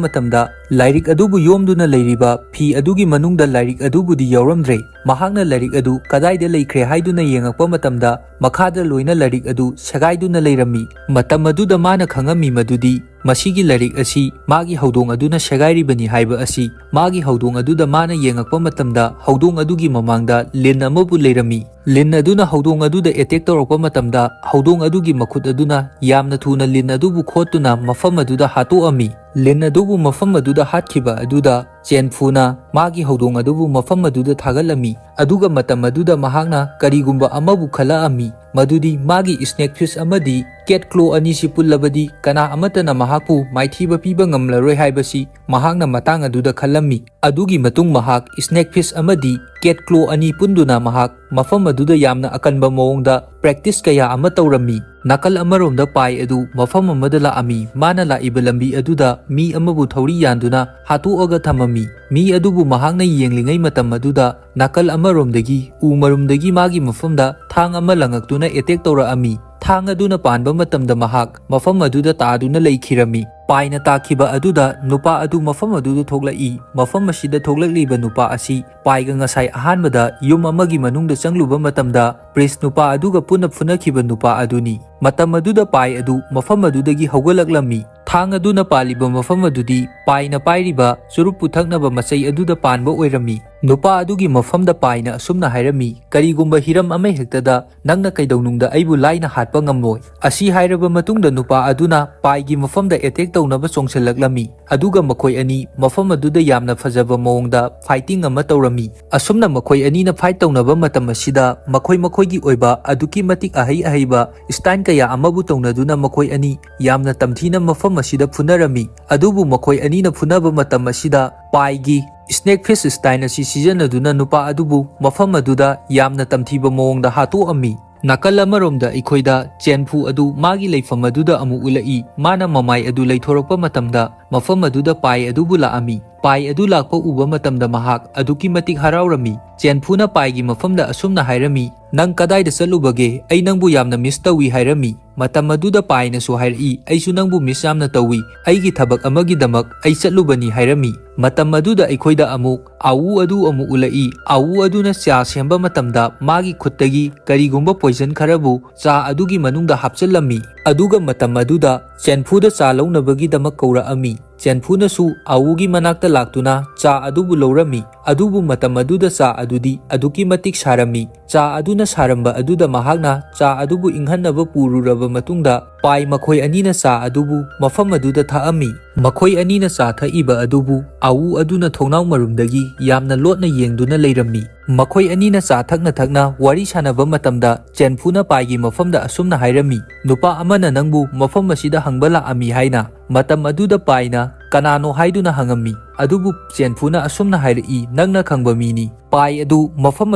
ꯃꯇꯝꯗ, ꯂꯥꯏꯔꯤꯛ ꯑꯗꯨꯕꯨ ꯌꯣꯝꯗꯨꯅ ꯂꯩꯔꯤꯕ ꯐꯤ ꯑꯗꯨꯒꯤ ꯃꯅꯨꯡꯗ ꯂꯥꯏꯔꯤꯛ ꯑꯗꯨꯕꯨꯗꯤ ꯌꯥꯎꯔꯝꯗ꯭ꯔꯦ꯫ ꯃꯍꯥꯛꯅ ꯂꯥꯏꯔꯤꯛ ꯑꯗꯨ ꯀꯗꯥꯏꯗ ꯂꯩꯈ꯭ꯔꯦ ꯍꯥꯏꯗꯨꯅ ꯌꯦꯡꯉꯛꯄ ꯃꯇꯝꯗ, ꯃꯈꯥꯗ ꯂꯣꯏꯅ ꯂꯥꯏꯔꯤꯛ ꯑꯗꯨ ꯁꯦꯒꯥꯏꯗꯨꯅ ꯂꯩꯔꯝꯃꯤ꯫ ꯃꯇꯝ ꯑꯗꯨꯗ ꯃꯥꯅ ꯈꯪꯉꯝꯃꯤ ꯃꯗꯨꯗꯤ ꯃꯁꯤꯒꯤ ꯂꯥꯏꯔꯤꯛ ꯑꯁꯤ ꯃꯥꯒꯤ ꯍꯧꯗꯣꯡ ꯑꯗꯨꯅ ꯁꯦꯒꯥꯏꯔꯤꯕꯅꯤ ꯍꯥꯏꯕ ꯑꯁꯤ꯫ ꯃꯥꯒꯤ ꯍꯧꯗꯣꯡ ꯑꯗꯨꯗ ꯃꯥꯅ ꯌꯦꯡꯉꯛꯄ ꯃꯇꯝꯗ, ꯍꯧꯗꯣꯡ ꯑꯗꯨꯒꯤ ꯃꯃꯥꯡꯗ ꯂꯤꯟ ꯑꯃꯕꯨ ꯂꯩꯔꯝꯃꯤ꯫ ꯂꯤꯟ ꯑꯗꯨꯅ ꯍꯧꯗꯣꯡ ꯑꯗꯨꯗ ꯑꯦꯇꯦꯛ ꯇꯧꯔꯛꯄ ꯃꯇꯝꯗ, ꯍꯧꯗꯣꯡ ꯑꯗꯨꯒꯤ ꯃꯈꯨꯠ ꯑꯗꯨꯅ ꯌꯥꯝꯅ ꯊꯨꯅ ꯂꯤꯟ ꯑꯗꯨꯕꯨ ꯈꯣꯠꯇꯨꯅ ꯃꯐꯝ ꯑꯗꯨꯗ ꯍꯥꯠꯇꯣꯛꯑꯝꯃꯤ꯫ ꯂꯤꯟ ꯑꯗꯨꯕꯨ ꯃꯐꯝ ꯑꯗꯨꯗ ꯍꯥꯠꯈꯤꯕ ꯑꯗꯨꯗ ꯆꯦꯟꯐꯨꯅ ꯃꯥꯒꯤ ꯍꯧꯗꯣꯡ ꯑꯗꯨꯕꯨ ꯃꯐꯝ ꯑꯗꯨꯗ ꯊꯥꯒꯠꯂꯝꯃꯤ꯫ ꯑꯗꯨꯒ ꯃꯇꯝ ꯑꯗꯨꯗ ꯃꯍꯥꯛꯅ ꯀꯔꯤꯒꯨꯝꯕ ꯑꯃꯕꯨ ꯈꯜꯂꯛꯑꯝꯃꯤ, ꯃꯗꯨꯗꯤ ꯃꯥꯒꯤ ꯁ꯭ꯅꯦꯛ ꯐꯤꯁ ꯑꯃꯗꯤ ꯀꯦꯠ ꯀ꯭ꯂꯣ ꯑꯅꯤꯁꯤ ꯄꯨꯜꯂꯕꯗꯤ ꯀꯅꯥ ꯑꯃꯠꯇꯅ ꯃꯍꯥꯛꯄꯨ ꯃꯥꯏꯊꯤꯕ ꯄꯤꯕ ꯉꯝꯂꯔꯣꯏ ꯍꯥꯏꯕꯁꯤ ꯃꯍꯥꯛꯅ ꯃꯇꯥꯡ ꯑꯗꯨꯗ ꯈꯜꯂꯝꯃꯤ꯫ ꯑꯗꯨꯒꯤ ꯃꯇꯨꯡ ꯃꯍꯥꯛ ꯁ꯭ꯅꯦꯛ ꯐꯤꯁ ꯑꯃꯗꯤ ꯀꯦꯠ ꯀ꯭ꯂꯣ ꯑꯅꯤ ꯄꯨꯟꯗꯨꯅ ꯃꯍꯥꯛ ꯃꯐꯝ ꯑꯗꯨꯗ ꯌꯥꯝꯅ ꯑꯀꯟꯕ ꯃꯑꯣꯡꯗ ꯄ꯭ꯔꯦꯛꯇꯤꯁ ꯀꯌꯥ ꯑꯃ ꯇꯧꯔꯝꯃꯤ꯫ ꯅꯥꯀꯜ ꯑꯃꯔꯣꯝꯗ ꯄꯥꯏ ꯑꯗꯨ ꯃꯐꯝ ꯑꯃꯗ ꯂꯥꯛꯑꯝꯃꯤ꯫ ꯃꯥꯅ ꯂꯥꯛꯏꯕ ꯂꯝꯕꯤ ꯑꯗꯨꯗ ꯃꯤ ꯑꯃꯕꯨ ꯊꯧꯔꯤ ꯌꯥꯟꯗꯨꯅ ꯍꯥꯠꯇꯣꯛꯑꯒ ꯊꯝꯃꯝꯃꯤ꯫ ꯃꯤ ꯑꯗꯨꯕꯨ ꯃꯍꯥꯛꯅ ꯌꯦꯡꯂꯤꯉꯩ ꯃꯇꯝ ꯑꯗꯨꯗ ꯅꯥꯀꯜ ꯑꯃꯔꯣꯝꯗꯒꯤ ꯎ ꯃꯔꯨꯝꯗꯒꯤ ꯃꯥꯒꯤ ꯃꯐꯝꯗ ꯊꯥꯡ ꯑꯃ ꯂꯪꯉꯛꯇꯨꯅ ꯑꯦꯇꯦꯛ ꯇꯧꯔꯛꯑꯝꯃꯤ꯫ ꯊꯥꯡ ꯑꯗꯨꯅ ꯄꯥꯟꯕ ꯃꯇꯝꯗ ꯃꯍꯥꯛ ꯃꯐꯝ ꯑꯗꯨꯗ ꯇꯥꯗꯨꯅ ꯂꯩꯈꯤꯔꯝꯃꯤ꯫ ꯄꯥꯏꯅ ꯇꯥꯈꯤꯕ ꯑꯗꯨꯗ ꯅꯨꯄꯥ ꯑꯗꯨ ꯃꯐꯝ ꯑꯗꯨꯗ ꯊꯣꯛꯂꯛꯏ꯫ ꯃꯐꯝ ꯑꯁꯤꯗ ꯊꯣꯛꯂꯛꯂꯤꯕ ꯅꯨꯄꯥ ꯑꯁꯤ ꯄꯥꯏꯒ ꯉꯁꯥꯏ ꯑꯍꯥꯟꯕꯗ ꯌꯨꯝ ꯑꯃꯒꯤ ꯃꯅꯨꯡꯗ ꯆꯪꯂꯨꯕ ꯃꯇꯝꯗ ꯄ꯭ꯔꯤꯟꯁ ꯅꯨꯄꯥ ꯑꯗꯨꯒ ꯄꯨꯟꯅ ꯐꯨꯅꯈꯤꯕ ꯅꯨꯄꯥ ꯑꯗꯨꯅꯤ꯫ ꯃꯇꯝ ꯑꯗꯨꯗ ꯄꯥꯏ ꯑꯗꯨ ꯃꯐꯝ ꯑꯗꯨꯗꯒꯤ ꯍꯧꯒꯠꯂꯛꯂꯝꯃꯤ꯫ ꯊꯥꯡ ꯑꯗꯨꯅ ꯄꯥꯜꯂꯤꯕ ꯃꯐꯝ ꯑꯗꯨꯗꯤ ꯄꯥꯏꯅ ꯄꯥꯏꯔꯤꯕ ꯆꯨꯔꯨꯞ ꯄꯨꯊꯛꯅꯕ ꯃꯆꯩ ꯑꯗꯨꯗ ꯄꯥꯟꯕ ꯑꯣꯏꯔꯝꯃꯤ꯫ ꯅꯨꯄꯥ ꯑꯗꯨꯒꯤ ꯃꯐꯝꯗ ꯄꯥꯏꯅ ꯑꯁꯨꯝꯅ ꯍꯥꯏꯔꯝꯃꯤ, "ꯀꯔꯤꯒꯨꯝꯕ ꯍꯤꯔꯝ ꯑꯃꯍꯦꯛꯇꯗ ꯅꯪꯅ ꯀꯩꯗꯧꯅꯨꯡꯗ ꯑꯩꯕꯨ ꯂꯥꯏꯅ ꯍꯥꯠꯄ ꯉꯝꯂꯣꯏ꯫" ꯑꯁꯤ ꯍꯥꯏꯔꯕ ꯃꯇꯨꯡꯗ ꯅꯨꯄꯥ ꯑꯗꯨꯅ ꯄꯥꯏꯒꯤ ꯃꯐꯝꯗ ꯑꯦꯇꯦꯛ ꯇꯧꯅꯕ ꯆꯣꯡꯁꯤꯜꯂꯛꯂꯝꯃꯤ꯫ ꯑꯗꯨꯒ ꯃꯈꯣꯏ ꯑꯅꯤ ꯃꯐꯝ ꯑꯗꯨꯗ ꯌꯥꯝꯅ ꯐꯖꯕ ꯃꯑꯣꯡꯗ ꯐꯥꯏꯇꯤꯡ ꯑꯃ ꯇꯧꯔꯝꯃꯤ꯫ ꯑꯁꯨꯝꯅ ꯃꯈꯣꯏ ꯑꯅꯤꯅ ꯐꯥꯏꯠ ꯇꯧꯅꯕ ꯃꯇꯝ ꯑꯁꯤꯗ ꯃꯈꯣꯏ ꯃꯈꯣꯏꯒꯤ ꯑꯣꯏꯕ ꯑꯗꯨꯛꯀꯤ ꯃꯇꯤꯛ ꯑꯍꯩ ꯑꯍꯩꯕ ꯁ꯭ꯇꯥꯏꯜ ꯀꯌꯥ ꯑꯃꯕꯨ ꯇꯧꯅꯗꯨꯅ ꯃꯈꯣꯏ ꯑꯅꯤ ꯌꯥꯝꯅ ꯇꯝꯊꯤꯅ ꯃꯐꯝ ꯑꯁꯤꯗ ꯐꯨꯅꯔꯝꯃꯤ꯫ ꯑꯗꯨꯕꯨ ꯃꯈꯣꯏ ꯑꯅꯤꯅ ꯐꯨꯅꯕ ꯃꯇꯝ ꯑꯁꯤꯗ ꯄꯥꯏꯒꯤ ꯁ꯭ꯅꯦꯛ ꯐꯤꯁ ꯁ꯭ꯇꯥꯏꯜ ꯑꯁꯤ ꯁꯤꯖꯤꯟꯅꯗꯨꯅ ꯅꯨꯄꯥ ꯑꯗꯨꯕꯨ ꯃꯐꯝ ꯑꯗꯨꯗ ꯌꯥꯝꯅ ꯇꯝꯊꯤꯕ ꯃꯑꯣꯡꯗ ꯍꯥꯠꯇꯣꯛꯑꯝꯃꯤ꯫ ꯅꯥꯀꯜ ꯑꯃꯔꯣꯝꯗ ꯑꯩꯈꯣꯏꯗ ꯆꯦꯟꯐꯨ ꯑꯗꯨ ꯃꯥꯒꯤ ꯂꯩꯐꯝ ꯑꯗꯨꯗ ꯑꯃꯨꯛ ꯎꯠꯂꯛꯏ꯫ ꯃꯥꯅ ꯃꯃꯥꯏ ꯑꯗꯨ ꯂꯩꯊꯣꯔꯛꯄ ꯃꯇꯝꯗ ꯃꯐꯝ ꯑꯗꯨꯗ ꯄꯥꯏ ꯑꯗꯨꯕꯨ ꯂꯥꯛꯑꯝꯃꯤ꯫ ꯄꯥꯏ ꯑꯗꯨ ꯂꯥꯛꯄ ꯎꯕ ꯃꯇꯝꯗ ꯃꯍꯥꯛ ꯑꯗꯨꯛꯀꯤ ꯃꯇꯤꯛ ꯍꯔꯥꯎꯔꯝꯃꯤ꯫ ꯆꯦꯟꯐꯨꯅ ꯄꯥꯏꯒꯤ ꯃꯐꯝꯗ ꯑꯁꯨꯝꯅ ꯍꯥꯏꯔꯝꯃꯤ, "ꯅꯪ ꯀꯗꯥꯏꯗ ꯆꯠꯂꯨꯕꯒꯦ? ꯑꯩ ꯅꯪꯕꯨ ꯌꯥꯝꯅ ꯃꯤꯁ ꯇꯧꯏ" ꯍꯥꯏꯔꯝꯃꯤ꯫ ꯃꯇꯝ ꯑꯗꯨꯗ ꯄꯥꯏꯅꯁꯨ ꯍꯥꯏꯔꯛꯏ, "ꯑꯩꯁꯨ ꯅꯪꯕꯨ ꯃꯤꯁ ꯌꯥꯝꯅ ꯇꯧꯏ, ꯑꯩꯒꯤ ꯊꯕꯛ ꯑꯃꯒꯤꯗꯃꯛ ꯑꯩ ꯆꯠꯂꯨꯕꯅꯤ" ꯍꯥꯏꯔꯝꯃꯤ꯫ ꯃꯇꯝ ꯑꯗꯨꯗ ꯑꯩꯈꯣꯏꯗ ꯑꯃꯨꯛ ꯑꯥꯋꯨ ꯑꯗꯨ ꯑꯃꯨꯛ ꯎꯠꯂꯛꯏ꯫ ꯑꯥꯋꯨ ꯑꯗꯨꯅ ꯆꯥ ꯁꯦꯝꯕ ꯃꯇꯝꯗ ꯃꯥꯒꯤ ꯈꯨꯠꯇꯒꯤ ꯀꯔꯤꯒꯨꯝꯕ ꯄꯣꯏꯖꯟ ꯈꯔꯕꯨ ꯆꯥ ꯑꯗꯨꯒꯤ ꯃꯅꯨꯡꯗ ꯍꯥꯞꯆꯤꯜꯂꯝꯃꯤ꯫ ꯑꯗꯨꯒ ꯃꯇꯝ ꯑꯗꯨꯗ ꯆꯦꯟꯐꯨꯗ ꯆꯥ ꯂꯧꯅꯕꯒꯤꯗꯃꯛ ꯀꯧꯔꯛꯑꯝꯃꯤ꯫ ꯆꯦꯟꯐꯨꯅꯁꯨ ꯑꯥꯋꯨꯒꯤ ꯃꯅꯥꯛꯇ ꯂꯥꯛꯇꯨꯅ ꯆꯥ ꯑꯗꯨꯕꯨ ꯂꯧꯔꯝꯃꯤ꯫ ꯑꯗꯨꯕꯨ ꯃꯇꯝ ꯑꯗꯨꯗ ꯆꯥ ꯑꯗꯨꯗꯤ ꯑꯗꯨꯛꯀꯤ ꯃꯇꯤꯛ ꯁꯥꯔꯝꯃꯤ꯫ ꯆꯥ ꯑꯗꯨꯅ ꯁꯥꯔꯝꯕ ꯑꯗꯨꯗ ꯃꯍꯥꯛꯅ ꯆꯥ ꯑꯗꯨꯕꯨ ꯏꯪꯍꯟꯅꯕ ꯄꯨꯔꯨꯔꯕ ꯃꯇꯨꯡꯗ ꯄꯥꯏ ꯃꯈꯣꯏ ꯑꯅꯤꯅ ꯆꯥ ꯑꯗꯨꯕꯨ ꯃꯐꯝ ꯑꯗꯨꯗ ꯊꯛꯑꯝꯃꯤ꯫ ꯃꯈꯣꯏ ꯑꯅꯤꯅ ꯆꯥ ꯊꯛꯏꯕ ꯑꯗꯨꯕꯨ ꯑꯥꯋꯨ ꯑꯗꯨꯅ ꯊꯣꯡꯅꯥꯎ ꯃꯔꯨꯝꯗꯒꯤ ꯌꯥꯝꯅ ꯂꯣꯠꯅ ꯌꯦꯡꯗꯨꯅ ꯂꯩꯔꯝꯃꯤ꯫ ꯃꯈꯣꯏ ꯑꯅꯤꯅ ꯆꯥ ꯊꯛꯅ ꯊꯛꯅ ꯋꯥꯔꯤ ꯁꯥꯟꯅꯕ ꯃꯇꯝꯗ ꯆꯦꯟꯐꯨꯅ ꯄꯥꯏꯒꯤ ꯃꯐꯝꯗ ꯑꯁꯨꯝꯅ ꯍꯥꯏꯔꯝꯃꯤ, "ꯅꯨꯄꯥ ꯑꯃꯅ ꯅꯪꯕꯨ ꯃꯐꯝ ꯑꯁꯤꯗ ꯍꯪꯕ ꯂꯥꯛꯑꯝꯃꯤ" ꯍꯥꯏꯅ꯫ ꯃꯇꯝ ꯑꯗꯨꯗ ꯄꯥꯏꯅ "ꯀꯅꯥꯅꯣ?" ꯍꯥꯏꯗꯨꯅ ꯍꯪꯉꯝꯃꯤ꯫ ꯑꯗꯨꯕꯨ ꯆꯦꯟꯐꯨꯅ ꯑꯁꯨꯝꯅ ꯍꯥꯏꯔꯛꯏ, "ꯅꯪꯅ ꯈꯪꯕ ꯃꯤꯅꯤ"꯫ ꯄꯥꯏ ꯑꯗꯨ ꯃꯐꯝ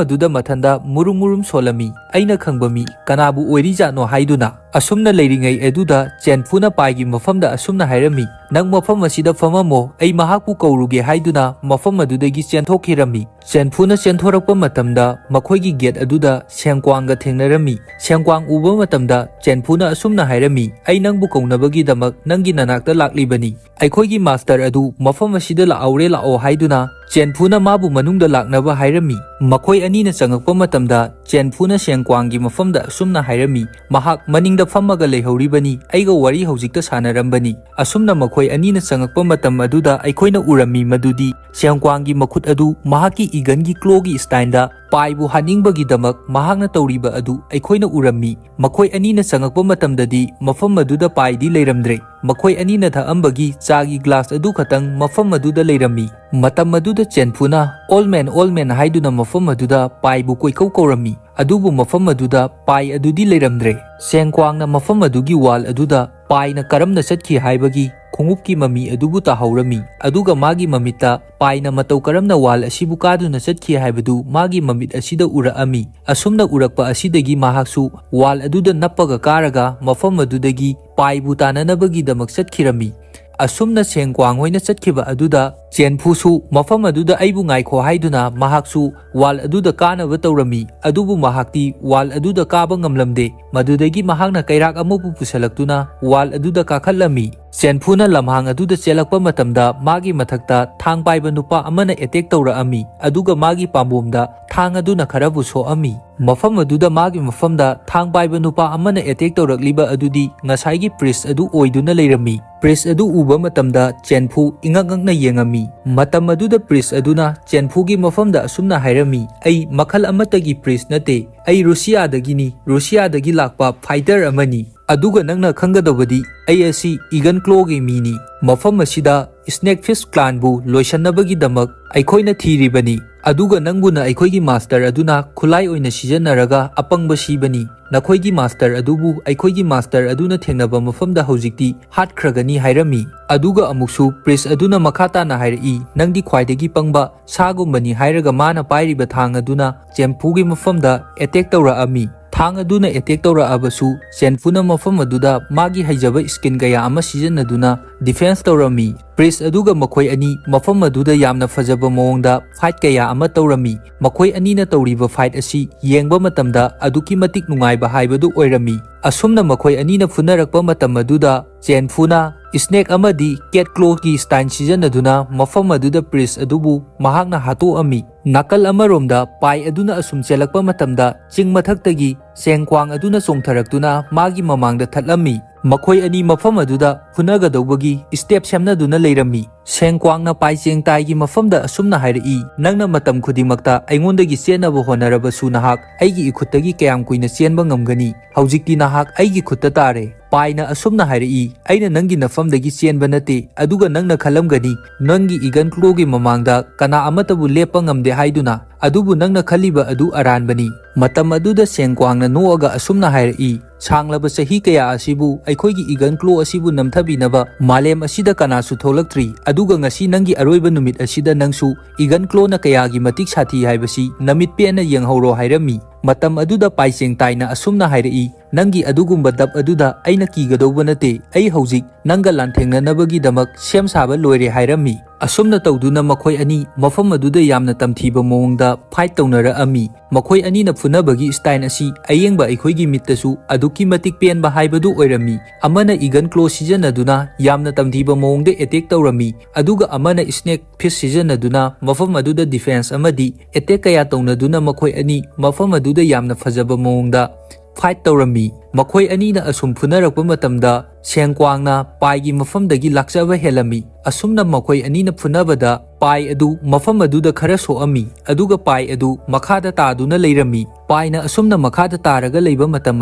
ꯑꯗꯨꯗ ꯃꯊꯟꯗ ꯃꯨꯔꯨꯝ ꯃꯨꯔꯨꯝ ꯁꯣꯜꯂꯝꯃꯤ꯫ "ꯑꯩꯅ ꯈꯪꯕ ꯃꯤ ꯀꯅꯥꯕꯨ ꯑꯣꯏꯔꯤꯖꯥꯠꯅꯣ?" ꯍꯥꯏꯗꯨꯅ꯫ ꯑꯁꯨꯝꯅ ꯂꯩꯔꯤꯉꯩ ꯑꯗꯨꯗ ꯆꯦꯟꯐꯨꯅ ꯄꯥꯏꯒꯤ ꯃꯐꯝꯗ ꯑꯁꯨꯝꯅ ꯍꯥꯏꯔꯝꯃꯤ, "ꯅꯪ ꯃꯐꯝ ꯑꯁꯤꯗ ꯐꯝꯃꯝꯃꯣ, ꯑꯩ ꯃꯍꯥꯛꯄꯨ ꯀꯧꯔꯨꯒꯦ" ꯍꯥꯏꯗꯨꯅ ꯃꯐꯝ ꯑꯗꯨꯗꯒꯤ ꯆꯦꯟꯊꯣꯛꯈꯤꯔꯝꯃꯤ꯫ ꯆꯦꯟꯐꯨꯅ ꯆꯦꯟꯊꯣꯔꯛꯄ ꯃꯇꯝꯗ ꯃꯈꯣꯏꯒꯤ ꯒꯦꯠ ꯑꯗꯨꯗ ꯁꯦꯡꯀ꯭ꯋꯥꯡꯒ ꯊꯦꯡꯅꯔꯝꯃꯤ꯫ ꯁꯦꯡꯀ꯭ꯋꯥꯡ ꯎꯕ ꯃꯇꯝꯗ ꯆꯦꯟꯐꯨꯅ ꯑꯁꯨꯝꯅ ꯍꯥꯏꯔꯝꯃꯤ, "ꯑꯩ ꯅꯪꯕꯨ ꯀꯧꯅꯕꯒꯤꯗꯃꯛ ꯅꯪꯒꯤ ꯅꯅꯥꯛꯇ ꯂꯥꯛꯂꯤꯕꯅꯤ꯫ ꯑꯩꯈꯣꯏꯒꯤ ꯃꯥꯁꯇꯔ ꯑꯗꯨ ꯃꯐꯝ ꯑꯁꯤꯗ ꯂꯥꯛꯍꯧꯔꯦ, ꯂꯥꯛꯑꯣ" ꯍꯥꯏꯗꯨꯅ ꯆꯦꯟꯐꯨꯅ ꯃꯥꯕꯨ ꯃꯅꯨꯡꯗ ꯂꯥꯛꯅꯕ ꯍꯥꯏꯔꯝꯃꯤ꯫ ꯃꯈꯣꯏ ꯑꯅꯤꯅ ꯆꯪꯉꯛꯄ ꯃꯇꯝꯗ ꯆꯦꯟꯐꯨꯅ ꯁꯦꯡꯀ꯭ꯋꯥꯡꯒꯤ ꯃꯐꯝꯗ ꯑꯁꯨꯝꯅ ꯍꯥꯏꯔꯝꯃꯤ, "ꯃꯍꯥꯛ ꯃꯅꯤꯡꯗ ꯐꯝꯃꯒ ꯂꯩꯍꯧꯔꯤꯕꯅꯤ, ꯑꯩꯒ ꯋꯥꯔꯤ ꯍꯧꯖꯤꯛꯇ ꯁꯥꯟꯅꯔꯝꯕꯅꯤ"꯫ ꯑꯁꯨꯝꯅ ꯃꯈꯣꯏ ꯑꯅꯤꯅ ꯆꯪꯉꯛꯄ ꯃꯇꯝ ꯑꯗꯨꯗ ꯑꯩꯈꯣꯏꯅ ꯎꯔꯝꯃꯤ ꯃꯗꯨꯗꯤ ꯁꯦꯡꯀ꯭ꯋꯥꯡꯒꯤ ꯃꯈꯨꯠ ꯑꯗꯨ ꯃꯍꯥꯛꯀꯤ ꯏꯒꯟꯒꯤ ꯀ꯭ꯂꯣꯒꯤ ꯁ꯭ꯇꯥꯏꯜꯗ ꯄꯥꯏꯕꯨ ꯍꯥꯠꯅꯤꯡꯕꯒꯤꯗꯃꯛ ꯃꯍꯥꯛꯅ ꯇꯧꯔꯤꯕ ꯑꯗꯨ ꯑꯩꯈꯣꯏꯅ ꯎꯔꯝꯃꯤ꯫ ꯃꯈꯣꯏ ꯑꯅꯤꯅ ꯆꯪꯉꯛꯄ ꯃꯇꯝꯗꯗꯤ ꯃꯐꯝ ꯑꯗꯨꯗ ꯄꯥꯏꯗꯤ ꯂꯩꯔꯝꯗ꯭ꯔꯦ꯫ ꯃꯈꯣꯏ ꯑꯅꯤꯅ ꯊꯛꯑꯝꯕꯒꯤ ꯆꯥꯒꯤ ꯒ꯭ꯂꯥꯁ ꯑꯗꯨ ꯈꯛꯇꯪ ꯃꯐꯝ ꯑꯗꯨꯗ ꯂꯩꯔꯝꯃꯤ꯫ ꯃꯇꯝ ꯑꯗꯨꯗ ꯆꯦꯟꯐꯨꯅ, "Old man, old man" ꯍꯥꯏꯗꯨꯅ ꯃꯐꯝ ꯑꯗꯨꯗ ꯄꯥꯏꯕꯨ ꯀꯣꯏꯀꯧ ꯀꯧꯔꯝꯃꯤ꯫ ꯑꯗꯨꯕꯨ ꯃꯐꯝ ꯑꯗꯨꯗ ꯄꯥꯏ ꯑꯗꯨꯗꯤ ꯂꯩꯔꯝꯗ꯭ꯔꯦ꯫ ꯁꯦꯡꯀ꯭ꯋꯥꯡꯅ ꯃꯐꯝ ꯑꯗꯨꯒꯤ ꯋꯥꯜ ꯑꯗꯨꯗ ꯄꯥꯏꯅ ꯀꯔꯝꯅ ꯆꯠꯈꯤ ꯍꯥꯏꯕꯒꯤ ꯈꯣꯡꯎꯞꯀꯤ ꯃꯃꯤ ꯑꯗꯨꯕꯨ ꯇꯥꯍꯧꯔꯝꯃꯤ, ꯑꯗꯨꯒ ꯃꯥꯒꯤ ꯃꯃꯤꯠꯇ ꯄꯥꯏꯅ ꯃꯇꯧ ꯀꯔꯝꯅ ꯋꯥꯜ ꯑꯁꯤꯕꯨ ꯀꯥꯗꯨꯅ ꯆꯠꯈꯤ ꯍꯥꯏꯕꯗꯨ ꯃꯥꯒꯤ ꯃꯃꯤꯠ ꯑꯁꯤꯗ ꯎꯔꯛꯑꯝꯃꯤ꯫ ꯑꯁꯨꯝꯅ ꯎꯔꯛꯄ ꯑꯁꯤꯗꯒꯤ ꯃꯍꯥꯛꯁꯨ ꯋꯥꯜ ꯑꯗꯨꯗ ꯅꯞꯄꯒ ꯀꯥꯔꯒ ꯃꯐꯝ ꯑꯗꯨꯗꯒꯤ ꯄꯥꯏꯕꯨ ꯇꯥꯅꯅꯕꯒꯤꯗꯃꯛ ꯆꯠꯈꯤꯔꯝꯃꯤ꯫ ꯑꯁꯨꯝꯅ ꯁꯦꯡꯀ꯭ꯋꯥꯡ ꯍꯣꯏꯅ ꯆꯠꯈꯤꯕ ꯑꯗꯨꯗ ꯆꯦꯟꯐꯨꯁꯨ ꯃꯐꯝ ꯑꯗꯨꯗ ꯑꯩꯕꯨ ꯉꯥꯏꯈꯣ ꯍꯥꯏꯗꯨꯅ ꯃꯍꯥꯛꯁꯨ ꯋꯥꯜ ꯑꯗꯨꯗ ꯀꯥꯅꯕ ꯇꯧꯔꯝꯃꯤ, ꯑꯗꯨꯕꯨ ꯃꯍꯥꯛꯇꯤ ꯋꯥꯜ ꯑꯗꯨꯗ ꯀꯥꯕ ꯉꯝꯂꯝꯗꯦ꯫ ꯃꯗꯨꯗꯒꯤ ꯃꯍꯥꯛꯅ ꯀꯩꯔꯥꯛ ꯑꯃꯕꯨ ꯄꯨꯁꯜꯂꯛꯇꯨꯅ ꯋꯥꯜ ꯑꯗꯨꯗ ꯀꯥꯈꯠꯂꯝꯃꯤ꯫ ꯆꯦꯟꯐꯨꯅ ꯂꯝꯍꯥꯡ ꯑꯗꯨꯗ ꯆꯦꯜꯂꯛꯄ ꯃꯇꯝꯗ ꯃꯥꯒꯤ ꯃꯊꯛꯇ ꯊꯥꯡ ꯄꯥꯏꯕ ꯅꯨꯄꯥ ꯑꯃꯅ ꯑꯦꯇꯦꯛ ꯇꯧꯔꯛꯑꯝꯃꯤ, ꯑꯗꯨꯒ ꯃꯥꯒꯤ ꯄꯥꯝꯕꯣꯝꯗ ꯊꯥꯡ ꯑꯗꯨꯅ ꯈꯔꯕꯨ ꯁꯣꯛꯑꯝꯃꯤ꯫ ꯃꯐꯝ ꯑꯗꯨꯗ ꯃꯥꯒꯤ ꯃꯐꯝꯗ ꯊꯥꯡ ꯄꯥꯏꯕ ꯅꯨꯄꯥ ꯑꯃꯅ ꯑꯦꯇꯦꯛ ꯇꯧꯔꯛꯂꯤꯕ ꯑꯗꯨꯗꯤ ꯉꯁꯥꯏꯒꯤ ꯄ꯭ꯔꯤꯁ ꯑꯗꯨ ꯑꯣꯏꯗꯨꯅ ꯂꯩꯔꯝꯃꯤ꯫ ꯄ꯭ꯔꯤꯁ ꯑꯗꯨ ꯎꯕ ꯃꯇꯝꯗ ꯆꯦꯟꯐꯨ ꯏꯉꯛ ꯉꯛꯅ ꯌꯦꯡꯉꯝꯃꯤ꯫ ꯃꯇꯝ ꯑꯗꯨꯗ ꯄ꯭ꯔꯤꯁ ꯑꯗꯨꯅ ꯆꯦꯟꯐꯨꯒꯤ ꯃꯐꯝꯗ ꯑꯁꯨꯝꯅ ꯍꯥꯏꯔꯝꯃꯤ, "ꯑꯩ ꯃꯈꯜ ꯑꯃꯠꯇꯒꯤ ꯄ꯭ꯔꯤꯁ ꯅꯠꯇꯦ, ꯑꯩ ꯔꯨꯁꯤꯌꯥꯗꯒꯤꯅꯤ, ꯔꯨꯁꯤꯌꯥꯗꯒꯤ ꯂꯥꯛꯄ ꯐꯥꯏꯇꯔ ꯑꯃꯅꯤ꯫ ꯑꯗꯨꯒ ꯅꯪꯅ ꯈꯪꯒꯗꯕꯗꯤ ꯑꯩ ꯑꯁꯤ ꯏꯒꯟ ꯀ꯭ꯂꯣꯒꯤ ꯃꯤꯅꯤ꯫ ꯃꯐꯝ ꯑꯁꯤꯗ ꯁ꯭ꯅꯦꯛꯐꯤꯁ ꯀ꯭ꯂꯥꯟꯕꯨ ꯂꯣꯏꯁꯟꯅꯕꯒꯤꯗꯃꯛ ꯑꯩꯈꯣꯏꯅ ꯊꯤꯔꯤꯕꯅꯤ꯫ ꯑꯗꯨꯒ ꯅꯪꯕꯨꯅ ꯑꯩꯈꯣꯏꯒꯤ ꯃꯥꯁꯇꯔ ꯑꯗꯨꯅ ꯈꯨꯠꯂꯥꯏ ꯑꯣꯏꯅ ꯁꯤꯖꯤꯟꯅꯔꯒ ꯑꯄꯪꯕ ꯁꯤꯕꯅꯤ꯫ ꯅꯈꯣꯏꯒꯤ ꯃꯥꯁꯇꯔ ꯑꯗꯨꯕꯨ ꯑꯩꯈꯣꯏꯒꯤ ꯃꯥꯁꯇꯔ ꯑꯗꯨꯅ ꯊꯦꯡꯅꯕ ꯃꯐꯝꯗ ꯍꯧꯖꯤꯛꯇꯤ ꯍꯥꯠꯈ꯭ꯔꯒꯅꯤ" ꯍꯥꯏꯔꯝꯃꯤ꯫ ꯑꯗꯨꯒ ꯑꯃꯨꯛꯁꯨ ꯄ꯭ꯔꯤꯁ ꯑꯗꯨꯅ ꯃꯈꯥ ꯇꯥꯅ ꯍꯥꯏꯔꯛꯏ, "ꯅꯪꯗꯤ ꯈ꯭ꯋꯥꯏꯗꯒꯤ ꯄꯪꯕ ꯁꯥꯒꯨꯝꯕꯅꯤ" ꯍꯥꯏꯔꯒ ꯃꯥꯅ ꯄꯥꯏꯔꯤꯕ ꯊꯥꯡ ꯑꯗꯨꯅ ꯆꯦꯟꯐꯨꯒꯤ ꯃꯐꯝꯗ ꯑꯦꯇꯦꯛ ꯇꯧꯔꯛꯑꯝꯃꯤ꯫ ꯊꯥꯡ ꯑꯗꯨꯅ ꯑꯦꯇꯦꯛ ꯇꯧꯔꯛꯑꯕꯁꯨ ꯆꯦꯟꯐꯨꯅ ꯃꯐꯝ ꯑꯗꯨꯗ ꯃꯥꯒꯤ ꯍꯩꯖꯕ ꯁ꯭ꯀꯤꯟ ꯀꯌꯥ ꯑꯃ ꯁꯤꯖꯤꯟꯅꯗꯨꯅ ꯗꯤꯐꯦꯟꯁ ꯇꯧꯔꯝꯃꯤ꯫ ꯄ꯭ꯔꯤꯁ ꯑꯗꯨꯒ ꯃꯈꯣꯏ ꯑꯅꯤ ꯃꯐꯝ ꯑꯗꯨꯗ ꯌꯥꯝꯅ ꯐꯖꯕ ꯃꯑꯣꯡꯗ ꯐꯥꯏꯠ ꯀꯌꯥ ꯑꯃ ꯇꯧꯔꯝꯃꯤ꯫ ꯃꯈꯣꯏ ꯑꯅꯤꯅ ꯇꯧꯔꯤꯕ ꯐꯥꯏꯠ ꯑꯁꯤ ꯌꯦꯡꯕ ꯃꯇꯝꯗ ꯑꯗꯨꯛꯀꯤ ꯃꯇꯤꯛ ꯅꯨꯡꯉꯥꯏꯕ ꯍꯥꯏꯕꯗꯨ ꯑꯣꯏꯔꯝꯃꯤ꯫ ꯑꯁꯨꯝꯅ ꯃꯈꯣꯏ ꯑꯅꯤꯅ ꯐꯨꯅꯔꯛꯄ ꯃꯇꯝ ꯑꯗꯨꯗ ꯆꯦꯟꯐꯨꯅ ꯁ꯭ꯅꯦꯛ ꯑꯃꯗꯤ ꯀꯦꯠ ꯀ꯭ꯂꯣꯒꯤ ꯁ꯭ꯇꯥꯏꯜ ꯁꯤꯖꯤꯟꯅꯗꯨꯅ ꯃꯐꯝ ꯑꯗꯨꯗ ꯄ꯭ꯔꯤꯁ ꯑꯗꯨꯕꯨ ꯃꯍꯥꯛꯅ ꯍꯥꯠꯇꯣꯛꯑꯝꯃꯤ꯫ ꯅꯥꯀꯜ ꯑꯃꯔꯣꯝꯗ ꯄꯥꯏ ꯑꯗꯨꯅ ꯑꯁꯨꯝ ꯆꯦꯜꯂꯛꯄ ꯃꯇꯝꯗ ꯆꯤꯡ ꯃꯊꯛꯇꯒꯤ ꯁꯦꯡ ꯀ꯭ꯋꯥꯡ ꯑꯗꯨꯅ ꯆꯣꯡꯊꯔꯛꯇꯨꯅ ꯃꯥꯒꯤ ꯃꯃꯥꯡꯗ ꯊꯠꯂꯝꯃꯤ꯫ ꯃꯈꯣꯏ ꯑꯅꯤ ꯃꯐꯝ ꯑꯗꯨꯗ ꯐꯨꯅꯒꯗꯧꯕꯒꯤ ꯁ꯭ꯇꯦꯞ ꯁꯦꯝꯅꯗꯨꯅ ꯂꯩꯔꯝꯃꯤ꯫ ꯁꯦꯡ ꯀ꯭ꯋꯥꯡꯅ ꯄꯥꯏ ꯆꯦꯡ ꯇꯥꯏꯒꯤ ꯃꯐꯝꯗ ꯑꯁꯨꯝꯅ ꯍꯥꯏꯔꯛꯏ, "ꯅꯪꯅ ꯃꯇꯝ ꯈꯨꯗꯤꯡꯃꯛꯇ ꯑꯩꯉꯣꯟꯗꯒꯤ ꯆꯦꯟꯅꯕ ꯍꯣꯠꯅꯔꯕꯁꯨ ꯅꯍꯥꯛ ꯑꯩꯒꯤ ꯏꯈꯨꯠꯇꯒꯤ ꯀꯌꯥꯝ ꯀꯨꯏꯅ ꯆꯦꯟꯕ ꯉꯝꯒꯅꯤ? ꯍꯧꯖꯤꯛꯇꯤ ꯅꯍꯥꯛ ꯑꯩꯒꯤ ꯈꯨꯠꯇ ꯇꯥꯔꯦ꯫" ꯄꯥꯏꯅ ꯑꯁꯨꯝꯅ ꯍꯥꯏꯔꯛꯏ, "ꯑꯩꯅ ꯅꯪꯒꯤ ꯅꯐꯝꯗꯒꯤ ꯆꯦꯟꯕ ꯅꯠꯇꯦ, ꯑꯗꯨꯒ ꯅꯪꯅ ꯈꯜꯂꯝꯒꯅꯤ ꯅꯪꯒꯤ ꯏꯒꯟ ꯀ꯭ꯂꯣꯒꯤ ꯃꯃꯥꯡꯗ ꯀꯅꯥ ꯑꯃꯠꯇꯕꯨ ꯂꯦꯞꯄ ꯉꯝꯗꯦ ꯍꯥꯏꯗꯨꯅ, ꯑꯗꯨꯕꯨ ꯅꯪꯅ ꯈꯜꯂꯤꯕ ꯑꯗꯨ ꯑꯔꯥꯟꯕꯅꯤ꯫" ꯃꯇꯝ ꯑꯗꯨꯗ ꯁꯦꯡ ꯀ꯭ꯋꯥꯡꯅ ꯅꯣꯛꯑꯒ ꯑꯁꯨꯝꯅ ꯍꯥꯏꯔꯛꯏ, "ꯁꯥꯡꯂꯕ ꯆꯍꯤ ꯀꯌꯥ ꯑꯁꯤꯕꯨ ꯑꯩꯈꯣꯏꯒꯤ ꯏꯒꯟ ꯀ꯭ꯂꯣ ꯑꯁꯤꯕꯨ ꯅꯝꯊꯕꯤꯅꯕ ꯃꯥꯂꯦꯝ ꯑꯁꯤꯗ ꯀꯅꯥꯁꯨ ꯊꯣꯛꯂꯛꯇ꯭ꯔꯤ, ꯑꯗꯨꯒ ꯉꯁꯤ ꯅꯪꯒꯤ ꯑꯔꯣꯏꯕ ꯅꯨꯃꯤꯠ ꯑꯁꯤꯗ ꯅꯪꯁꯨ ꯏꯒꯟ ꯀ꯭ꯂꯣꯅ ꯀꯌꯥꯒꯤ ꯃꯇꯤꯛ ꯁꯥꯊꯤ ꯍꯥꯏꯕꯁꯤ ꯅꯃꯤꯠ ꯄꯦꯟꯅ ꯌꯦꯡꯍꯧꯔꯣ" ꯍꯥꯏꯔꯝꯃꯤ꯫ ꯃꯇꯝ ꯑꯗꯨꯗ ꯄꯥꯏꯆꯦꯡ ꯇꯥꯏꯅ ꯑꯁꯨꯝꯅ ꯍꯥꯏꯔꯛꯏ, "ꯅꯪꯒꯤ ꯑꯗꯨꯒꯨꯝꯕ ꯗꯞ ꯑꯗꯨꯗ ꯑꯩꯅ ꯀꯤꯒꯗꯧꯕ ꯅꯠꯇꯦ, ꯑꯩ ꯍꯧꯖꯤꯛ ꯅꯪꯒ ꯂꯥꯟꯊꯦꯡꯅꯅꯕꯒꯤꯗꯃꯛ ꯁꯦꯝ ꯁꯥꯕ ꯂꯣꯏꯔꯦ" ꯍꯥꯏꯔꯝꯃꯤ꯫ ꯑꯁꯨꯝꯅ ꯇꯧꯗꯨꯅ ꯃꯈꯣꯏ ꯑꯅꯤ ꯃꯐꯝ ꯑꯗꯨꯗ ꯌꯥꯝꯅ ꯇꯝꯊꯤꯕ ꯃꯑꯣꯡꯗ ꯐꯥꯏꯠ ꯇꯧꯅꯔꯛꯑꯝꯃꯤ꯫ ꯃꯈꯣꯏ ꯑꯅꯤꯅ ꯐꯨꯅꯕꯒꯤ ꯁ꯭ꯇꯥꯏꯜ ꯑꯁꯤ ꯑꯌꯦꯡꯕ ꯑꯩꯈꯣꯏꯒꯤ ꯃꯤꯠꯇꯁꯨ ꯑꯗꯨꯛꯀꯤ ꯃꯇꯤꯛ ꯄꯦꯟꯕ ꯍꯥꯏꯕꯗꯨ ꯑꯣꯏꯔꯝꯃꯤ꯫ ꯑꯃꯅ ꯏꯒꯟ ꯀ꯭ꯂꯣ ꯁꯤꯖꯤꯟꯅꯗꯨꯅ ꯌꯥꯝꯅ ꯇꯝꯊꯤꯕ ꯃꯑꯣꯡꯗ ꯑꯦꯇꯦꯛ ꯇꯧꯔꯝꯃꯤ, ꯑꯗꯨꯒ ꯑꯃꯅ ꯁ꯭ꯅꯦꯛ ꯐꯤꯁ ꯁꯤꯖꯤꯟꯅꯗꯨꯅ ꯃꯐꯝ ꯑꯗꯨꯗ ꯗꯤꯐꯦꯟꯁ ꯑꯃꯗꯤ ꯑꯦꯇꯦꯛ ꯀꯌꯥ ꯇꯧꯅꯗꯨꯅ ꯃꯈꯣꯏ ꯑꯅꯤ ꯃꯐꯝ ꯑꯗꯨꯗ ꯌꯥꯝꯅ ꯐꯖꯕ ꯃꯑꯣꯡꯗ ꯐꯥꯏꯠ ꯇꯧꯔꯝꯃꯤ꯫ ꯃꯈꯣꯏ ꯑꯅꯤꯅ ꯑꯁꯨꯝ ꯐꯨꯅꯔꯛꯄ ꯃꯇꯝꯗ ꯁꯦꯡ ꯀ꯭ꯋꯥꯡꯅ ꯄꯥꯏꯒꯤ ꯃꯐꯝꯗꯒꯤ ꯂꯥꯛꯆꯕ ꯍꯦꯜꯂꯝꯃꯤ꯫ ꯑꯁꯨꯝꯅ ꯃꯈꯣꯏ ꯑꯅꯤꯅ ꯐꯨꯅꯕꯗ ꯄꯥꯏ ꯑꯗꯨ ꯃꯐꯝ ꯑꯗꯨꯗ ꯈꯔ ꯁꯣꯛꯑꯝꯃꯤ, ꯑꯗꯨꯒ ꯄꯥꯏ ꯑꯗꯨ ꯃꯈꯥꯗ ꯇꯥꯗꯨꯅ ꯂꯩꯔꯝꯃꯤ꯫ ꯄꯥꯏꯅ ꯑꯁꯨꯝꯅ ꯃꯈꯥꯗ ꯇꯥꯔꯒ ꯂꯩꯕ ꯃꯇꯝ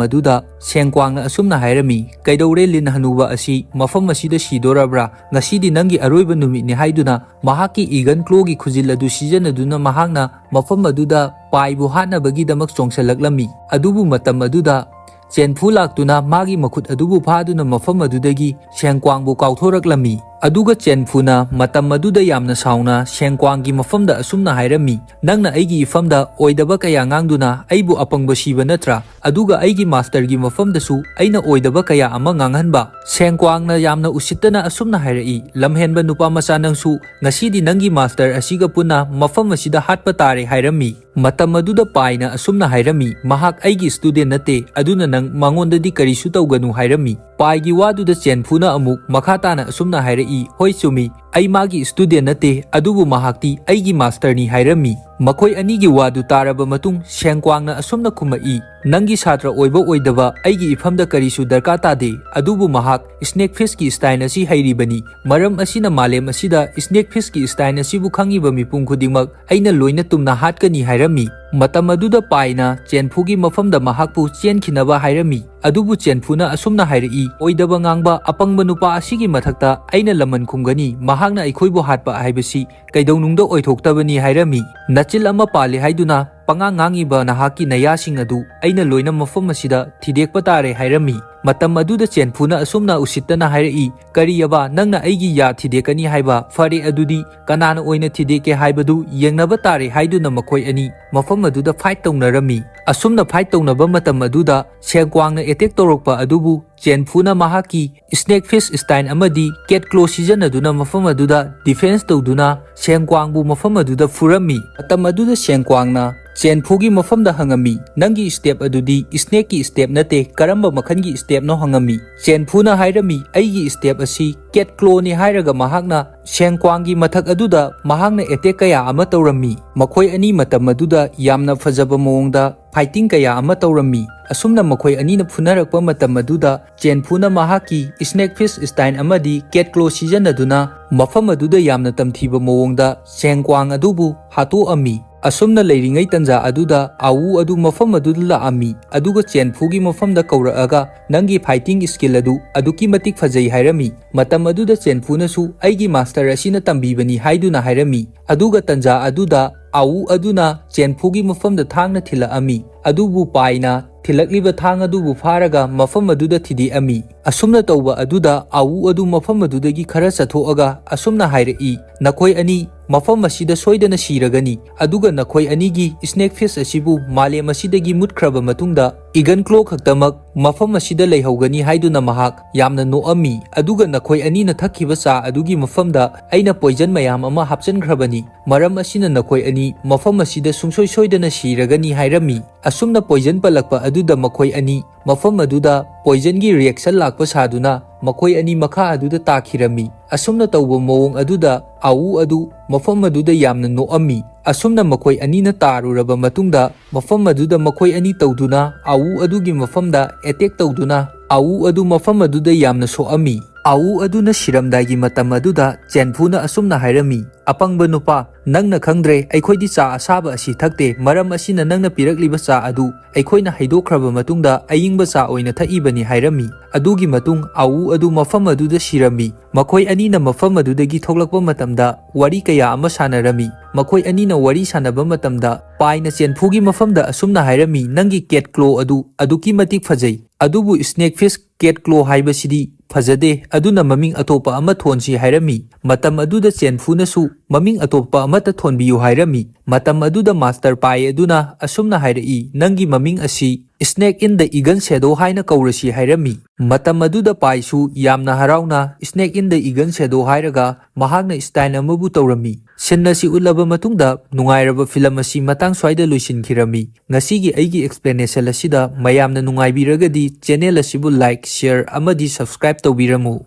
ꯑꯗꯨꯗ ꯁꯦꯡ ꯀ꯭ꯋꯥꯡꯅ ꯑꯁꯨꯝꯅ ꯍꯥꯏꯔꯝꯃꯤ, "ꯀꯩꯗꯧꯔꯦ ꯂꯤꯟ ꯍꯅꯨꯕ ꯑꯁꯤ? ꯃꯐꯝ ꯑꯁꯤꯗ ꯁꯤꯗꯣꯔꯕ꯭ꯔꯥ? ꯉꯁꯤꯗꯤ ꯅꯪꯒꯤ ꯑꯔꯣꯏꯕ ꯅꯨꯃꯤꯠꯅꯤ" ꯍꯥꯏꯗꯨꯅ ꯃꯍꯥꯛꯀꯤ ꯏꯒꯟ ꯀ꯭ꯂꯣꯒꯤ ꯈꯨꯖꯤꯜ ꯑꯗꯨ ꯁꯤꯖꯤꯟꯅꯗꯨꯅ ꯃꯍꯥꯛꯅ ꯃꯐꯝ ꯑꯗꯨꯗ ꯄꯥꯏꯕꯨ ꯍꯥꯠꯅꯕꯒꯤꯗꯃꯛ ꯆꯣꯡꯁꯤꯜꯂꯛꯂꯝꯃꯤ꯫ ꯑꯗꯨꯕꯨ ꯃꯇꯝ ꯑꯗꯨꯗ ꯆꯦꯟꯐꯨ ꯂꯥꯛꯇꯨꯅ ꯃꯥꯒꯤ ꯃꯈꯨꯠ ꯑꯗꯨꯕꯨ ꯐꯥꯗꯨꯅ ꯃꯐꯝ ꯑꯗꯨꯗꯒꯤ ꯁꯦꯡ ꯀ꯭ꯋꯥꯡꯕꯨ ꯀꯥꯎꯊꯣꯔꯛꯂꯝꯃꯤ꯫ ꯑꯗꯨꯒ ꯆꯦꯟꯐꯨꯅ ꯃꯇꯝ ꯑꯗꯨꯗ ꯌꯥꯝꯅ ꯁꯥꯎꯅ ꯁꯦꯡꯀ꯭ꯋꯥꯡꯒꯤ ꯃꯐꯝꯗ ꯑꯁꯨꯝꯅ ꯍꯥꯏꯔꯝꯃꯤ, "ꯅꯪꯅ ꯑꯩꯒꯤ ꯏꯐꯝꯗ ꯑꯣꯏꯗꯕ ꯀꯌꯥ ꯉꯥꯡꯗꯨꯅ ꯑꯩꯕꯨ ꯑꯄꯪꯕ ꯁꯤꯕ ꯅꯠꯇ꯭ꯔꯥ? ꯑꯗꯨꯒ ꯑꯩꯒꯤ ꯃꯥꯁꯇꯔꯒꯤ ꯃꯐꯝꯗꯁꯨ ꯑꯩꯅ ꯑꯣꯏꯗꯕ ꯀꯌꯥ ꯑꯃ ꯉꯥꯡꯍꯟꯕ?" ꯁꯦꯡꯀ꯭ꯋꯥꯡꯅ ꯌꯥꯝꯅ ꯎꯁꯤꯠꯇꯅ ꯑꯁꯨꯝꯅ ꯍꯥꯏꯔꯛꯏ, "ꯂꯝꯍꯦꯟꯕ ꯅꯨꯄꯥ ꯃꯆꯥ ꯅꯪꯁꯨ, ꯉꯁꯤꯗꯤ ꯅꯪꯒꯤ ꯃꯥꯁꯇꯔ ꯑꯁꯤꯒ ꯄꯨꯟꯅ ꯃꯐꯝ ꯑꯁꯤꯗ ꯍꯥꯠꯄ ꯇꯥꯔꯦ" ꯍꯥꯏꯔꯝꯃꯤ꯫ ꯃꯇꯝ ꯑꯗꯨꯗ ꯄꯥꯏꯅ ꯑꯁꯨꯝꯅ ꯍꯥꯏꯔꯝꯃꯤ, "ꯃꯍꯥꯛ ꯑꯩꯒꯤ ꯁ꯭ꯇꯨꯗꯦꯟ ꯅꯠꯇꯦ, ꯑꯗꯨꯅ ꯅꯪ ꯃꯉꯣꯟꯗꯗꯤ ꯀꯔꯤꯁꯨ ꯇꯧꯒꯅꯨ" ꯍꯥꯏꯔꯝꯃꯤ꯫ ꯄꯥꯏꯒꯤ ꯋꯥꯗꯨꯗ ꯆꯦꯟꯐꯨꯅ ꯑꯃꯨꯛ ꯃꯈꯥ ꯇꯥꯅ ꯑꯁꯨꯝꯅ ꯍꯥꯏꯔꯛꯏ, "ꯍꯣꯏ ꯆꯨꯝꯃꯤ, ꯑꯩ ꯃꯥꯒꯤ ꯁ꯭ꯇꯨꯗꯦꯟ ꯅꯠꯇꯦ, ꯑꯗꯨꯕꯨ ꯃꯍꯥꯛꯇꯤ ꯑꯩꯒꯤ ꯃꯥꯁꯇꯔꯅꯤ" ꯍꯥꯏꯔꯝꯃꯤ꯫ ꯃꯈꯣꯏ ꯑꯅꯤꯒꯤ ꯋꯥꯗꯨ ꯇꯥꯔꯕ ꯃꯇꯨꯡ ꯁꯦꯡꯀ꯭ꯋꯥꯡꯅ ꯑꯁꯨꯝꯅ ꯈꯨꯝꯃꯛꯏ, "ꯅꯪꯒꯤ ꯁꯥꯇ꯭ꯔ ꯑꯣꯏꯕ ꯑꯣꯏꯗꯕ ꯑꯩꯒꯤ ꯏꯐꯝꯗ ꯀꯔꯤꯁꯨ ꯗꯔꯀꯥꯔ ꯇꯥꯗꯦ, ꯑꯗꯨꯕꯨ ꯃꯍꯥꯛ ꯁ꯭ꯅꯦꯛ ꯐꯤꯁꯀꯤ ꯁ꯭ꯇꯥꯏꯟ ꯑꯁꯤ ꯍꯩꯔꯤꯕꯅꯤ꯫ ꯃꯔꯝ ꯑꯁꯤꯅ ꯃꯥꯂꯦꯝ ꯑꯁꯤꯗ ꯁ꯭ꯅꯦꯛ ꯐꯤꯁꯀꯤ ꯁ꯭ꯇꯥꯏꯟ ꯑꯁꯤꯕꯨ ꯈꯪꯉꯤꯕ ꯃꯤꯄꯨꯝ ꯈꯨꯗꯤꯡꯃꯛ ꯑꯩꯅ ꯂꯣꯏꯅ ꯇꯨꯝꯅ ꯍꯥꯠꯀꯅꯤ" ꯍꯥꯏꯔꯝꯃꯤ꯫ ꯃꯇꯝ ꯑꯗꯨꯗ ꯄꯥꯏꯅ ꯆꯦꯟꯐꯨꯒꯤ ꯃꯐꯝꯗ ꯃꯍꯥꯛꯄꯨ ꯆꯦꯟꯈꯤꯅꯕ ꯍꯥꯏꯔꯝꯃꯤ꯫ ꯑꯗꯨꯕꯨ ꯆꯦꯟꯐꯨꯅ ꯑꯁꯨꯝꯅ ꯍꯥꯏꯔꯛꯏ, "ꯑꯣꯏꯗꯕ ꯉꯥꯡꯕ ꯑꯄꯪꯕ ꯅꯨꯄꯥ ꯑꯁꯤꯒꯤ ꯃꯊꯛꯇ ꯑꯩꯅ ꯂꯃꯟ ꯈꯨꯝꯒꯅꯤ? ꯃꯍꯥꯛꯅ ꯑꯩꯈꯣꯏꯕꯨ ꯍꯥꯠꯄ ꯍꯥꯏꯕꯁꯤ ꯀꯩꯗꯧꯅꯨꯡꯗ ꯑꯣꯏꯊꯣꯛꯇꯕꯅꯤ" ꯍꯥꯏꯔꯝꯃꯤ꯫ "ꯅꯆꯤꯜ ꯑꯃ ꯄꯥꯜꯂꯤ ꯍꯥꯏꯗꯨꯅ ꯄꯉꯥꯡ ꯉꯥꯡꯉꯤꯕ ꯅꯍꯥꯛꯀꯤ ꯅꯌꯥꯁꯤꯡ ꯑꯗꯨ ꯑꯩꯅ ꯂꯣꯏꯅ ꯃꯐꯝ ꯑꯁꯤꯗ ꯊꯤꯗꯦꯛꯄ ꯇꯥꯔꯦ" ꯍꯥꯏꯔꯝꯃꯤ꯫ ꯃꯇꯝ ꯑꯗꯨꯗ ꯆꯦꯟꯐꯨꯅ ꯑꯁꯨꯝꯅ ꯎꯁꯤꯠꯇꯅ ꯍꯥꯏꯔꯛꯏ, "ꯀꯔꯤꯑꯕ, ꯅꯪꯅ ꯑꯩꯒꯤ ꯌꯥ ꯊꯤꯗꯦꯛꯀꯅꯤ ꯍꯥꯏꯕ? ꯐꯔꯦ, ꯑꯗꯨꯗꯤ ꯀꯅꯥꯅ ꯑꯣꯏꯅ ꯊꯤꯗꯦꯛꯀꯦ ꯍꯥꯏꯕꯗꯨ ꯌꯦꯡꯅꯕ ꯇꯥꯔꯦ" ꯍꯥꯏꯗꯨꯅ ꯃꯈꯣꯏ ꯑꯅꯤ ꯃꯐꯝ ꯑꯗꯨꯗ ꯐꯥꯏꯠ ꯇꯧꯅꯔꯝꯃꯤ꯫ ꯑꯁꯨꯝꯅ ꯐꯥꯏꯠ ꯇꯧꯅꯕ ꯃꯇꯝ ꯑꯗꯨꯗ ꯁꯦꯡꯀ꯭ꯋꯥꯡꯅ ꯑꯦꯇꯦꯛ ꯇꯧꯔꯛꯄ ꯑꯗꯨꯕꯨ ꯆꯦꯟꯐꯨꯅ ꯃꯍꯥꯛꯀꯤ ꯁ꯭ꯅꯦꯛ ꯐꯤꯁ ꯁ꯭ꯇꯥꯏꯟ ꯑꯃꯗꯤ ꯀꯦꯠ ꯀ꯭ꯂꯣ ꯁꯤꯖꯤꯟꯅꯗꯨꯅ ꯃꯐꯝ ꯑꯗꯨꯗ ꯗꯤꯐꯦꯟꯁ ꯇꯧꯗꯨꯅ ꯁꯦꯡꯀ꯭ꯋꯥꯡꯕꯨ ꯃꯐꯝ ꯑꯗꯨꯗ ꯐꯨꯔꯝꯃꯤ꯫ ꯃꯇꯝ ꯑꯗꯨꯗ ꯁꯦꯡꯀ꯭ꯋꯥꯡꯅ ꯆꯦꯟꯐꯨꯒꯤ ꯃꯐꯝꯗ ꯍꯪꯉꯝꯃꯤ, "ꯅꯪꯒꯤ ꯁ꯭ꯇꯦꯞ ꯑꯗꯨꯗꯤ ꯁ꯭ꯅꯦꯛꯀꯤ ꯁ꯭ꯇꯦꯞ ꯅꯠꯇꯦ, ꯀꯔꯝꯕ ꯃꯈꯜꯒꯤ ꯁ꯭ꯇꯦꯞꯅꯣ?" ꯍꯪꯉꯝꯃꯤ꯫ ꯆꯦꯟꯐꯨꯅ ꯍꯥꯏꯔꯝꯃꯤ, "ꯑꯩꯒꯤ ꯁ꯭ꯇꯦꯞ ꯑꯁꯤ ꯀꯦꯠ ꯀ꯭ꯂꯣꯅꯤ" ꯍꯥꯏꯔꯒ ꯃꯍꯥꯛꯅ ꯁꯦꯡꯀ꯭ꯋꯥꯡꯒꯤ ꯃꯊꯛ ꯑꯗꯨꯗ ꯃꯍꯥꯛꯅ ꯑꯦꯇꯦꯛ ꯀꯌꯥ ꯑꯃ ꯇꯧꯔꯝꯃꯤ꯫ ꯃꯈꯣꯏ ꯑꯅꯤ ꯃꯇꯝ ꯑꯗꯨꯗ ꯌꯥꯝꯅ ꯐꯖꯕ ꯃꯑꯣꯡꯗ ꯐꯥꯏꯇꯤꯡ ꯀꯌꯥ ꯑꯃ ꯇꯧꯔꯝꯃꯤ꯫ ꯑꯁꯨꯝꯅ ꯃꯈꯣꯏ ꯑꯅꯤꯅ ꯐꯨꯅꯔꯛꯄ ꯃꯇꯝ ꯑꯗꯨꯗ ꯆꯦꯟꯐꯨꯅ ꯃꯍꯥꯛꯀꯤ ꯁ꯭ꯅꯦꯛ ꯐꯤꯁ ꯁ꯭ꯇꯥꯏꯟ ꯑꯃꯗꯤ ꯀꯦꯠ ꯀ꯭ꯂꯣ ꯁꯤꯖꯤꯟꯅꯗꯨꯅ ꯃꯐꯝ ꯑꯗꯨꯗ ꯌꯥꯝꯅ ꯇꯝꯊꯤꯕ ꯃꯑꯣꯡꯗ ꯁꯦꯡꯀ꯭ꯋꯥꯡ ꯑꯗꯨꯕꯨ ꯍꯥꯠꯇꯣꯛꯑꯝꯃꯤ꯫ ꯑꯁꯨꯝꯅ ꯂꯩꯔꯤꯉꯩ ꯇꯟꯖꯥ ꯑꯗꯨꯗ ꯑꯥꯋꯨ ꯑꯗꯨ ꯃꯐꯝ ꯑꯗꯨꯗ ꯂꯥꯛꯑꯝꯃꯤ, ꯑꯗꯨꯒ ꯆꯦꯟꯐꯨꯒꯤ ꯃꯐꯝꯗ ꯀꯧꯔꯛꯑꯒ, "ꯅꯪꯒꯤ ꯐꯥꯏꯇꯤꯡ ꯁ꯭ꯀꯤꯜ ꯑꯗꯨ ꯑꯗꯨꯛꯀꯤ ꯃꯇꯤꯛ ꯐꯖꯩ" ꯍꯥꯏꯔꯝꯃꯤ꯫ ꯃꯇꯝ ꯑꯗꯨꯗ ꯆꯦꯟꯐꯨꯅꯁꯨ, "ꯑꯩꯒꯤ ꯃꯥꯁꯇꯔ ꯑꯁꯤꯅ ꯇꯝꯕꯤꯕꯅꯤ" ꯍꯥꯏꯗꯨꯅ ꯍꯥꯏꯔꯝꯃꯤ꯫ ꯑꯗꯨꯒ ꯇꯟꯖꯥ ꯑꯗꯨꯗ ꯑꯥꯋꯨ ꯑꯗꯨꯅ ꯆꯦꯟꯐꯨꯒꯤ ꯃꯐꯝꯗ ꯊꯥꯡꯅ ꯊꯤꯜꯂꯛꯑꯝꯃꯤ꯫ ꯑꯗꯨꯕꯨ ꯄꯥꯏꯅ ꯊꯤꯜꯂꯛꯂꯤꯕ ꯊꯥꯡ ꯑꯗꯨꯕꯨ ꯐꯥꯔꯒ ꯃꯐꯝ ꯑꯗꯨꯗ ꯊꯤꯗꯦꯛꯑꯝꯃꯤ꯫ ꯑꯁꯨꯝꯅ ꯇꯧꯕ ꯑꯗꯨꯗ ꯑꯥꯋꯨ ꯑꯗꯨ ꯃꯐꯝ ꯑꯗꯨꯗꯒꯤ ꯈꯔ ꯆꯠꯊꯣꯛꯑꯒ ꯑꯁꯨꯝꯅ ꯍꯥꯏꯔꯛꯏ, "ꯅꯈꯣꯏ ꯑꯅꯤ ꯃꯐꯝ ꯑꯁꯤꯗ ꯁꯣꯏꯗꯅ ꯁꯤꯔꯒꯅꯤ, ꯑꯗꯨꯒ ꯅꯈꯣꯏ ꯑꯅꯤꯒꯤ ꯁ꯭ꯅꯦꯛ ꯐꯤꯁ ꯑꯁꯤꯕꯨ ꯃꯥꯂꯦꯝ ꯑꯁꯤꯗꯒꯤ ꯃꯨꯠꯈ꯭ꯔꯕ ꯃꯇꯨꯡꯗ ꯏꯒꯟ ꯀ꯭ꯂꯣ ꯈꯛꯇꯃꯛ ꯃꯐꯝ ꯑꯁꯤꯗ ꯂꯩꯍꯧꯒꯅꯤ" ꯍꯥꯏꯗꯨꯅ ꯃꯍꯥꯛ ꯌꯥꯝꯅ ꯅꯣꯛꯑꯝꯃꯤ꯫ "ꯑꯗꯨꯒ ꯅꯈꯣꯏ ꯑꯅꯤꯅ ꯊꯛꯈꯤꯕ ꯆꯥ ꯑꯗꯨꯒꯤ ꯃꯐꯝꯗ ꯑꯩꯅ ꯄꯣꯏꯖꯟ ꯃꯌꯥꯝ ꯑꯃ ꯍꯥꯞꯆꯤꯟꯈ꯭ꯔꯕꯅꯤ꯫ ꯃꯔꯝ ꯑꯁꯤꯅ ꯅꯈꯣꯏ ꯑꯅꯤ ꯃꯐꯝ ꯑꯁꯤꯗ ꯁꯨꯡꯁꯣꯏ ꯁꯣꯏꯗꯅ ꯁꯤꯔꯒꯅꯤ" ꯍꯥꯏꯔꯝꯃꯤ꯫ ꯑꯁꯨꯝꯅ ꯄꯣꯏꯖꯟ ꯄꯜꯂꯛꯄ ꯑꯗꯨꯗ ꯃꯈꯣꯏ ꯑꯅꯤ ꯃꯐꯝ ꯑꯗꯨꯗ ꯄꯣꯏꯖꯟꯒꯤ ꯔꯤꯌꯦꯛꯁꯟ ꯂꯥꯛꯄ ꯁꯥꯗꯨꯅ ꯃꯈꯣꯏ ꯑꯅꯤ ꯃꯈꯥ ꯑꯗꯨꯗ ꯇꯥꯈꯤꯔꯝꯃꯤ꯫ ꯑꯁꯨꯝꯅ ꯇꯧꯕ ꯃꯑꯣꯡ ꯑꯗꯨꯗ ꯑꯥꯋꯨ ꯑꯗꯨ ꯃꯐꯝ ꯑꯗꯨꯗ ꯌꯥꯝꯅ ꯅꯣꯛꯑꯝꯃꯤ꯫ ꯑꯁꯨꯝꯅ ꯃꯈꯣꯏ ꯑꯅꯤꯅ ꯇꯥꯔꯨꯔꯕ ꯃꯇꯨꯡꯗ ꯃꯐꯝ ꯑꯗꯨꯗ ꯃꯈꯣꯏ ꯑꯅꯤ ꯇꯧꯗꯨꯅ ꯑꯥꯋꯨ ꯑꯗꯨꯒꯤ ꯃꯐꯝꯗ ꯑꯦꯇꯦꯛ ꯇꯧꯗꯨꯅ ꯑꯥꯋꯨ ꯑꯗꯨ ꯃꯐꯝ ꯑꯗꯨꯗ ꯌꯥꯝꯅ ꯁꯣꯛꯑꯝꯃꯤ꯫ ꯑꯥꯋꯨ ꯑꯗꯨꯅ ꯁꯤꯔꯝꯗꯥꯏꯒꯤ ꯃꯇꯝ ꯑꯗꯨꯗ ꯆꯦꯟꯐꯨꯅ ꯑꯁꯨꯝꯅ ꯍꯥꯏꯔꯝꯃꯤ, "ꯑꯄꯪꯕ ꯅꯨꯄꯥ, ꯅꯪꯅ ꯈꯪꯗ꯭ꯔꯦ, ꯑꯩꯈꯣꯏꯗꯤ ꯆꯥ ꯑꯁꯥꯕ ꯑꯁꯤ ꯊꯛꯇꯦ, ꯃꯔꯝ ꯑꯁꯤꯅ ꯅꯪꯅ ꯄꯤꯔꯛꯂꯤꯕ ꯆꯥ ꯑꯗꯨ ꯑꯩꯈꯣꯏꯅ ꯍꯩꯗꯣꯛꯈ꯭ꯔꯕ ꯃꯇꯨꯡꯗ ꯑꯏꯪꯕ ꯆꯥ ꯑꯣꯏꯅ ꯊꯛꯏꯕꯅꯤ" ꯍꯥꯏꯔꯝꯃꯤ꯫ ꯑꯗꯨꯒꯤ ꯃꯇꯨꯡ ꯑꯥꯋꯨ ꯑꯗꯨ ꯃꯐꯝ ꯑꯗꯨꯗ ꯁꯤꯔꯝꯃꯤ꯫ ꯃꯈꯣꯏ ꯑꯅꯤꯅ ꯃꯐꯝ ꯑꯗꯨꯗꯒꯤ ꯊꯣꯛꯂꯛꯄ ꯃꯇꯝꯗ ꯋꯥꯔꯤ ꯀꯌꯥ ꯑꯃ ꯁꯥꯟꯅꯔꯝꯃꯤ꯫ ꯃꯈꯣꯏ ꯑꯅꯤꯅ ꯋꯥꯔꯤ ꯁꯥꯟꯅꯕ ꯃꯇꯝꯗ ꯄꯥꯏꯅ ꯆꯦꯟꯐꯨꯒꯤ ꯃꯐꯝꯗ ꯑꯁꯨꯝꯅ ꯍꯥꯏꯔꯝꯃꯤ, "ꯅꯪꯒꯤ ꯀꯦꯠ ꯀ꯭ꯂꯣ ꯑꯗꯨ ꯑꯗꯨꯛꯀꯤ ꯃꯇꯤꯛ ꯐꯖꯩ, ꯑꯗꯨꯕꯨ ꯁ꯭ꯅꯦꯛ ꯐꯤꯁ ꯀꯦꯠ ꯀ꯭ꯂꯣ ꯍꯥꯏꯕꯁꯤꯗꯤ ꯐꯖꯗꯦ, ꯑꯗꯨꯅ ꯃꯃꯤꯡ ꯑꯇꯣꯞꯄ ꯑꯃ ꯊꯣꯟꯁꯤ" ꯍꯥꯏꯔꯝꯃꯤ꯫ ꯃꯇꯝ ꯑꯗꯨꯗ ꯆꯦꯟꯐꯨꯅꯁꯨ ꯃꯃꯤꯡ ꯑꯇꯣꯞꯄ ꯑꯃꯠꯇ ꯊꯣꯟꯕꯤꯌꯨ ꯍꯥꯏꯔꯝꯃꯤ꯫ ꯃꯇꯝ ꯑꯗꯨꯗ ꯃꯥꯁꯇꯔ ꯄꯥꯏ ꯑꯗꯨꯅ ꯑꯁꯨꯝꯅ ꯍꯥꯏꯔꯛꯏ, "ꯅꯪꯒꯤ ꯃꯃꯤꯡ ꯑꯁꯤ Snake in the Egen Shadow ꯍꯥꯏꯅ ꯀꯧꯔꯁꯤ" ꯍꯥꯏꯔꯝꯃꯤ꯫ ꯃꯇꯝ ꯑꯗꯨꯗ ꯄꯥꯏꯁꯨ ꯌꯥꯝꯅ ꯍꯔꯥꯎꯅ "Snake in the Egen Shadow" ꯍꯥꯏꯔꯒ ꯃꯍꯥꯛꯅ ꯁ꯭ꯇꯥꯏꯜ ꯑꯃꯕꯨ ꯇꯧꯔꯝꯃꯤ꯫ ꯁꯤꯟ ꯑꯁꯤ ꯎꯠꯂꯕ ꯃꯇꯨꯡꯗ ꯅꯨꯡꯉꯥꯏꯔꯕ ꯐꯤꯂꯝ ꯑꯁꯤ ꯃꯇꯥꯡ ꯁ꯭ꯋꯥꯏꯗ ꯂꯣꯏꯁꯤꯟꯈꯤꯔꯝꯃꯤ꯫ ꯉꯁꯤꯒꯤ ꯑꯩꯒꯤ ꯑꯦꯛꯁꯄ꯭ꯂꯦꯅꯦꯁꯟ ꯑꯁꯤꯗ ꯃꯌꯥꯝꯅ ꯅꯨꯡꯉꯥꯏꯕꯤꯔꯒꯗꯤ ꯆꯦꯅꯦꯜ ꯑꯁꯤꯕꯨ ꯂꯥꯏꯛ, ꯁꯤꯌꯔ ꯑꯃꯗꯤ ꯁꯕꯁꯀ꯭ꯔꯥꯏꯕ ꯇꯧꯕꯤꯔꯝꯃꯨ꯫